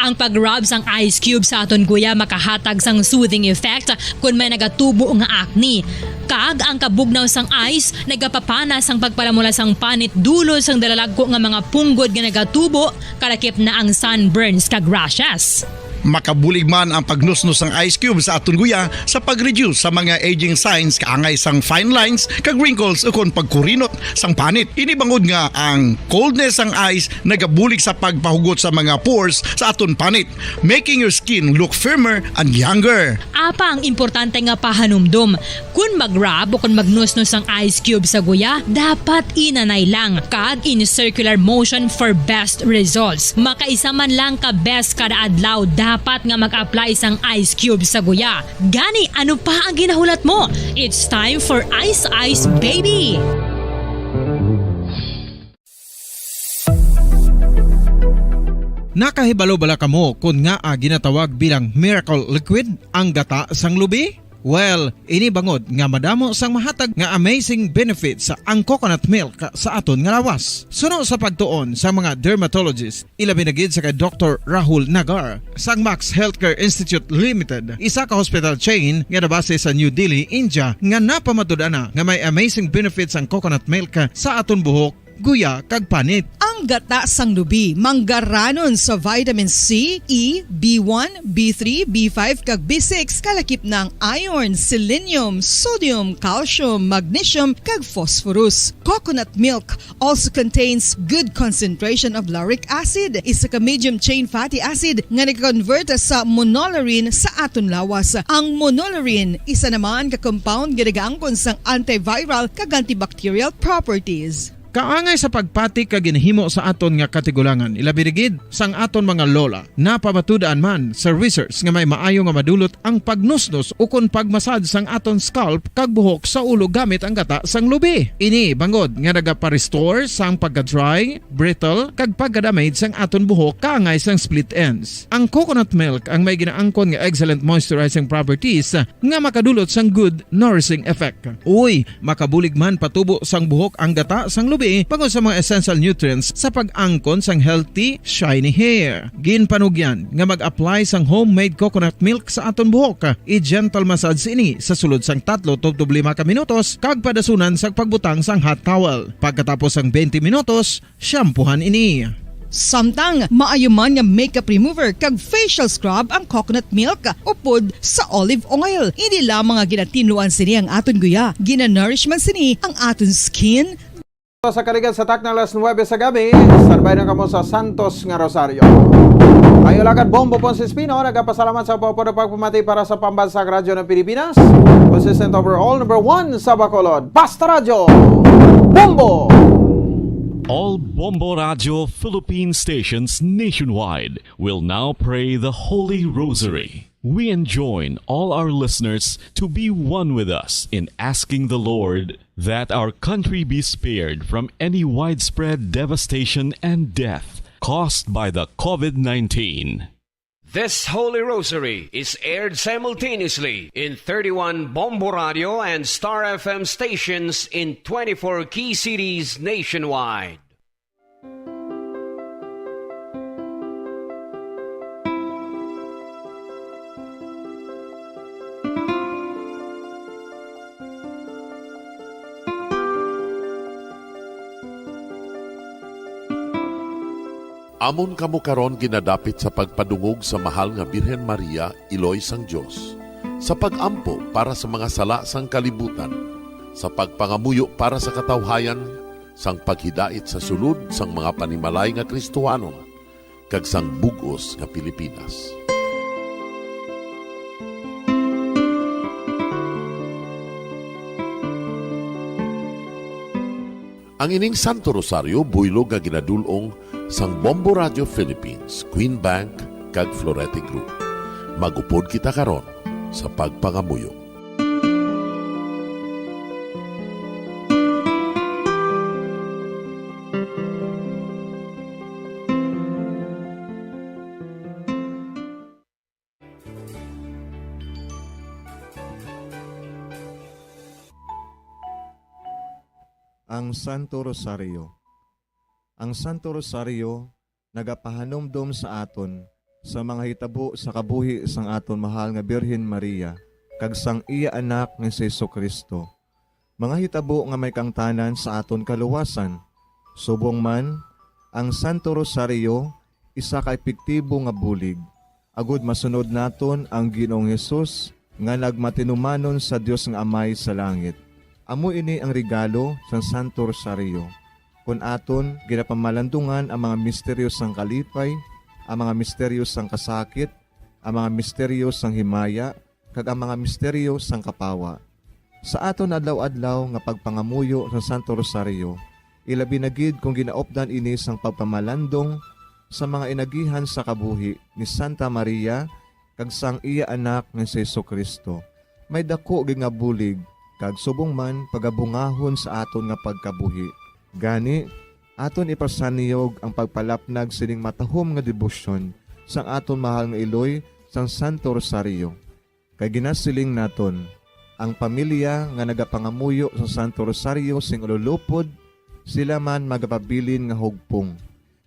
Ang pag-rub sang ice cube sa aton guya makahatag sang soothing effect kon may nagatubo nga acne. Kag ang kabugnaw sang ice nagapapana sang pagpalamula sang panit dulot sang dalalagko nga mga punggod nga nagatubo, kalakip na ang sunburns kag rashes. Makabulig man ang pagnusnos sang ice cube sa aton guya sa pag-reduce sa mga aging signs kaangay sang fine lines kag wrinkles ukon pagkurinot sang panit. Ini bangod nga ang coldness sang ice nagabulig sa pagpahugot sa mga pores sa aton panit, making your skin look firmer and younger. Apa ang importante nga pahanumdom, kon mag-rub o kon magnusnos ang ice cube sa guya, dapat inanay lang kag in circular motion for best results. Makaisa man lang ka beses kada adlaw dapat nga mag-apply sang ice cube sa guya. Gani, ano pa ang ginahulat mo? It's time for Ice Ice Baby! Nakahibalo bala kamo kon ngaa ginatawag bilang miracle liquid ang gata sang lubi? Well, ini bangod nga madamo sang mahatag nga amazing benefits ang coconut milk sa aton nga lawas. Suno sa pagtuon sa mga dermatologist, ilabi na gid sa kay Doktor Rahul Nagar sang Max Healthcare Institute Limited, isa ka hospital chain nga nabase sa New Delhi, India, nga napamatud-an na nga may amazing benefits ang coconut milk sa aton buhok, guya, kag panit. Ang gata sang lubi manggaranon sa vitamin C, E, B one, B three, B five, kag B six, kalakip na ang iron, selenium, sodium, calcium, magnesium, kag phosphorus. Coconut milk also contains good concentration of lauric acid, isa ka medium chain fatty acid nga nag-convert sa monolaurin sa aton lawas. Ang monolaurin, isa naman ka compound nga nagaangkon sang antiviral kag antibacterial properties. Kaangay sa pagpati kag ginhimo sa aton nga katigulangan, ilabi na gid sang aton mga lola, napamatud-an man sa research nga may maayo nga madulot ang pagnusnos ukon pagmasad sang aton scalp kag buhok sa ulo gamit ang gata sang lubi. Ini bangod nga nagapa-restore sang pagka-dry, brittle, kag pagka-damage sang aton buhok kaangay sang split ends. Ang coconut milk ang may ginaangkon nga excellent moisturizing properties nga makadulot sang good nourishing effect. Uy, makabulig man patubo sang buhok ang gata sang lubi bangod sa mga essential nutrients sa pag-angkon sang healthy, shiny hair. Ginpanugyan nga mag-apply sang homemade coconut milk sa aton buhok. I-gentle massage ini sa sulod sang tatlo tubtob lima ka minutos kag padasunan sa pagbutang sang hot towel. Pagkatapos sang twenty minutos, shampoohan ini. Samtang maayo man nga makeup remover kag facial scrub ang coconut milk upod sa olive oil. Hindi lamang nga ginatinluan sini ang aton guya, ginanourish man sini ang aton skin. Sa kaligan sa takna alas nuwebe sa gabi, standby na kamo sa Santos nga Rosario. Ayo lagad Bombo Ponce Espino, nagapasalamat sa pagpapamati para sa Pambansang Radyo ng Pilipinas. Consistent overall, number one sa Bacolod. Basta Radyo, Bombo! All Bombo Radio Philippine stations nationwide will now pray the Holy Rosary. We enjoin all our listeners to be one with us in asking the Lord that our country be spared from any widespread devastation and death caused by the COVID nineteen. This Holy Rosary is aired simultaneously in thirty-one Bombo Radio and Star F M stations in twenty-four key cities nationwide. Amon kamo karon ginadapit sa pagpadungog sa Mahal nga Birhen Maria, Iloy sang Dios, sa pag-ampo para sa mga sala sang kalibutan, sa pagpangamuyo para sa katawhayan, sang paghidait sa sulod sang mga panimalay nga Kristohanon, kag sang bug-os nga Pilipinas. Ang ining Santo Rosario buylog nga ginadul-ong sang Bombo Radio Philippines, Queen Bank, kag Florete Group. Mag-upod kita karon sa pagpangamuyo. Ang Santo Rosario. Ang Santo Rosario nagapahanumdom sa aton sa mga hitabo sa kabuhi sang aton mahal nga Birhen Maria kag sang iya Anak nga si Jesu-Cristo, mga hitabo nga may kaangtanan sa aton kaluwasan. Subong man, ang Santo Rosario isa ka epektibo nga bulig agud masunod naton ang Ginoong Hesus nga nagmatinumanon sa Dios nga Amay sa langit. Amo ini ang regalo sang Santo Rosario, kon aton ginapamalandungan ang mga misteryo sang kalipay, ang mga misteryo sang kasakit, ang mga misteryo sang himaya, kag ang mga misteryo sang kapawa. Sa aton adlaw-adlaw nga pagpangamuyo sa Santo Rosario, ilabi na gid kon ginaupdan ini sang pagpamalandong sa mga inagihan sa kabuhi ni Santa Maria kag sang iya Anak nga si Jesu-Cristo, may daku gid nga bulig kag subong man pagabungahon sa aton nga pagkabuhi. Gani, aton ipasaniyog ang pagpalapnag sining matahom nga debosyon sang aton mahal nga Iloy sang Santo Rosario. Kay ginasiling naton, ang pamilya nga nagapangamuyo sa Santo Rosario sing ululupod, sila man magapabilin nga hugpong,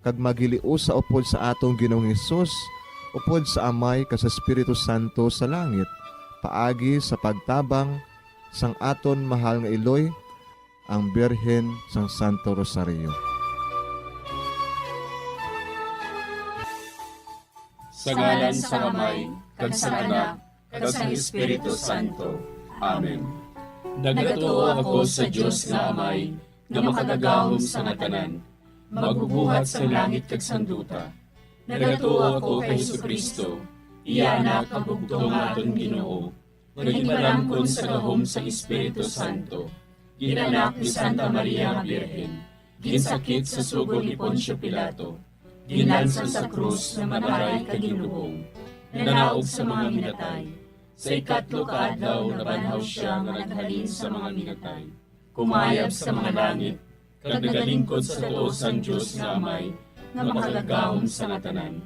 kag maghiliusa upod sa aton Ginoong Hesus, upod sa Amay kag sa Espiritu Santo sa langit, paagi sa pagtabang sang aton mahal nga Iloy, ang Birhen sang Santo Rosario. Sa ngalan sang Amay, kag sang Anak, kag sang Espiritu Santo. Amen. Nagatuo ako sa Dios nga Amay, nga makagagahom sa nga tanan, magbubuhat sang langit kag sang duta. Nagatuo ako kay Jesu-Cristo, iya Anak nga bugtong nga aton Ginoo, nga ginpalamkon sa gahom sang Espiritu Santo, ginanak ni Santa Maria nga Birhen, ginsakit sa sugo ni Poncio Pilato, ginlansang sa krus nga namatay kag ginlubong, nanaog sa mga minatay. Sa ikatlo ka adlaw nabanhaw sia nga naghalin sa mga minatay, kumayab sa mga langit, kag nagalingkod sa tuo sang Dios nga Amay, nga makagagahom sa nga tanan.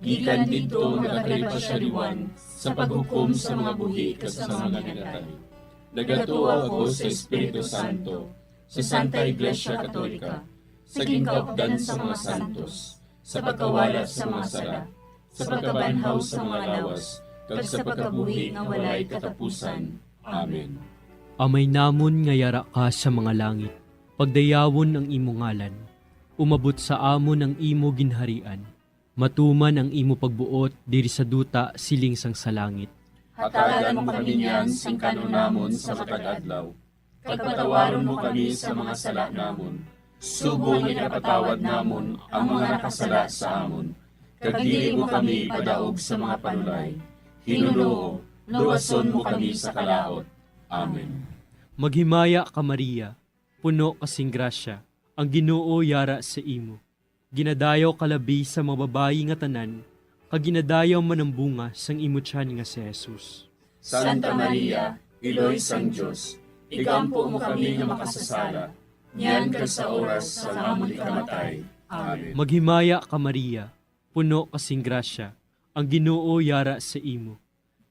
Gikan didto nagakari pa sia liwat sa paghukom sa mga buhi kag sa mga minatay. Nagatuo ako sa Espiritu Santo, sa Santa Iglesia Katolika, sa ginkaupdan sa mga santos, sa pagkawala sa mga sala, sa pagkabanhaw sa mga lawas, kag sa pagkabuhi nga walay katapusan. Amen. Amay namon nga yara ka sa mga langit, pagdayawon ang imo ngalan. Umabot sa amon ang imo ginharian. Matuman ang imo pagbuot diri sa duta siling sang sa langit. Hatagan mo kami niyan sing kan-on namon sa matag adlaw, kag patawaron mo kami sa mga sala namon, subong nga ginapatawad namon ang mga nakasala sa amon, kag dili mo kami ipadaog sa mga panulay. Hinunoo, luwason mo kami sa kalaut. Amen. Maghimaya ka, Maria, puno ka sing grasya, ang Ginoo yara sa imo. Ginadayaw ka labi sa mga babayi nga tanan, kag ginadayaw man ang bunga sang imo tiyan nga si Jesus. Santa Maria, Iloy sang Dios, igampo mo kami nga makasasala, niyan kag sa oras sang amon ikamatay. Amen. Maghimaya ka, Maria, puno ka sing grasya, Ang Ginoo yara sa imo.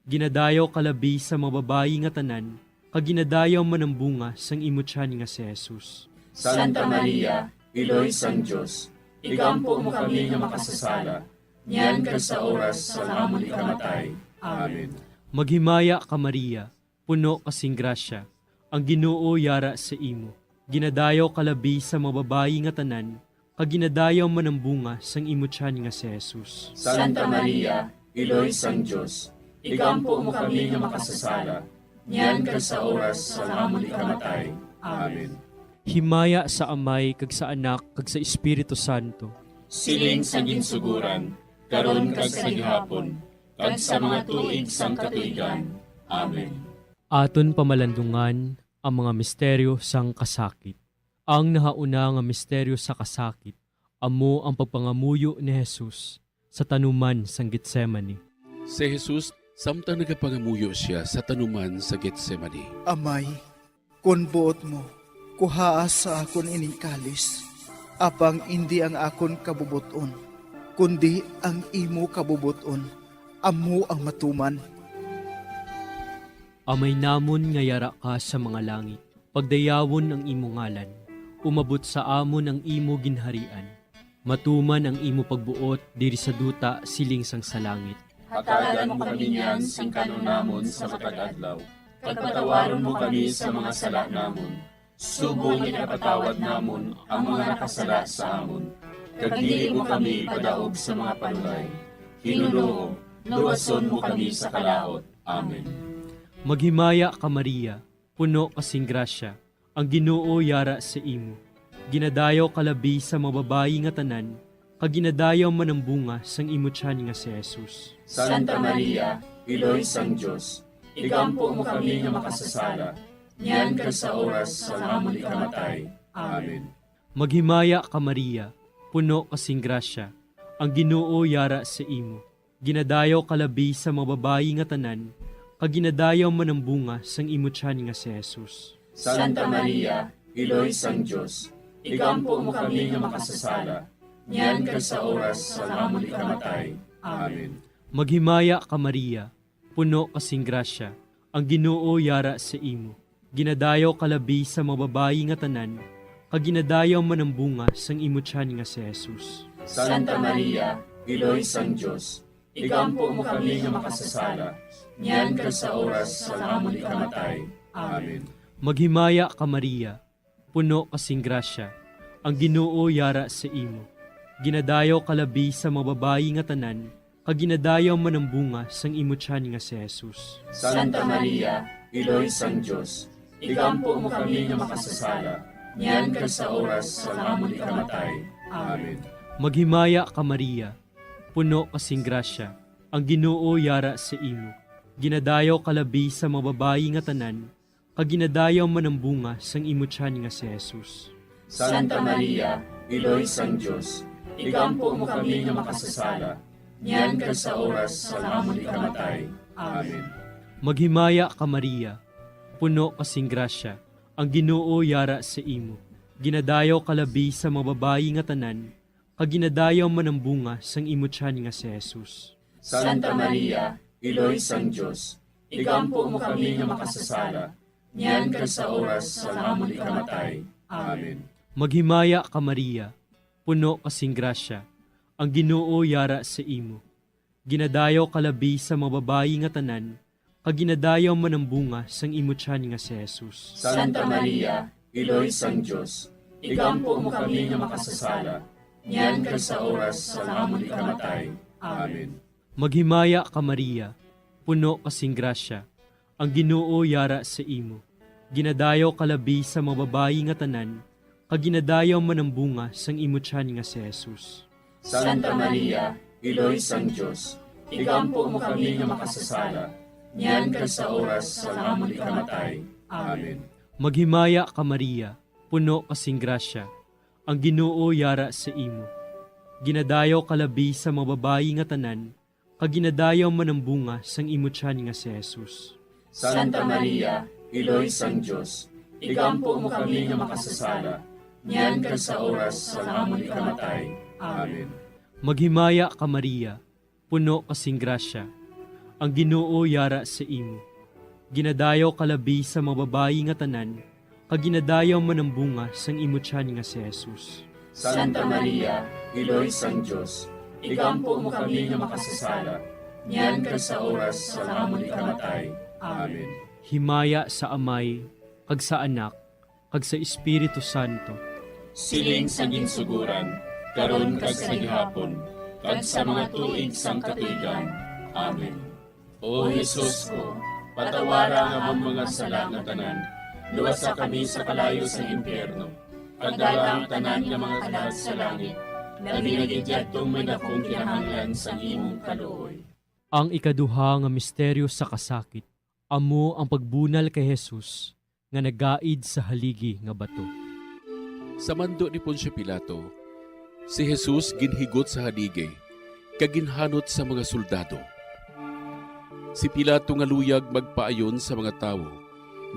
Ginadayaw ka labi sa mga babayi nga tanan, kag ginadayaw man ang bunga sang imo tiyan nga si Jesus. Santa Maria, Iloy sang Dios, igampo mo kami nga makasasala, niyan kag sa oras sang amon ikamatay. Amen. Maghimaya ka, Maria, puno ka sing grasya, ang Ginoo yara sa imo. Ginadayaw ka labi sa mga babayi nga tanan, kag ginadayaw man ang bunga sang imo tiyan nga si Jesus. Santa Maria, Iloy sang Dios, igampo mo kami nga makasasala, niyan kag sa oras sang amon ikamatay. Amen. Himaya sa Amay, kag sa Anak, kag sa Espiritu Santo. Siling sa ginsuguran, karon kag sa gihapon, kag sa mga tuig sang katuigan. Amen. Aton pamalandungan ang mga misteryo sang kasakit. Ang nahauna nga misteryo sa kasakit amo ang pagpangamuyo ni Jesus sa tanuman sang Getsemani. Si Jesus, samtang nagapangamuyo sia sa tanuman sa Getsemani. Amay, kon buot mo, kuhaa sa akon ining kalis, apang indi ang akon kabubot-on, kundi ang imo kabubot-on amo ang matuman. Amay namon nga yara ka sa mga langit, pagdayawon ang imo ngalan. Umabot sa amon ang imo ginharian. Matuman ang imo pagbuot diri sa duta siling sang sa langit. Hatagan mo kami niyan sing kan-on namon sa matag adlaw, kag patawaron mo kami sa mga sala namon, subong nga ginapatawad namon ang mga nakasala sa amon. Kag dili mo kami ipadaog sa mga panulay. Ginoo, luwason mo kami sa kalaut. Amen. Maghimaya ka, Maria, puno ka sing grasya, ang Ginoo yara sa imo. Ginadayaw ka labi sa mga babayi nga tanan, kag ginadayaw man ang bunga sang imo tiyan nga si Jesus. Santa Maria, Iloy sang Dios, igampo mo kami nga makasasala, niyan kag sa oras sang amon ikamatay. Amen. Maghimaya ka, Maria, puno ka sing grasya, ang Ginoo yara sa imo. Ginadayaw ka labi sa mga babayi nga tanan, kag ginadayaw man ang bunga sang imo tiyan nga si Jesus. Santa Maria, Iloy sang Dios, igampo mo kami nga makasasala, niyan kag sa oras sang amon ikamatay. Amen. Maghimaya ka, Maria, puno ka sing grasya, ang Ginoo yara sa imo. Ginadayaw ka labi sa mga babayi nga tanan, kag ginadayaw man ang bunga sang imo tiyan nga si Jesus. Santa Maria, Iloy sang Dios, igampo mo kami nga makasasala, niyan kag sa oras sang amon ikamatay. Amen. Maghimaya ka, Maria, puno ka sing grasya, ang Ginoo yara sa imo. Ginadayaw ka labi sa mga babayi nga tanan, kag ginadayaw man ang bunga sang imo tiyan nga si Jesus. Santa Maria, Iloy sang Dios, igampo mo kami nga makasasala, niyan kag sa oras sang amon ikamatay. Amen. Maghimaya ka, Maria, puno ka sing grasya, ang Ginoo yara sa imo. Ginadayaw ka labi sa mga babayi nga tanan, kag ginadayaw man ang bunga sang imo tiyan nga si Jesus. Santa Maria, Iloy sang Dios, igampo mo kami nga makasasala, niyan kag sa oras sang amon ikamatay. Amen. Maghimaya ka, Maria, puno ka sing grasya, ang Ginoo yara sa imo. Ginadayaw ka labi sa mga babayi nga tanan, kag ginadayaw man ang bunga sang imo tiyan nga si Jesus. Santa Maria, Iloy sang Dios, igampo mo kami nga makasasala, niyan kag sa oras sang amon ikamatay. Amen. Maghimaya ka, Maria, puno ka sing grasya, ang Ginoo yara sa imo. Ginadayaw ka labi sa mga babayi nga tanan, kag ginadayaw man ang bunga sang imo tiyan nga si Jesus. Santa Maria, Iloy sang Dios, igampo mo kami nga makasasala, niyan kag sa oras sang amon ikamatay. Amen. Maghimaya ka, Maria, puno ka sing grasya, ang Ginoo yara sa imo. Ginadayaw ka labi sa mga babayi nga tanan, kag ginadayaw man ang bunga sang imo tiyan nga si Jesus. Santa Maria, Iloy sang Dios, igampo mo kami nga makasasala, niyan kag sa oras sang amon ikamatay. Amen. Maghimaya ka, Maria, puno ka sing grasya, ang Ginoo yara sa imo. Ginadayaw ka labi sa mga babayi nga tanan, kag ginadayaw man ang bunga sang imo tiyan nga si Jesus. Santa Maria, Iloy sang Dios, igampo mo kami nga makasasala, niyan kag sa oras sang amon ikamatay. Amen. Maghimaya ka, Maria, puno ka sing grasya, ang Ginoo yara sa imo. Ginadayaw ka labi sa mga babayi nga tanan, kag ginadayaw man ang bunga sang imo tiyan nga si Jesus. Santa Maria, Iloy sang Dios, igampo mo kami nga makasasala, niyan kag sa oras sang amon ikamatay. Amen. Himaya sa Amay, kag sa Anak, kag sa Espiritu Santo. Siling sa ginsuguran, karon kag sa gihapon, kag sa mga tuig sang katuigan. Amen. O Jesus ko, patawara ang amon mga sala nga tanan, luwasa kami sa kalayo sa impyerno, kag dala ang tanan nga mga kalag sa langit, labi na gid yadtong may dakong kinahanglan sang imong kaluoy. Ang ikaduha nga misteryo sa kasakit, amo ang pagbunal kay Jesus nga nagaid sa haligi nga bato. Sa mando ni Poncio Pilato, si Jesus ginhigot sa haligi kag ginhanot sa mga soldado. Si Pilato nga luyag magpaayon sa mga tawo,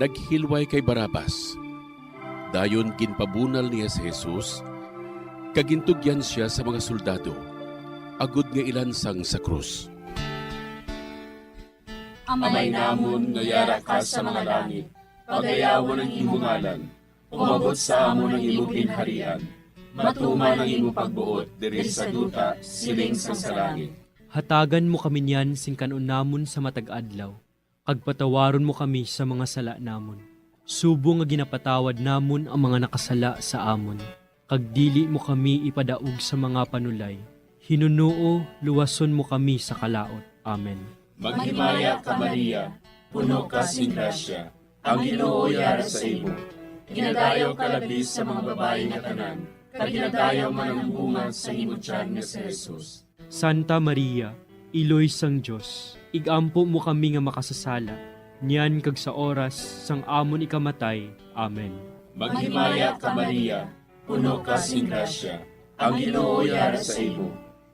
naghilway kay Barabas. Dayon ginpabunal niya si Jesus, kag gintugyan sia sa mga soldado, agod nga ilansang sa krus. Amay namon nga yara ka sa mga langit, pagayawon ang imo ngalan. Umabot sa amon ang imo ginharian. Matuman ang imo pagbuot diri sa duta, siling sang sa langit. Hatagan mo kami niyan sing kan-on namon sa matag adlaw, kag patawaron mo kami sa mga sala namon, subong nga ginapatawad namon ang mga nakasala sa amon. Kag dili mo kami ipadaog sa mga panulay. Hinunoo, luwason mo kami sa kalaut. Amen. Maghimaya ka, Maria, puno ka sing grasya, ang Ginoo yara sa imo. Ginadayaw ka labi sa mga babayi nga tanan, kag ginadayaw man ang bunga sa imo tiyan nga si Jesus. Santa Maria, Iloy sang Dios, igampo mo kami nga makasasala, niyan kag sa oras sang amon ikamatay. Amen. Maghimaya ka, Maria, puno ka sing grasya, ang Ginoo yara sa imo.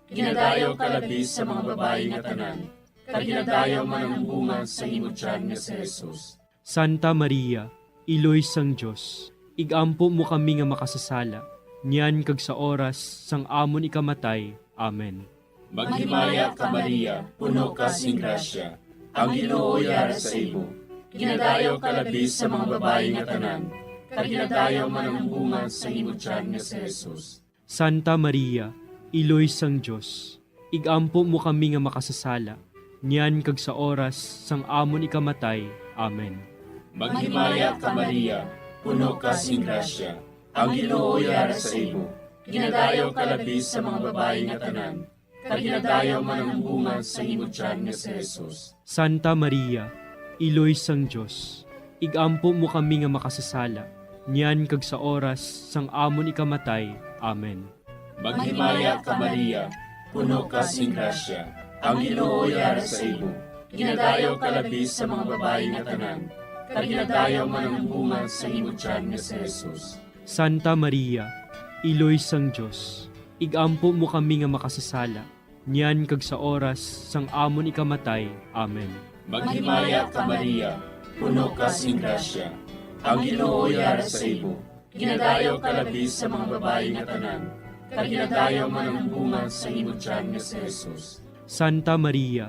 Ginadayaw ka labi sa mga babayi nga tanan, kag ginadayaw man ang bunga sa imo tiyan nga si Jesus. Santa Maria, Iloy sang Dios, igampo mo kami nga makasasala, niyan kag sa oras sang amon ikamatay. Amen. Maghimaya ka, Maria, puno ka sing grasya, ang Ginoo yara sa imo. Ginadayaw ka labi sa mga babayi nga tanan, kag ginadayaw man ang bunga sa imo tiyan nga si Jesus. Santa Maria, Iloy sang Dios, igampo mo kami nga makasasala, niyan kag sa oras sang amon ikamatay. Amen. Maghimaya ka, Maria, puno ka sing grasya, ang Ginoo yara sa imo. Ginadayaw ka labi sa mga babayi nga tanan, kag ginadayaw man ang bunga sa imo tiyan nga si Jesus. Santa Maria, Iloy sang Dios, igampo mo kami nga makasasala, niyan kag sa oras sang amon ikamatay. Amen. Maghimaya ka, Maria, puno ka sing grasya, ang Ginoo yara sa imo. Ginadayaw ka labi sa mga babayi nga tanan, kag ginadayaw man ang bunga sa imo tiyan nga si Jesus. Santa Maria, Iloy sang Dios, igampo mo kami nga makasasala, niyan kag sa oras sang amon ikamatay. Amen. Maghimaya ka, Maria, puno ka sing grasya, ang Ginoo yara sa imo. Ginadayaw ka labi sa mga babayi nga tanan, kag ginadayaw man ang bunga sa imo tiyan nga si Jesus. Santa Maria,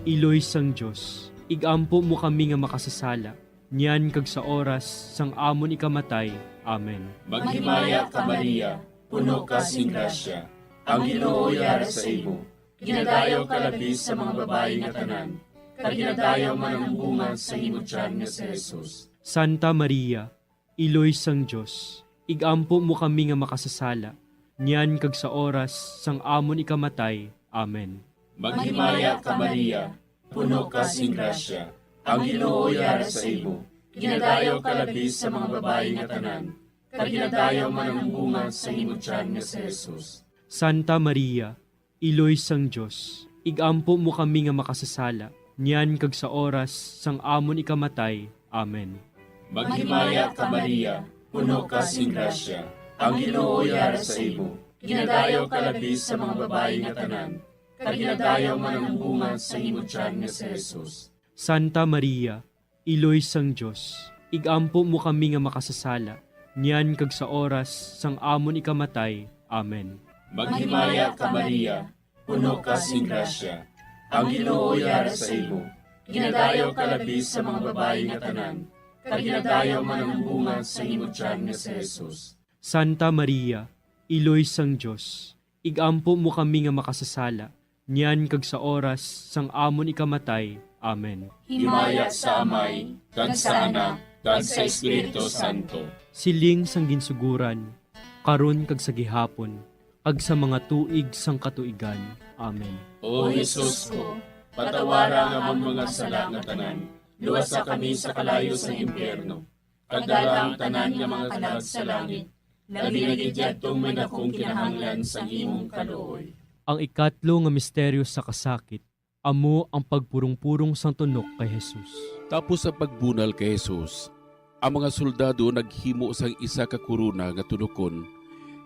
Iloy sang Dios, igampo mo kami nga makasasala, niyan kag sa oras sang amon ikamatay. Amen. Maghimaya ka, Maria, puno ka sing grasya, ang Ginoo yara sa imo. Ginadayaw ka labi sa mga babayi nga tanan, kag ginadayaw man ang bunga sa imo tiyan nga si Jesus. Santa Maria, Iloy sang Dios, igampo mo kami nga makasasala, niyan kag sa oras sang amon ikamatay. Amen. Maghimaya ka, Maria, puno ka sing grasya, ang Ginoo yara sa imo. Ginadayaw ka labi sa mga babayi nga tanan, kag ginadayaw man ang bunga sa imo tiyan nga si Jesus. Santa Maria, Iloy sang Dios, igampo mo kami nga makasasala, niyan kag sa oras sang amon ikamatay. Amen. Maghimaya ka, Maria, puno ka sing grasya, ang Ginoo yara sa imo. Ginadayaw ka labi sa mga babayi nga tanan, kag ginadayaw man ang bunga sa imo tiyan nga si Jesus. Santa Maria, Iloy sang Dios, igampo mo kami nga makasasala, niyan kag sa oras sang amon ikamatay. Amen. Maghimaya ka, Maria, puno ka sing grasya, Ang Ginoo yara sa imo. Ginadayaw ka labi sa mga babayi nga tanan, kag ginadayaw man ang bunga sa imo tiyan nga si Jesus. Santa Maria, Iloy sang Dios, igampo mo kami nga makasasala, niyan kag sa oras sang amon ikamatay. Amen. Himaya sa Amay, kag sa Anak, kag sa Espiritu Santo. Siling sang ginsuguran, karon kag sa gihapon, kag sa mga tuig sang katuigan. Amen. O Jesus ko, patawara ang amon mga sala nga tanan, luwasa kami sa kalayo sang impyerno, kag dala ang tanan nga mga kalag sa langit, labi na gid yadtong may dakong kinahanglan sang imong kaluoy. Ang ikatlo nga misteryo sa kasakit, amo ang pagpurong-purong sang tunok kay Jesus. Tapos ang pagbunal kay Jesus, ang mga soldado naghimo sang isa ka korona nga tunokon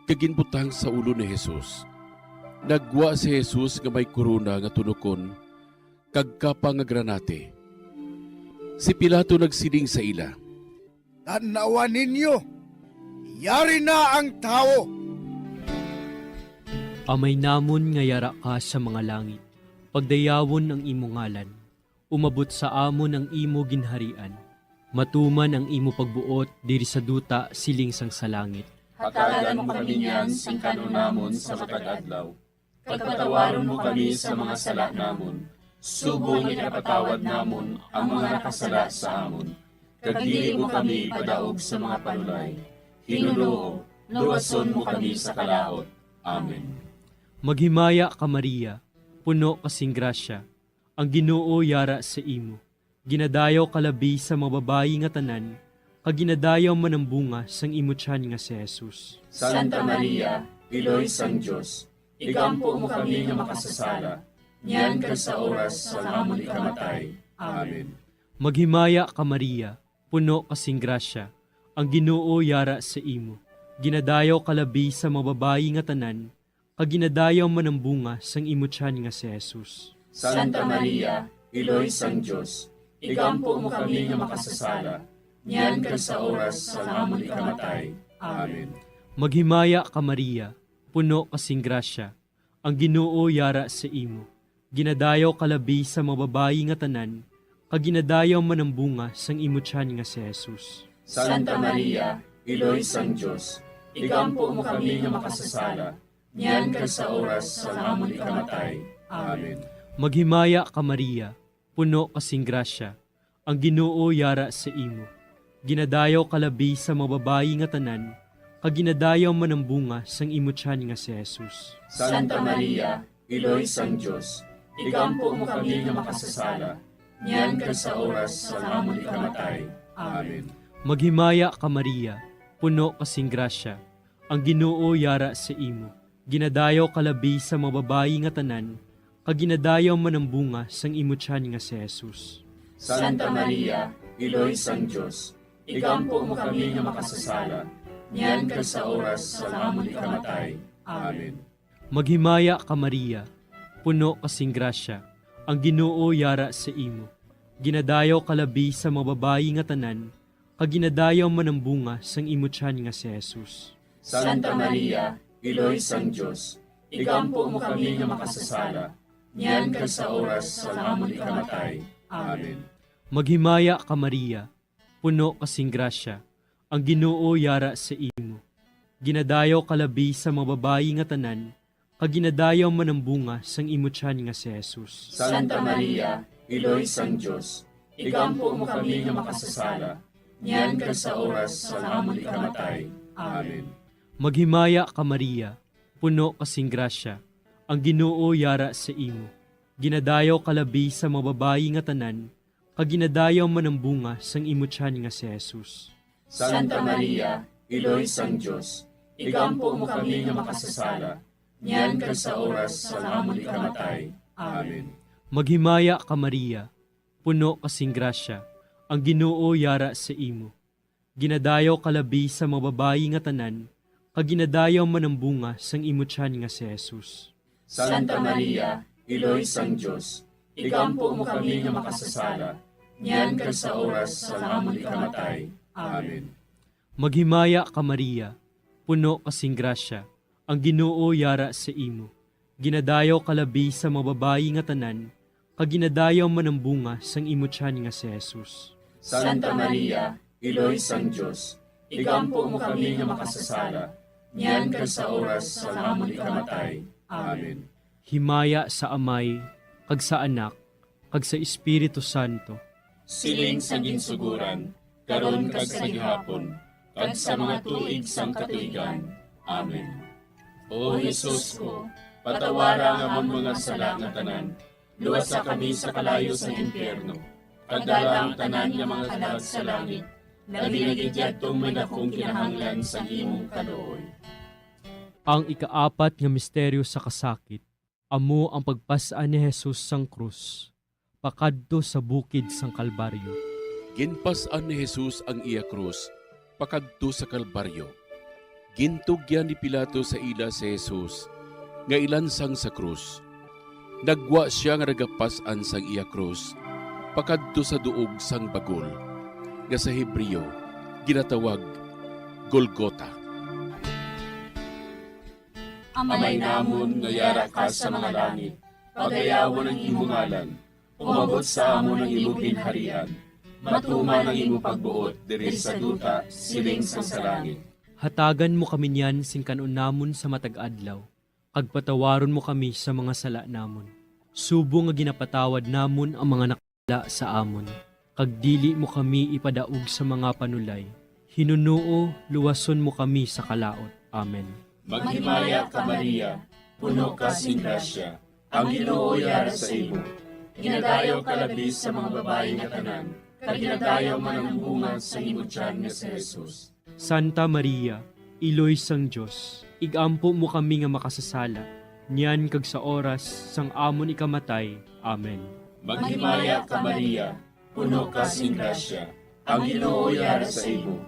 kag ginbutang sa ulo ni Jesus. Naggwa si Jesus nga may korona nga tunokon kag kapa nga granate. Si Pilato nagsiling sa ila, "Tan-awa ninyo, yari na ang tawo." Amay namon nga yara ka sa mga langit, pagdayawon ang imo ngalan. Umabot sa amon ang imo ginharian. Matuman ang imo pagbuot diri sa duta siling sang sa langit. Hatagan mo kami niyan sing kan-on namon sa matag adlaw. Kag patawaron mo kami sa mga sala namon, subong nga ginapatawad namon ang mga nakasala sa amon. Kag dili mo kami ipadaog sa mga panulay. Ginoo, luwason mo kami sa kalaut. Amen. Maghimaya ka, Maria, puno ka sing grasya, ang Ginoo yara sa imo. Ginadayaw ka labi sa mga babayi nga tanan, kag ginadayaw man ang bunga sang imo tiyan nga si Jesus. Santa Maria, Iloy sang Dios, igampo mo kami nga makasasala, niyan kag sa oras sang amon ikamatay. Amen. Maghimaya ka, Maria, puno ka sing grasya, ang Ginoo yara sa imo. Ginadayaw ka labi sa mga babayi nga tanan, kag ginadayaw man ang bunga sang imo tiyan nga si Jesus. Santa Maria, Iloy sang Dios, igampo mo kami nga makasasala, niyan kag sa oras sang amon ikamatay. Amen. Maghimaya ka, Maria, puno ka sing grasya, ang Ginoo yara sa imo. Ginadayaw ka labi sa mga babayi nga tanan, kag ginadayaw man ang bunga sang imo tiyan nga si Jesus. Santa Maria, Iloy sang Dios, igampo mo kami nga makasasala, niyan kag sa oras sang amon ikamatay. Amen. Maghimaya ka, Maria, puno ka sing grasya, ang Ginoo yara sa imo. Ginadayaw ka labi sa mga babayi nga tanan, kag ginadayaw man ang bunga sang imo tiyan nga si Jesus. Santa Maria, Iloy sang Dios, igampo mo kami nga makasasala, niyan kag sa oras sang amon ikamatay. Amen. Maghimaya ka, Maria, puno ka sing grasya, ang Ginoo yara sa imo. Ginadayaw ka labi sa mga babayi nga tanan, kag ginadayaw man ang bunga sang imo tiyan nga si Jesus. Santa Maria, Iloy sang Dios, igampo mo kami nga makasasala, niyan kag sa oras sang amon ikamatay. Amen. Maghimaya ka, Maria, puno ka sing grasya, ang Ginoo yara sa imo. Ginadayaw ka labi sa mga babayi nga tanan, kag ginadayaw man ang bunga sang imo tiyan nga si Jesus. Santa Maria, Iloy sang Dios, igampo mo kami nga makasasala, niyan kag sa oras sang amon ikamatay. Amen. Maghimaya ka, Maria, puno ka sing grasya, ang Ginoo yara sa imo. Ginadayaw ka labi sa mga babayi nga tanan, kag ginadayaw man ang bunga sang imo tiyan nga si Jesus. Santa Maria, Iloy sang Dios, igampo mo kami nga makasasala, niyan kag sa oras sang amon ikamatay. Amen. Maghimaya ka, Maria, puno ka sing grasya, ang Ginoo yara sa imo. Ginadayaw ka labi sa mga babayi nga tanan, kag ginadayaw man ang bunga sang imo tiyan nga si Jesus. Santa Maria, Iloy sang Dios, igampo mo kami nga makasasala, niyan kag sa oras sang amon ikamatay. Amen. Maghimaya ka, Maria, puno ka sing grasya, ang Ginoo yara sa imo. Ginadayaw ka labi sa mga babayi nga tanan, kag ginadayaw man ang bunga sang imo tiyan nga si Jesus. Santa Maria, Iloy sang Dios, igampo mo kami nga makasasala, niyan kag sa oras sang amon ikamatay. Amen. Maghimaya ka, Maria, puno ka sing grasya, ang Ginoo yara sa imo. Ginadayaw ka labi sa mga babayi nga tanan, kag ginadayaw man ang bunga sang imo tiyan nga si Jesus. Santa Maria, Iloy sang Dios, igampo mo kami nga makasasala, niyan kag sa oras sang amon ikamatay. Amen. Himaya sa Amay, kag sa Anak, kag sa Espiritu Santo. Siling sa ginsuguran, karon kag sa gihapon, kag sa mga tuig sang katuigan. Amen. O Jesus ko, patawara ang amon mga sala nga tanan, luwasa kami sa kalayo sang impyerno, kag dala ang tanan nga mga kalag sa langit, labi na gid yadtong may dakong kinahanglan sang imong kaluoy. Ang ikaapat nga misteryo sa kasakit, amo ang pagpas-an ni Jesus sang krus pakadto sa bukid sang Kalbaryo. Ginpas-an ni Jesus ang iya krus pakadto sa Kalbaryo. Gintugyan ni Pilato sa ila si Jesus nga ilansang sa krus. Nagwa sia nga nagapas-an sang iya krus pakadto sa duog sang bagol, nga sa Hebreo ginatawag Golgota. Amay namon nga yara ka sa mga langit, pagayawon ang imo ngalan. Umabot sa amon ang imo ginharian. Matuman ang imo pagbuot diri sa duta, siling sang sa langit. Hatagan mo kami niyan sing kan-on namon sa matag adlaw, kag patawaron mo kami sa mga sala namon, subong nga ginapatawad namon ang mga nakasala sa amon. Kag dili mo kami ipadaog sa mga panulay, hinunoo luwason mo kami sa kalaut. Amen. Maghimaya ka, Maria, puno ka sing grasya, ang Ginoo yara sa imo. Ginadayaw ka labi sa mga babayi nga tanan, kag ginadayaw man ang bunga sa imo tiyan nga si Jesus. Santa Maria, Iloy sang Dios, igampo mo kami nga makasasala, niyan kag sa oras sang amon ikamatay. Amen. Maghimaya ka, Maria, puno ka sing grasya, ang Ginoo yara sa imo.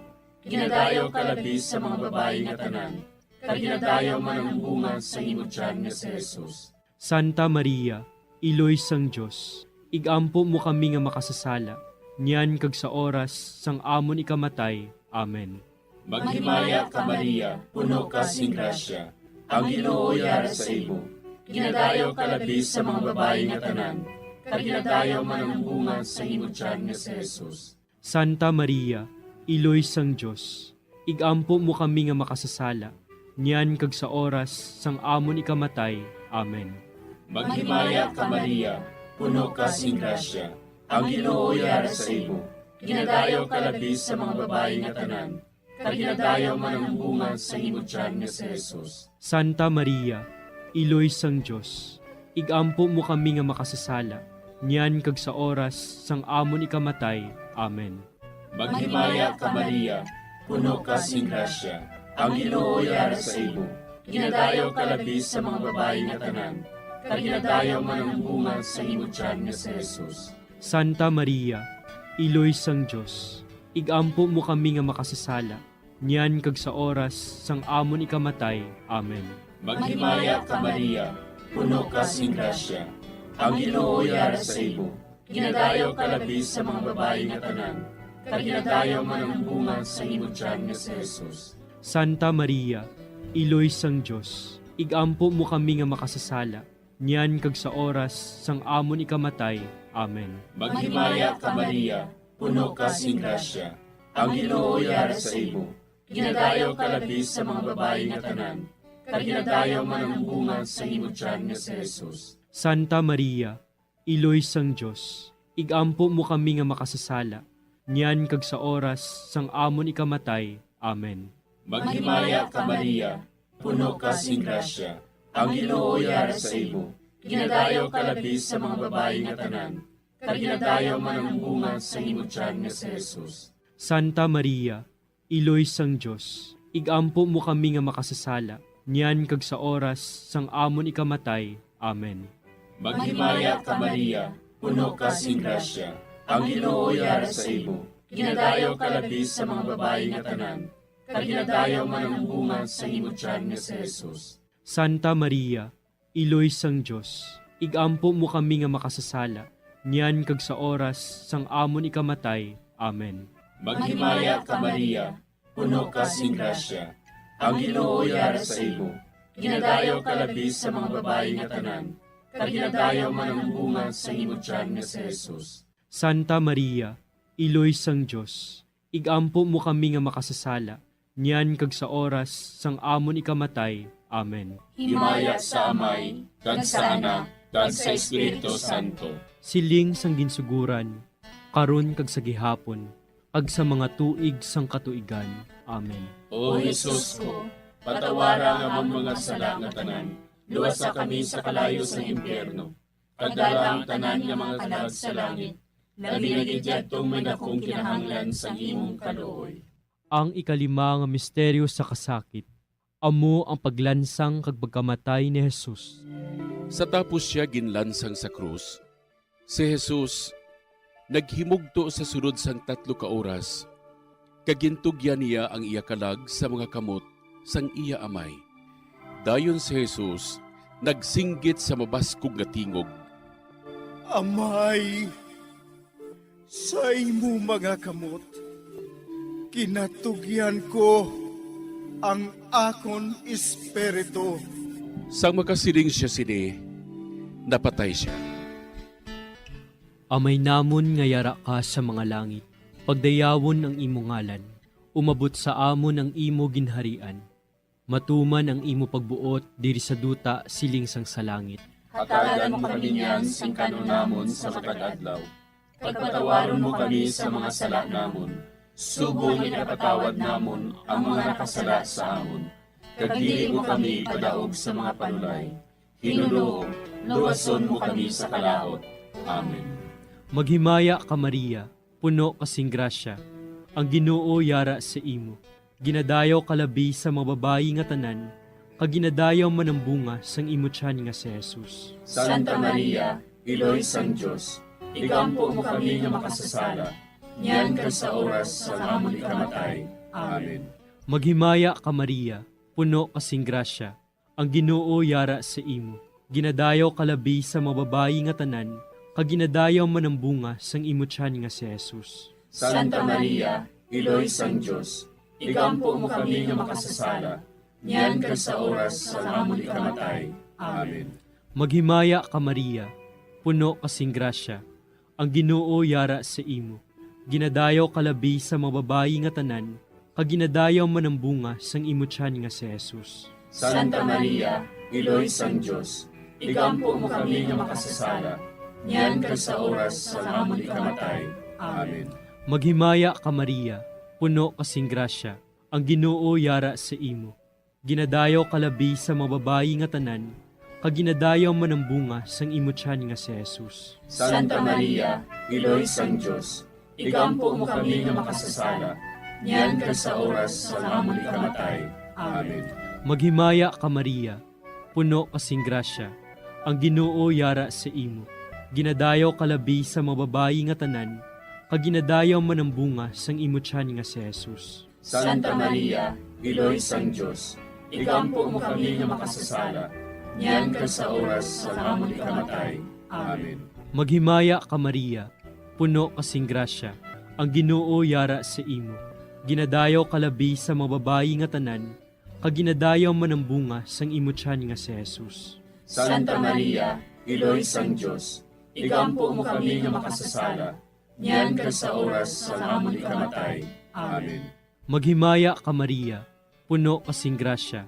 Ginadayaw ka labi sa mga babayi nga tanan, kag ginadayaw man ang bunga sa imo tiyan nga si Jesus. Santa Maria, Iloy sang Dios, igampo mo kami nga makasasala, niyan kag sa oras sang amon ikamatay. Amen. Maghimaya ka, Maria, puno ka sing grasya, ang Ginoo yara sa imo. Ginadayaw ka labi sa mga babayi nga tanan, kag ginadayaw man ang bunga sa imo tiyan nga si Jesus. Santa Maria, Iloy sang Dios, igampo mo kami nga makasasala, niyan kag sa oras sang amon ikamatay. Amen. Maghimaya ka, Maria, puno ka sing grasya, ang Ginoo yara sa imo. Ginadayaw ka labi sa mga babayi nga tanan, kag ginadayaw man ang bunga sa imo tiyan nga si Jesus. Santa Maria, Iloy sang Dios, igampo mo kami nga makasasala, niyan kag sa oras sang amon ikamatay. Amen. Maghimaya ka, Maria, puno ka sing grasya, ang Ginoo yara sa imo. Ginadayaw ka labi sa mga babayi nga tanan, kag ginadayaw man ang bunga sa imo tiyan nga si Jesus. Santa Maria, Iloy sang Dios, igampo mo kami nga makasasala, niyan kag sa oras sang amon ikamatay. Amen. Maghimaya ka, Maria, puno ka sing grasya, ang Ginoo yara sa imo. Ginadayaw ka labi sa mga babayi nga tanan, kag ginadayaw man ang bunga sa imo tiyan nga si Jesus. Santa Maria, Iloy sang Dios, igampo mo kami nga makasasala, niyan kag sa oras sang amon ikamatay. Amen. Maghimaya ka, Maria, puno ka sing grasya, ang Ginoo yara sa imo. Ginadayaw ka labi sa mga babayi nga tanan, kag ginadayaw man ang bunga sa imo tiyan nga si Jesus. Santa Maria, Iloy sang Dios, igampo mo kami nga makasasala, niyan kag sa oras sang amon ikamatay. Amen. Maghimaya ka, Maria, puno ka sing grasya, ang Ginoo yara sa imo. Ginadayaw ka labi sa mga babayi nga tanan, kag ginadayaw man ang bunga sa imo tiyan nga si Jesus. Santa Maria, Iloy sang Dios, igampo mo kami nga makasasala, niyan kag sa oras sang amon ikamatay. Amen. Maghimaya ka, Maria, puno ka sing grasya, ang Ginoo yara sa imo. Ginadayaw ka labi sa mga babayi nga tanan, kag ginadayaw man ang bunga sa imo tiyan nga si Jesus. Santa Maria, Iloy sang Dios, igampo mo kami nga makasasala, niyan kag sa oras sang amon ikamatay. Amen. Maghimaya ka, Maria, puno ka sing grasya, ang Ginoo yara sa imo. Ginadayaw ka labi sa mga babayi nga tanan, kag ginadayaw man ang bunga sang imo tiyan nga si Jesus. Santa Maria, Iloy sang Dios, igampo mo kami nga makasasala, niyan kag sa oras sang amon ikamatay. Amen. Himaya sa Amay, kag sa Anak, kag sa Espiritu Santo. Siling sang ginsuguran, karon kag sa gihapon, kag sa mga tuig sang katuigan. Amen. O Jesus ko, patawara ang amon mga sala nga tanan, luwasa kami sa kalayo sang impyerno, kag dala ang tanan nga mga kalag sa langit, labi na gid yadtong may dakong kinahanglan sang imong kaluoy. Ang ikalima nga misteryo sa kasakit, amo ang paglansang kag pagkamatay ni Jesus. Sa tapos sia ginlansang sa krus, si Jesus naghimugto sa sulod sang tatlo ka oras, kag gintugyan niya ang iya kalag sa mga kamot sang iya Amay. Dayon si Jesus nagsinggit sa mabaskog nga tingog, "Amay, sa imo mga kamot ginatugyan ko ang akon espiritu." Sang makasiling sia sini, napatay sia. Amay namon nga yara ka sa mga langit, pagdayawon ang imo ngalan, umabot sa amon ang imo ginharian, matuman ang imo pagbuot diri sa duta siling sang sa langit. Hatagan mo kami niyan sing kan-on namon sa matag adlaw, kag patawaron mo kami sa mga sala namon, subong nga ginapatawad namon ang mga nakasala sa amon, kag dili mo kami ipadaog sa mga panulay. Ginoo, luwason mo kami sa kalaut. Amen. Maghimaya ka, Maria, puno ka sing grasya, ang Ginoo yara sa imo. Ginadayaw ka labi sa mga babayi nga tanan, kag ginadayaw man ang bunga sang imo tiyan nga si Jesus. Santa Maria, Iloy sang Dios, igampo mo kami nga makasasala, niyan kag sa oras sang amon ikamatay. Amen. Maghimaya ka, Maria, puno ka sing grasya, ang Ginoo yara sa imo. Ginadayaw ka labi sa mga babayi nga tanan, kag ginadayaw man ang bunga sang imo tiyan nga si Jesus. Santa Maria, Iloy sang Dios, igampo mo kami nga makasasala, niyan kag sa oras sang amon ikamatay. Amen. Maghimaya ka, Maria, puno ka sing grasya, ang Ginoo yara sa imo. Ginadayaw ka labi sa mga babayi nga tanan, kag ginadayaw man ang bunga sang imo tiyan nga si Jesus. Santa Maria, Iloy sang Dios, igampo mo kami nga makasasala, niyan kag sa oras sang amon ikamatay. Amen. Maghimaya ka, Maria, puno ka sing grasya, ang Ginoo yara sa imo. Ginadayaw ka labi sa mga babayi nga tanan, kag ginadayaw man ang bunga sang imo tiyan nga si Jesus. Santa Maria, Iloy sang Dios, igampo mo kami nga makasasala, niyan kag sa oras sang amon ikamatay. Amen. Maghimaya ka, Maria, puno ka sing grasya, ang Ginoo yara sa imo. Ginadayaw ka labi sa mga babayi nga tanan, kag ginadayaw man ang bunga sang imo tiyan nga si Jesus. Santa Maria, Iloy sang Dios, igampo mo kami nga makasasala, niyan kag sa oras sang amon ikamatay. Amen. Maghimaya ka, Maria, puno ka sing grasya, ang Ginoo yara sa imo. Ginadayaw ka labi sa mga babayi nga tanan, kag ginadayaw man ang bunga sang imo tiyan nga si Jesus. Santa Maria, Iloy sang Dios, igampo mo kami nga makasasala, niyan kag sa oras sang amon ikamatay. Amen. Maghimaya ka, Maria, puno ka sing grasya,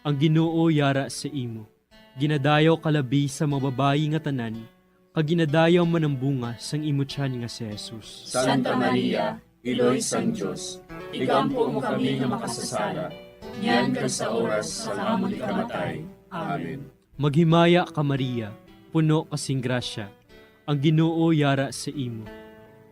ang Ginoo yara sa imo. Ginadayaw ka labi sa mga babayi nga tanan, kag ginadayaw man ang bunga sang imo tiyan nga si Jesus. Santa Maria, Iloy sang Dios, igampo mo kami nga makasasala, niyan kag sa oras sang amon ikamatay. Amen. Maghimaya ka, Maria, puno ka sing grasya, ang Ginoo yara sa imo.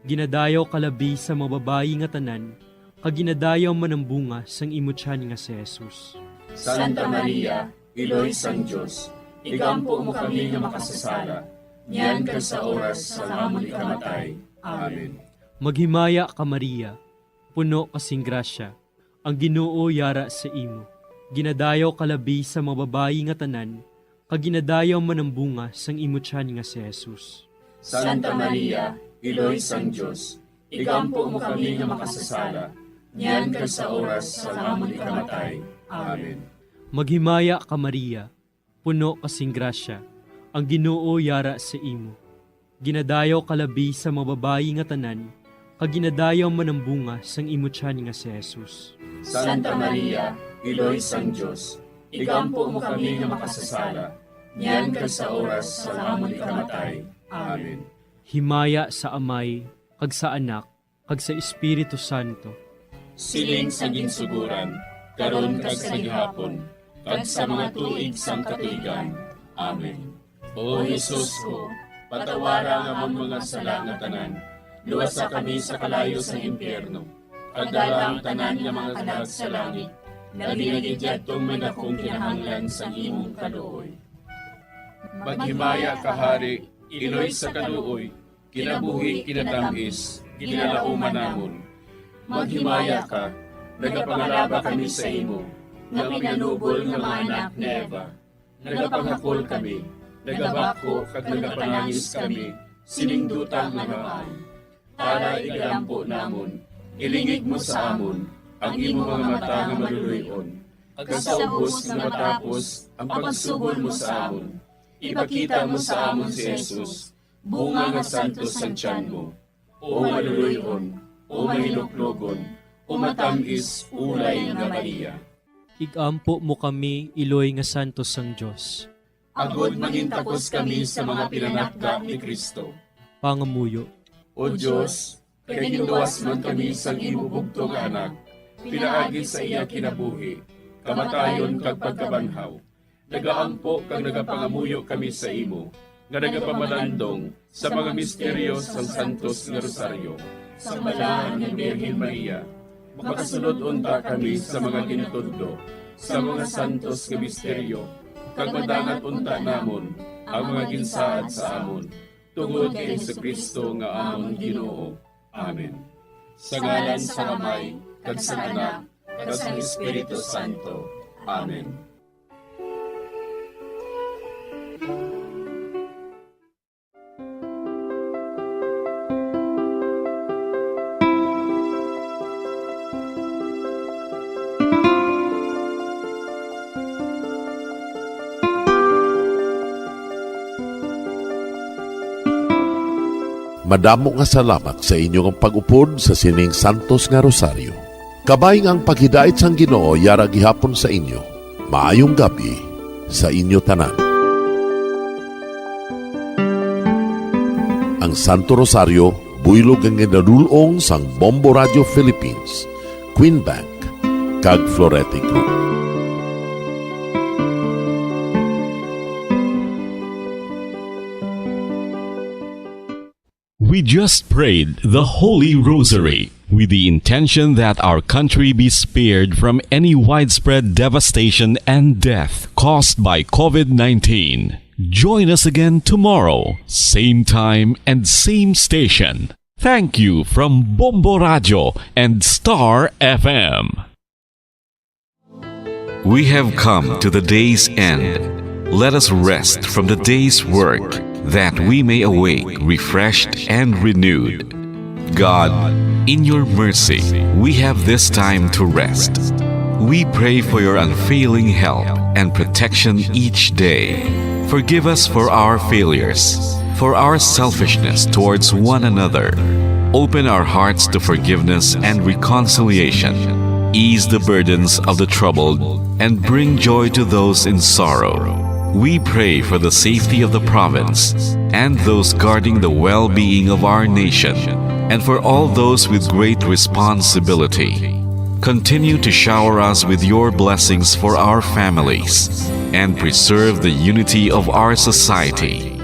Ginadayaw ka labi sa mga babayi nga tanan, kag ginadayaw man ang bunga sang imo tiyan nga si Jesus. Santa Maria, Iloy sang Dios, igampo mo kami nga makasasala, niyan kag sa oras sang amon ikamatay. Amen. Maghimaya ka, Maria, puno ka sing grasya, ang Ginoo yara sa imo. Ginadayaw ka labi sa mga babayi nga tanan, kag ginadayaw man ang bunga sang imo tiyan nga si Jesus. Santa Maria, Iloy sang Dios, igampo mo kami nga makasasala, niyan kag sa oras sang amon ikamatay. Amen. Maghimaya ka, Maria, puno ka sing grasya, Ang Ginoo yara sa imo. Ginadayaw ka labi sa mga babayi nga tanan, kag ginadayaw man ang bunga sang imo tiyan nga si Jesus. Santa Maria, Iloy sang Dios, igampo mo kami nga makasasala, niyan kag sa oras sang amon ikamatay. Amen. Himaya sa Amay, kag sa Anak, kag sa Espiritu Santo. Siling sa ginsuguran, karon kag sa gihapon, kag sa mga tuig sang katuigan. Amen. O Jesus ko, patawara ang amon mga sala nga tanan, luwasa kami sa kalayo sang impyerno, kag dala ang tanan nga mga kalag sa langit, labi na gid yadtong may dakong kinahanglan sang imong kaluoy. Maghimaya ka, Hari, Iloy sa kaluoy, kinabuhi, kinatamis, ginalauman namon. Maghimaya ka, nagapangalaba kami sa imo, nga pinanubol nga mga anak ni Eva. Nagapanghakol kami, nagabakho kag nagapanangis kami sining duta nga namaan. Para igalampo namon, ilingig mo sa amon ang imo mga mata nga maluloy-on, kag sa ubos nga matapos ang pagsugod mo sa amon, ipakita mo sa amon si Jesus, bunga nga santos sang tiyan mo. O maluloy-on, o mahinuklogon, o matam-is ulay nga Maria. Igampo mo kami, iloy nga santos sang Dios. Agod mangintakos kami sa mga pinanakda ni Cristo. Pangamuyo. O Dios, kay ginluwas man kami sang imo bugtong nga Anak, pinaagi sa iya kinabuhi, kamatayon kag pagkabanhaw, nagaampo kag nagapangamuyo kami sa imo, nga nagapamalandong sa mga misteryo sang Santos nga Rosaryo. Sang Balahan nga Birhen Maria, makasulod unta kami sa mga gintudlo sa mga santos nga misteryo, kag madangat unta namon ang mga ginsaad sa amon, tungod kay Jesu-Cristo nga amon Ginoo. Amen. Sa ngalan sang Amay, kag sang Anak, kag sang Espiritu Santo. Amen. Madamo nga salamat sa inyo nga pag-upod sa sining santos nga rosaryo. Kabay nga ang paghidait sang Ginoo yara gihapon sa inyo. Maayong gab-i sa inyo tanan. Ang Santo Rosaryo, buylog nga ginadul-ong sang Bombo Radio Philippines, Queen Bank, kag Florete Group. We just prayed the Holy Rosary with the intention that our country be spared from any widespread devastation and death caused by COVID nineteen. Join us again tomorrow, same time and same station. Thank you from Bombo Radio and Star F M. We have come to the day's end. Let us rest from the day's work, that we may awake refreshed and renewed. God, in your mercy, we have this time to rest. We pray for your unfailing help and protection each day. Forgive us for our failures, for our selfishness towards one another. Open our hearts to forgiveness and reconciliation. Ease the burdens of the troubled and bring joy to those in sorrow. We pray for the safety of the province and those guarding the well-being of our nation, and for all those with great responsibility. Continue to shower us with your blessings for our families and preserve the unity of our society.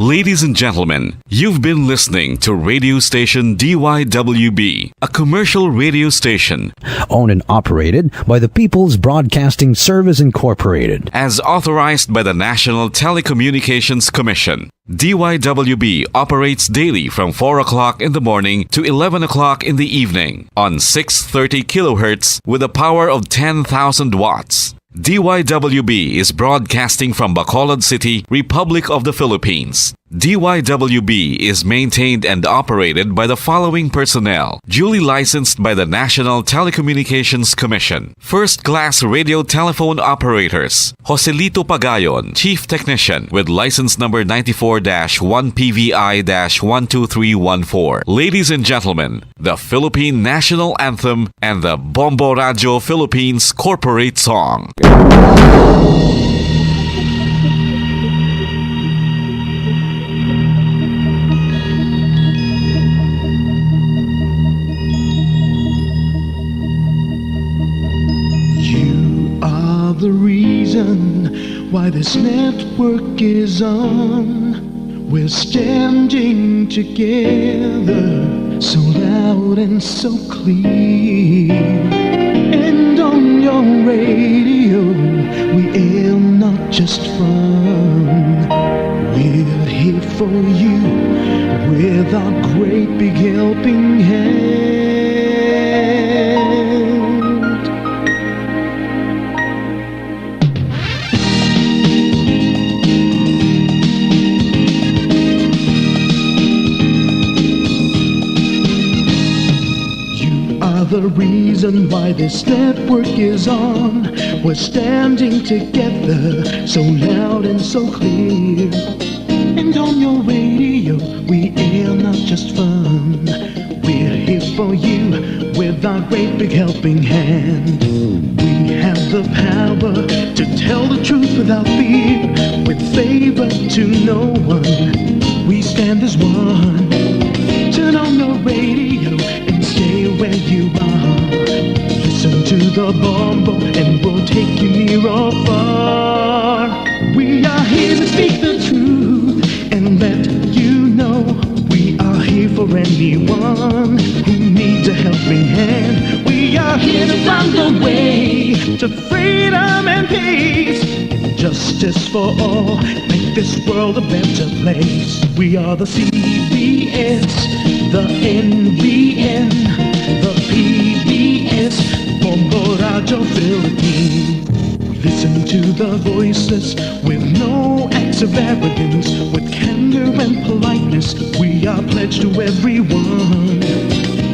Ladies and gentlemen, you've been listening to radio station D Y W B, a commercial radio station owned and operated by the People's Broadcasting Service Incorporated, as authorized by the National Telecommunications Commission. D Y W B operates daily from four o'clock in the morning to eleven o'clock in the evening on six thirty kilohertz with a power of ten thousand watts. D Y W B is broadcasting from Bacolod City, Republic of the Philippines. D Y W B is maintained and operated by the following personnel, duly licensed by the National Telecommunications Commission. First class radio telephone operators, Joselito Pagayon, Chief Technician, with license number ninety-four dash one P V I dash one two three one four. Ladies and gentlemen, the Philippine National Anthem and the Bombo Radio Philippines Corporate Song. You are the reason why this network is on. We're standing together, so loud and so clear. And on your radio, we air not just fun. We're here for you with our great big helping hand. You are the reason why this network is on. We're standing together, so loud and so clear. And on your radio, we air not just fun. We're here for you with our great big helping hand. We have the power to tell the truth without fear, with favor to no one. We stand as one. Turn on your radio and stay where you are. Listen to the Bombo and we'll take you near or far. We are here to speak the truth and let you know we are here for anyone who needs a helping hand. We are here to find a way to freedom and peace and justice for all. Make this world a better place. We are the C B S, the N B N, the P B S, Bombo Radio Philippines. We listen to the voices with no acts of arrogance, with candor and politeness. We are pledged to everyone.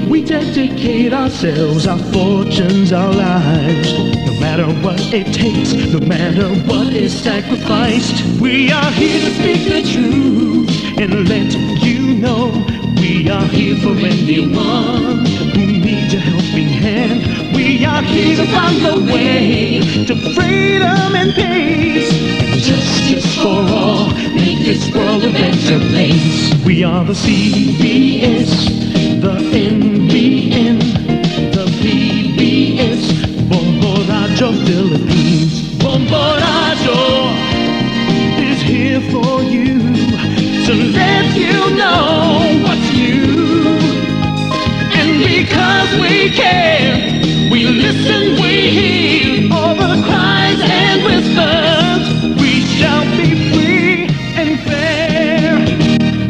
We dedicate ourselves, our fortunes, our lives. No matter what it takes, no matter what is sacrificed, we are here to speak the truth and let you know we are here for anyone who needs a helping hand. We are here to find the way to freedom and peace and justice for all. Make this world a better place. We are the C B S, the N B N, the P B S, Bombo Radio Philippines. Bombo Radio is here for you to let you know what's new. And because we care, we listen, we hear all the cries and whispers. We shall be free and fair.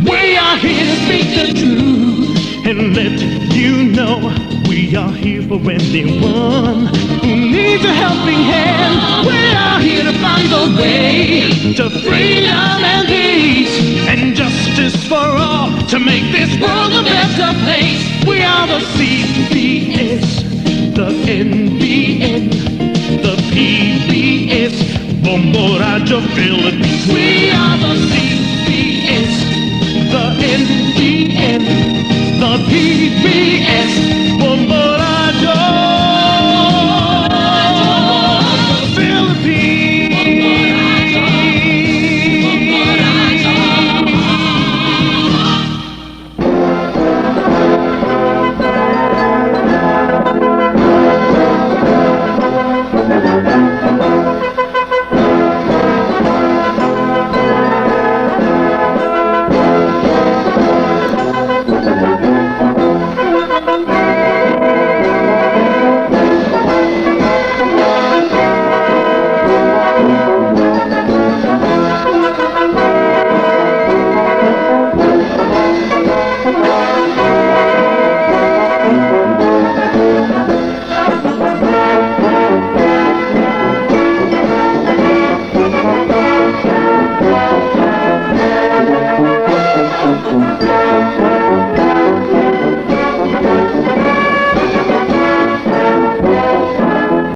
We are here to speak the truth and let you know we are here for anyone who needs a helping hand. We are here to find the way to freedom and peace and justice for all to make this world a better place. We are the C B S, the N B N, the P B S, Bombo Radio Philippines. We are the C B S, the N B N, the P B S, Bombo Radio Philippines.